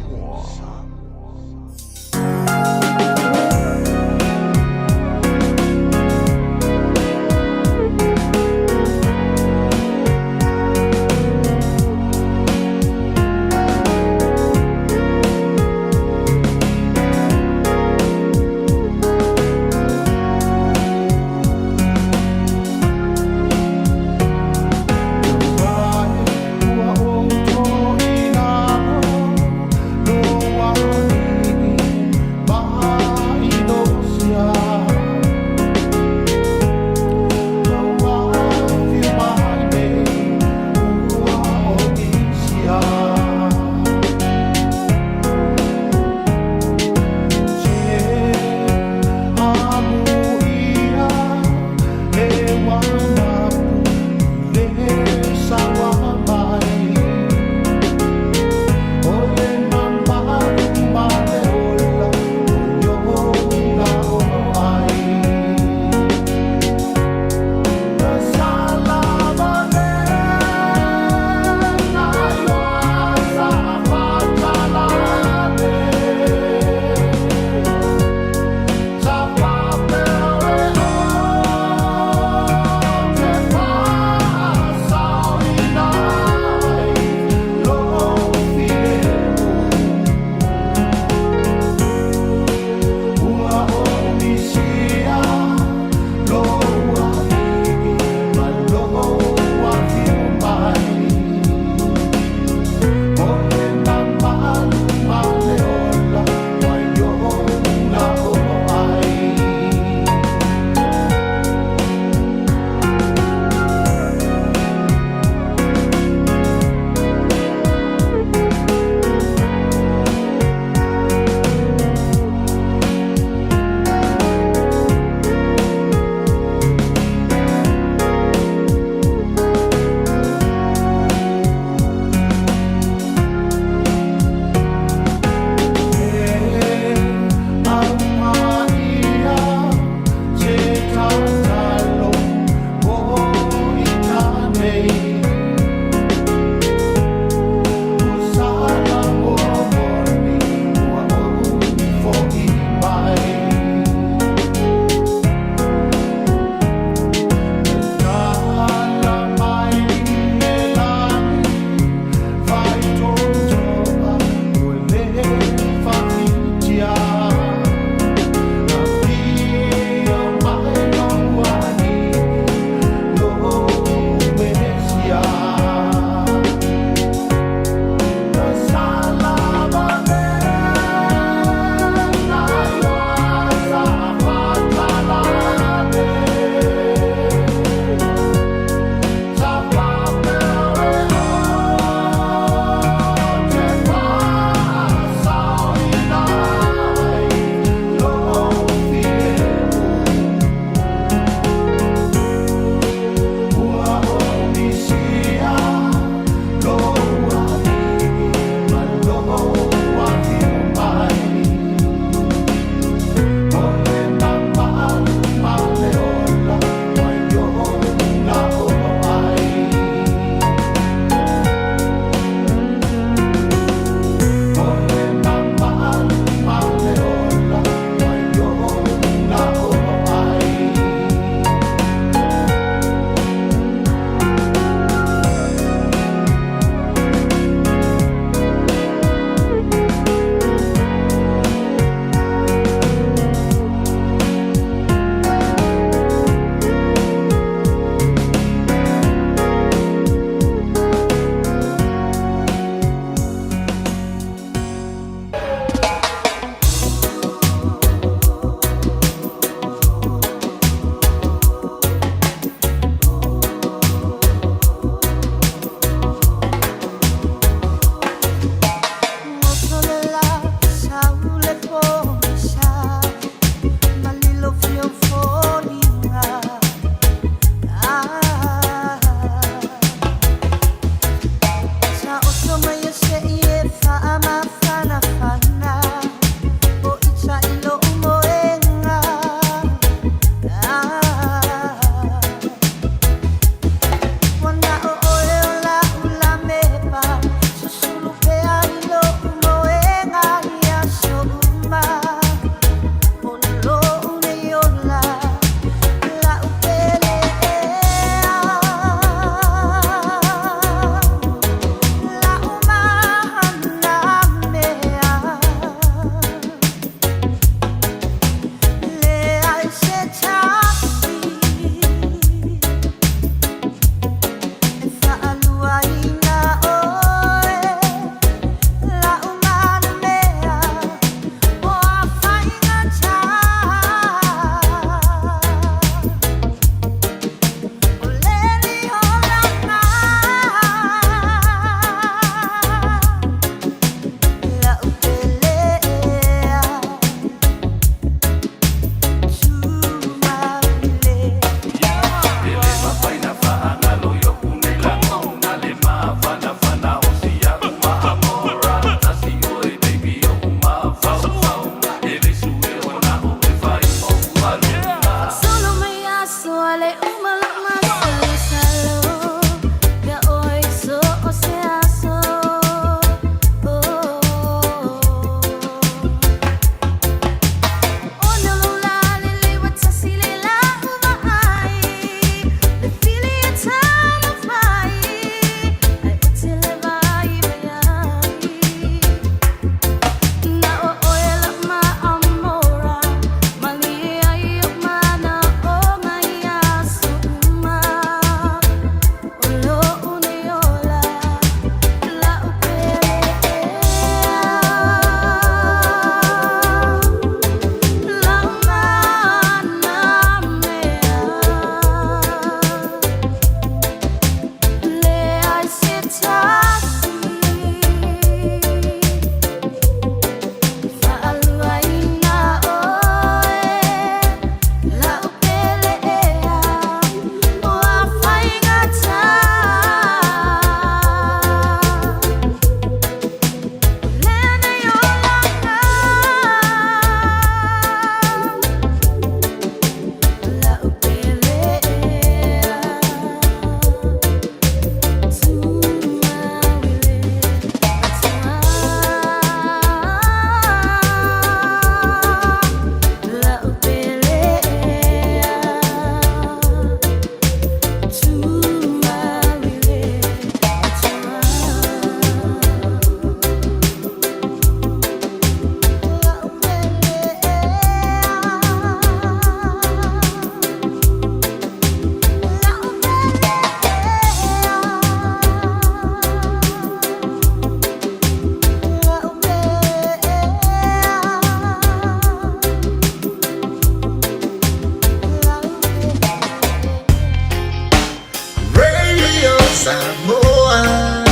Samoa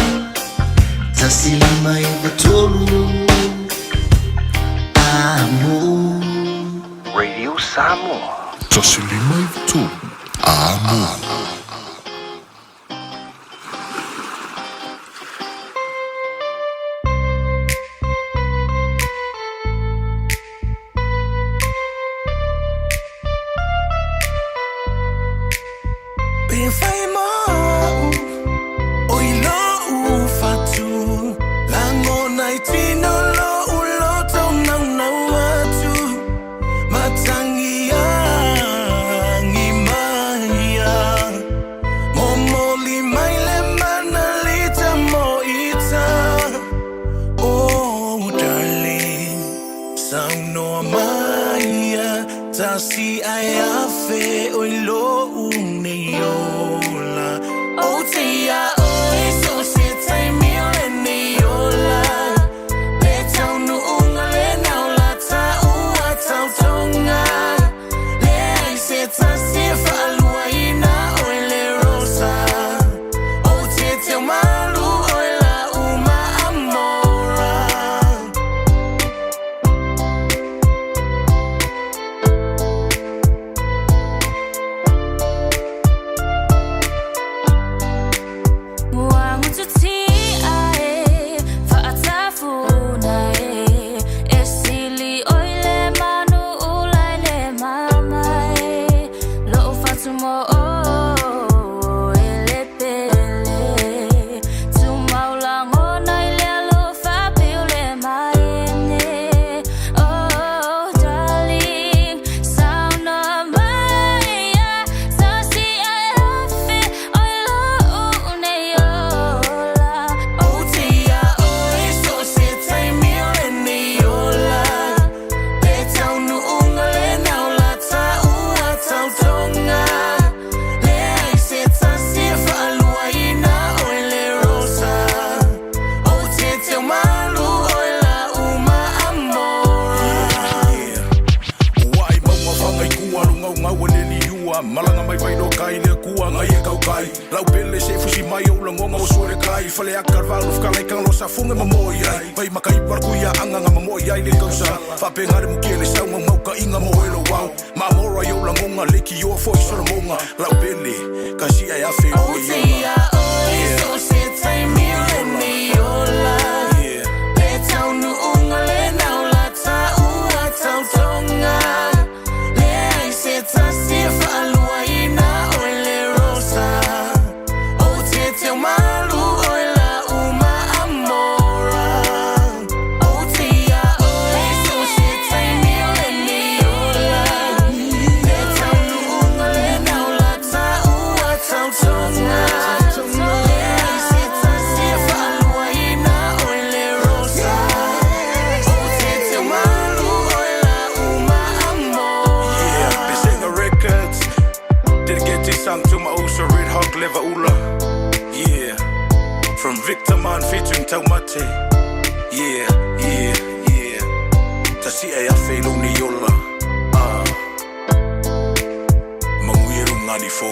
1 5 9 3 Amo. Radio Samoa. 1 5 9 3 Amo. Pe fai mo o i lou fatu Lagona i tino lou loto naunau atu Matagi agi maia Momoli mai le manalita moita. Oh darling, saunoa maia Tasi ai afe o i lou nei ola. O te ia oe so se taimi o lenei ola. Le taunuuga le naula taua tautoga. Leai se tasi e faaluaina oe le Rosa. O te teumalu oe lau maamora. Muagututia e, faatafuna e, e sili oi le manu ula i le mama e, lou fatumo o e le pele, tumau lagona i le alofa piu le maene. Oh darling, saunoa maia, tasi ai afe oi lou nei ola. O te ia oe so se taimi o lenei ola. Le taunuuga le naula taua tautoga. Leai se tasi e faaluaina oe le Rosa. O te teumalu oe lau maamora. Ua ai maunga whangai kua Runga ngau e leli iua Malanga mai vai kai le kua ngai e kau kai Lau pele se fusi mai au langonga o suere kai Fale aka valu whakalai kang lo sa funga ma moi ai Vai makai parku ia anga nga ma moi ai le kausa Whape ngare mukele sau ngau ngau ka inga mo elo wau Ma mora yo langonga leki yo fo i solomonga Lau pele kasi ai afe O te ia oe so se taimi o lenei ola. Le taunuuga le naula taua tautoga. Leai se tasi e faaluaina oe le Rosa. O te teumalu oe lau maamora. O te ia oe so se taimi o lenei ola. Le taunuuga le naula taua tautoga. Leai se tasi e faaluaina oe le Rosa. O te teumalu oe lau maamora. Yeah, Bisinga Records. Dedicate this song to my Usa Red Hawk Lever Ula. Yeah. From Victor Man featuring Taumate. Yeah, yeah, yeah. Tasi e afe lo ni yola. Ah. Manguiru ngani fo.